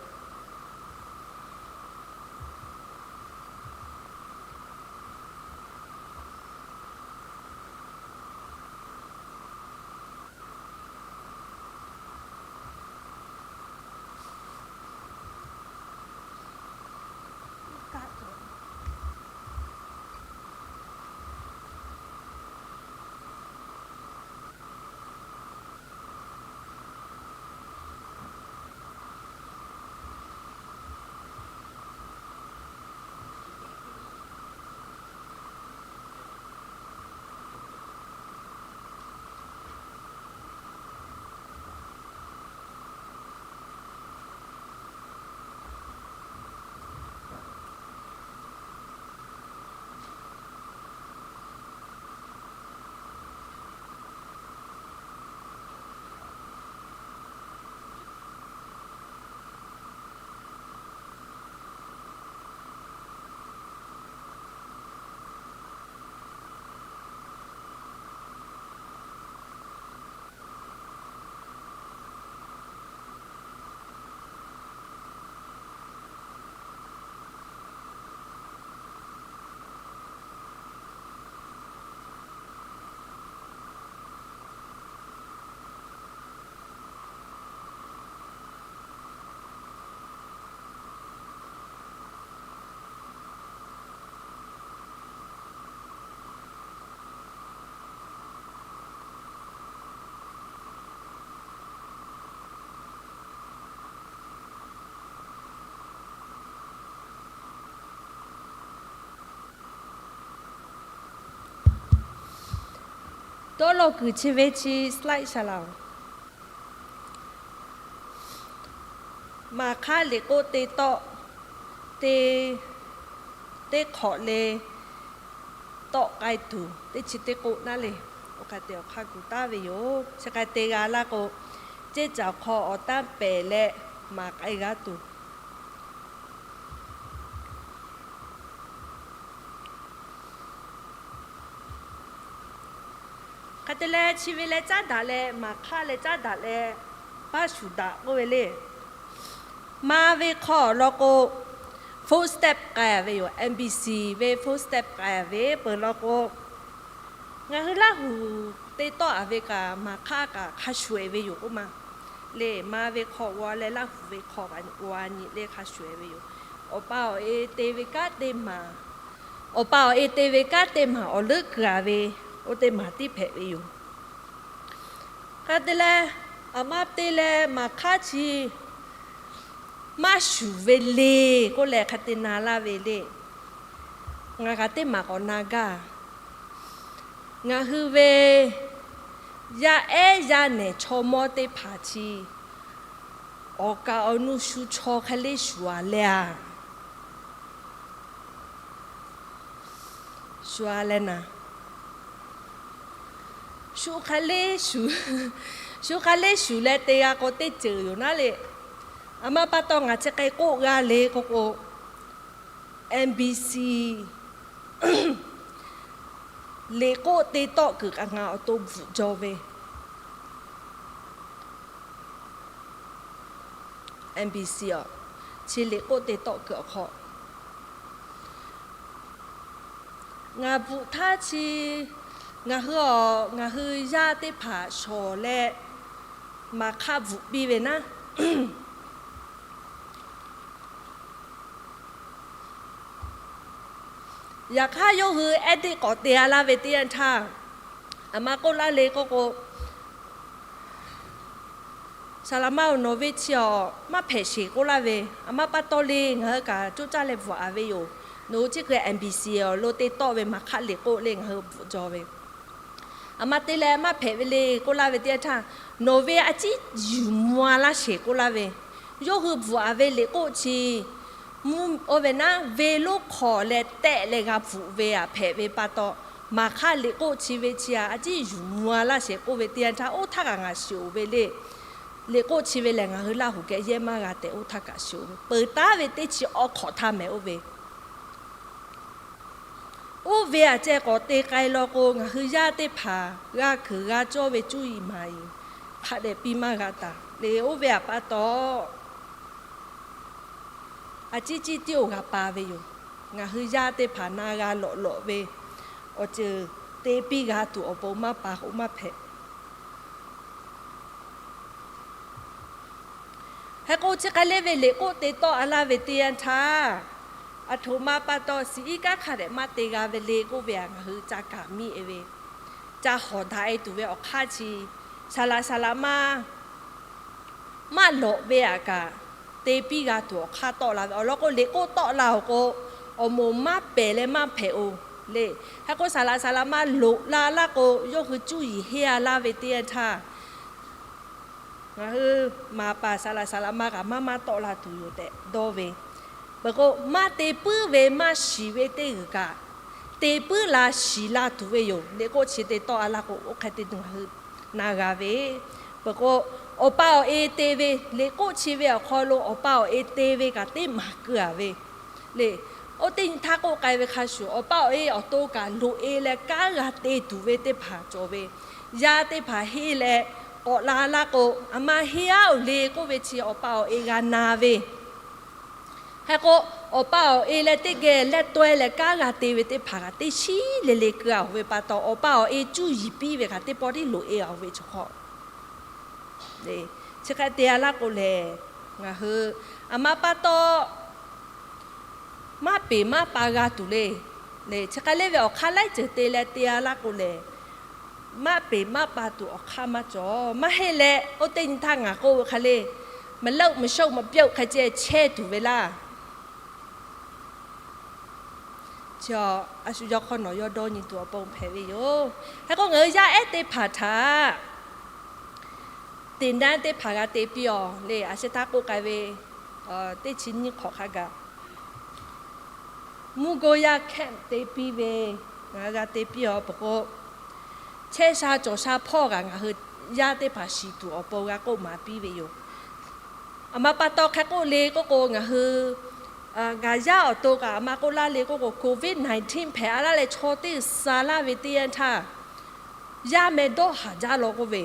Tawˇ lawˬ kuiˬ chi ve chi slide shaˍ laˬ-oˬ. Maˍ hk'aˇ liꞈ k'oˆ te tawˆ, te, teˇ hk'awꞈ le tawˆ k'ai tuˬ teˇ chi teˇ k'oˆ naˉ le. Oˇ hk'a te awˬ hk'aˇ kuˬ taˍ ve yoˬ. Chi hk'a te g'a laˇ k'o, ceˇ caˬ awˬ hk'aw awˬ tanˇ pehˍ leh maˍ k'ai g'a tuˬ. Hk'e te leh, chi ve leh caˉ daꞈ leh, maˍ hk'aˇ leh caˉ daꞈ leh, paˇ shuˍ daꞈ k'oˆ ve le. Ma ve hk'aw law k'o, footstep k'ai ve yoˬ. M B C ve footstep k'ai ve peuˬ law k'o, ngaˬ hui Laˇ huˍ te tawˆ-a ve kaꞈ maˍ hk'aˇ kaꞈ hk'a shuˍ-eˬ ve yoˬ k'oˆ ma le. Ma ve hk'aw g'aw leh Laˇ huˍ ve hk'aw g'aw nyi le hk'a shuˍ-eˬ ve yoˬ. Awˬ pa awˬ e te ve kanˉ teˇ maˬ, awˬ pa awˬ e te ve kanˉ teˇ maˬ awˬ leuˉ keu-a ve, oˇ teˇ maˬ tiˉ hpehꞈ ve yoˬ. Hk'a te leh, aˬ ma te leh maˍ hk'aˇ chi maˇ shuˍ ve le k'oˆ leh hk'a te na laˇ ve le. Ngaˬ kaꞈ teˇ maˬ k'awꞈ na gaˇ. Ngaˬ hui ve yaˇ ehˉ yaˇ nehˬ chaw mawˇ teˇ hpaˍ chi awˬ kaˍ awˬ nu shu chaw hk'e le shuˍ-a leh a, shuˍ-a leh naˍ, shu hk'e le shuˍ, shu hk'e le shuˍ leh te g'a k'o teˇ ceuˬ yoˬ naˉ le. Aˬ ma pa taw ngaˬ chi hk'e k'oˆ g'a le k'oˆ k'o, M B C liꞈ k'oˆ te tawˆ kuiˬ kaꞈ ngaˬ awˬ to bvuhꞈ jaw ve. M B C a, chi liꞈ k'oˆ te tawˆ kuiˬ awˬ hk'aw ngaˬ bvuhꞈ htaˇ chi, ngaˬ hui a, ngaˬ hui yaˇ teˇ hpaˍ shawˍ leh maˍ hk'aˇ bvuhꞈ piˇ ve naˉ. Yaꞈ hk'aˇ yawˇ hui edit k'awꞈ te-a laˇ ve teˇ yanˇ htaˇ, aˬ ma k'oˆ laˇ le k'oˆ k'o, Saˍ laꞈ ma-oˬ, nawˬ ve chi awˬ maˇ hpehꞈ sheˍ k'oˆ laˇ ve. Aˬ ma pa taw le, ngaˬ hui kaꞈ coˇ caˇ leh bvuhꞈ-a ve yoˬ. Nawˬ hui chi hk'e M B C awˬ lo te tawˆ ve maˍ hk'aˇ liꞈ k'oˆ le ngaˬ hui bvuhꞈ jaw ve. Aˬ ma te leh maˇ hpehꞈ ve le k'oˆ laˇ ve teˇ yanˇ htaˇ, nawˬ ve a ciˉ yuˬ mvuh-a laˇ sheˍ k'oˆ laˇ ve. Yawˇ hui bvuhꞈ-a ve liꞈ k'oˆ chi Oˇ ve naˉ ve lonˉ hk'aw leh tehˆ leh g'a bvuhꞈ ve aꞈ hpehꞈ ve pa taw, maˍ hk'aˇ liꞈ k'oˆ chi ve chi a, a ciˉ yuˬ mvuh a laˇ sheˍ k'oˆ ve teˇ yanˇ htaˇ, oˇ htaˇ kaꞈ ngaˬ shiˍ oˍ ve le. Liꞈ k'oˆ chi ve lehˬ, ngaˬ hui Laˇ huˍ geh yehˇ maˇ g'a tehꞈ oˇ htaˇ kaꞈ shiˍ oˍ ve, peuˬ taˉ ve teˇ chi awˬ hk'awꞈ htaˇ mehˍ oˇ ve. Oˇ ve aꞈ ceh k'awꞈ te k'ai law k'o, ngaˬ hui yaˇ teˇ hpaˍ g'a hkuiˬ g'a cawˇ ve cuˇ yiˍ maˍ yiˍ hk'a dehꞈ piˇ maˇ g'a taˍ le. Oˇ ve aꞈ pa taw, a ciˉ ciˉ tiˉ oˬ g'a pa ve yoˬ. Ngaˬ hui yaˇ teˇ hpaˍ na g'a lawꞈ lawꞈ ve awˬ ceuˬ te piˇ g'a tuˬ awˬ pon maˇ pa k'o maˇ hpehꞈ. Hk'e k'o, chi hk'e le ve liꞈ k'oˆ te tawˆ a laˇ ve teˇ yanˇ htaˇ, aˬ htoꞈ ma pa taw shiˍ iˉ kaˉ hk'a dehꞈ maˇ te g'a ve le k'oˆ ve aꞈ ngaˬ hui ca kaˍ miˇ e ve, ca hawˍ daꞈ e tuˬ ve awˬ hk'aˇ chi, saˍ laꞈ saˍ laꞈ ma maˇ lawꞈ ve aꞈ kaꞈ te piˇ g'a tuˬ awˬ hk'aˇ tawˆ la ve awˬ lawn k'o, liꞈ k'oˆ tawˆ la awˬ k'o, awˬ moˍ maˇ pehˬ leh maˇ hpehꞈ oˬ le. Hk'e k'o, saˍ laꞈ saˍ laꞈ ma loꞈ la laˇ k'o, yawˇ hui cuˇ yiˍ henˇ a laˇ ve teˇ yanˇ htaˇ, ngaˬ hui maˍ paˍ saˍ laꞈ saˍ laꞈ ma kaꞈ maˇ maˇ tawˆ la tuˬ yoˬ tehꞈ dawˇ ve. Peuˬ k'o, maˇ te puiˉ ve maˇ shiˍ ve teˇ g'uiˬ kaꞈ, te puiˉ la shiˍ la tuˬ ve yoˬ. Liꞈ k'oˆ chi te tawˆ a laˇ k'o, oˇ hk'e te ngaˬ hui na g'a ve. Peuˬ k'o, awˬ pa awˬ e te ve, liꞈ k'oˆ chi ve awˬ hk'aw lo awˬ pa awˬ e te ve kaꞈ teˇ maˬ keu a ve le. Oˇ teˇ nyi htaˇ k'oˆ k'ai ve hk'a shuˍ, awˬ pa awˬ e awˬ to kaꞈ loꞈ e leh kanˉ g'a te tuˬ ve teˇ hpaˍ cawˬ ve. Yaˇ teˇ hpaˍ henˇ leh k'awꞈ la laˇ k'o, aˬ ma henˇ aˉ oˬ le k'oˆ ve chi awˬ pa awˬ e g'a na ve. Hk'e k'o, awˬ pa awˬ e leh teˇ geh leh taweh leh kanˉ g'a te ve teˇ hpaˍ kaꞈ teˇ shiˉ le le keu a oˬ ve pa taw, awˬ pa awˬ e cuˇ yiˍ piˇ ve kaꞈ teˇ pawˆ tiˉ loꞈ e a oˬ ve chaw hk'aw chi hk'e te a laˇ k'o lehˬ, ngaˬ hui aˬ ma pa taw maˇ peˍ maˇ pa g'a tuˬ le. Chi hk'e le ve awˬ hk'aˇ laiˉ ceuˬ te leh te a laˇ k'o lehˬ, maˇ peˍ maˇ pa tuˬ awˬ hk'aˇ maˇ cawˬ. Maˇ heˆ leh, oˇ teˇ nyi htaˇ ngaˬ k'oˆ ve hk'a le, မလုပ်မရှုံးမပြုတ် hk'e ceh chehˇ tuˬ ve laˇ. Chi a shu yawˇ hk'awˇ nawˬ yawˇ dawˇ nyi tuˬ awˬ pon hpehꞈ ve yoˬ. Hk'e k'o, ngaˬ hui yaˇ ehˉ teˇ hpaˍ htaꞈ သင်တန်း teˇ hpaˍ g'a te piˇ awˬ le. A sheh htaˇ k'oˆ k'ai ve, teˇ chi nyiˇ hk'awꞈ hk'a gaˬ, mvuhˇ gawˇ yaˇ แคมป์ te piˇ ve, ngaˬ hui g'a te piˇ awˬ peuˬ k'o, chehˇ sha cawˬ sha hpawˇ kaꞈ ngaˬ hui yaˇ teˇ hpaˍ shiˍ tuˬ awˬ pon g'a k'oˆ maˍ piˇ ve yoˬ. Aˬ ma pa taw hk'e k'oˆ le k'oˆ k'o, ngaˬ hui ngaˬ yaˇ awˬ to kaꞈ aˬ ma k'oˆ laˇ le k'oˆ k'o, COVID nineteen hpehꞈ a laˇ leh chaw teˇ sha laˇ ve teˇ yanˇ htaˇ, yaˇ meh dawˇ haˍ jaˇ law k'oˆ ve,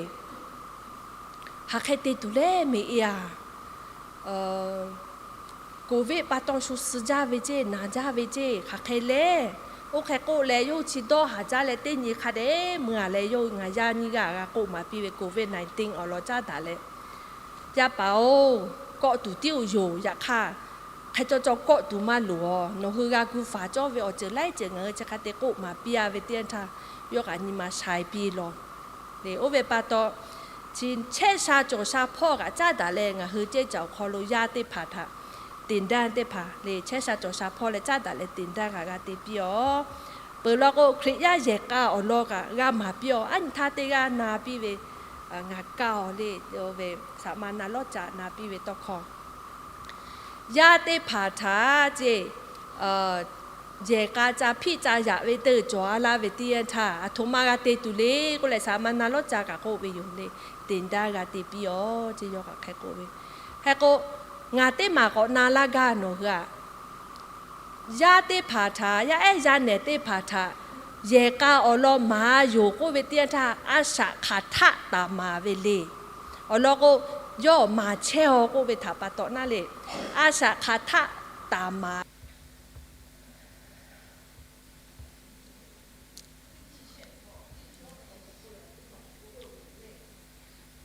hk'aˬ hk'e te tuˬ leh meh e a, COVID pa taw shu suh jaˇ ve ceˇ, naˍ jaˇ ve ceˇ, hk'aˬ hk'e le. Oˇ hk'e k'oˆ leh, yawˇ hui chi dawˇ haˍ jaˇ leh teˇ nyi hk'a dehꞈ mui a leh, yawˇ hui ngaˬ yaˇ nyiˇ g'aˇ g'a k'oˆ maˍ piˇ ve COVID nineteen awˬ lawn caˉ daꞈ leh, yaˇ paˍ-oˬ, kawˆ tuˬ tiˉ oˬ yoˬ. Yaꞈ hk'aˇ, hk'e caw caw kawˆ tuˬ maˇ loˍ a. Nawˬ hui g'a gu faˍ cawˇ ve awˬ ceuˬ laiˉ ceuˬ ngaˬ hui chi hk'a te k'oˆ maˍ piˇ a ve teˇ yanˇ htaˇ, yawˇ kaꞈ nyi ma shai piˇ law. Oˇ ve pa taw, chi chehˇ sha cawˬ sha hpawˇ kaꞈ caˉ daꞈ leh, ngaˬ hui cehˇ caˬ awˬ hk'aw lo yaˇ teˇ hpaˍ htaꞈ သင်တန်း teˇ hpaˍ le, chehˇ sha cawˬ sha hpawˇ leh caˉ daꞈ leh သင်တန်း kaꞈ g'a te piˇ awˬ. Peuˬ law k'o, Hkriꞈ yaˇ yehˬ k'a awˬ lawn kaꞈ g'a maˍ piˇ awˬ. Aˉ nyi htaˇ teˇ g'aˇ na piˇ ve, ngaˬ kaˇ awˬ le, oˇ ve saˍ ma na lawˉ ca na piˇ ve tawˇ hkawˇ, yaˇ teˇ hpaˍ htaꞈ ceˇ, yehˬ k'a ca hpiˆ ca yaꞈ ve teˇ cawˬ a laˇ ve teˇ yanˇ htaˇ, aˬ htoꞈ ma g'a te tuˬ le k'oˆ leh, saˍ ma na lawˉ ca kaꞈ k'oˆ ve yoˬ le. သင်တန်း g'a te piˇ awˬ ceˇ yawˇ kaꞈ hk'e k'oˆ ve. Hk'e k'o, ngaˬ teˇ maˬ k'awꞈ na laˇ gaˇ nawˬ hui aꞈ. Yaˇ teˇ hpaˍ htaꞈ, yaˇ ehˉ yaˇ nehˬ teˇ hpaˍ htaꞈ yehˬ k'a awˬ lawn maˍ yoˬ k'oˆ ve teˇ yanˇ htaˇ, a shaꞈ hk'aˬ htaˆ taˍ maˍ ve le. Awˬ lawn k'o, yawˇ maˍ chehˇ aw k'oˆ ve htaꞈ pa taw naˉ le, a shaꞈ hk'aˬ htaˆ taˍ maˍ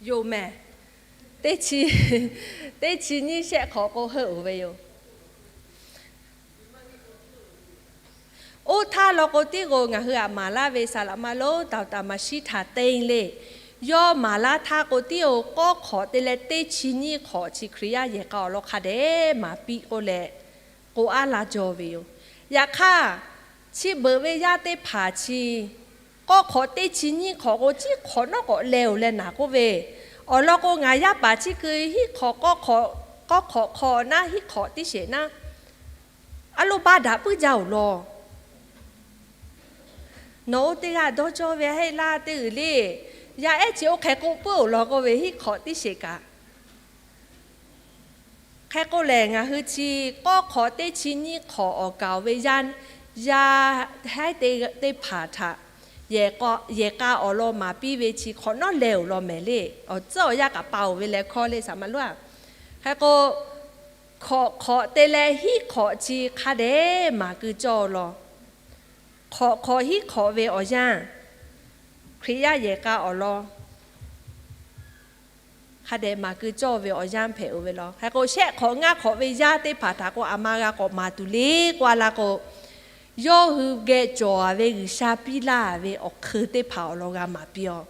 yoˬ mehˬ. Teˇ chi, teˇ chi nyiˇ shehˆ hk'awꞈ k'o heuˆ oˬ ve yoˬ. Oˇ htaˇ law k'o, tiˉ k'o ngaˬ hui aꞈ maˍ laˇ ve saˍ laꞈ ma lonˉ ဒေါက်တာ Masita Teng le, yawˇ maˍ laˇ htaˇ k'o, tiˉ oˬ k'awˇ hk'awꞈ te leh teˇ chi nyiˇ hk'awꞈ chi Hkriꞈ yaˇ yehˬ k'a awˬ lawn hk'a dehꞈ maˍ piˇ k'oˆ leh, k'oˆ aˉ laˇ jaw ve yoˬ. Yaꞈ hk'aˇ, chi beuꞈ ve yaˇ teˇ hpaˍ chi k'awˇ hk'awꞈ teˇ chi nyiˇ hk'awꞈ k'o, ciˉ hk'awꞈ nawˉ k'awꞈ leh oˬ leh naˍ k'oˆ ve, awˬ lawn k'o, ngaˬ yaˇ paˍ chi keu hiˉ hk'awꞈ k'awˇ hk'awꞈ hk'awꞈ hk'awꞈ naˉ hiˉ hk'awꞈ tiˉ sheˍ naˉ, A loˇ baˆ daꞈ puiˉ jaˇ-oˬ law. Nawˬ oˇ teˇ g'aˇ dawˇ cawˇ ve heˆ laˇ teˇ g'uiˬ le. Yaˇ ehˉ chi oˇ hk'e k'oˆ puiˉ-oˬ law k'oˆ ve hiˉ hk'awꞈ tiˉ sheˍ kaꞈ. Hk'e k'o lehˬ, ngaˬ hui chi k'awˇ hk'awꞈ teˇ chi nyiˇ hk'awꞈ awˬ kaˍ-oˬ ve yaˇ, yaˇ ehˉ teˇ hpaˍ htaꞈ yehˬ k'a awˬ lawn maˍ piˇ ve chi hk'awꞈ nawˉ leh-oˬ law mehˍ le. Awˬ tcuhˉ awˬ yanˇ kaꞈ pa-oˬ ve leh hkawˇ le saˍ maˍ loˉ-a. Hk'e k'o, hk'awꞈ hk'awꞈ te leh hiˉ hk'awꞈ chi hk'a dehꞈ maˍ keu cawˇ law. Hk'awꞈ hk'awꞈ hiˉ hk'awꞈ ve awˬ yanˇ, Hkriꞈ yaˇ yehˬ k'a awˬ lawn hk'a dehꞈ maˍ keu cawˇ ve awˬ yanˇ hpehꞈ-oˬ ve law. Hk'e k'o, shehˆ hk'awꞈ ngaˇ hk'awꞈ ve yaˇ teˇ hpaˍ htaꞈ k'o, aˬ ma g'a k'awꞈ maˍ tuˬ le k'oˆ-a laˇ k'o, yawˇ hui geh cawˬ-a ve G'uiˬsha piˇ laˇ ve awˬ hk'eun teˇ hpaˍ awˬ lawn g'a maˍ piˇ-oˬ.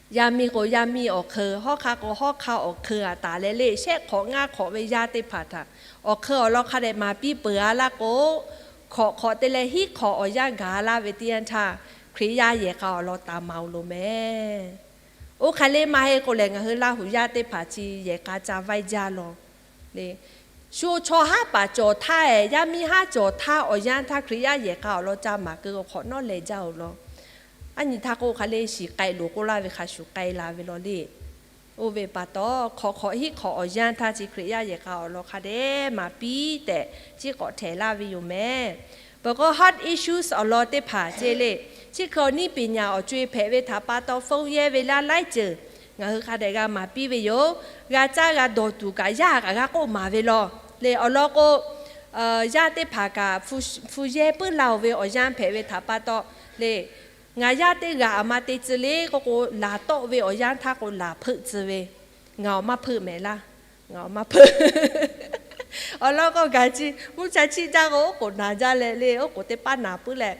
Yaˇ miˇ k'o yaˇ miˇ awˬ hk'eun, hawˉ hk'aˇ k'o hawˉ hk'aˇ awˬ hk'eun-a taˍ leh le, shehˆ hk'awꞈ ngaˇ hk'awꞈ ve yaˇ teˇ hpaˍ htaꞈ awˬ hk'eun awˬ lawn hk'a dehꞈ maˍ piˇ peuˬ-a laˇ k'o, hk'awꞈ hk'awꞈ te leh hiˉ hk'awꞈ awˬ yanˇ gaˬ laˇ ve teˇ yanˇ htaˇ, Hkriꞈ yaˇ yehˬ k'a awˬ lawn taˍ maˍ-oˬ loˍ mehˍ. Oˇ hk'e le maˇ heˆ k'o lehˬ, ngaˬ hui Laˇ huˍ yaˇ teˇ hpaˍ chi yehˬ k'a ca vaiˇ jaˇ law. Shu chaw haˉ paˍ cawˬ htaˇ-ehˍ, yaˇ miˇ haˉ cawˬ htaˇ awˬ yanˇ htaˇ Hkriꞈ yaˇ yehˬ k'a awˬ lawn ca maˍ keu awˬ hk'awꞈ nawˉ leh jaˇ-oˬ law. Aˉ nyi htaˇ k'o hk'a le shiˍ k'ai loˍ k'oˆ laˇ ve hk'a shuˍ k'ai la ve law le. Oˇ ve pa taw, hk'awꞈ hk'awꞈ hiˉ hk'awꞈ awˬ yanˇ htaˇ chi Hkriꞈ yaˇ yehˬ k'a awˬ lawn hk'a dehꞈ maˍ piˇ tehꞈ, chi k'awꞈ htehꞈ laˇ ve yoˬ mehˍ. Peuˬ k'o, health issues awˬ lawn teˇ hpaˍ ce le. Chi hk'e awˬ niˇ piˍ nyaˍ awˬ co-e hpehꞈ ve htaꞈ pa taw, phone yehˇ ve laˇ laiˉ ceuˬ ngaˬ hui hk'a dehꞈ g'a maˍ piˇ ve yoˬ. G'a caˇ g'a dawˬ tuˬ kaꞈ yaˇ kaꞈ g'a k'oˆ maˍ ve law le. Awˬ lawn k'o, yaˇ teˇ hpaˍ kaꞈ hpu yehˇ puiˉ la-oˬ ve awˬ yanˇ hpehꞈ ve htaꞈ pa taw le, ngaˬ yaˇ teˇ g'aˇ aˬ ma te tcuh le k'oˆ k'o, laˬ tawˆ ve awˬ yanˇ htaˇ k'o laˬ hpeuˆ tcuh ve, ngaˬ awˬ maˇ hpeuˆ mehˍ laˇ. Ngaˬ awˬ maˇ hpeuˆ. Awˬ lawn k'o, gaˬ chi mvuhˇ cha chiˆ jaˇ k'o, oˉ k'oˍ naˍ jaˇ leh le, oˉ k'oˍ teˇ paˉ naˍ puiˉ leh,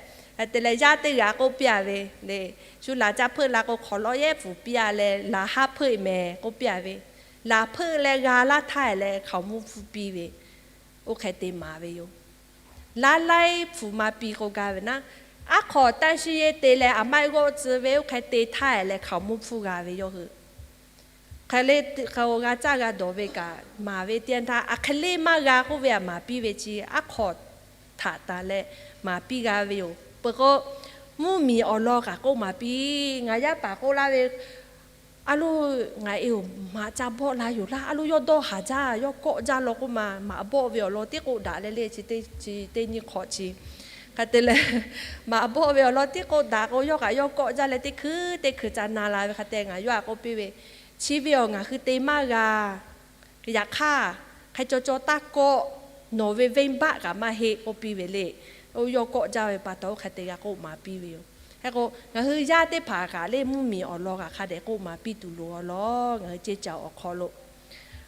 te leh yaˇ teˇ g'aˇ k'oˆ piˇ-a ve le, shu laˬ ca hpeuˆ la k'o, hk'awꞈ lawˆ yehˉ pfuhˍ piˇ-a leh, laˬ haˉ hpeuˆ mehˍ k'oˆ piˇ-a ve, laˬ hpeuˆ leh g'a laˇ htaˇ leh hkaoˍmonˇ hpfuhˇ piˇ ve, oˇ hk'e te maˍ ve yoˬ. Laˇ laiˉ hpu ma pi k'o gaˇ ve naˉ, aˉ hk'awꞈ taˇ shiˉ yeˇ te leh aˬ maiˆ g'awˆ tcuh ve oˇ hk'e te htaˇ leh hkaoˍmonˇ hpfuhˇ g'a ve yawˇ hui. Hk'e le, hk'e g'a caˇ g'a dawˬ ve kaꞈ maˍ ve teˇ yanˇ htaˇ, aˬ hk'e le maˇ g'a k'oˆ ve aꞈ maˍ piˇ ve chi aˉ hk'awꞈ htaꞈ tanˬ leh maˍ piˇ g'a ve yoˬ. Peuˬ k'o, mvuhˇmiˬ awˬ lawn kaꞈ k'oˆ maˍ piˇ. Ngaˬ yaˇ paˍ k'oˆ laˇ ve, a loˇ, ngaˬ e-oˬ, maꞈ ca bawˆ la yoˬ laˇ. A loˇ, yawˇ dawˇ haˍ jaˇ, yawˇ kawˆ jaˇ law k'oˆ ma, maꞈ bawˆ ve awˬ lawn tiˉ k'oˆ daꞈ leh le, chi teˇ nyi hk'awꞈ chi hk'a te leh, maꞈ bawˆ ve awˬ lawn tiˉ k'oˆ daꞈ k'o, yawˇ kaꞈ yawˇ kawˆ jaˇ leh teˇ hkui teˇ hkui ca na la ve hk'a te, ngaˬ yawˇ htaꞈ k'oˆ piˇ ve, chi ve awˬ ngaˬ hui te maˇ g'a. Yaꞈ hk'aˇ, hk'e caw caw taˇ kawˆ, nawˬ ve venˇbaˆ kaꞈ maˇ heˆ k'oˆ piˇ ve le. Oˇ yawˇ kawˆ jaˇ ve pa taw, oˇ hk'e te g'a k'oˆ maˍ piˇ ve yoˬ. Hk'e k'o, ngaˬ hui yaˇ teˇ hpaˍ kaꞈ le mvuhˇmiˬ awˬ lawn kaꞈ hk'a dehꞈ k'oˆ maˍ piˇ tuˬ loˍ-a law, ngaˬ hui ceˇ caˬ awˬ hk'aw lo.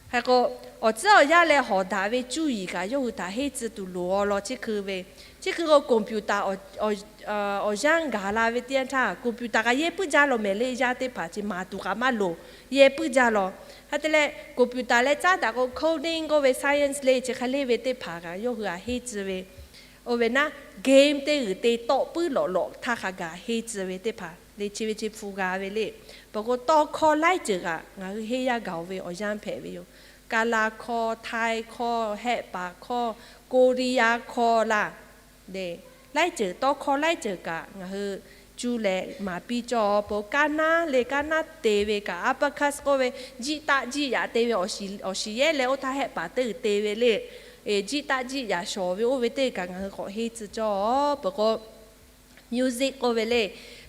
Hk'e k'o, awˬ tcuhˉ awˬ yanˇ leh hawˍ daꞈ ve cuˇ yiˍ kaꞈ yawˇ hui htaꞈ henˇ tcuh tuˬ loˍ-a law, chi hkui ve, chi hkui k'o, computer awˬ yanˇ gaˬ la ve teˇ yanˇ htaˇ, computer kaꞈ yehˇ puiˉ jaˇ law mehˍ le, yaˇ teˇ hpaˍ chi maˍ tuˬ kaꞈ maˇ loˍ, yehˇ puiˉ jaˇ law. Hk'a te leh, computer leh caˉ daꞈ k'o, coding k'oˆ ve science le, chi hk'e le ve teˇ hpaˍ kaꞈ yawˇ hui htaꞈ henˇ tcuh ve, oˇ ve naˉ, game teˇ g'uiˬ te tawˆ puiˉ lawꞈ lawꞈ htaˇ hk'a gaˬ henˇ tcuh ve teˇ hpaˍ le, chi ve chi hpu g'a ve le. Peuˬ k'o, tawˇ hkawˇ laiˉ ceuˬ kaꞈ ngaˬ hui henˇ yaˇ gaˬ-oˬ ve awˬ yanˇ hpehꞈ ve yoˬ. Kaˍlaˬ hkawˇ, Htaiˇ hkawˇ, Hehˆ paˍ hkawˇ, Koˇriˇyaˇ hkawˇ laˇ, laiˉ ceuˬ, tawˇ hkawˇ laiˉ ceuˬ kaꞈ ngaˬ hui cuˇ leh maˍ piˇ cawˇ-a. Peuˬ, kaˇ naˉ le, kaˇ naˉ te ve kaꞈ, abacus k'oˆ ve, jiˆ taˆ jiˆ yaꞈ te ve, awˬ shiˍ yehˇ leh oˇ htaˇ Hehˆ paˍ teˇ g'uiˬ te ve le. Jiˆ taˆ jiˆ yaꞈ shawˍ ve oˇ ve teˇ kaꞈ ngaˬ hui k'awꞈ henˇ tcuh cawˇ-a. Peuˬ k'o, music k'oˆ ve le,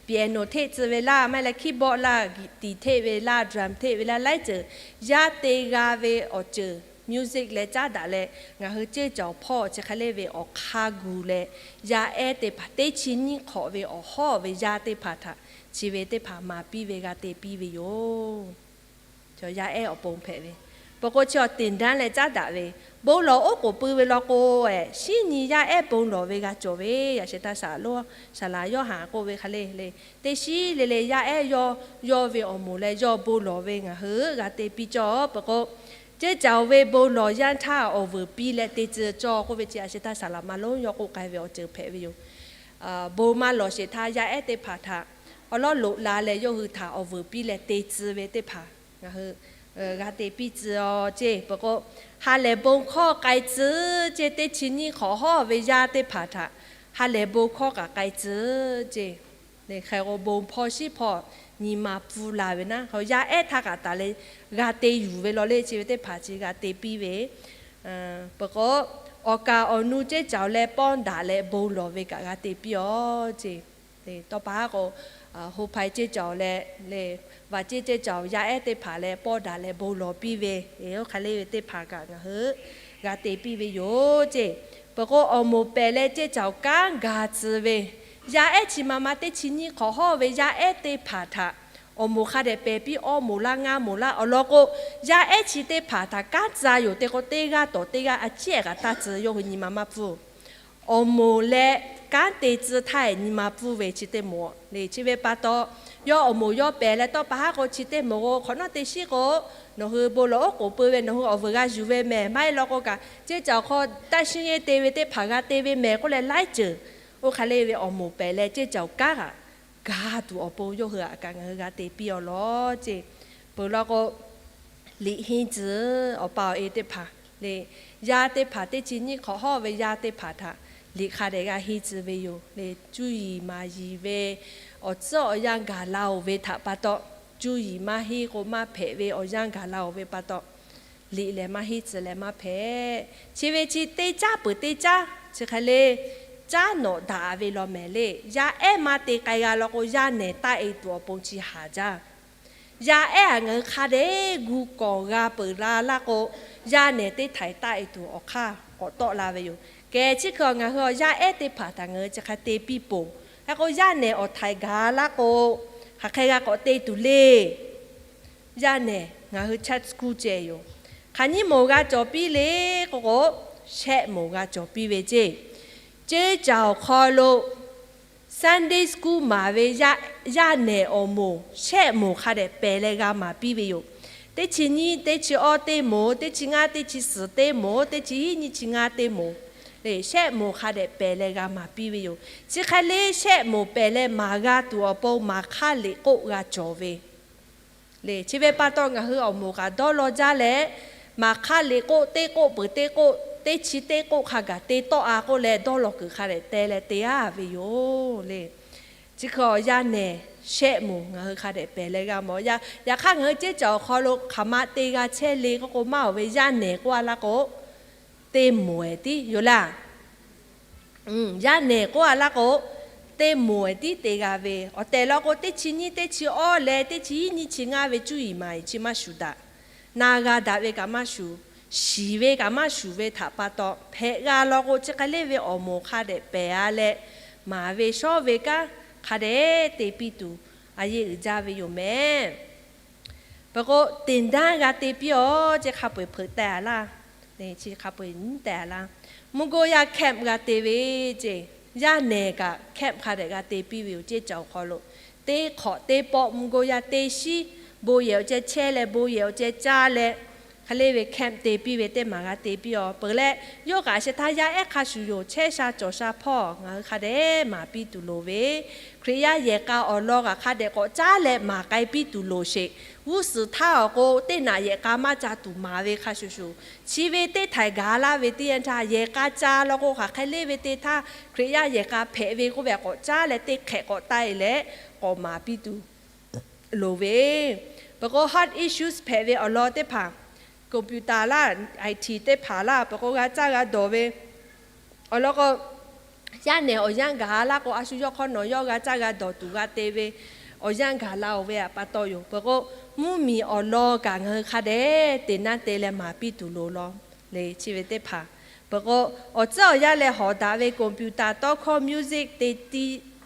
piano hteˆ tcuh ve laˇ, maˇ heˆ leh keyboard laˇ, tiꞈ hteˆ ve laˇ, drum hteˆ ve laˇ, laiˉ ceuˬ yaˇ te g'a ve awˬ ceuˬ, music leh caˉ daꞈ leh, ngaˬ hui ceˇ caˬ awˬ hpawˇ chi hk'e le ve awˬ hk'aˇ gu leh, yaˇ ehˉ teˇ hpaˍ teˇ chi nyiˇ hk'awꞈ ve awˬ hawˉ ve yaˇ teˇ hpaˍ htaꞈ chi ve teˇ hpaˍ maˍ piˇ ve g'a te piˇ ve yoˬ. Yaˇ ehˉ awˬ pon hpehꞈ ve. Peuˬ k'o, chi awˬ tiꞈ daˇ leh caˉ daꞈ ve, bon lawˬ oˉ k'oˍ pui ve law k'o, shinˉ nyi yaˇ ehˉ bon lawˬ ve g'a cawˬ ve, yaꞈ sheh htaˇ saˍ laꞈ Yoˇhanˬ k'oˆ ve hk'a le le, teˇ shiˉ le le yaˇ ehˉ yawˇ, yawˇ ve awˬ moˍ leh yawˇ bon lawˬ ve ngaˬ hui g'a te piˇ cawˇ. Peuˬ k'o, ceˇ caˬ-oˬ ve bon lawˬ yanˇ htaˇ awˬ vuiˬ piˇ leh te tcuh cawˇ k'oˆ ve chi, yaꞈ sheh htaˇ saˍ laꞈ maˍ lonˉ yawˇ k'oˆ k'ai ve awˬ ceuˬ hpehꞈ ve yoˬ. Bon maˇ lawˬ shehˍ htaˇ yaˇ ehˉ teˇ hpaˍ htaꞈ awˬ lawˉ loꞈ la leh yawˇ hui htaꞈ awˬ vuiˬ piˇ leh te tcuh ve teˇ hpaˍ ngaˬ hui g'a te piˇ tcuh-oˬ ceˇ. Peuˬ k'o, ha lehˬ bon hkawˇ k'ai tcuh ceˇ. Teˇ chi nyiˇ hk'awꞈ hawˉ ve yaˇ teˇ hpaˍ htaꞈ ha lehˬ bon hkawˇ kaꞈ k'ai tcuh ceˇ. Hk'e k'o, bon hpawˇ shiˉ hpawˇ nyi ma pfuhˇ la ve naˉ, yaˇ ehˉ htaˇ kaꞈ taˍ leh g'a te yuˬ ve law le. Chi ve teˇ hpaˍ chi g'a te piˇ ve. Peuˬ k'o, awˬ kaˍ awˬ nu ceˇ caoˬ leh pawˇ daꞈ leh bon lawˬ ve kaꞈ g'a te piˇ-oˬ ceˇ. Tawˇ pa haˉ k'o, ho hpai ceˇ caoˬ leh, vaꞈ ceˇ ceˇ caoˬ yaˇ ehˉ teˇ hpaˍ leh pawˇ daꞈ leh bon lawˬ piˇ ve, oˇ hk'e le ve teˇ hpaˍ kaꞈ ngaˬ hui g'a te piˇ ve yoˬ ceˇ. Peuˬ k'o, awˬ moˍ pehˬ leh ceˇ caoˬ kanˉ ga tcuh ve, yaˇ ehˉ chi ma ma teˇ chi nyiˇ hk'awꞈ hawˉ ve yaˇ ehˉ teˇ hpaˍ htaꞈ awˬ moˍ hk'a dehꞈ pehˬ piˇ, awˇ moˍ laˇ ngaˇ moˍ laˇ awˬ lawn k'o, yaˇ ehˉ chi teˇ hpaˍ htaꞈ kanˉ tcuh yoˬ te k'o, teˇ g'aˇ tawˍ teˇ g'aˇ a ciˉ ehˍ kaꞈ taˇ tcuh, yawˇ hui nyi ma maˇ pfuhˇ. Awˬ moˍ leh kanˉ te tcuh htaˇ nyi ma pfuhˇ ve chi teˇ moˍ le. Chi ve pa taw, yawˇ awˬ moˍ yawˇ pehˬ leh tawˇ pa haˉ k'o, chi teˇ moˍ k'o hk'awꞈ nawˉ te shiˉ k'o, nawˬ hui bon lawˬ oˉ k'oˍ pui ve, nawˬ hui awˬ vuiˬ g'a yuˬ ve mehˬ, maˇ heˆ law k'o kaꞈ, ceˇ caoˬ hk'aw taˇ shiˉ nyeˇ te ve teˇ hpaˍ g'a te ve mehˬ k'oˆ leh laiˉ ceuˬ. Oˇ hk'e le ve awˬ moˍ pehˬ leh ceˇ caoˬ kanˉ kaꞈ ga tuˬ awˬ pon yawˇ hui htaꞈ kaꞈ ngaˬ hui g'a te piˇ-oˬ law ceˇ. Peuˬ law k'o, liꞈ henˇ tcuh awˬ pa awˬ e teˇ hpaˍ le, yaˇ teˇ hpaˍ teˇ chi nyiˇ hk'awꞈ hawˉ ve yaˇ teˇ hpaˍ htaꞈ liꞈ hk'a dehꞈ g'a henˇ tcuh ve yoˬ le. Cuˇ yiˍ maˍ yiˍ ve awˬ tcuhˉ awˬ yanˇ gaˬ la-oˬ ve htaꞈ pa taw, cuˇ yiˍ maˇ henˇ k'o maˇ hpehꞈ ve awˬ yanˇ gaˬ la-oˬ ve pa taw, liꞈ lehˬ maˇ henˇ tcuh leh maˇ hpehꞈ. Chi ve chi teˇ caˉ peuˬ teˇ caˉ chi hk'e le, caˉ nawꞈ daꞈ ve law mehˍ le. Yaˇ ehˉ maˇ te k'ai g'a law k'o, yaˇ nehˬ taˆ e tuˬ awˬ pon chi haˍ jaˇ. Yaˇ ehˉ htaꞈ ngaˬ hui hk'a dehꞈ gu kawˍ g'a peuˬ la laˇ k'o, yaˇ nehˬ teˇ htaiˍ taˆ e tuˬ awˬ hk'aˇ k'awꞈ tawˆ la ve yoˬ. Kehˬ chi hk'e ngaˬ hui awˬ yaˇ ehˉ teˇ hpaˍ htaꞈ ngaˬ hui chi hk'e te piˇ poˬ. Hk'e k'o, yaˇ nehˬ awˬ htaiˍ gaˬ laˇ k'o, hk'aˬ hk'e g'a k'awꞈ te tuˬ le. Yaˇ nehˬ ngaˬ hui church school ceh yoˬ. Hk'aˬ nyiˇ moˍ g'a cawˬ piˇ le k'oˆ k'o, shehˆ moˍ g'a cawˬ piˇ ve ceˇ. Ceˇ caoˬ hk'aw lo Sunday school maˍ ve yaˇ nehˬ awˬ moˍ shehˆ moˍ hk'a dehꞈ pehˬ leh g'a maˍ piˇ ve yoˬ. Teˇ chi nyiˇ, teˇ chi awˇ teˇ moˍ, teˇ chi ngaˇ, teˇ chi suhˍ teˇ moˍ, teˇ chi hiˉ nyiˇ chi ngaˇ teˇ moˍ le, shehˆ moˍ hk'a dehꞈ pehˬ leh g'a maˍ piˇ ve yoˬ. Chi hk'e le shehˆ moˍ pehˬ leh maˍ g'a tuˬ awˬ pon maˍ hk'aˇ liꞈ k'oˆ g'a cawˬ ve le. Chi ve pa taw ngaˬ hui awˬ moˍ kaꞈ dawˇ law jaˇ leh, maˍ hk'aˇ liꞈ k'oˆ teˇ k'oˆ peuˬ teˇ k'oˆ, teˇ chi teˇ k'oˆ hk'a gaˬ te tawˆ-a k'oˆ leh dawˇ law kuiˬ hk'a dehꞈ te leh te-a ve yoˬ le. Chi hk'e awˬ yaˇ nehˬ shehˆ moˍ ngaˬ hui hk'a dehꞈ pehˬ leh g'a mawˬ. Yaꞈ hk'aˇ ngaˬ hui ceˇ caoˬ awˬ hk'aw lo hk'aˬ ma te g'a chehˇ le k'oˆ k'o, maˇ awˬ ve yaˇ nehˬ k'oˆ-a laˇ k'o, teˇ moˍ ehˍ tiˉ yoˬ laˇ. Yaˇ nehˬ k'oˆ-a laˇ k'o, teˇ moˍ ehˍ tiˉ te g'a ve. Awˬ tehˬ law k'o, teˇ chi nyiˇ, teˇ chi awˇ leh teˇ chi hiˉ nyiˇ chi ngaˇ ve cuˇ yiˍ maˍ yiˍ chi maˇ shuˍ daꞈ. Na g'a daꞈ ve kaꞈ maˇ shuˍ, shiˍ ve kaꞈ maˇ shuˍ ve htaꞈ pa taw, hpehꞈ g'a law k'o, chi hk'e le ve awˬ moˍ hk'a dehꞈ pehˬ-a leh, maˍ ve shawˉ ve kanˉ hk'a dehꞈ te piˇ tuˬ a yeˇ uiˍ jaˇ ve yoˬ mehˍ. Peuˬ k'o, သင်တန်း g'a te piˇ-oˬ ceˇ, hk'a peu-eˬ hpeuꞈ teh-a laˇ. Chi hk'a peu-eˬ nyiˉ teh-a laˇ. Mvuhˇ goˇ yaˇ camp g'a te ve ceˇ, yaˇ nehˬ kaꞈ camp hk'a dehꞈ g'a te piˇ ve yoˬ ceˇ. Caˬ awˬ hk'aw lo teˇ hk'awꞈ teˇ pawˆ mvuhˇ goˇ yaˇ teˇ shiˉ bon yehˬ awˬ ceh chehˇ leh bon yehˬ awˬ ceh caˇ leh, hk'e le ve camp te piˇ ve teˇ maˬ g'a te piˇ-oˬ. Peuˬ leh, yawˇ kaꞈ a sheh htaˇ yaˇ ehˉ hk'a shuˍ yoˬ, chehˇ sha cawˬ sha hpawˇ ngaˬ hui hk'a dehꞈ maˍ piˇ tuˬ loˍ ve, Hkriꞈ yaˇ yehˬ k'a awˬ lawn kaꞈ hk'a dehꞈ k'awꞈ caˉ leh maˍ k'ai piˇ tuˬ loˍ sheˍ. G'uˇ suhˍ htaˇ awˬ k'o, teˇ naꞈ yehˬ k'a maˇ ca tuˬ maˍ ve hk'a shuˍ shuˍ, chi ve teˇ htaiˍ gaˬ laˇ ve teˇ yanˇ htaˇ, yehˬ k'a ca law k'o, hk'aˬ hk'e le ve teˇ htaˇ Hkriꞈ yaˇ yehˬ k'a hpehꞈ ve k'oˆ ve k'awꞈ caˉ leh teˇ hk'ehꞈ k'awꞈ taˆ-e leh k'awꞈ maˍ piˇ tuˬ loˍ ve. Peuˬ k'o, heart issues hpehꞈ ve awˬ lawn teˇ hpaˍ, computer laˇ, IT teˇ hpaˍ laˇ, peuˬ k'o g'a caˇ g'a dawˬ ve awˬ lawn k'o, yaˇ nehˬ awˬ yanˇ gaˬ laˇ k'o, a shu yawˇ hk'awˇ nawˬ yawˇ g'a caˇ g'a dawˬ tuˬ g'a te ve awˬ yanˇ gaˬ la-oˬ ve pa taw yoˬ. Peuˬ k'o, mvuhˇmiˬ awˬ lawn kaꞈ ngaˬ hui hk'a dehꞈ သင်တန်း te leh maˍ piˇ tuˬ loˍ law le. Chi ve teˇ hpaˍ peuˬ k'o, awˬ tcuhˉ awˬ yanˇ leh hawˍ daꞈ ve computer tawˇ hkawˇ music te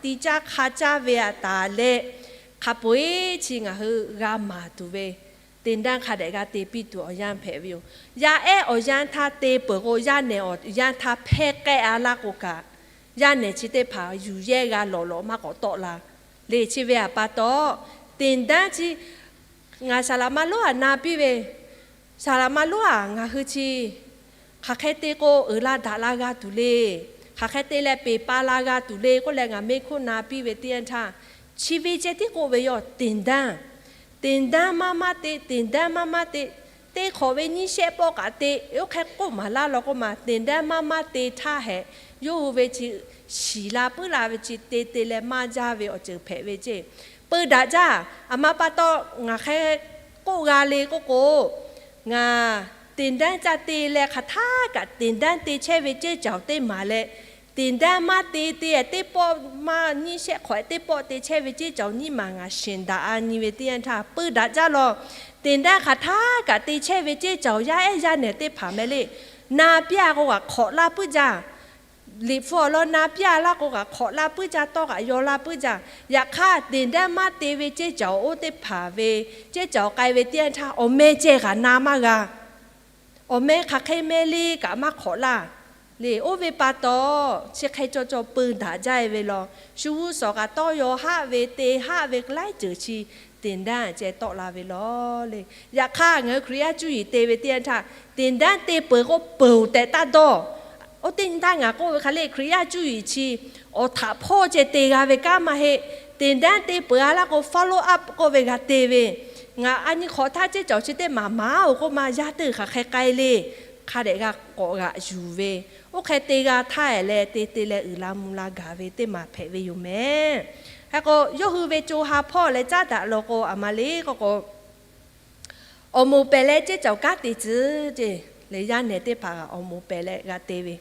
ti caˇ hk'a caˇ ve aꞈ taˍ leh, hk'a peu-eˬ chi ngaˬ hui g'a maˍ tuˬ ve သင်တန်း hk'a dehꞈ g'a te piˇ tuˬ awˬ yanˇ hpehꞈ ve yoˬ. Yaˇ ehˉ awˬ yanˇ htaˇ te peuˬ k'o, yaˇ nehˬ awˬ yanˇ htaˇ hpehˇ k'ehˆ-a laˇ k'o kaꞈ, yaˇ nehˬ chi teˇ hpaˍ yuˬ yehˇ g'a lawꞈ lawꞈ maˇ k'awꞈ tawˆ la le. Chi ve aꞈ pa taw, သင်တန်း chi ngaˬ saˍ laꞈ ma lonˉ aꞈ na piˇ ve, saˍ laꞈ ma lonˉ aꞈ ngaˬ hui chi hk'aˬ hk'e te k'o uiˍ la daꞈ la g'a tuˬ le, hk'aˬ hk'e te leh peˬ pa la g'a tuˬ le k'oˆ leh ngaˬ meˇ hkoˇ na piˇ ve teˇ yanˇ htaˇ, chi ve ceh tiˉ k'oˆ ve yoˬ. သင်တန်း Te daˇ maˇ maˇ te, te daˇ maˇ maˇ te, teˇ hk'awꞈ ve nyiˇ shehˆ pawˆ kaꞈ te. Oˇ hk'e k'oˆ maˍ laˇ law k'oˆ ma, te daˇ maˇ maˇ te htaˇ hehꞈ, yawˇ hui ve chi shiˍ la puiˉ la ve chi te te leh maˇ jaˇ ve awˬ ceuˬ hpehꞈ ve ceˇ. Peu daꞈ jaˇ. Aˬ ma pa taw ngaˬ hk'e k'oˆ g'a le k'oˆ k'o, ngaˬ te daˇ caˇ te leh hk'aˬ htaˇ kaꞈ te daˇ te chehˇ ve ceˇ cawˬ teˇ maˍ leh, te daˇ maˇ te te teˇ pawˆ maˇ nyiˇ shehˆ hk'awꞈ teˇ pawˆ te chehˇ ve ceˇ cawˬ nyiˇ maˬ ngaˬ shiˍ daꞈ a nyi ve teˇ yanˇ htaˇ peu daꞈ jaˇ law. Te daˇ hk'aˬ htaˇ kaꞈ te chehˇ ve ceˇ cawˬ yaˇ ehˉ yaˇ nehˬ teˇ hpaˍ meh le. Na piˇ a k'o kaꞈ hk'awꞈ laˇ puiˉ jaˇ. Liꞈ hpu awˬ lawn na piˇ a laˇ k'o kaꞈ hk'awꞈ laˇ puiˉ jaˇ, tawˇ kaꞈ yaw laˇ puiˉ jaˇ. Yaꞈ hk'aˇ, te daˇ maˇ te ve ceˇ cawˬ oˇ teˇ hpaˍ ve ceˇ cawˬ k'ai ve teˇ yanˇ htaˇ awˬ meh ceh kaꞈ na maˇ g'a. Awˬ meh hk'aˬ hk'e meh le kaꞈ maˇ hk'awꞈ laˇ. Le oˇ ve pa taw, chi hk'e caw caw peu daꞈ jaˇ e ve law. Shu g'uˇ suhˍ kaꞈ tawˇ yaw haˆ ve te haˆ ve laiˉ ceuˬ chi te daˇ ceh tawˆ la ve law le. Yaꞈ hk'aˇ, ngaˬ hui Hkriꞈ yaˇ cuˇ yiˍ te ve teˇ yanˇ htaˇ, te daˇ te peuˬ k'o peuˬ tehꞈ taˇ dawˇ. Oˇ teˇ nyi htaˇ ngaˬ k'oˆ ve hk'aˬ le, Hkriꞈ yaˇ cuˇ yiˍ chi awˬ htaꞈ hpawˇ ceh te g'a ve kanˉ maˇ heˆ. Te daˇ te peuˬ a laˇ k'o follow up k'oˆ ve g'a te ve. Ngaˬ a nyi hk'awꞈ htaˇ ceˇ cawˬ chi teˇ maˬ maˍ oˬ k'oˆ ma, yaˇ teˇ g'aˇ hk'aˬ hk'e k'ai le. Hk'a dehꞈ g'a k'awꞈ g'aꞈ yuˬ ve, oˇ hk'e te g'a htaˇ e leh te te leh uiˍ la mvuh la gaˬ ve teˇ maˬ hpehꞈ ve yoˬ meh. Hk'e k'o, yawˇ hui ve co ha hpawˇ leh caˉ daꞈ law k'o, aˬ ma le k'oˆ k'o, awˬ moˍ pehˍ leh ceˇ cawˬ kanˉ te tcuh ceˇ. Leh yaˇ nehˬ teˇ hpaˍ awˬ moˍ pehˍ leh g'a te ve.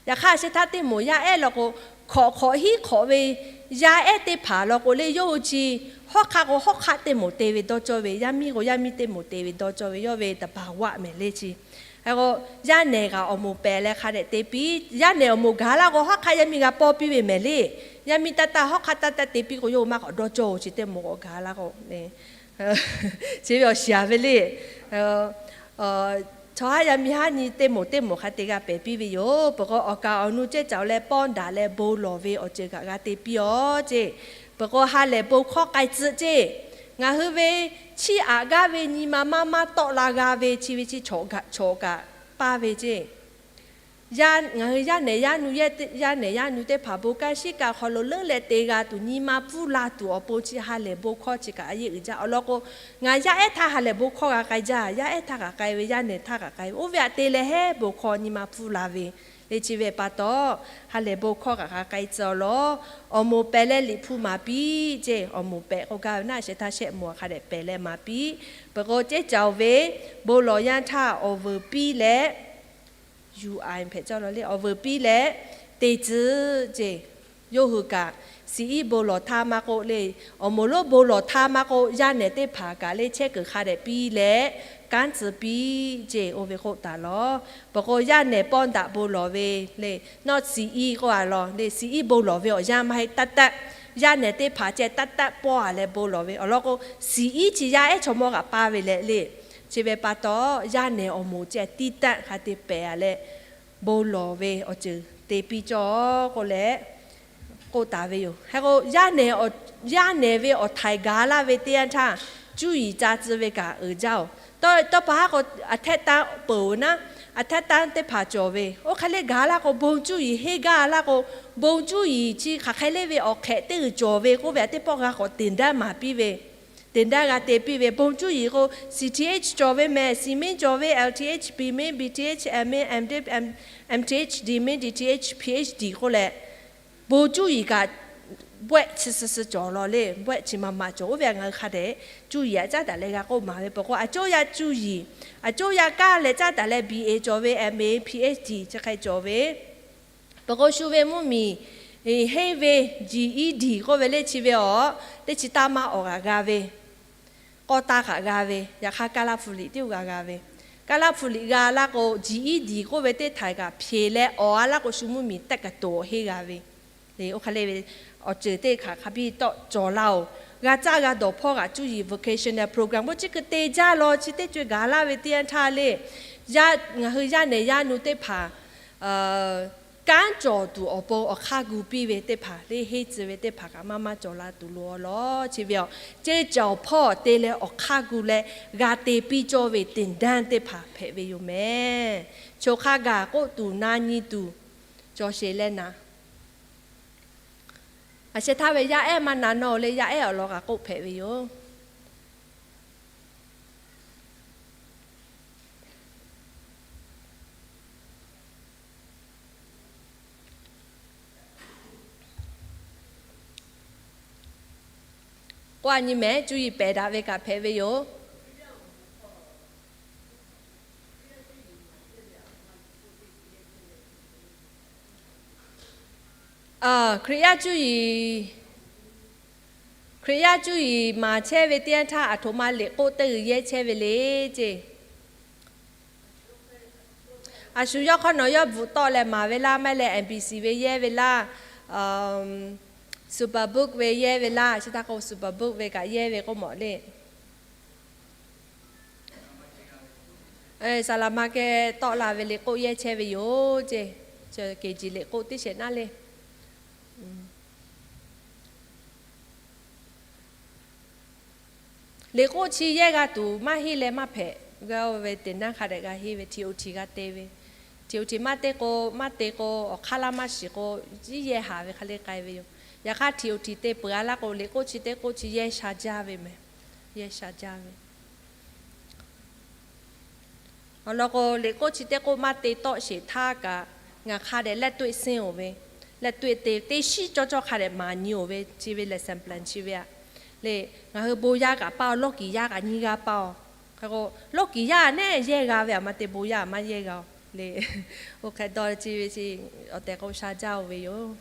Yaꞈ hk'aˇ, a sheh htaˇ teˇ moˍ yaˇ ehˉ law k'o, hkawꞈ hk'awꞈ hiˉ hk'awꞈ ve yaˇ ehˉ teˇ hpaˍ law k'o le, yawˇ hui chi hawˉ hk'aˆ k'o hawˉ hk'aˆ teˇ moˍ te ve dawˇ cawˇ ve, yaˇ miˇ k'o yaˇ miˇ teˇ moˍ te ve dawˇ cawˇ ve, yawˇ ve taˍ baˬ g'aˆ mehˍ le chi. Hk'e k'o, yaˇ nehˬ kaꞈ awˬ moˍ pehˍ leh hk'a dehꞈ te piˇ. Yaˇ nehˬ awˬ moˍ gaˬ laˇ k'o, hawˉ hk'aˆ yaˇ miˇ g'a pawˇ piˇ ve mehˍ le. Yaˇ miˇ taˇ taˇ hawˉ hk'aˆ taˇ taˇ te piˇ k'o, yawˇ hui maˇ k'awꞈ dawˇ cawˇ oˬ chi teˇ moˍ k'awꞈ gaˬ laˇ k'o, chi ve awˬ shiˍ a ve le. Chaw haˉ yaˇ miˇ haˉ nyi teˇ moˍ teˇ moˍ hk'a te g'a pehˍ piˇ ve yoˬ. Peuˬ k'o, awˬ kaˍ awˬ nu ceˇ cawˬ leh pawˇ daꞈ leh bon lawˬ ve awˬ ceuˬ kaꞈ g'a te piˇ aˬ ceˇ. Peuˬ k'o, ha lehˬ bon hkawˇ k'ai tcuh ceˇ. Ngaˬ hui ve chiˇ aꞈ gaˇ ve nyi ma maˇ maˇ tawˆ la g'a ve chi ve chi chaw kaꞈ paˇ ve ceˇ. Ngaˬ hui yaˇ nehˬ yaˇ nu, yaˇ nehˬ yaˇ nu teˇ hpaˍ bon kanˇ shiˉ kaꞈ hk'aw lo leuˉ leh te g'a tuˬ, nyi ma pfuhˇ la tuˬ awˬ pon chi ha lehˬ bon hkawˇ chi kaꞈ a yeˇ uiˍ jaˇ. Awˬ lawn k'o, ngaˬ yaˇ ehˉ htaˇ ha lehˬ bon hkawˇ g'a k'ai jaˇ. Yaˇ ehˉ htaˇ kaꞈ k'ai ve, yaˇ nehˬ htaˇ kaꞈ k'ai ve, oˇ ve aꞈ te leh heˉ bon hkawˇ nyi ma pfuhˇ la ve le. Chi ve pa taw, ha lehˬ bon hkawˇ kaꞈ g'a k'ai tcuh awˬ lawn, awˬ moˍ pehˍ leh Liꞈ hpu maˍ piˇ ceˇ. Awˬ moˍ pehˍ k'o gaˇ ve naˆ shehˍ htaˇ shehˆ moˍ hk'a dehꞈ pehˍ leh maˍ piˇ. Peuˬ k'o, ceˇ cawˬ ve bon lawˬ yanˇ htaˇ awˬ vuiˬ piˇ leh yuˬ a hpehꞈ cawˇ law le, awˬ vuiˬ piˇ leh te tcuh ceˇ. Yawˇ hui kaꞈ siˍ iˉ bon lawˬ htaˇ maˇ k'oˆ le, awˬ moˍ lonˉ bon lawˬ htaˇ maˇ k'oˆ, yaˇ nehˬ teˇ hpaˍ kaꞈ le chehˇ kuiˬ hk'a dehꞈ piˇ leh kanˉ tcuh piˇ ceˇ. Oˇ ve k'oˆ taˍ law. Peuˬ k'o, yaˇ nehˬ pawˇ daꞈ bon lawˬ ve le, nawˇ siˍ iˉ k'oˆ a law le, siˍ iˉ bon lawˬ ve awˬ yanˇ maˇ heˆ, taˇ taˆ. Yaˇ nehˬ teˇ hpaˍ ceh taˇ taˆ pawˇ a leh bon lawˬ ve awˬ lawn k'o, siˍ iˉ chi yaˇ ehˉ chaw mawˇ g'aꞈ paˇ ve leh le. Chi ve pa taw, yaˇ nehˬ awˬ moˍ ceh tiˇ taˆ hk'a te pehˍ a leh bon lawˬ ve awˬ ceuˬ te piˇ cawˇ k'oˆ leh k'oˆ taˍ ve yoˬ. Hk'e k'o, yaˇ nehˬ ve awˬ htaiˍ gaˬ laˇ ve teˇ yanˇ htaˇ, cuˇ yiˍ ca tcuh ve kaꞈ uiˍ jaˇ oˬ. Tawˇ pa haˉ k'o, aˬ htaˇ tanˇ peuˬ naˉ, aˬ htaˇ tanˇ teˇ hpaˍ cawˬ ve, oˇ hk'e le gaˬ laˇ k'o, bon cuˇ yiˍ henˇ gaˇ laˇ k'o, bon cuˇ yiˍ chi hk'aˬ hk'e le ve awˬ hk'ehꞈ teˇ g'uiˬ cawˬ ve k'oˆ ve aꞈ teˇ pawˆ g'a k'awꞈ te daˇ maˍ piˇ ve, te daˇ g'a te piˇ ve. Bon cuˇ yiˍ k'o, C Th cawˬ ve mehˍ, C minˉ cawˬ ve, L Th, B minˉ, B Th, M minˉ, M Th, M Th, D minˉ, D Th, Ph D k'oˆ leh, bon cuˇ yiˍ kaꞈ bawehˆ chi suh suh cawˬ law le, bawehˆ chi ma ma cawˬ. Oˇ ve aꞈ ngaˬ hui hk'a dehꞈ cuˇ yiˍ aꞈ caˉ daꞈ leh g'a k'oˆ maˍ ve. Peuˬ k'o, aˬ coˇ yaˇ cuˇ yiˍ, aˬ coˇ yaˇ kaˇ leh caˉ daꞈ leh B A cawˬ ve, M A, Ph D chi hk'e cawˬ ve. Peuˬ k'o, shu ve mvuhˇ miˬ henˇ ve G E D k'oˆ ve le chi ve aˬ, teˇ chi taˇ maˇ awˬ g'aꞈ g'a ve, k'awˇ taˇ kaꞈ g'a ve, yaꞈ hk'aˇ Kaˇlaˇ hpu liꞈ tiˉ g'a g'a ve. Kaˇlaˇ hpu liꞈ g'a laˇ k'o, G E D k'oˆ ve teˇ htaiˍ kaꞈ hpeꞈ leh awˬ a laˇ k'o, shu mvuhˇ miˬ teˇ kaꞈ toꞈ henˇ g'a ve. Oˇ hk'e le ve awˬ ceuˬ teˇ hk'aˬ hk'a biˇ tawˆ cawˬ laˇ oˬ. G'a caˇ g'a dawˬ hpawˇ kaꞈ cuˇ yiˍ vocational program k'o, chi kuiˬ te jaˇ law. Chi teˇ co e gaˬ laˇ ve teˇ yanˇ htaˇ le, ngaˬ hui yaˇ nehˬ yaˇ nu teˇ hpaˍ kanˉ cawˬ tuˬ awˬ pon awˬ hk'aˇ gu piˇ ve teˇ hpaˍ le, henˇ tcuh ve teˇ hpaˍ kaꞈ maˇ maˇ cawˬ la tuˬ loˬ awˬ lawn chi ve aˬ, ceˇ cawˬ hpawˇ te leh awˬ hk'aˇ gu leh g'a te piˇ cawˇ ve သင်တန်း teˇ hpaˍ hpehꞈ ve yoˬ mehˍ. Choˬ hk'a gaˬ k'oˆ tuˬ na nyi tuˬ cawˬ sheˍ leh naˍ. Aˬ sheh htaˇ ve yaˇ ehˉ maˇ na nawˇ le, yaˇ ehˉ awˬ lawn kaꞈ k'oˆ hpehꞈ ve yoˬ. Oˇ a nyi mehˍ, cuˇ yiˍ pehˍ daꞈ ve kaꞈ hpehꞈ ve yoˬ. Hkriꞈ yaˇ cuˇ yiˍ, Hkriꞈ yaˇ cuˇ yiˍ maˍ chehˇ ve teˇ yanˇ htaˇ, aˬ htoꞈ ma liꞈ k'oˆ teˇ g'uiˬ yehˇ chehˇ ve le ceˇ. A shu yawˇ hk'awˇ nawˬ yawˇ bvuhꞈ tawˆ leh maˍ ve laˇ, maˇ heˆ leh M B C ve yehˇ ve laˇ, Superbook ve yehˇ ve laˇ, chi htaˇ k'o Superbook ve kaꞈ yehˇ ve k'oˆ mawˬ le. Saˍ laˍ ma keh tawˆ la ve liꞈ k'oˆ yehˇ chehˇ ve yoˬ ceˇ. Kehˬ jiˬ liꞈ k'oˆ teˇ shehˍ naˉ le. Liꞈ k'oˆ chi yehˇ g'a tuˬ maˇ henˇ leh maˇ hpehꞈ g'a ve teꞈ naˉ hk'a dehꞈ g'a henˇ ve, T O T g'a te ve. T O T maˇ te k'o, maˇ te k'o, awˬ hk'aˇ laˇ maˇ shiˍ k'o, iˉ yehˇ haˍ ve hk'e le k'ai ve yoˬ. Yaꞈ hk'aˇ T O T te peuˬ a laˇ k'o, liꞈ k'oˆ chi teˇ k'oˆ chi yehˇ sha jaˇ ve mehˍ. Yehˇ sha jaˇ ve. Awˬ lawn k'o, liꞈ k'oˆ chi teˇ k'oˆ maˇ te tawˆ sheˍ htaˇ kaꞈ, ngaˬ hk'a dehꞈ လက်တွေ့ဆင်း oˬ ve, လက်တွေ့ te teˇ shiˉ cawˇ cawˇ hk'a dehꞈ maˍ nyi oˬ ve, chi ve lesson plan chi ve aꞈ. Le, ngaˬ hui bon yaˇ kaꞈ paˇ-oˬ, လောကီ yaˇ kaꞈ nyi g'a paˇ-oˬ. Hk'e k'o, လောကီ yaˇ neˉ yehˇ g'a ve, aˬ ma te bon yaˇ maˇ yehˇ g'a-oˬ le. Oˇ hk'e dawˇ chi ve chi awˬ tehˬ k'o sha jaˇ oˬ ve yoˬ.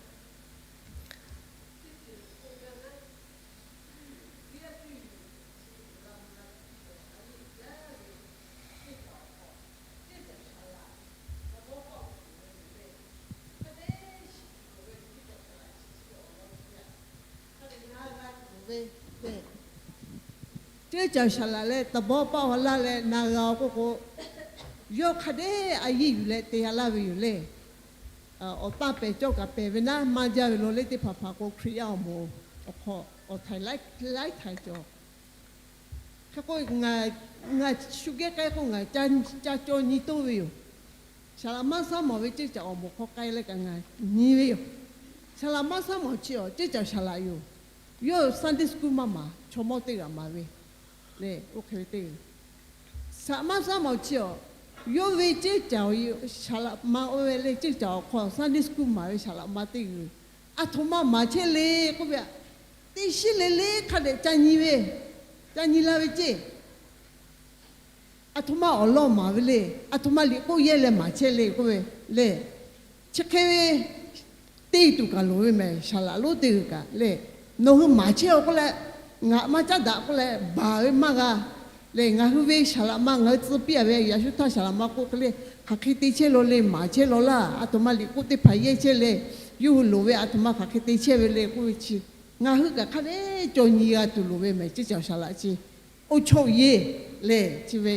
Ceuˇ caˬ shaˍ laꞈ leh သဘောပေါက် laˇ leh na g'a-oˬ k'oˆ k'o, yawˇ hk'a dehꞈ a yiˇ yuˬ leh te g'a laˇ ve yoˬ le. Awˬ tanˇ pehˍ cawˇ kaꞈ pehˍ ve naˉ maˇ jaˇ ve law le. Teˇ hpaˍ hpaˍ k'o Hkriꞈ yaˇ awˬ moˍ awˬ hk'aw awˬ htaiˍ laiˉ htaiˍ cawˬ. Hk'e k'o, ngaˬ shu geh k'ai k'o ngaˬ ca caw nyi toˇ ve yoˬ. Saˍ laꞈ maˇ saˉ mawˬ ve ceuˇ caˬ awˬ moˍ hk'aw k'ai leh kaꞈ ngaˬ nyi ve yoˬ. Saˍ laꞈ maˇ saˉ mawˬ chi awˬ ceuˇ caˬ shaˍ laꞈ yoˬ. Yawˇ Sunday school maˇ maˍ, chaw mawˇ teˇ g'aˇ maˍ ve le. Oˇ hk'e ve teˇ, saˍ laꞈ maˇ saˉ mawˬ chi awˬ, yawˇ ve ceuˇ caˬ saˍ laꞈ ma oˇ ve le, ceuˇ caˬ awˬ hk'aw Sunday school maˍ ve saˍ laꞈ ma teˇ g'uiˬ, aˬ htoꞈ ma maˍ chehˇ le k'oˆ ve aꞈ, teˇ shiˉ le le hk'a dehꞈ ca nyi ve, ca nyi la ve ceˇ. Aˬ htoꞈ ma awˬ lawn maˍ ve le. Aˬ htoꞈ ma liꞈ k'oˆ yehˇ leh maˍ chehˇ le k'oˆ ve le. Chi hk'e ve teˇ tuˬ kaꞈ loˍ ve mehˍ. Saˍ laꞈ lonˉ teˇ g'uiˬ kaꞈ le, nawˬ hui maˍ chehˇ-oˬ k'oˆ leh, ngaˬ maˇ caˉ daꞈ k'oˆ leh baˬ ve maˇ g'a le. Ngaˬ hui ve saˍ laꞈ ma ngaˬ hui tcuh piˇ-a ve, yaꞈ shu htaˇ saˍ laꞈ ma k'oˆ hk'e le, hk'aˬ hk'e te chehˇ law le, maˍ chehˇ law laˇ. Aˬ htoꞈ ma liꞈ k'oˆ teˇ hpaˍ yehˇ chehˇ le, yawˇ hui loˍ ve aˬ htoꞈ ma hk'aˬ hk'e te chehˇ ve le k'oˆ ve chi, ngaˬ hui kaꞈ hk'a dehꞈ cawˬ nyi g'a tuˬ loˍ ve mehˍ. Ceuˇ caˬ saˍ laꞈ chi အုပ်ချုပ်ရေး lehˬ chi ve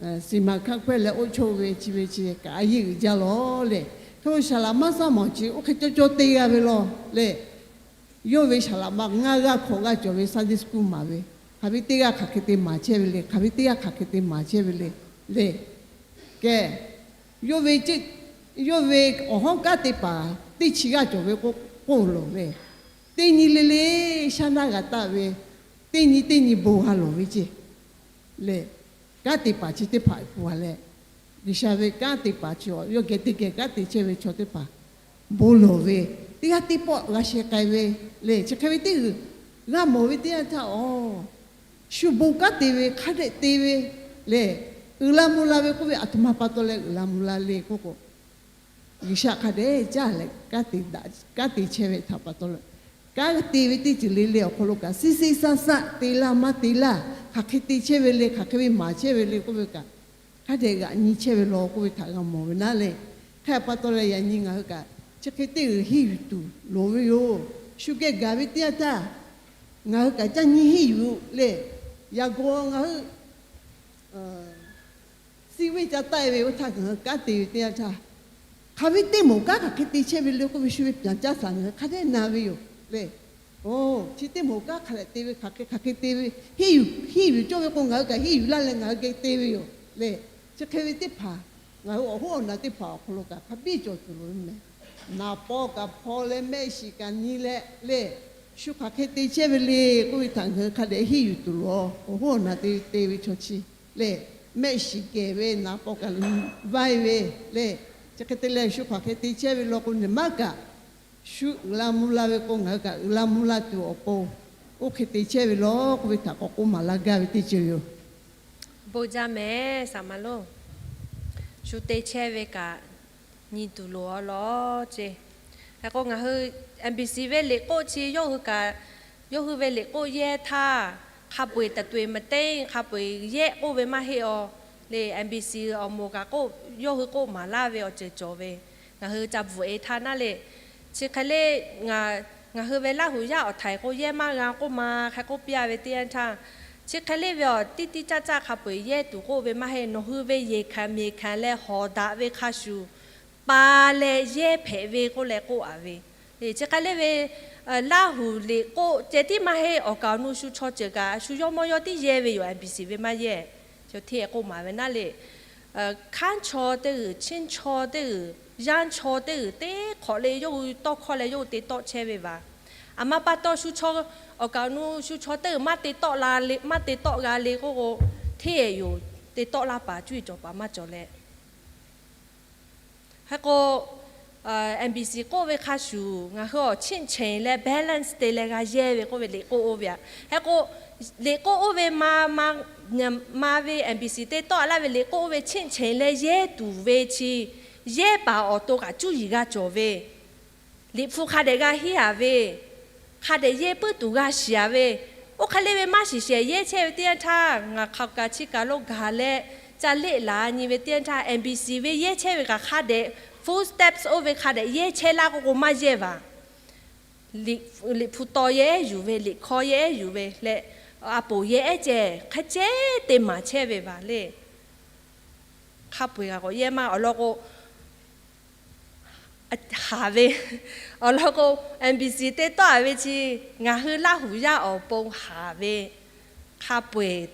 စီမံခန့်ခွဲ leh အုပ်ချုပ် ve chi ve chi kaꞈ a yeˇ uiˍ jaˇ lawˬ le. Hk'e k'o saˍ laꞈ maˇ saˉ mawˬ chi oˇ hk'e cawˇ cawˇ te g'a ve law le. Yawˇ ve saˍ laꞈ ma ngaˇ g'aˇ hkawꞈ g'aˇ cawˬ ve Sunday school maˍ ve, hk'aˬ ve teˇ g'aˇ hk'aˬ hk'e te maˍ chehˇ ve le, hk'aˬ ve teˇ g'aˇ hk'aˬ hk'e te maˍ chehˇ ve le le. Kehˬ, yawˇ ve, yawˇ ve awˬ hawˉ kanˉ te paˍ teˇ chi g'aˇ cawˬ ve k'oˆ lawˬ ve, teˇ nyi le le shaˉ naˆ g'a taˆ ve, teˇ nyi teˇ nyi bon g'a lawˬ ve ceˇ le. Kanˉ te paˍ chi teˇ hpaˍ pu a leh, G'uiˬsha ve kanˉ te paˍ chi awˬ yawˇ geh teˇ geh kanˉ te chehˇ ve chaw teˇ hpaˍ bon lawˬ ve, teˇ g'aˇ teˇ pawˆ g'a sheh k'ai ve le. Chi hk'e ve teˇ g'uiˬ g'a mawˬ ve teˇ yanˇ htaˇ, awˬ, shu bon kanˉ te ve hk'a dehꞈ te ve le. Uiˍ la mvuh la ve k'oˆ ve aˬ htoꞈ ma pa taw leh uiˍ la mvuh la le k'oˆ k'o, G'uiˬsha hk'a dehꞈ caˇ leh kanˉ te chehˇ ve htaꞈ pa taw leh, kanˉ te ve teˇ ceuˬ le le awˬ hk'aw lo kaꞈ siˉ siˉ saˇ saˆ te laˇ maˇ te laˇ, hk'aˬ hk'e te chehˇ ve le, hk'aˬ hk'e ve maˍ chehˇ ve le k'oˆ ve kaꞈ, hk'a dehꞈ g'aꞈ nyi chehˇ ve law k'oˆ ve htaꞈ g'a mawˬ ve naˉ le. Hk'e pa taw leh yaꞈ nyi ngaˬ hui kaꞈ chi hk'e teˇ g'uiˬ henˇ yuˬ tuˬ loˍ ve yoˬ. Shu geh gaˬ ve teˇ yanˇ htaˇ, ngaˬ hui kaꞈ caˇ nyi henˇ yuˬ le. Yaꞈ g'awˬ ngaˬ hui siˉ venˇ ca taˆ-e ve oˇ htaˇ ngaˬ hui kanˉ te ve teˇ yanˇ htaˇ, hk'aˬ ve teˇ moˍ kanˉ hk'aˬ hk'e te chehˇ ve le k'oˆ ve shu ve ပြန်ကြားစာ ngaˬ hui hk'a dehꞈ na ve yoˬ le. Oˬ, chi teˇ moˍ kanˉ hk'a dehꞈ te ve, hk'aˬ hk'e hk'aˬ hk'e te ve, henˇ yuˬ cawˇ ve k'o ngaˬ hui kaꞈ henˇ yuˬ laˇ leh ngaˬ hui geh te ve yoˬ le. Chi hk'e ve teˇ hpaˍ ngaˬ hui awˬ hoˉ awˬ naˬ teˇ hpaˍ awˬ hk'aw lo kaꞈ hk'a biˇ cawˬ tuˬ loˍ ve mehˍ. Naˍ paw kaꞈ hpaw leh mehˆ shiˍ kaꞈ nyi leh le, shu hk'aˬ hk'e te chehˇ ve le k'oˆ ve htaꞈ ngaˬ hui hk'a dehꞈ henˇ yuˬ tuˬ loˍ. Awˬ hoˉ awˬ naˬ te te ve chaw chi le, mehˆ shiˍ gehˬ ve naˍ paw kaꞈ vaiˇ ve le. Chi hk'e te leh shu hk'aˬ hk'e te chehˇ ve law k'o, nyi maˇ kaꞈ shu uiˍ la mvuh la ve k'o ngaˬ hui kaꞈ uiˍ la mvuh la tuˬ awˬ pon Oˇ hk'e te chehˇ ve law k'oˆ ve htaꞈ k'awꞈ k'oˆ maˍ laˇ gaˇ ve teˇ ceuˬ yoˬ. Bon jaˇ mehˍ saˍ ma loˬ. Shu te chehˇ ve kaꞈ nyi tuˬ loˍ awˬ lawn ce. Hk'e k'o ngaˬ hui M B C ve liꞈ k'oˆ chi yawˇ hui kaꞈ, yawˇ hui ve liꞈ k'oˆ yehˇ htaˇ, hk'a peu-eˬ taˍ to-eˬ maˍ teˇ hk'a peu-eˬ yehˇ k'oˆ ve maˇ heˆ awˬ le. M B C awˬ moˍ kaꞈ k'oˆ, yawˇ hui k'oˆ maˍ laˇ ve awˬ ceuˬ cawˬ ve, ngaˬ hui ca bvuhꞈ e htaˇ naˉ le. Chi hk'e le, ngaˬ hui ve Laˇ huˍ yaˇ awˬ htaiˍ k'o yehˇ maˇ g'a k'oˆ ma hk'e k'oˆ piˇ a ve teˇ yanˇ htaˇ, chi hk'e le ve awˬ tiˇ tiˇ caˇ caˇ hk'a peu-eˬ yehˇ tuˬ k'oˆ ve maˇ heˆ. Nawˬ hui ve yeˬ hkanˍ miˬ hkanˍ leh hawˍ daꞈ ve hk'a shuˍ pa leh yehˇ hpehꞈ ve k'oˆ leh k'oˆ a ve. Chi hk'e le ve Laˇ huˍ liꞈ k'oˆ ceh tiˉ maˇ heˆ. Awˬ kaˍ awˬ nu shu chaw ceuˬ kaꞈ shu yawˇ mawˇ yawˇ tiˉ yehˇ ve yoˬ. M B C ve maˇ yehˇ. Chi hteˇ k'oˆ maˍ ve naˉ le. Hkanˉ chaw teˇ g'uiˬ, Chinˉ chaw teˇ g'uiˬ, Yanˇ chaw teˇ g'uiˬ teˇ hk'awꞈ le yawˇ hui tawˇ hkawˇ leh yawˇ hui te tawˆ chehˇ ve vaˬ. Aˬ ma pa taw shu chaw, awˬ kaˍ awˬ nu shu chaw teˇ g'uiˬ maˇ te tawˆ la le, maˇ te tawˆ g'a le k'oˆ k'o, hteˇ yoˬ. Te tawˆ laˇ paˍ cuˇ yiˍ cawˬ paˍ maˇ cawˬ leh. Hk'e k'o, M B C k'oˆ ve hk'a shuˍ ngaˬ hui awˬ ชิ่งเฉย leh แบลนซ์ te leh g'a yehˇ ve k'oˆ ve liꞈ k'oˆ oˇ ve aꞈ. Hk'e k'o, liꞈ k'oˆ oˇ ve ma, ma ve M B C te tawˆ a laˇ ve liꞈ k'oˆ oˇ ve ชิ่งเฉย leh yehˇ tuˬ ve chi, yehˇ paˍ awˬ to kaꞈ cuˇ yiˍ g'a cawˬ ve, liꞈ hpu hk'a dehꞈ g'a henˇ a ve, hk'a dehꞈ yehˇ puiˉ tuˬ g'a shiˍ a ve, oˇ hk'e le ve maˇ shiˍ shehˍ yehˇ chehˇ ve teˇ yanˇ htaˇ, ngaˬ hk'aˬ kaꞈ chi kaꞈ lo gaˬ leh ca leˆ laˬ nyi ve teˇ yanˇ htaˇ, M B C ve yehˇ chehˇ ve kaꞈ hk'a dehꞈ, footsteps oˇ ve hk'a dehꞈ yehˇ chehˇ laˇ k'oˆ k'o maˇ yehˇ vaˬ. Liꞈ hpu taw yehˇ ehˉ yuˬ ve, liꞈ hkawˇ yehˇ ehˉ yuˬ ve leh, a poˍ yehˇ ehˉ ceh hk'e ceh te maˍ chehˇ ve vaˬ le. Hk'a peu-eˬ g'a k'awꞈ yehˇ maˇ awˬ lawn k'o, haˍ ve, awˬ lawn k'o, M B C te tawˆ a ve chi ngaˬ hui Laˇ huˍ yaˇ awˬ pon haˍ ve, hk'a peu-eˬ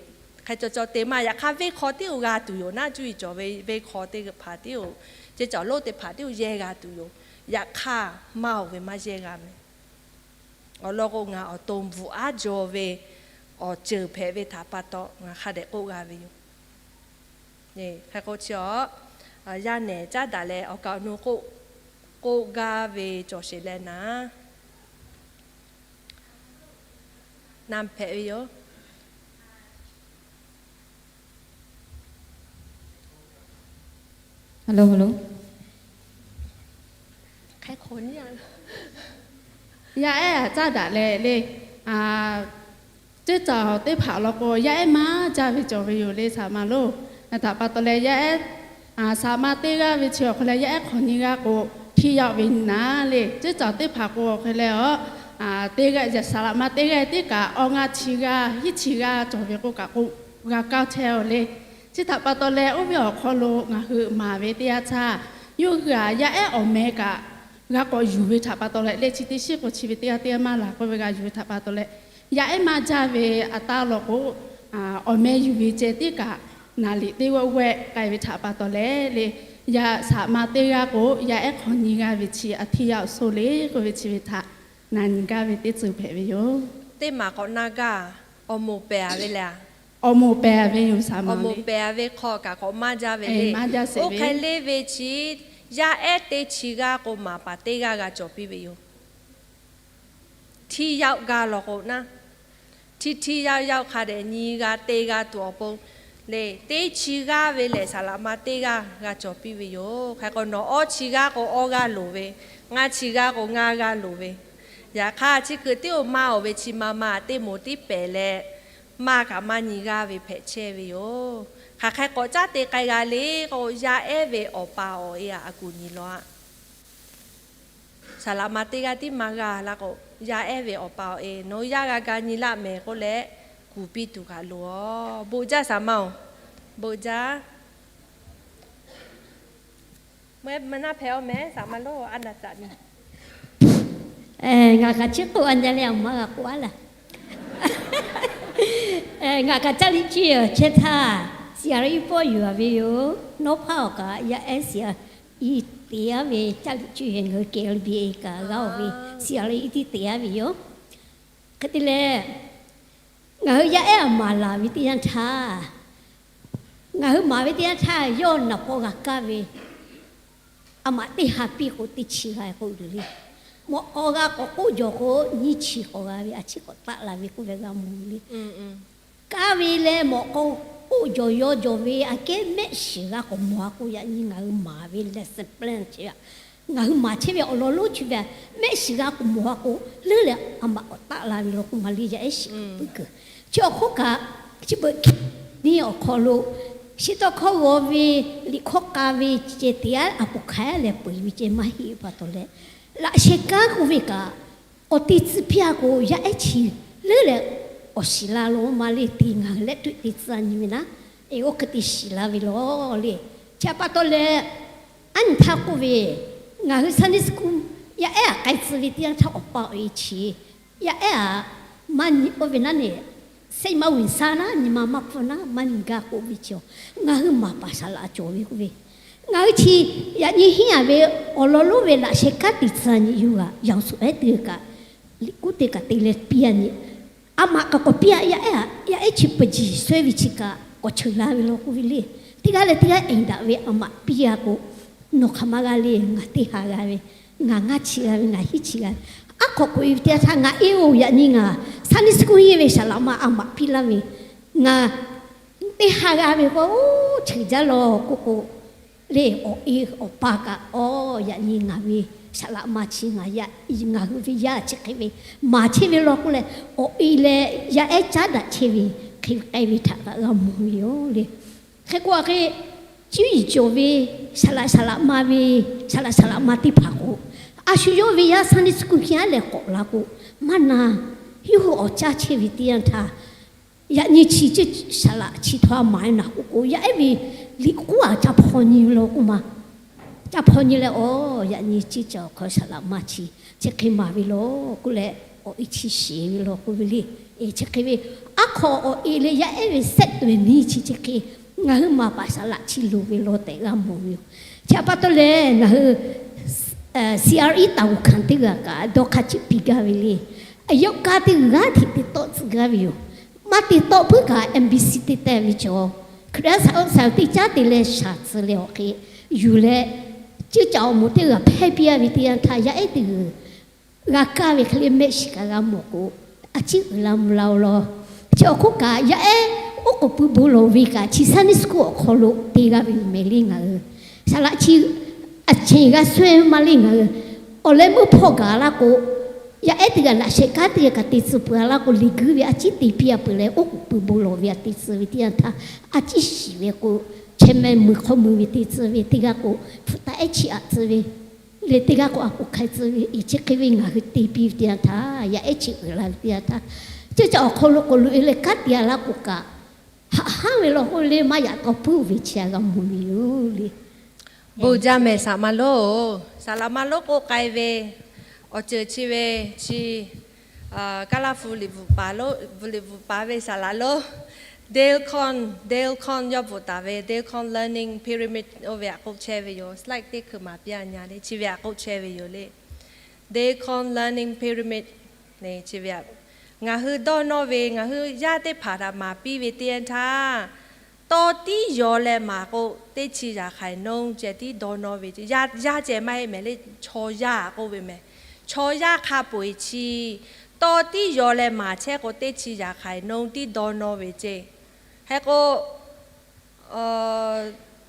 hk'e cawˬ cawˬ te maˇ. Yaꞈ hk'aˇ venˇ hk'aw tiˉ oˬ g'a tuˬ yoˬ naˉ, cuˇ yiˍ cawˬ ve venˇ hk'aw teˇ hpaˍ tiˉ oˬ, ceˇ cawˬ lonˉ teˇ hpaˍ tiˉ oˬ yehˇ g'a tuˬ yoˬ. Yaꞈ hk'aˇ maˇ oˬ ve maˇ yehˇ g'a mehˍ. Awˬ lawn k'o, ngaˬ awˬ to bvuhꞈ aˉ jaw ve awˬ ceuˬ hpehꞈ ve htaꞈ pa taw ngaˬ hk'a dehꞈ k'oˆ g'a ve yoˬ. Hk'e k'o chi awˬ, yaˇ nehˬ caˉ daꞈ leh awˬ kaˍ awˬ nu k'oˆ, k'oˆ gaˇ ve cawˬ sheˍ leh naˍ, na hpehꞈ ve yoˬ. Yaˇ ehˉ aꞈ caˉ daꞈ leh le, ceˇ cawˬ teˇ hpaˍ awˬ lawn k'o yaˇ ehˉ maˇ jaˇ ve cawˬ ve yoˬ le saˍ ma loˬ. Htaꞈ pa taw leh yaˇ ehˉ saˍ laꞈ ma teˇ g'aˇ ve chi awˬ hk'e leh yaˇ ehˉ hk'awꞈ nyi g'aˇ k'o, htiˇ yaꞈ ve naˍ le. Ceˇ cawˬ teˇ hpaˍ k'o awˬ hk'e leh a, teˇ g'aˇ saˍ laꞈ ma teˇ g'aˇ tiˉ kaꞈ awˬ ngaˇ chi g'aˇ hiˉ chi g'aˇ cawˬ ve k'o kaꞈ k'o, g'a kaˇ chehˇ oˬ le. Chi htaꞈ pa taw leh oˇ ve awˬ hk'aw lo ngaˬ hui maˍ ve teˇ yanˇ htaˇ, yawˇ hui aꞈ yaˇ ehˉ awˬ meh kaꞈ g'a k'awꞈ yuˬ ve htaꞈ pa taw leh, leh chi teˇ shiˉ k'o chi ve teˇ g'aˇ teˇ g'aˇ maˇ laˬ k'oˆ ve g'a yuˬ ve htaꞈ pa taw leh, yaˇ ehˉ maˇ jaˇ ve aꞈ taˇ law k'o, awˬ meh yuˬ ve ceh tiˉ kaꞈ naˍ liꞈ teˇ g'awˇ g'awehˆ k'ai ve htaꞈ pa taw leh le, yaˇ saˍ laꞈ ma teˇ g'aˇ k'o yaˇ ehˉ hk'awꞈ nyi g'aˇ ve chi aꞈ htiˇ yaꞈ sho le k'oˆ ve chi ve htaꞈ na nyi gaˇ ve teˇ ceuˬ hpehꞈ ve yoˬ. Teˇ maˬ k'awꞈ na gaˇ, awˬ moˍ pehˍ a ve le. Awˬ moˍ pehˍ a ve yoˬ saˍ ma. Awˬ moˍ pehˍ a ve hk'aw kaꞈ k'awꞈ maˇ jaˇ ve le. Oˇ hk'e le ve chi, yaˇ ehˉ teˇ chi g'aˇ k'o maˍ paˍ teˇ g'aˇ g'a cawˬ piˇ ve yoˬ. Htiˇ yaꞈ gaˇ law k'o naˉ, htiˇ htiˇ yaꞈ yaꞈ hk'a dehꞈ nyi g'a te g'a tuˬ awˬ pon le, teˇ chi g'aˇ ve lehˬ saˍ laꞈ ma teˇ g'aˇ g'a cawˬ piˇ ve yoˬ. Hk'e k'o nawˬ awˇ chi g'aˇ k'o awˇ g'aˇ loˍ ve, ngaˇ chi g'aˇ k'o ngaˇ g'aˇ loˍ ve, yaꞈ hk'aˇ chi kuiˬ tiˉ oˬ maˇ oˬ ve chi ma ma teˇ moˍ tiˉ pehˍ leh, maˇ kaꞈ maˇ nyi g'aˇ ve hpehꞈ chehˇ ve yoˬ. Hk'aˬ hk'e k'awꞈ caˉ te k'ai g'a le k'o, yaˇ ehˉ ve awˬ pa awˬ e aꞈ a kuˬ nyi law aꞈ. Saˍ laꞈ ma teˇ g'aˇ tiˉ maˇ g'a la k'o, yaˇ ehˉ ve awˬ pa awˬ e nawˬ hui yaˇ g'a ga nyi laˆ mehˍ k'oˆ leh, kuˬ piˇ tuˬ kaꞈ loˬ a. Bon jaˇ saˍ ma oˬ. Bon jaˇ. Mvuhˇ naˆ hpehꞈ-oˬ mehˍ saˍ ma loˬ a naˍ caꞈ ni. Ngaˬ kaꞈ chi k'oˆ a nyi leh awˬ maˇ g'a k'oˆ a laˬ. Ngaˬ kaꞈ caˇ liꞈ cuˇ yiˍ chehˇ htaˇ, ဆရာတော် Iˉ Pawˇ yuˬ a ve yoˬ. Nawˉ hpaˇ awˬ kaꞈ yaˇ ehˉ ဆရာ Iˉ te a ve caˇ liꞈ cuˇ yiˍ ngaˬ hui เค แอล บี เอ kaꞈ g'a oˬ ve ဆရာတော် Iˉ tiˉ te a ve yoˬ. Hk'e te leh, ngaˬ hui yaˇ ehˉ aꞈ maˍ laˬ ve teˇ yanˇ htaˇ, ngaˬ hui maˍ ve teˇ yanˇ htaˇ yawˇ naˍ paw g'a kaˇ ve, aˬ maꞈ teˇ ha piˇ k'o teˇ chi g'a k'oˆ ve le. mawꞈ k'aw g'a k'awꞈ k'oˆ jawˬ k'o, nyiˇ chi k'awꞈ g'a ve, a ciˉ k'awꞈ taˆ la ve k'oˆ ve g'a mawˬ ve le. Kaˇ ve leh mawꞈ k'aw k'oˆ jawˬ yaw jawˬ ve aꞈ kehˉ mehˆ shiˍ g'a k'awꞈ mawˬ a k'o, yaꞈ nyi ngaˬ hui maˍ ve lesson plan chi a, ngaˬ hui maˍ chehˇ ve awˬ lawn lonˉ chi ve a, mehˆ shiˍ g'a k'awꞈ mawˬ a k'o, leuˉ leh a maꞈ k'awꞈ taˆ la ve law k'oˆ ma le, yaˇ ehˉ shiˍ kuiˬ puiˉ kuiˬ. Chi awˬ hk'oˆ kaꞈ, chi beuꞈ nyi awˬ hk'aw lo, shiˍ tawˇ hkawˇ g'aw ve, liꞈ hkawˇ k'a ve ceh teˇ yanˇ a poˍ hk'aˬ leh peu eˬ ve ceh maˇ heˆ ve pa taw leh, laꞈ sheh kanˉ k'oˆ ve kaꞈ, awˬ te tcuh piˇ a k'o, yaˇ ehˉ chi leuˉ leh awˬ shiˍ la lo ma le, te ngaˬ hui leh tuꞈ te tcuh a nyi ve naˉ, e oˇ hk'e te shiˍ la ve law le. Chi pa taw leh, aˉ nyi htaˇ k'oˆ ve, ngaˬ hui Sunday school yaˇ ehˉ aꞈ k'ai tcuh ve teˇ yanˇ htaˇ awˬ pa awˬ e chi, yaˇ ehˉ aꞈ maˇ nyi oˇ ve naˉ ne, Saint Margaret Winsor naˉ nyi ma maˇ hpfuhˇ naˉ maˇ nyi gaˇ k'oˆ ve chi, ngaˬ hui maˍ paˍ saˍ laꞈ cawˬ ve k'oˆ ve, ngaˬ hui chi yaꞈ nyi henˇ a ve awˬ lawn lonˉ ve laꞈ sheh kanˉ te tcuh a nyi yuˬ g'a yaꞈ suhˍ ehˉ teˇ g'aˇ kaꞈ, liꞈ kuˉ te kaꞈ te leh piˇ a nyi, a maꞈ kaꞈ k'awꞈ piˇ a, yaˇ ehˉ a, yaˇ ehˉ chi peu jiˬ shawehˇ ve chi kaꞈ k'awꞈ cheuˬ la ve law k'oˆ ve le. Teˇ g'aˇ leh teˇ g'aˇ eˍ daꞈ ve a maꞈ piˇ a k'o, nawˬ hk'aˬ ma g'a le, ngaˬ teˇ ha g'a ve, ngaˬ ngaˇ chi g'a ve, ngaˬ hiˉ chi g'a ve, aˉ hk'awꞈ k'oꞈ e ve teˇ yanˇ htaˇ ngaˬ e oˬ yaꞈ nyi ngaˬ Sunday school henˇ ve saˍ laꞈ ma a maꞈ piˇ laˇ ve, ngaˬ teˇ ha g'a ve k'o, oˇ cheuˬ jaˇ law k'oˆ k'o, le awˬ e awˬ pa kaꞈ, aw, yaꞈ nyi ngaˬ ve saˍ laꞈ ma chi ngaˬ, ngaˬ hui ve yaˇ chi hk'e ve maˍ chehˇ ve law k'oˆ leh, awˬ e leh yaˇ ehˉ caˉ daꞈ chehˇ ve hk'e k'ai ve htaꞈ kaꞈ g'a mawˬ ve yoˬ le. Hk'e k'o a hk'e, cuˇ yiˍ cawˬ ve saˍ laꞈ saˍ laꞈ ma ve, saˍ laꞈ saˍ laꞈ ma teˇ hpaˍ k'o, a shu yawˇ ve yaˇ Sunday school hkiˇ aˉ leh k'awꞈ la k'o, maˇ na, yawˇ hui awˬ caˇ chehˇ ve teˇ yanˇ htaˇ, yaꞈ nyi chi ceˇ saˍ laꞈ chi htaw a maˍ e naˬ k'oˆ k'o, yaˇ ehˉ ve liꞈ k'oˉ a ca hpaw nyi ve law k'oˆ ma. Ca hpaw nyi leh, aw, yaꞈ nyi ceˇ ca awˬ hk'aw saˍ laꞈ ma chi chi hk'e maˍ ve law k'oˆ leh, awˬ e chi sheˍ ve law k'oˆ ve le. Chi hk'e ve aˉ hk'aw awˬ e leh yaˇ ehˉ ve sehˆ tuˬ ve nyi chi chi hk'e ngaˬ hui maˍ paˍ saˍ laꞈ chi loˍ ve law tehꞈ g'a mawˬ ve yoˬ. Chi pa taw leh ngaˬ hui C R E taˍ g'uˬ hkanˍ teˇ g'aˇ kaꞈ dawˇ hk'a ciˉ piˇ gaˇ ve le. Aˬ yawˇ kaˇ teˇ g'aˇ hteꞈ te tawˆ tcuh gaˇ ve yoˬ. Maˇ te tawˆ puiˉ kaꞈ M B C teˇ teh ve cawˬ, Hkriꞈ yaˇ saˍ oˇ saˍ teˇ caˉ te leh shaˍ tcuh leh awˬ hk'e yuˬ leh, ceˇ ca awˬ moˍ teˇ g'aˇ hpehˇ piˇ a ve teˇ yanˇ htaˇ, yaˇ ehˉ teˇ g'uˬ g'a kaˇ ve hk'e le mehˆ shiˍ kaꞈ g'a mawˬ k'o, a ciˉ uiˍ la mvuh la-o law. Chi awˬ hk'oˆ kaꞈ yaˇ ehˉ oˉ k'oˍ pui bon lawˬ ve kaꞈ chi Sunday school awˬ hk'aw lo te g'a ve yoˬ mehˍ le ngaˬ hui. Saˍ laꞈ chi a ceˬ g'a shawehˇ maˇ le ngaˬ hui. Awˬ leh meuˇ hpawˇ gaˬ laˇ k'o, yaˇ ehˉ teˇ g'aˇ laꞈ sheh kanˉ teˇ g'aˇ kaꞈ te tcuh peuˬ a laˇ k'o, liꞈ guiˇ ve a ciˉ te piˇ a peuˬ leh, oˉ k'oˍ pui bon lawˬ ve a te tcuh ve teˇ yanˇ htaˇ, a ciˉ shiˍ ve k'o, chehˇ mehˆ mui hk'aw mui ve te tcuh ve teˇ g'aˇ k'o, hpu taˇ ehˉ chi aꞈ tcuh ve le, teˇ g'aˇ k'o a k'oˍ hk'ai tcuh ve, chi hk'e ve ngaˬ hui te piˇ ve teˇ yanˇ htaˇ, yaˇ ehˉ chi uiˍ la ve teˇ yanˇ htaˇ, ceˇ ca awˬ hk'aw lo k'oꞈ loꞈ e leh kanˉ te a laˇ k'o kaꞈ, haꞈ hanˉ ve law k'oˆ le maˇ yaꞈ taw puiˉ ve chi a g'a mawˬ ve yoˬ le. Bon jaˇ mehˍ saˍ laꞈ ma lonˉ-oˬ, saˍ laꞈ ma lonˉ k'oˆ k'ai ve, awˬ ceuˬ chi ve chi, Kaˇlaˇ hpu liꞈ bvuhꞈ paˍ lonˉ, bvuhꞈ liꞈ bvuhꞈ paˍ ve saˍ laꞈ lonˉ, Dale Con, Dale Con yawˇ bvuhꞈ taˍ ve Dale Con Learning Pyramid oˇ ve aꞈ k'oˆ chehˇ ve yoˬ. Slide teˇ hkui maˍ piˇ a nya le, chi ve aꞈ k'oˆ chehˇ ve yoˬ le. Dale Con Learning Pyramid, chi ve aꞈ, ngaˬ hui dawˇ nawˇ ve ngaˬ hui yaˇ teˇ hpaˍ htaꞈ maˍ piˇ ve teˇ yanˇ htaˇ, tawˇ tiˉ yaw leh maˍ k'o, teˇ chi yaꞈ hk'aiˍ nonˉ ceh tiˉ dawˇ nawˇ ve, yaˇ ceh maˇ heˆ mehˍ le, chaw yaˇ k'oˆ ve mehˍ. Chaw yaˇ hk'a peu eˬ chi, tawˇ tiˉ yaw leh maˍ chehˇ k'o, teˇ chi yaꞈ hk'aiˍ nonˉ tiˉ dawˇ nawˇ ve ceˇ. Hk'e k'o,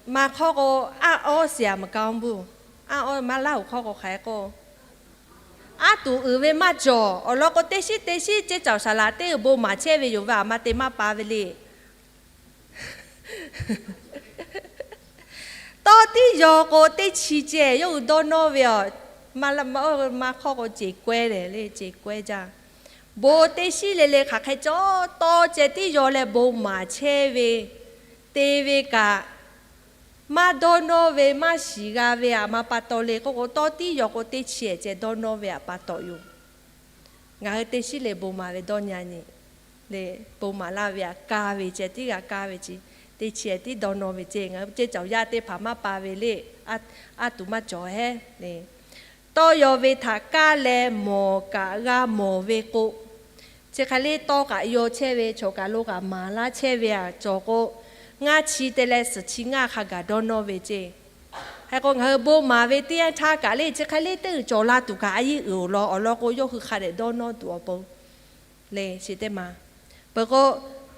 maˇ hk'awˇ k'o, aˉ awˉ siˍ a maˍ kaoˍ buˬ, aˉ awˉ maˇ laˇ hoꞈ hk'awˇ k'o hk'aˬ hk'e k'o, aˉ tuˬ uiˍ ve maˇ cawˬ. Awˬ lawn k'o, teˇ shiˉ teˇ shiˉ ceˇ caoˬ saˍ laꞈ teˇ g'uiˬ bon maˍ chehˇ ve yoˬ ve aˬ ma te maˇ pa ve le. Tawˇ tiˉ yaw k'o, teˇ chi ceh yawˇ hui dawˇ nawˇ ve aˬ, maˇ hk'awˇ k'o, ceˬ kawehˇ lehˬ le, ceˬ kawehˇ jaˇ. Bon teˇ shiˉ le le hk'aˬ hk'e cawˬ, tawˇ ceh tiˉ yaw leh bon maˍ chehˇ ve, te ve kaꞈ, maˇ dawˇ nawˇ ve maˇ shiˍ g'a ve aˬ ma pa taw le k'oˆ k'o, tawˇ tiˉ yaw k'o, teˇ chi ehˍ ceh dawˇ nawˇ ve aˬ pa taw yoˬ. Ngaˬ hui teˇ shiˉ le bon maˍ ve dawˇ nyi a nyi le, bon maˍ laˇ ve aꞈ ka ve ceh tiˉ g'a kaˇ ve ce, teˇ chi ehˍ tiˉ dawˇ nawˇ ve ceˇ. Ngaˬ hui ceˇ caoˬ yaˇ teˇ hpaˍ maˇ pa ve le, aˉ tuˬ maˇ cawˬ hehˉ le. Tawˇ yaw ve htaꞈ kaˇ leh mawˬ kaꞈ g'a mawˬ ve k'o, chi hk'e le tawˇ kaꞈ yaw chehˇ ve, chawˬ kaꞈ lo kaꞈ maˍ laˇ chehˇ ve aꞈ cawˬ k'o, ngaˇ chi te leh suhˍ chi ngaˇ hk'a gaˬ dawˇ nawˇ ve ceˇ. Hk'e k'o ngaˬ hui bon maˍ ve teˇ yanˇ htaˇ kaꞈ le chi hk'e le teˇ cawˬ la tuˬ kaꞈ a yeˇ uiˍ-oˬ law awˬ lawn k'o, yawˇ hui hk'a dehꞈ dawˇ nawˇ tuˬ awˬ pon le chi teˇ ma. Peuˬ k'o,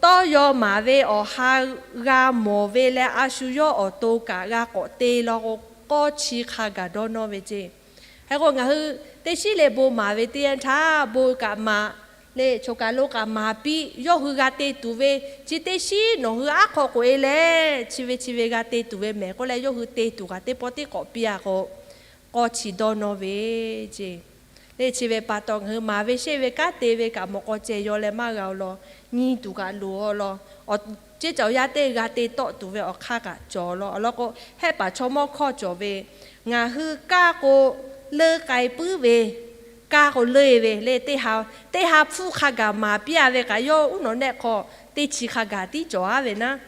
tawˇ yaw maˍ ve awˬ ha g'a mawˬ ve leh a shu yawˇ awˬ to kaꞈ g'a k'awꞈ te law k'o, k'awˇ chi hk'a gaˬ dawˇ nawˇ ve ceˇ. Hk'e k'o ngaˬ hui teˇ shiˉ le bon maˍ ve teˇ yanˇ htaˇ bon kaꞈ maˍ le, choˬ kaˬ lo kaꞈ maˍ piˇ, yawˇ hui g'a te tuˬ ve chi teˇ shiˉ nawˬ hui aˉ hk'aw k'oꞈ-e leh chi ve chi ve g'a te tuˬ ve mehˍ k'oˆ leh, yawˇ hui te tuˬ kaꞈ teˇ pawˆ tiˉ k'awꞈ piˇ-a k'o, k'awˇ chi dawˇ nawˇ ve ceˇ. Le chi ve pa taw ngaˬ hui maˍ ve sheˆ ve kanˉ te ve kaꞈ mawꞈ k'aw ceh yaw leh maˇ g'a-o law, nyi tuˬ kaꞈ loˍ-a law, ceˇ cawˬ yaˇ teˇ g'a te tawˆ tuˬ ve awˬ hk'aˇ kaꞈ cawˬ law. Awˬ lawn k'o, Hehˆ paˍ chaw mawˇ hkawˇ cawˬ ve, ngaˬ hui kaˇ k'o leuˇ k'ai puiˉ ve, kaˇ k'o leuˇ-e ve le, teˇ ha hpfuhˇ hk'a gaˬ maˍ piˇ-a ve kaꞈ yawˇ uˉ nawˬ nehˆ hk'aw teˇ chi hk'a gaˬ tiˉ cawˬ-a ve naˉ.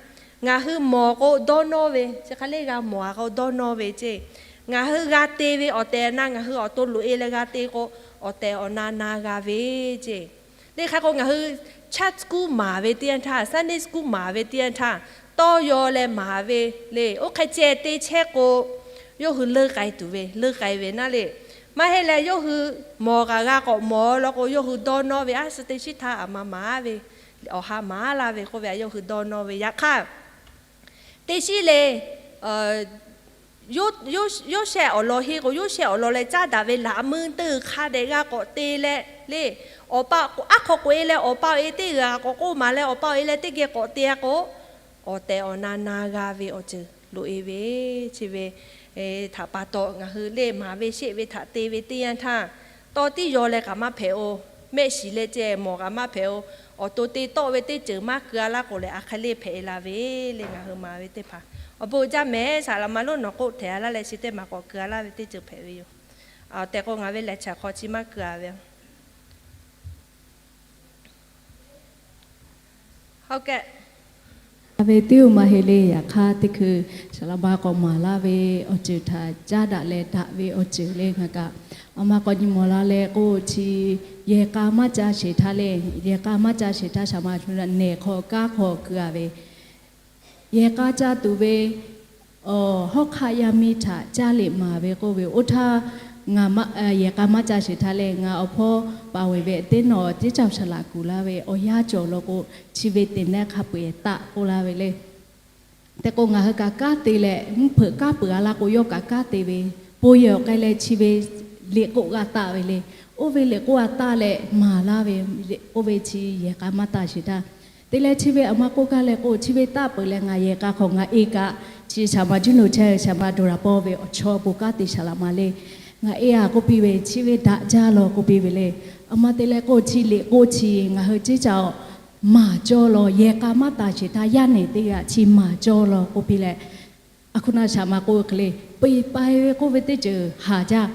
Ngaˬ hui mawˬ k'o dawˇ nawˇ ve, chi hk'a le g'a mawˬ-a k'o dawˇ nawˇ ve ceˇ. Ngaˬ hui g'a te ve awˬ tehˬ awˬ na ngaˬ hui awˬ to loꞈ-e leh g'a te k'o, awˬ tehˬ awˬ na na g'a ve ceˇ. Le hk'e k'o ngaˬ hui Sunday school maˍ ve teˇ yanˇ htaˇ, Sunday school maˍ ve teˇ yanˇ htaˇ, tawˇ yaw leh maˍ ve le, oˇ hk'e ceh te chehˇ k'o, yawˇ hui leuˇ k'ai tuˬ ve, leuˇ k'ai ve naˉ le. Maˇ heˆ leh yawˇ hui mawˬ kaꞈ g'a k'awꞈ mawˬ law k'o, yawˇ hui dawˇ nawˇ ve, a shu teˇ shiˉ htaˇ aˬ ma maˍ ve, awˬ ha maˍ laˇ ve k'oˆ ve, yawˇ hui dawˇ nawˇ ve. Yaꞈ hk'aˇ, teˇ shiˉ le Yoˇsehꞈ awˬ lawn henˇ k'o, Yoˇsehꞈ awˬ lawn leh caˉ daꞈ ve laꞈ meuˇ teˇ g'uiˬ hk'a dehꞈ g'a k'awꞈ te leh le, awˬ pa aˉ hk'aw k'oꞈ-e leh awˬ pa awˬ e teˇ g'uiˬ k'awꞈ k'oˆ maˍ leh, awˬ pa awˬ e leh teˇ geh k'awꞈ te-a k'o, awˬ tehˬ awˬ na na g'a ve awˬ ceuˬ loꞈ-e ve, chi ve htaꞈ pa taw ngaˬ hui le maˍ ve sheˆ ve htaꞈ te ve teˇ yanˇ htaˇ, tawˇ tiˉ yaw leh kaꞈ maˇ hpehꞈ-o. Mehˆ shiˍ leh ceh mawˬ kaꞈ maˇ hpehꞈ-o. Awˬ to te tawˆ ve teˇ ceuˬ maˇ keu-a laˇ k'o leh, a hk'e le hpehꞈ-e la ve le ngaˬ hui maˍ ve teˇ hpaˍ. Awˬ bon jaˇ mehˍ, saˍ laꞈ ma lonˉ nawˬ k'oˆ hteꞈ-a laˇ leh chi teˇ maˬ k'awꞈ keu-a laˇ ve teˇ ceuˬ hpehꞈ ve yoˬ. Tehꞈ k'o ngaˬ ve lehˬ chaꞈ hk'aw chi maˇ keu-a ve Hk'e ve teˇ oˇ maˇ heˆ le. Yaꞈ hk'aˇ teˇ hkui saˍ laꞈ ma k'awꞈ maˍ laˇ ve awˬ ceuˬ htaꞈ caˉ daꞈ leh daꞈ ve awˬ ceuˬ le ngaˬ kaꞈ, aˬ ma k'awꞈ nyi mawˬ la leh k'o, chi yehˬ k'a maˇ ca sheˍ htaˇ le, yehˬ k'a maˇ ca sheˍ htaˇ saˍ laꞈ ma nehˬ hk'aw kanˉ hk'aw keu-a ve, yehˬ k'a ca tuˬ ve hawˉ hk'aˆ yaˇ miˇ htaꞈ caˇ liꞈ maˍ ve k'oˆ ve, oˇ htaˇ ngaˬ yehˬ k'a maˇ ca sheˍ htaˇ leh ngaˬ awˬ hpawˇ paˍ ve teˇ nawˬ teˇ caoˬ saˍ laꞈ kuˬ laˇ ve awˬ yanˇ cawˬ law k'o, chi ve teꞈ nehˆ hk'a peu-eˬ taˆ k'oˆ laˇ ve le. Tehꞈ k'o ngaˬ hui kaꞈ kanˉ te leh mvuhˇ hpeuꞈ kanˉ peuˬ-a laˇ k'o, yawˇ kaꞈ kanˉ te ve, bon yehˬ awˬ k'ai leh chi ve liꞈ k'oˆ g'a taˆ ve le. Oˇ ve liꞈ k'oˆ g'a taˆ leh maˍ laˇ ve, oˇ ve chi yehˬ k'a maˇ taˇ sheˍ htaˇ, te leh chi ve aˬ ma k'oˆ gaˇ leh k'o, chi ve taˆ peuˬ leh ngaˬ yehˬ k'a hk'aw ngaˬ e kaꞈ, chi saˍ laꞈ ma juˇ nu chehˇ saˍ laꞈ ma Dawˬ laˬ pawˇ ve awˬ chawˇ bon kanˉ te saˍ laꞈ ma le. Ngaˬ e-a k'oˆ piˇ ve, chi ve daꞈ jaˇ law k'oˆ piˇ ve le. Aˬ ma te leh k'o, chi liꞈ k'oˆ chi ngaˬ hui ceˇ caꞈ maˍ cawˇ law, yehˬ k'a maˇ taˍ sheˍ htaˇ yaˇ nehˬ teˇ g'aˇ chi maˍ cawˇ law k'oˆ piˇ leh, a hk'u na saˍ laꞈ ma k'oˆ hk'e le, peuˬ pai ve k'oˆ ve teˇ ceuˬ haˍ jaˇ.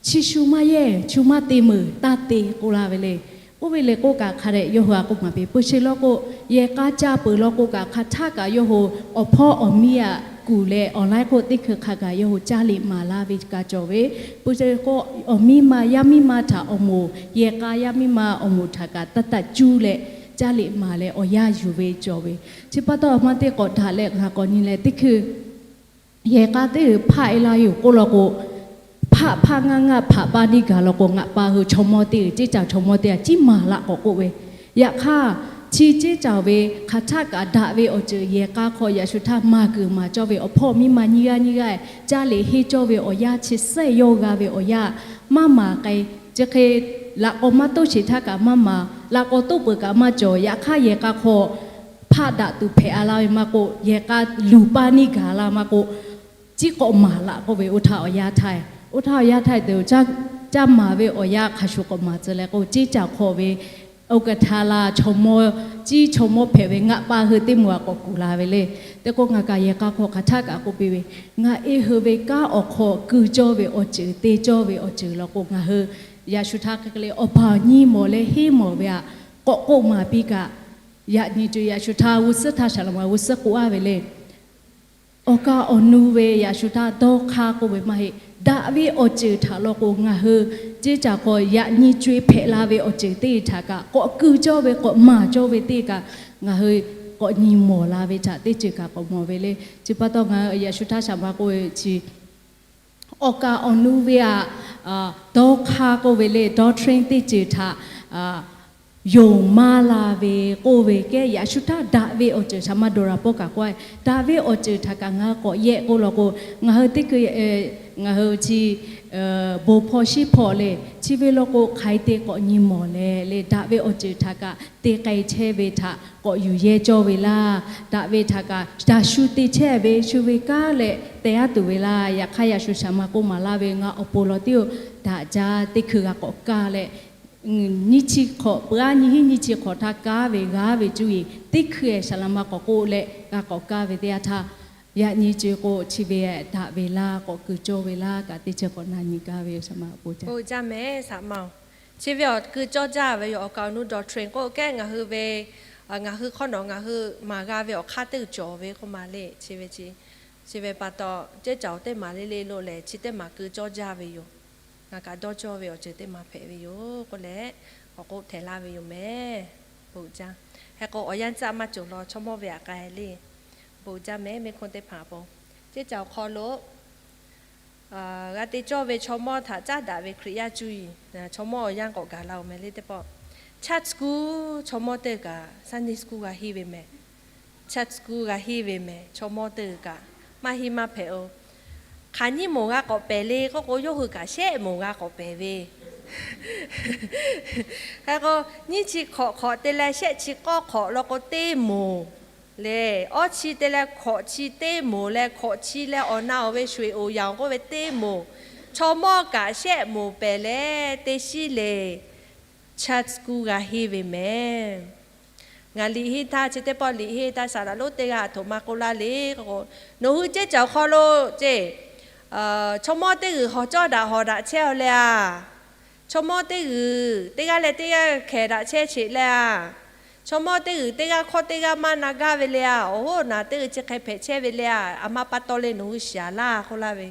Chi shu maˇ yehˇ, shu maˇ te meuˬ taˇ te k'oˆ laˇ ve le. Oˇ ve le k'oˆ kaꞈ hk'a dehꞈ yawˇ hui a k'oˆ maˍ piˇ. Peuˬ sheˍ law k'o, yehˬ k'a ca peuˬ law k'o kaꞈ hk'aˬ htaˆ kaꞈ yawˇ hui awˬ hpawˇ awˬ miˇ aꞈ kuˬ leh awˬ laiˉ hk'oˆ teˇ hkui hk'a gaˬ yawˇ hui caˇ liꞈ maˍ laˇ ve kaꞈ cawˬ ve, peuˬ sheˍ k'o, awˬ miˇ ma yaˇ miˇ ma htaꞈ awˬ moˍ, yehˬ k'a yaˇ miˇ ma awˬ moˍ htaꞈ kaꞈ taˇ taꞈ cuˇ leh caˇ liꞈ maˍ leh awˬ yanˇ yuˬ ve cawˬ ve. Chi pa taw aˬ ma te k'awꞈ daꞈ leh ngaˬ k'awꞈ nyi leh teˇ hkui yehˬ k'a teˇ g'uiˬ hpaˆ-e laˇ yoˬ k'oˆ law k'o, hpaˆ hpaˆ ngaˇ ngaˇ hpaꞈ paˇ niˇ gaˬ law k'o, ngaˬ pa hui chaw mawˇ teˇ g'uiˬ ceˇ caˬ chaw mawˇ teˇ g'aˇ ciˉ maˍ laꞈ k'awꞈ k'oˆ ve, yaꞈ hk'aˇ chi ceˇ caˬ ve hk'aˬ htaˆ kaꞈ daꞈ ve awˬ ceuˬ yehˬ k'a hk'aw yaꞈ shu htaˇ maˍ kuiˬ maˍ cawˇ ve awˬ hpawˇ miˇ ma nyiˇ g'aˇ nyiˇ g'aˇ caˇ liꞈ henˇ cawˇ ve awˬ yanˇ chi sehˉ yawˇ g'a ve awˬ yanˇ maˇ maˍ k'ai. Chi hk'e laꞈ k'awꞈ maˇ toˆ sheˍ htaˇ kaꞈ maˇ maˍ, laꞈ k'awꞈ toˆ peuˬ kaꞈ maˇ cawˬ. Yaꞈ hk'aˇ yehˬ k'a hk'aw hpaˆ daꞈ tuˬ hpehꞈ-a laˇ ve maˇ k'oˆ, yehˬ k'a luˬ paˇ niˇ gaˬ laˇ maˇ k'oˆ, ciˉ k'awꞈ maˍ laꞈ k'oˆ ve, oˇ htaˇ awˬ yanˇ htaˇ, oˇ htaˇ awˬ yanˇ htaˇ te caˇ maˍ ve awˬ yanˇ hk'a shuˍ k'awꞈ maˍ tcuh leh k'o, ceˇ caˬ hk'aw ve oˇ kaˬ htaˇ la chaw mawˇ, ciˉ chaw mawˇ hpehꞈ ve ngaˬ pa hui teˇ moˍ aꞈ k'awꞈ kuˬ la ve le. Te k'o ngaˬ kaꞈ yehˬ k'a hk'aw hk'aˬ htaˆ kaꞈ k'oˆ piˇ ve, ngaˬ e hui ve kanˉ awˬ hk'aw keu cawˇ ve awˬ ceuˬ te cawˇ ve awˬ ceuˬ law k'o, ngaˬ hui yaꞈ shu htaˇ hk'e le awˬ baˬ nyi mawˬ leh henˇ mawˬ ve aꞈ k'awꞈ k'oˆ maˍ piˇ kaꞈ, yaꞈ nyi co yaꞈ shu htaˇ g'uˇ suhˉ htaˇ saˍ laꞈ ma g'uˇ suhˉ k'oˆ-a ve le. Awˬ kaˍ awˬ nu ve yaꞈ shu htaˇ dawˇ hk'aˇ k'oˆ ve maˇ heˆ. Daꞈ ve awˬ ceuˬ htaꞈ law k'o, ngaˬ hui ceˇ caˬ hk'aw yaꞈ nyi co-e hpehꞈ la ve awˬ ceuˬ teˇ htaꞈ kaꞈ k'awꞈ keu cawˇ ve, k'awꞈ maˍ cawˇ ve teˇ kaꞈ ngaˬ hui k'awꞈ nyi mawˬ la ve htaꞈ teˇ ceuˬ kaꞈ k'awꞈ mawˬ ve le. Chi pa taw ngaˬ hui yaꞈ shu htaˇ saˍ laꞈ ma k'oˆ ve chi Awˬ kaˍ awˬ nu ve aꞈ, dawˇ hk'aˇ k'oˆ ve le, doctrine teˇ ceuˬ htaꞈ yonˍ maˇ la ve k'oˆ ve kehˉ, yaꞈ shu htaˇ daꞈ ve awˬ ceuˬ shaˍ maˇ dawˬ ra pawˆ kaꞈ k'oˆ, daꞈ ve awˬ ceuˬ htaꞈ kaꞈ ngaˬ hui k'awꞈ yehˆ k'oˆ law k'o, ngaˬ hui teˇ hkui, ngaˬ hui chi bon hpawˇ shiˉ hpawˇ le, chi ve law k'o hk'aˬ hk'e te k'awꞈ nyi mawˬ leh le, daꞈ ve awˬ ceuˬ htaꞈ kaꞈ te k'ai chehˇ ve htaꞈ k'awꞈ yuˬ yehˇ cawˇ ve laˇ. Daꞈ ve htaꞈ kaꞈ daꞈ shu te chehˇ ve shu ve kanˉ leh te aˉ tuˬ ve laˇ. Yaꞈ hk'aˇ yaꞈ shu shaˍ ma k'oˆ maˍ laˇ ve, ngaˬ awˬ pon law tiˉ-oˬ, daꞈ jaˇ teˇ hkui g'a k'awꞈ kaˇ leh, nyiˇ chi hk'awꞈ peuˬ aˉ nyiˇ hinˉ nyiˇ chi hk'awꞈ htaˇ kaˉ ve g'a ve cuˇ yiˍ teˇ hkui-e shaˍ laꞈ ma k'awꞈ k'oˆ leh g'a k'awꞈ kaˇ ve teˇ yanˇ htaˇ, yaꞈ nyi co-e k'o chi ve daꞈ ve laˇ, k'awꞈ keu cawˇ ve laˇ kaꞈ teˇ ceuˬ k'awꞈ na nyi gaˇ ve shaˍ ma awˬ pon jaˇ. Oˇ jaˇ mehˍ shaˍ ma-oˬ. Chi ve awˬ keu cawˇ jaˇ ve yoˬ. Awˬ kaˍ awˬ nu doctrine k'oˆ kehˉ ngaˬ hui ve, ngaˬ hui hk'awˇ nawˬ ngaˬ hui maˍ g'a ve awˬ hk'aˇ teˇ ceuˬ cawˬ ve k'oˆ ma le. Chi ve chi, chi ve pa taw, ceˇ caˬ teˇ maˍ le le lo lehˬ, chi teˇ maˍ keu cawˇ jaˇ ve yoˬ. Ngaˬ kaꞈ dawˇ cawˇ ve awˬ ceuˬ teˇ maˍ hpehꞈ ve yoˬ k'oˆ leh, k'awꞈ k'oˆ htehꞈ laˇ ve yoˬ mehˍ. Oˇ jaˇ. Hk'e k'o awˬ yanˇ tcuhˉ maˇ cawˬ law, chaw mawˇ ve aꞈ k'ai le. Bon jaˇ mehˍ, mehˆ hk'oˆ teˇ hpaˍ pon, ceˇ caˬ awˬ hk'aw lo g'a te cawˇ ve chaw mawˇ htaꞈ caˉ daꞈ ve Hkriꞈ yaˇ cuˇ yiˍ, chaw mawˇ awˬ yanˇ k'awꞈ gaˬ la-oˬ mehˍ le teˇ pawˆ. Church school chaw mawˇ teˇ g'uiˬ kaꞈ Sunday school g'a henˇ ve mehˍ. Church school g'a henˇ ve mehˍ, chaw mawˇ teˇ g'uiˬ kaꞈ maˇ henˇ maˇ hpehꞈ-oˬ. Hk'aˬ nyiˇ moˍ g'a k'awꞈ pehˬ le k'oˆ k'o, yawˇ hui kaꞈ shehˆ moˍ g'a k'awꞈ pehˬ ve. Hk'e k'o, nyiˇ chi hk'awꞈ hk'awꞈ te leh shehˆ chi k'awˇ hk'awꞈ law k'o teˇ moˍ le, awˇ chi te leh hkawꞈ chi teˇ moˍ leh hkawꞈ chi leh awˬ na awˬ ve sho-eˍ oˍ yanˍ k'oˆ ve teˇ moˍ, chaw mawˇ kaꞈ shehˆ moˍ pehˬ leh teˇ shiˉ le church school g'a henˇ ve mehˍ. Ngaˬ liꞈ henˇ htaˇ, chi teˇ pawˆ liꞈ henˇ htaˇ saˍ laꞈ lonˉ teˇ g'aˇ aˬ htoꞈ ma k'oˆ laˇ le k'o, nawˬ hui ceˇ caˬ awˬ hk'aw lo ceˇ, chaw mawˇ teˇ g'uiˬ hawˬ cawˇ daꞈ hawˬ daꞈ chehˇ-aw le a. Chaw mawˇ teˇ g'uiˬ teˇ g'aˇ leh teˇ g'aˇ hkehˍ daꞈ chehˇ sheˍ le a. Chaw mawˇ teˇ g'uiˬ teˇ g'aˇ hkawˇ teˇ g'aˇ maˇ na gaˇ ve le a. Awˬ hoˉ naˬ teˇ g'uiˬ chi hk'e hpehꞈ chehˇ ve le a. Aˬ ma pa taw le nawˬ hui shiˍ-aˬ laˇ k'oˆ laˇ ve.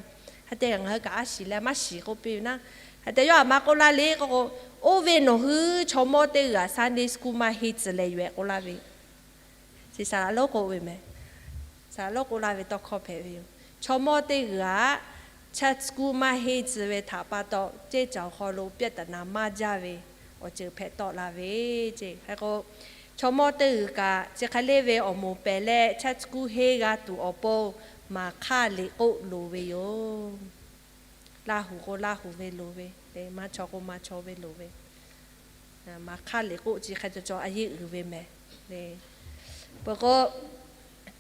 Hk'e te ngaˬ hui kaꞈ a shiˍ leh maˇ shiˍ k'oˆ piˇ ve naˉ. Hk'e te yawˇ aˬ ma k'oˆ laˇ le k'o, oˇ ve nawˬ hui chaw mawˇ teˇ g'uiˬ aꞈ Sunday school maˇ henˇ tcuh leh yoˬ-ehˍ k'oˆ laˇ ve. Chi saˍ laꞈ lonˉ k'oˆ ve mehˍ. Saˍ laꞈ lonˉ k'oˆ laˇ ve tawˇ hkawˇ hpehꞈ ve yoˬ. Chaw mawˇ teˇ g'uiˬ aꞈ church school maˇ henˇ tcuh ve htaꞈ pa taw, ceˇ caˬ awˬ hk'aw lo ပြဿနာ maˇ jaˇ ve awˬ ceuˬ hpehꞈ tawˆ la ve ceˇ. Hk'e k'o, chaw mawˇ teˇ g'uiˬ kaꞈ chi hk'e le ve awˬ moˍ pehˬ leh church school henˇ g'a tuˬ awˬ pon maˍ hk'aˇ liꞈ k'oˆ loˍ ve yoˬ. Laˇ huˍ k'o laˇ huˍ ve loˍ ve, maˇ chaw k'o maˇ chaw ve loˍ ve. Maˍ hk'aˇ liꞈ k'oˆ chi hk'e cawˬ cawˬ a yeˇ uiˍ ve mehˍ. Peuˬ k'o,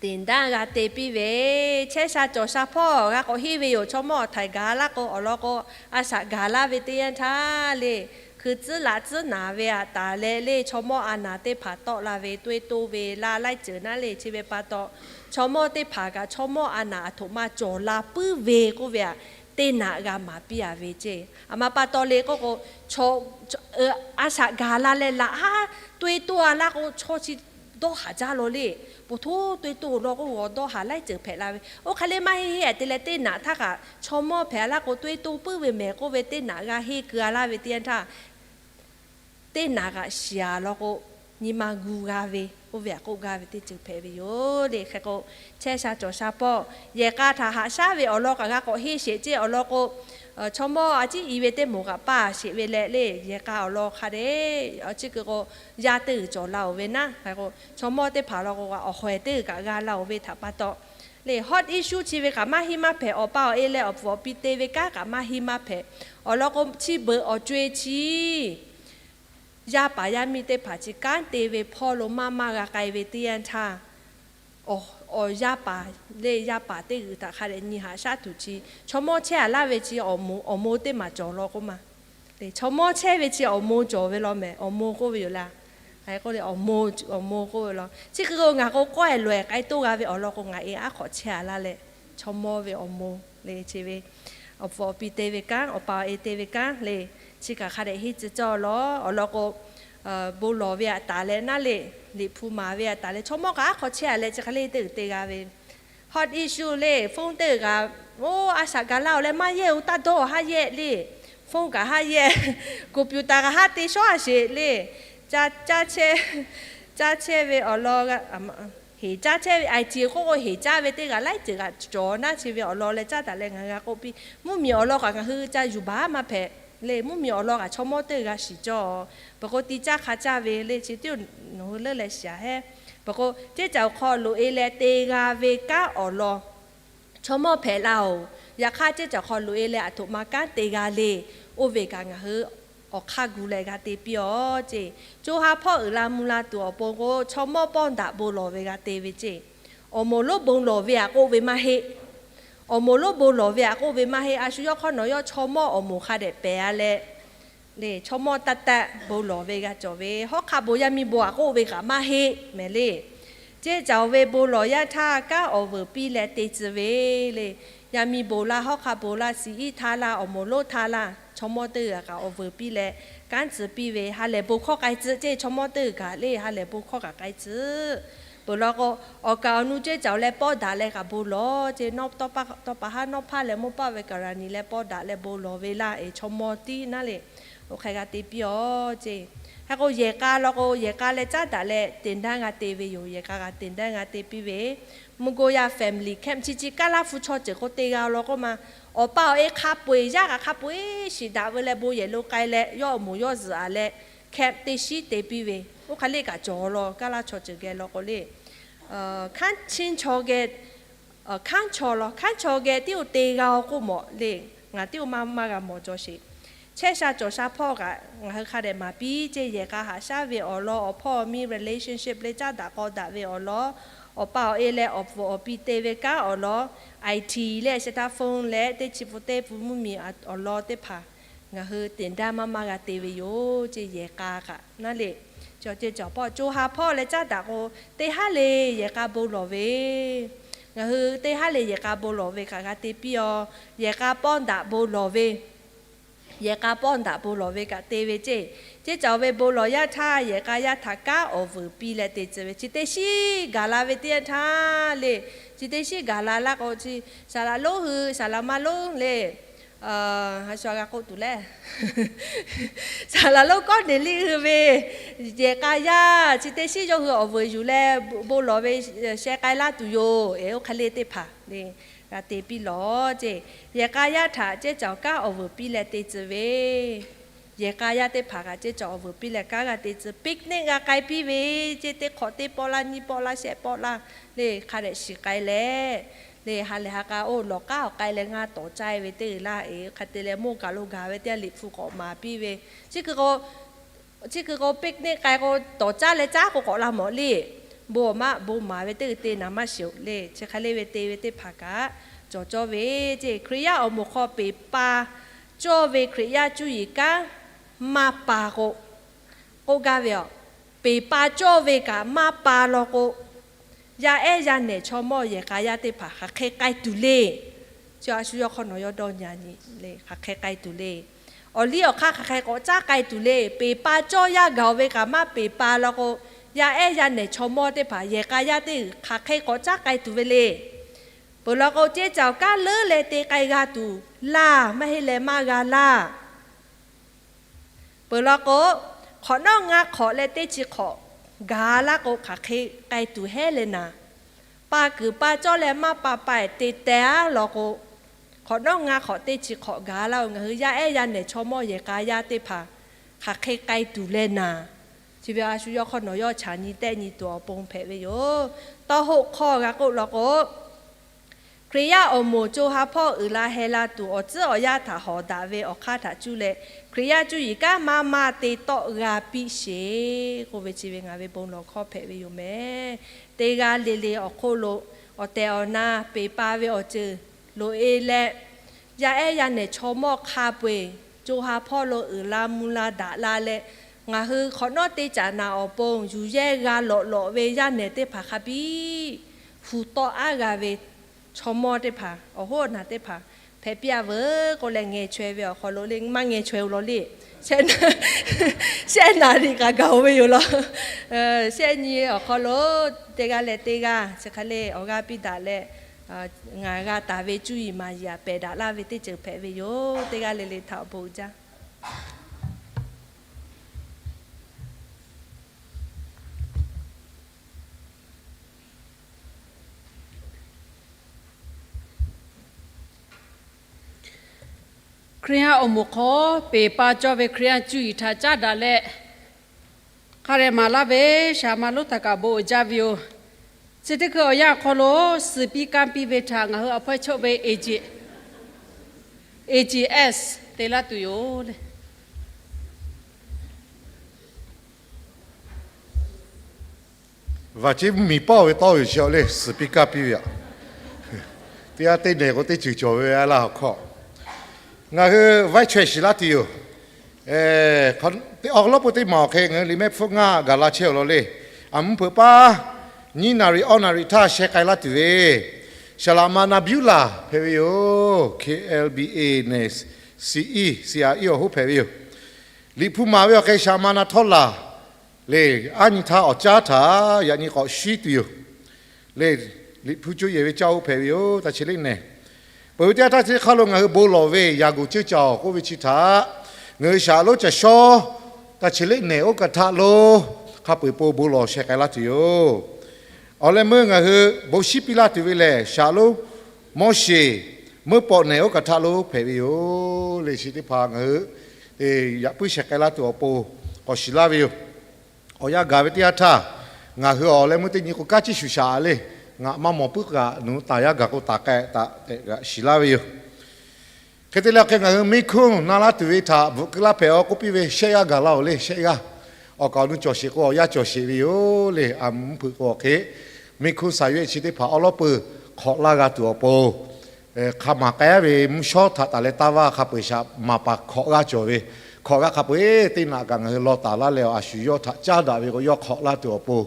tiˍ daˇ g'a te piˇ ve, chehˇ sha cawˬ sha hpawˇ g'a k'awꞈ henˇ ve yoˬ. Chaw mawˇ awˬ htaiˍ gaˬ laˇ k'o, awˬ lawn k'o, a shaꞈ gaˬ laˇ ve teˇ yanˇ htaˇ le, hkui tcuhˉ laꞈ tcuhˉ naˍ ve aꞈ taˍ leh le, chaw mawˇ a naˍ teˇ hpaˍ tawˆ la ve, toˇ e toˇ ve laˇ laiˉ ceuˬ naˉ le. Chi ve pa taw, chaw mawˇ teˇ hpaˍ kaꞈ chaw mawˇ a naˍ aˬ htoꞈ ma cawˬ la puiˉ ve k'oˆ ve aꞈ, teˇ naꞈ g'a maˍ piˇ-a ve ceˇ. Aˬ ma pa taw le k'oˆ k'o, a shaꞈ gaˬ la leh laꞈ haˉ toˇ e toˇ a laˇ k'o, chaw chi dawˇ haˍ jaˇ law le. Poˬ htoˇ toˇ e toˇ law k'o, g'awˬ dawˇ haˍ laiˉ ceuˬ hpehꞈ la ve. Oˇ hk'e le maˇ heˆ heˆ te leh teˇ naꞈ htaˇ kaꞈ chaw mawˇ hpehꞈ laˇ k'o, toˇ e toˇ puiˉ ve mehˍ k'oˆ ve teˇ naꞈ g'a henˇ keu-a laˇ ve teˇ yanˇ htaˇ, teˇ naꞈ kaꞈ shiˍ-a law k'o, nyi ma gu g'a ve, oˇ ve aꞈ k'oˆ gaˇ ve teˇ ceuˬ hpehꞈ ve yoˬ le. Hk'e k'o, chehˇ sha cawˬ sha hpawˇ yehˬ k'a htaꞈ haꞈ shaˉ ve awˬ lawn kaꞈ g'a k'awꞈ henˇ sheˍ ceˇ. Awˬ lawn k'o, chaw mawˇ a ciˉ i ve teˇ moˍ kaꞈ paˇ sheˍ ve leh le, yehˬ k'a awˬ lawn hk'a dehꞈ chi keu k'o, yaˇ teˇ g'uiˬ cawˬ la-oˬ ve naˉ. Hk'e k'o, chaw mawˇ teˇ hpaˍ law k'o, awˬ hawehˬ teˇ g'uiˬ kaꞈ g'a la-oˬ ve htaꞈ pa taw le, heart issue chi ve kaꞈ maˇ henˇ maˇ hpehꞈ. Awˬ pa awˬ e leh awˬ pfuhˍ awˬ pi te ve kanˉ kaꞈ maˇ henˇ maˇ hpehꞈ. Awˬ lawn k'o, chi beuꞈ awˬ co-e chi yaˇ paˍ yaˇ miˇ teˇ hpaˍ chi kanˉ te ve hpawˇ lo maˇ maˇ g'a k'ai ve teˇ yanˇ htaˇ, awˬ yaˇ paˍ le, yaˇ paˍ teˇ g'uiˬ htaꞈ hk'a dehꞈ nyi haꞈ shaˉ tuˬ chi, chaw mawˇ chehˇ-a laˇ ve chi awˬ moˍ, awˬ moˍ teˇ maˬ cawˬ law k'oˆ ma. Chaw mawˇ chehˇ ve chi awˬ moˍ cawˬ ve law mehˍ. Awˬ moˍ k'oˆ ve yoˬ laˇ. K'oˆ le, awˬ moˍ k'oˆ ve law. Chi hk'e k'o, ngaˬ k'o k'awehˬ loꞈ-ehˍ k'ai toˇ g'a ve awˬ lawn k'o, ngaˬ e aˉ hk'awꞈ chehˇ-a laˇ leh, chaw mawˇ ve awˬ moˍ le, chi ve awˬ pfuhˍ awˬ pi te ve kanˉ, awˬ pa awˬ e te ve kanˉ le, chi kaꞈ hk'a dehꞈ henˇ tcuh cawˇ law. Awˬ lawn k'o, bon lawˬ ve aꞈ taˍ leh naˉ le, liꞈ hpu maˍ ve aꞈ taˍ leh, chaw mawˇ kaꞈ aˉ hk'awꞈ chehˇ-a leh chi hk'e le teˇ g'uiˬ te g'a ve. Heart issue le, phone teˇ g'uiˬ kaꞈ, oˇ a shaꞈ gaˬ la-oˬ leh maˇ yehˇ-oˬ, taˇ dawˇ haˉ yehˇ le. Phone kaꞈ haˉ yehˇ, computer kaꞈ haˉ te shawˉ-a sheˍ le. Caˇ chehˇ ve awˬ lawn, heˍ caˇ chehˇ ve, I T k'oˆ k'o heˍ caˇ ve teˇ g'aˇ laiˉ ceuˬ kaꞈ cawˬ naˉ chi ve awˬ lawn leh caˉ daꞈ leh ngaˬ hui g'a k'oˆ piˇ. Mvuhˇmiˬ awˬ lawn kaꞈ ngaˬ hui ca yuˬ baˬ maˇ hpehꞈ le. Mvuhˇmiˬ awˬ lawn kaꞈ chaw mawˇ teˇ g'aˇ shiˍ cawˇ. Peuˬ k'o, ti caˇ hk'a caˇ ve le chi tiˉ nawˬ hui leuˉ leh shiˍ-a hehˉ. Peuˬ k'o, ceˇ caˬ awˬ hk'aw loꞈ-e leh te g'a ve kanˉ awˬ lawn chaw mawˇ hpehꞈ la-oˬ. Yaꞈ hk'aˇ, ceˇ caˬ awˬ hk'aw loꞈ-e leh aˬ htoꞈ ma kanˉ te g'a le, oˇ ve kaꞈ ngaˬ hui awˬ hk'aˇ gu leh g'a te piˇ-aˬ ceˇ. Co ha hpawˇ uiˍ la mvuh la tuˬ awˬ pon k'o, chaw mawˇ pawˇ daꞈ bon lawˬ ve g'a te ve ceˇ. Awˬ moˍ lonˉ bon lawˬ ve aꞈ k'oˆ ve maˇ heˆ. Awˬ moˍ lonˉ bon lawˬ ve aꞈ k'oˆ ve maˇ heˆ. A shu yawˇ hk'awˇ nawˬ yawˇ chaw mawˇ awˬ moˍ hk'a dehꞈ pehˬ-a leh, le chaw mawˇ taˇ taˆ bon lawˬ ve g'a cawˬ ve, hawˉ hk'a bon yaˇ miˇ bon aꞈ k'oˆ ve kaꞈ maˇ heˆ mehˍ le. Ceˇ caˬ ve bon lawˬ yaˇ htaˇ kanˉ awˬ vuiˬ piˇ leh te tcuh ve le. Yaˇ miˇ bon laˇ, hawˉ hk'a bon laˇ, siˍ iˉ htaˇ laˇ, awˬ moˍ lonˉ htaˇ laˇ, chaw mawˇ teˇ g'aˇ kaꞈ awˬ vuiˬ piˇ leh kanˉ tcuh piˇ ve, ha lehˬ bon hkawˇ k'ai tcuh ceˇ. Chaw mawˇ teˇ g'aˇ kaꞈ le ha lehˬ bon hkawˇ kaꞈ k'ai tcuh. Peuˬ law k'o, awˬ kaˍ awˬ nu ceˇ caˬ leh pawˇ daꞈ leh kaꞈ bon lawˬ ceˇ. Tawˇ pa haˉ nawˉ hpaˇ leh mawˇ paˆ ve kaˍ raˍ niˍ leh pawˇ daꞈ leh bon lawˬ ve laˇ, chaw mawˇ tiˉ naˉ le. Oˇ hk'e g'a te piˇ-aˬ ceˇ. Hk'e k'o, yehˬ k'a law k'o, yehˬ k'a leh caˉ daꞈ leh သင်တန်း g'a te ve yoˬ. Yehˬ k'a g'a သင်တန်း g'a te piˇ ve, mvuhˇ goˇ yaˇ family camp chi chi kaˇ laˇ hpu chaw ceuˬ k'o te g'a law k'oˆ ma, awˬ pa awˬ e hk'a peu-eˬ yaˇ kaꞈ hk'a peu-eˬ shiˍ daꞈ ve leh bon yehˬ lo k'ai leh yawˇ awˬ moˍ yawˇ zuhꞈ-a leh camp teˇ shiˉ te piˇ ve, oˇ hk'e le kaꞈ cawˬ law. Kaˇ laˇ chaw ceuˬ geh law k'o le, hkanˉ chi chaw geh, hkanˉ chaw law, hkanˉ chaw geh tiˉ-oˬ te g'a-o k'oˆ mawˬ le. Ngaˬ tiˉ-oˬ maˇ maˇ g'a mawˬ cawˬ sheˍ. Chehˇ sha cawˬ sha hpawˇ kaꞈ ngaˬ hui hk'a dehꞈ maˍ piˇ ceˇ. Yehˬ k'a haꞈ shaˉ ve awˬ lawn, awˬ hpawˇ awˬ miˇ relationship leh caˉ daꞈ k'aw daꞈ ve awˬ lawn, awˬ pa awˬ e leh awˬ pfuhˍ awˬ pi te ve kanˉ awˬ lawn, I T leh สมาร์ทโฟน leh teˇ chi pun teˇ pun mvuhˇmiˬ awˬ lawn teˇ hpaˍ ngaˬ hui သင်တန်း maˇ maˇ g'a te ve yoˬ ceˇ. Yehˬ k'a kaꞈ naˉ le, cawˬ ceˇ cawˬ hpawˇ co ha hpawˇ leh caˉ daꞈ k'o, teˇ haˉ le yehˬ k'a bon lawˬ ve, ngaˬ hui teˇ haˉ le yehˬ k'a bon lawˬ ve kaꞈ g'a te piˇ-aˬ. Yehˬ k'a pawˇ daꞈ bon lawˬ ve, yehˬ k'a pawˇ daꞈ bon lawˬ ve kaꞈ te ve ceˇ. Ceˇ caˬ ve bon lawˬ yaˇ htaˇ yehˬ k'a yaˇ htaꞈ kanˉ awˬ vuiˬ piˇ leh te tcuh ve, chi teˇ shiˉ gaˬ la ve teˇ yanˇ htaˇ le, chi teˇ shiˉ gaˬ la laˇ k'o, chi saˍ laꞈ lonˉ hui saˍ laꞈ ma lonˉ le, a shu g'a k'oˆ tuˬ le, saˍ laꞈ lonˉ kawˉ neˍ liˇ hui ve yehˬ k'a yaˇ chi teˇ shiˉ yawˇ hui awˬ vuiˬ yuˬ leh bon lawˬ ve sheh k'ai laˇ tuˬ yoˬ. Eˬ, oˇ hk'e le teˇ hpaˍ le g'a te piˇ lawˬ ceˇ. Yehˬ k'a yaˇ htaꞈ ceˇ caˬ kanˉ awˬ vuiˬ piˇ leh te tcuh ve, yehˬ k'a yaˇ teˇ hpaˍ kaꞈ ceˇ caˬ awˬ vuiˬ piˇ leh kanˉ g'a te tcuh. Picnic g'a k'ai piˇ ve ceˇ. Teˇ hk'awꞈ teˇ pawˆ laˇ, nyiˇ pawˆ laˇ, shehˆ pawˆ laˇ le, hk'a dehꞈ shiˍ k'ai leh le, ha lehˬ ha k'a oˇ lawˬ k'aˉ awˬ k'ai leh ngaˇ tawˍ caˇ ve teˇ g'uiˬ laˇ. Eˬ, hk'e te leh mawˇ kaˬ lo gaˬ ve teˇ g'aˇ liꞈ hpu k'awꞈ maˍ piˇ ve, chi hkui k'o picnic k'ai k'o tawˍ caˇ leh caˉ k'o k'awꞈ la mawˬ le. Bon awˬ maˇ bon maˍ ve teˇ g'uiˬ te naˍ maˇ shiˍ-oˬ le. Chi hk'e le ve te ve teˇ hpaˍ kaꞈ cawˬ cawˇ ve ceˇ. Hkriꞈ yaˇ awˬ moˍ hk'aw peˍ pa cawˇ ve Hkriꞈ yaˇ cuˇ yiˍ kanˉ maˇ pa k'o, k'oˆ gaˇ ve aˬ, peˍ pa cawˇ ve kaꞈ maˇ pa law k'o, yaˇ ehˉ yaˇ nehˬ chaw mawˇ yehˬ k'a yaˇ teˇ hpaˍ hk'aˬ hk'e k'ai tuˬ le. Chi a shu yawˇ hk'awˇ nawˬ yawˇ dawˇ nyi a nyi le, hk'aˬ hk'e k'ai tuˬ le. Awˬ liˇ awˬ hk'aˇ hk'aˬ hk'e k'awꞈ caˉ k'ai tuˬ le. Peˍ pa cawˇ yaˇ gaˬ-oˬ ve kaꞈ maˇ peˍ pa law k'o, yaˇ ehˉ yaˇ nehˬ chaw mawˇ teˇ hpaˍ yehˬ k'a yaˇ teˇ g'uiˬ hk'aˬ hk'e k'awꞈ caˉ k'ai tuˬ ve le. Peuˬ law k'o, ceˇ caˬ kanˉ leuˉ leh te k'ai g'a tuˬ laˇ, maˇ heˆ leh maˇ g'a laˇ. Peuˬ law k'o, hk'awꞈ nawˉ ngaˇ hk'awꞈ leh teˇ chi hk'awꞈ gaˬ laˇ k'o, hk'aˬ hk'e k'ai tuˬ hehˉ leh naˍ. Pa kuiˬ pa cawˇ leh maˇ pa pa-eˬ te teh-aˉ law k'o, hk'awꞈ nawˉ ngaˇ hk'awꞈ teˇ chi hk'awꞈ gaˬ laˇ-oˬ. Ngaˬ hui yaˇ ehˉ yaˇ nehˬ chaw mawˇ yehˬ k'a yaˇ teˇ hpaˍ hk'aˬ hk'e k'ai tuˬ leh naˍ. Chi ve a shu yawˇ hk'awˇ nawˬ yawˇ chaꞈ nyi tehˆ nyi tuˬ awˬ pon hpehꞈ ve yoˬ. Tawˇ hoˆ hk'awˇ g'a k'oˆ law k'o, Hkriꞈ yaˇ awˬ moˍ co ha hpawˇ uiˍ la heh la tuˬ awˬ tcuhˉ awˬ yanˇ htaꞈ hawˍ daꞈ ve awˬ hk'aˇ htaꞈ cuˇ leh, Hkriꞈ yaˇ cuˇ yiˍ kanˉ maˇ maˇ te tawˆ g'a piˇ sheˍ k'oˆ ve chi ve ngaˬ ve bon lawˬ hkawˇ hpehꞈ ve yoˬ mehˍ. Teˇ g'aˇ le le awˬ hk'oˆ lo awˬ tehˬ awˬ na peˍ pa ve awˬ ceuˬ loꞈ-e leh, yaˇ ehˉ yaˇ nehˬ chaw mawˇ hk'a peu-eˬ co ha hpawˇ lo uiˍ la mvuh la daꞈ la leh, ngaˬ hui hk'awꞈ nawˉ teˇ caꞈ naˍ awˬ pon yuˬ yehˇ g'a lawꞈ lawꞈ ve yaˇ nehˬ teˇ hpaˍ hk'a biˇ hu tawˆ aˉ g'a ve chaw mawˇ teˇ hpaˍ, awˬ hoˉ awˬ naˬ teˇ hpaˍ hpehꞈ piˇ-a veuˬ k'oˆ leh ngeh chaweh ve awˬ hk'aw lo le, maˇ ngeh chaweh-o law le. Shehˆ naˍ riˍ kaꞈ gaˬ-oˬ ve yoˬ law. Shehˆ nyi awˬ hk'aw lo teˇ g'aˇ leh teˇ g'aˇ chi hk'e le awˬ g'aˇ piˇ daꞈ leh, ngaˬ g'a taˍ ve cuˇ yiˍ maˍ yiˍ-aꞈ pehˬ daꞈ laˇ ve teˇ ceuˬ hpehꞈ ve yoˬ. Teˇ g'aˇ le le htaꞈ awˬ bon uiˍ jaˇ. Hkriꞈ yaˇ awˬ moˍ hk'aw peˬ pa cawˇ ve Hkriꞈ yaˇ cuˇ yiˍ htaꞈ caˉ daꞈ leh, hk'a dehꞈ maˍ laˇ ve Shaˍ ma lonˉ htaꞈ kaꞈ bon uiˍ jaˇ ve yoˬ. Chi teˇ hkui awˬ yanˇ awˬ hk'aw lo suhˍ piˇ kanˇ piˇ ve htaꞈ ngaˬ hui awˬ hpawehˇ choˆ ve A G, A G S te laˇ tuˬ yoˬ le. Vaˬ ceˇ mvuhˇ miˬ pawˆ ve tawˇ yoˬ chi le, suhˍ piˇ kanˇ piˇ ve aꞈ. Teˇ g'aˇ teˇ nehˬ k'o teˇ ceuˬ cawˬ ve a laˇ awˬ hkawˇ. Ngaˬ hui vice chair shiˍ laˇ tuˬ yoˬ. Awˬ lawˉ peuˬ teˇ maˬ awˬ hk'e ngaˬ hui liꞈ mehˆ hpfuhˇ ngaˇ gaˬ la chehˇ awˬ lawn le. A mvuhˇ hpeuꞈ paˉ nyiˇ naˍ riˍ awˇ naˍ riˍ htaˇ sheh k'ai laˇ tuˬ ve, Shaˍ laꞈ ma na biˇ laˬ hpehꞈ ve yoˬ. K L B A nehˬ, C E, C R E awˬ hoˉ hpehꞈ ve yoˬ. Liꞈ hpu maˍ ve awˬ hk'e Shaˍ ma na htawˇ laˬ le, aˉ nyi htaˇ awˬ caˉ htaꞈ yaꞈ nyi k'awꞈ shiˉ tuˬ yoˬ. Le, Liꞈ hpu cuˇ yehˬ ve caˇ oˇ hpehꞈ ve yoˬ. Taˇ chi leˆ nehˬ peuˬ ve teˇ yanˇ htaˇ chi hk'aˇ lo ngaˬ hui bon lawˬ ve yaꞈ guˬ ceuˇ caoˬ k'oˆ ve chi htaꞈ ngaˬ hui Shaˍ lonˉ caˬ shawˉ taˇ chi leˆ nehˬ oˇ kaˬ htaꞈ lo hk'a peu-eˬ po bon lawˬ sheh k'ai laˇ tuˬ yoˬ. Awˬ leh meuˇ ngaˬ hui bon shiˉ piˇ laˇ tuˬ ve lehˬ, Shaˍ lonˉ Moˉseˍ meuˇ pawꞈ nehˬ oˇ kaˬ htaꞈ lo hpehꞈ ve yoˬ. Le chi teˇ hpaˍ ngaˬ hui yaꞈ puiˉ sheh k'ai laˇ tuˬ awˬ pon k'awꞈ shiˍ laˇ ve yoˬ. Awˬ yanˇ gaˬ ve teˇ yanˇ htaˇ, ngaˬ hui awˬ leh meuˇ teˇ nyi k'o kanˉ ciˇ shuˍ shaꞈ le, ngaˬ maˇ mawˬ puiˉ kaꞈ nawˬ hui taˍ yaˇ gaˬ k'o taˍ k'ai taꞈ tehꞈ g'a shiˍ laˇ ve yoˬ. Hk'e te leh awˬ hk'e ngaˬ hui ไมค์โคร na laˇ tuˬ ve htaꞈ bvuhꞈ keu laˇ hpehꞈ-aw k'oˆ piˇ ve shehˆ g'aˇ gaˬ laˇ-oˬ le, shehˆ g'aˇ. Awˬ kaˍ awˬ nu cawˬ sheˍ k'o awˬ yanˇ cawˬ sheˍ ve yoˬ le. A mvuhˇ hpeuꞈ k'o awˬ hk'e ไมค์โคร saˍ yehˬ chi teˇ hpaˍ awˉ lawˉ peuˬ hk'awꞈ laˇ g'a tuˬ awˬ pon, hk'a maˍ k'ai ve mvuhˇ shawˉ htaꞈ taˍ leh taˇ vaˇ hk'a peu-eˬ shaꞈ maˍ paˍ hkawꞈ g'aˇ cawˬ ve, hkawꞈ g'aˇ hk'a peu-eˬ teˇ naꞈ kaꞈ ngaˬ hui law taˍ laˇ leh a shu yawˇ htaꞈ caˉ daꞈ ve k'o yawˇ hk'awꞈ laˇ tuˬ awˬ pon,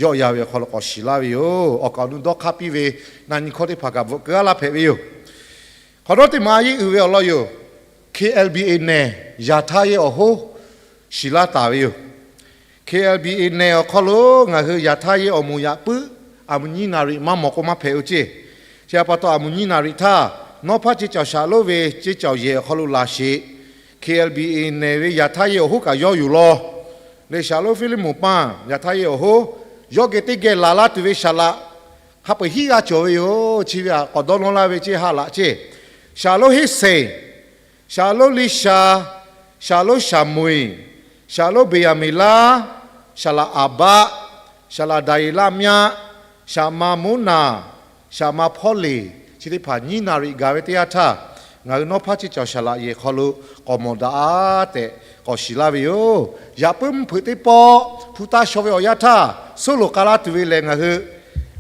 yawˆ yan ve awˬ hk'aw lo k'awꞈ shiˍ laˇ ve yoˬ. Awˬ kaˍ awˬ nu dawˇ hk'aˇ piˇ ve na nyi hkawˇ teˇ hpaˍ kaꞈ bvuhꞈ keu laˇ hpehꞈ ve yoˬ. Hk'awꞈ nawˉ teˇ maˬ a yeˇ uiˍ ve awˬ lawn yoˬ. K L B A nehˬ yaꞈ htaˇ yehˇ awˬ hoˉ shiˍ laˇ taˍ ve yoˬ. K L B A nehˬ awˬ hk'aw lo ngaˬ hui yaꞈ htaˇ yehˇ awˬ moˍ yaꞈ puiˉ a mvuhˇ nyiˇ naˍ riˍ maˇ mawˬ k'o maˇ hpehꞈ-o ceˇ. Chi pa taw a mvuhˇ nyiˇ naˍ riˍ htaˇ nawˉ hpaˇ ceˇ cawˬ Shaˍ lonˉ ve ceˇ cawˬ yehˬ awˬ hk'aw lo laˬ sheˍ. K L B A nehˬ ve yaꞈ htaˇ yehˇ awˬ hoˉ kaꞈ yawˇ yuˬ law le. Shaˍ lonˉ Hpiˇliˇmonˍ paˇ yaꞈ htaˇ yehˇ awˬ hoˉ yawˇ geh teˇ geh laˬ laˇ tuˬ ve Shaˍ laꞈ hk'a peu-eˬ hiˉ g'aˇ cawˬ ve yoˬ. Chi ve htaꞈ k'awꞈ dawˇ nawˇ laˇ ve ceˇ ha laꞈ ceˇ. Shaˍ lonˉ Heˇseˍ, Shaˍ lonˉ Liˇsha, Shaˍ lonˉ Shaˍmoeˍ, Shaˍ lonˉ Beˍyaˍmeˍ laˇ, Shaˍ laꞈ Aˍbaˆ, Shaˍ laꞈ Daˍyeˍlaˆ myaˆ, Shaˍ ma Moˉnaˍ, Shaˍ ma Hpawˇleˍ, chi teˇ hpaˍ nyiˇ naˍ riˍ gaˬ ve teˇ yanˇ htaˇ, ngaˬ hui nawˉ hpaˇ ceˇ cawˬ Shaˍ laꞈ yehˬ hk'aw lo k'awꞈ mawˬ daꞈ-a tehꞈ k'awꞈ shiˍ laˇ ve yoˬ. Yaꞈ puiˉ mvuhˇ hpeuꞈ teˇ pawˆ hpu taˇ shaw ve awˬ yanˇ htaˇ, soˉ loˍ k'a laˇ tuˬ ve lehˬ ngaˬ hui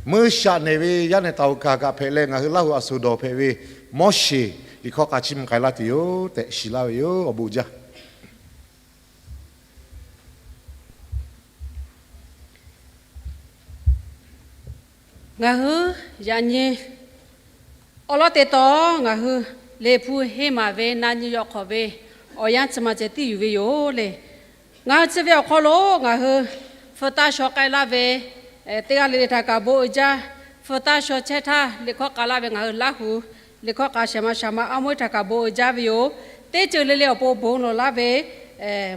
meuˇ shaꞈ nehˬ ve yaˇ nehˬ taˍ uiˍ kaˬ kaꞈ hpehꞈ leh ngaˬ hui Laˇ huˍ a suˍ dawˬ hpehꞈ ve Moˉseˍ liꞈ hkawˇ k'a chiˇ mvuh k'ai laˇ tuˬ yoˬ tehꞈ shiˍ laˇ ve yoˬ. Awˬ bon jaˇ. Ngaˬ hui yaꞈ nyi awˉ lawˉ te taw ngaˬ hui Liꞈ hpu henˇ maˍ ve na nyi yaw hk'awꞈ ve awˬ yanˇ chi ma ceh tiˉ yuˬ ve yoˬ le. Ngaˬ hui chi ve awˬ hk'aw lo ngaˬ hui hpu taˇ shaw k'ai laˇ ve teˇ g'aˇ le le htaꞈ kaꞈ bon uiˍ jaˇ. Hpu taˇ shaw chehˇ htaˇ liꞈ hkawˇ k'a laˇ ve ngaˬ hui Laˇ huˍ liꞈ hkawˇ k'a shehˍ ma shaˍ ma aˉ mawˇ htaꞈ kaꞈ bon uiˍ jaˇ ve yoˬ. Teˇ ceuˬ le le awˬ pon bon lawˬ laˇ ve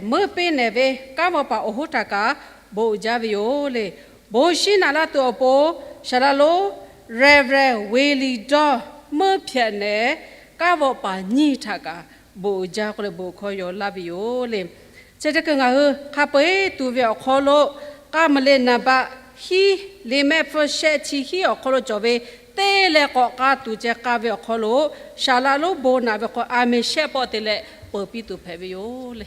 meuˇ pehnˇ nehˬ ve kanˉ vawˆ paˍ awˬ hoˉ htaꞈ kaꞈ bon uiˍ jaˇ ve yoˬ le. Bon shiˉ naꞈ laˇ tuˬ awˬ pon Shaˍ laꞈ lonˉ Reverend Willie Daw meuˇ hpehꞈ nehˬ kanˉ vawˆ paˍ nyiˇ htaꞈ kaꞈ bon uiˍ jaˇ k'oˆ leh bon hkawˇ yaw laˇ ve yoˬ le. Chi teˇ hkui ngaˬ hui hk'a peu-eˬ tuˬ ve awˬ hk'aw lo k'a maˍ le naˍ baˆ hiˉ, liꞈ mehˆ hpfuhˇ shehˆ chi hiˉ awˬ hk'aw lo cawˬ ve teˇ leh k'awꞈ k'a tuˬ ceh k'a ve awˬ hk'aw lo Shaˍ laꞈ lonˉ bon naꞈ ve hk'aw a meh shehˆ pawˆ te leh peuˬ piˇ tuˬ hpehꞈ ve yoˬ le.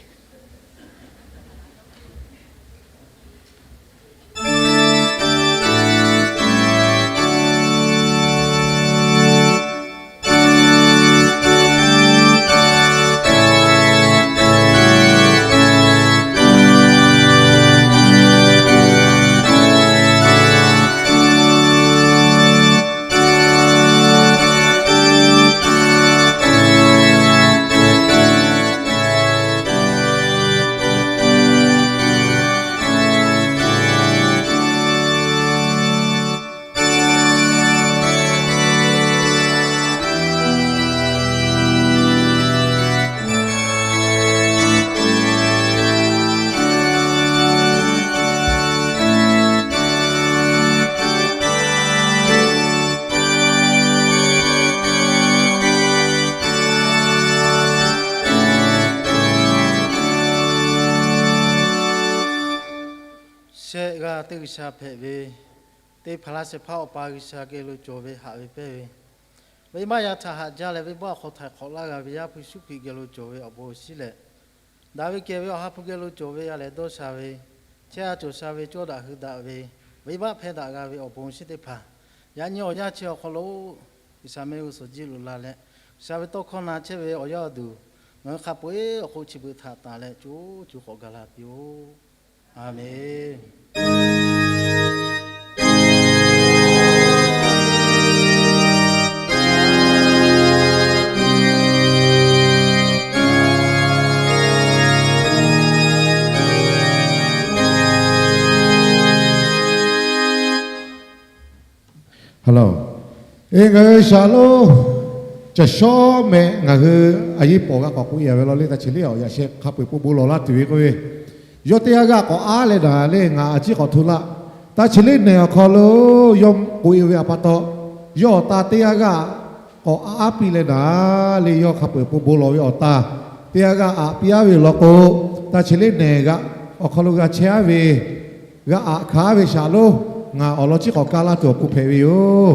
G'uiˬsha hpehꞈ ve, teˇ hpaˍ laˇ shehˍ hpaˇ Awˬ pa G'uiˬsha geh lo cawˬ ve haꞈ ve pehnˇ ve, venˇbaˆ yaˇ htaꞈ haꞈ jaˇ leh venˇbaˆ hk'aw htaiˍ hk'awꞈ laˇ g'a ve Yaˇ hpu Yeˍsuˆ Hkriꞈ geh lo cawˬ ve awˬ bon awˬ shinˉ leh, daꞈ ve kehˬ ve Awˬ ha hpu geh lo cawˬ ve a lehˬ dawˇ sha ve, chehˇ sha cawˬ sha ve, cawˇ daꞈ hui daꞈ ve, venˇbaˆ hpehˇ daꞈ g'a ve awˬ bon awˬ shinˉ teˇ hpaˍ, yaꞈ nyi awˬ yanˇ chi awˬ hk'aw lo G'uiˬsha mehˆ g'uˇ suhˍ jiˇ lo la leh, G'uiˬsha ve tawˇ hkawˇ na chehˇ ve awˬ yaˇ awˬ duˬ ngaˬ hui hk'a peu-eˬ awˬ hk'oˆ chi beuꞈ htaꞈ tanˬ leh co co k'awꞈ ga la piˇ-oˆ. A menˬ. Hello. Eˬ, ngaˬ hui shaˍ lonˉ, caˬ shawˉ mehˆ ngaˬ hui a yiˇ pawˍ g'a k'awꞈ k'oꞈ e-a ve law le, ta chi le awˬ yaꞈ sheh hk'a peu-eˬ po bon lawˬ laˇ tuˬ ve k'oˆ ve, yawˇ teˇ g'aˇ g'aˇ k'awꞈ aˉ leh naˍ le, ngaˬ a ciˉ k'awꞈ hto laˇ. Ta chi le nehˬ awˬ hk'aw lo yawˇ k'oꞈ e ve awˬ pa taw, yawˇ awˬ ta teˇ g'aˇ g'aˇ k'awꞈ aˉ piˇ leh naˍ le, yawˇ hk'a peu-eˬ po bon lawˬ ve awˬ ta teˇ g'aˇ g'aˇ aꞈ piˇ aˉ ve law k'o, ta chi le nehˬ g'aˇ awˬ hk'aw lo g'a chehˇ aˉ ve, g'a aꞈ hkanˍ aˉ ve shaˍ lonˉ, ngaˬ awˬ lawn ciˉ k'awꞈ kaˇ laˇ tuˬ awˬ pon hpehꞈ ve yoˬ.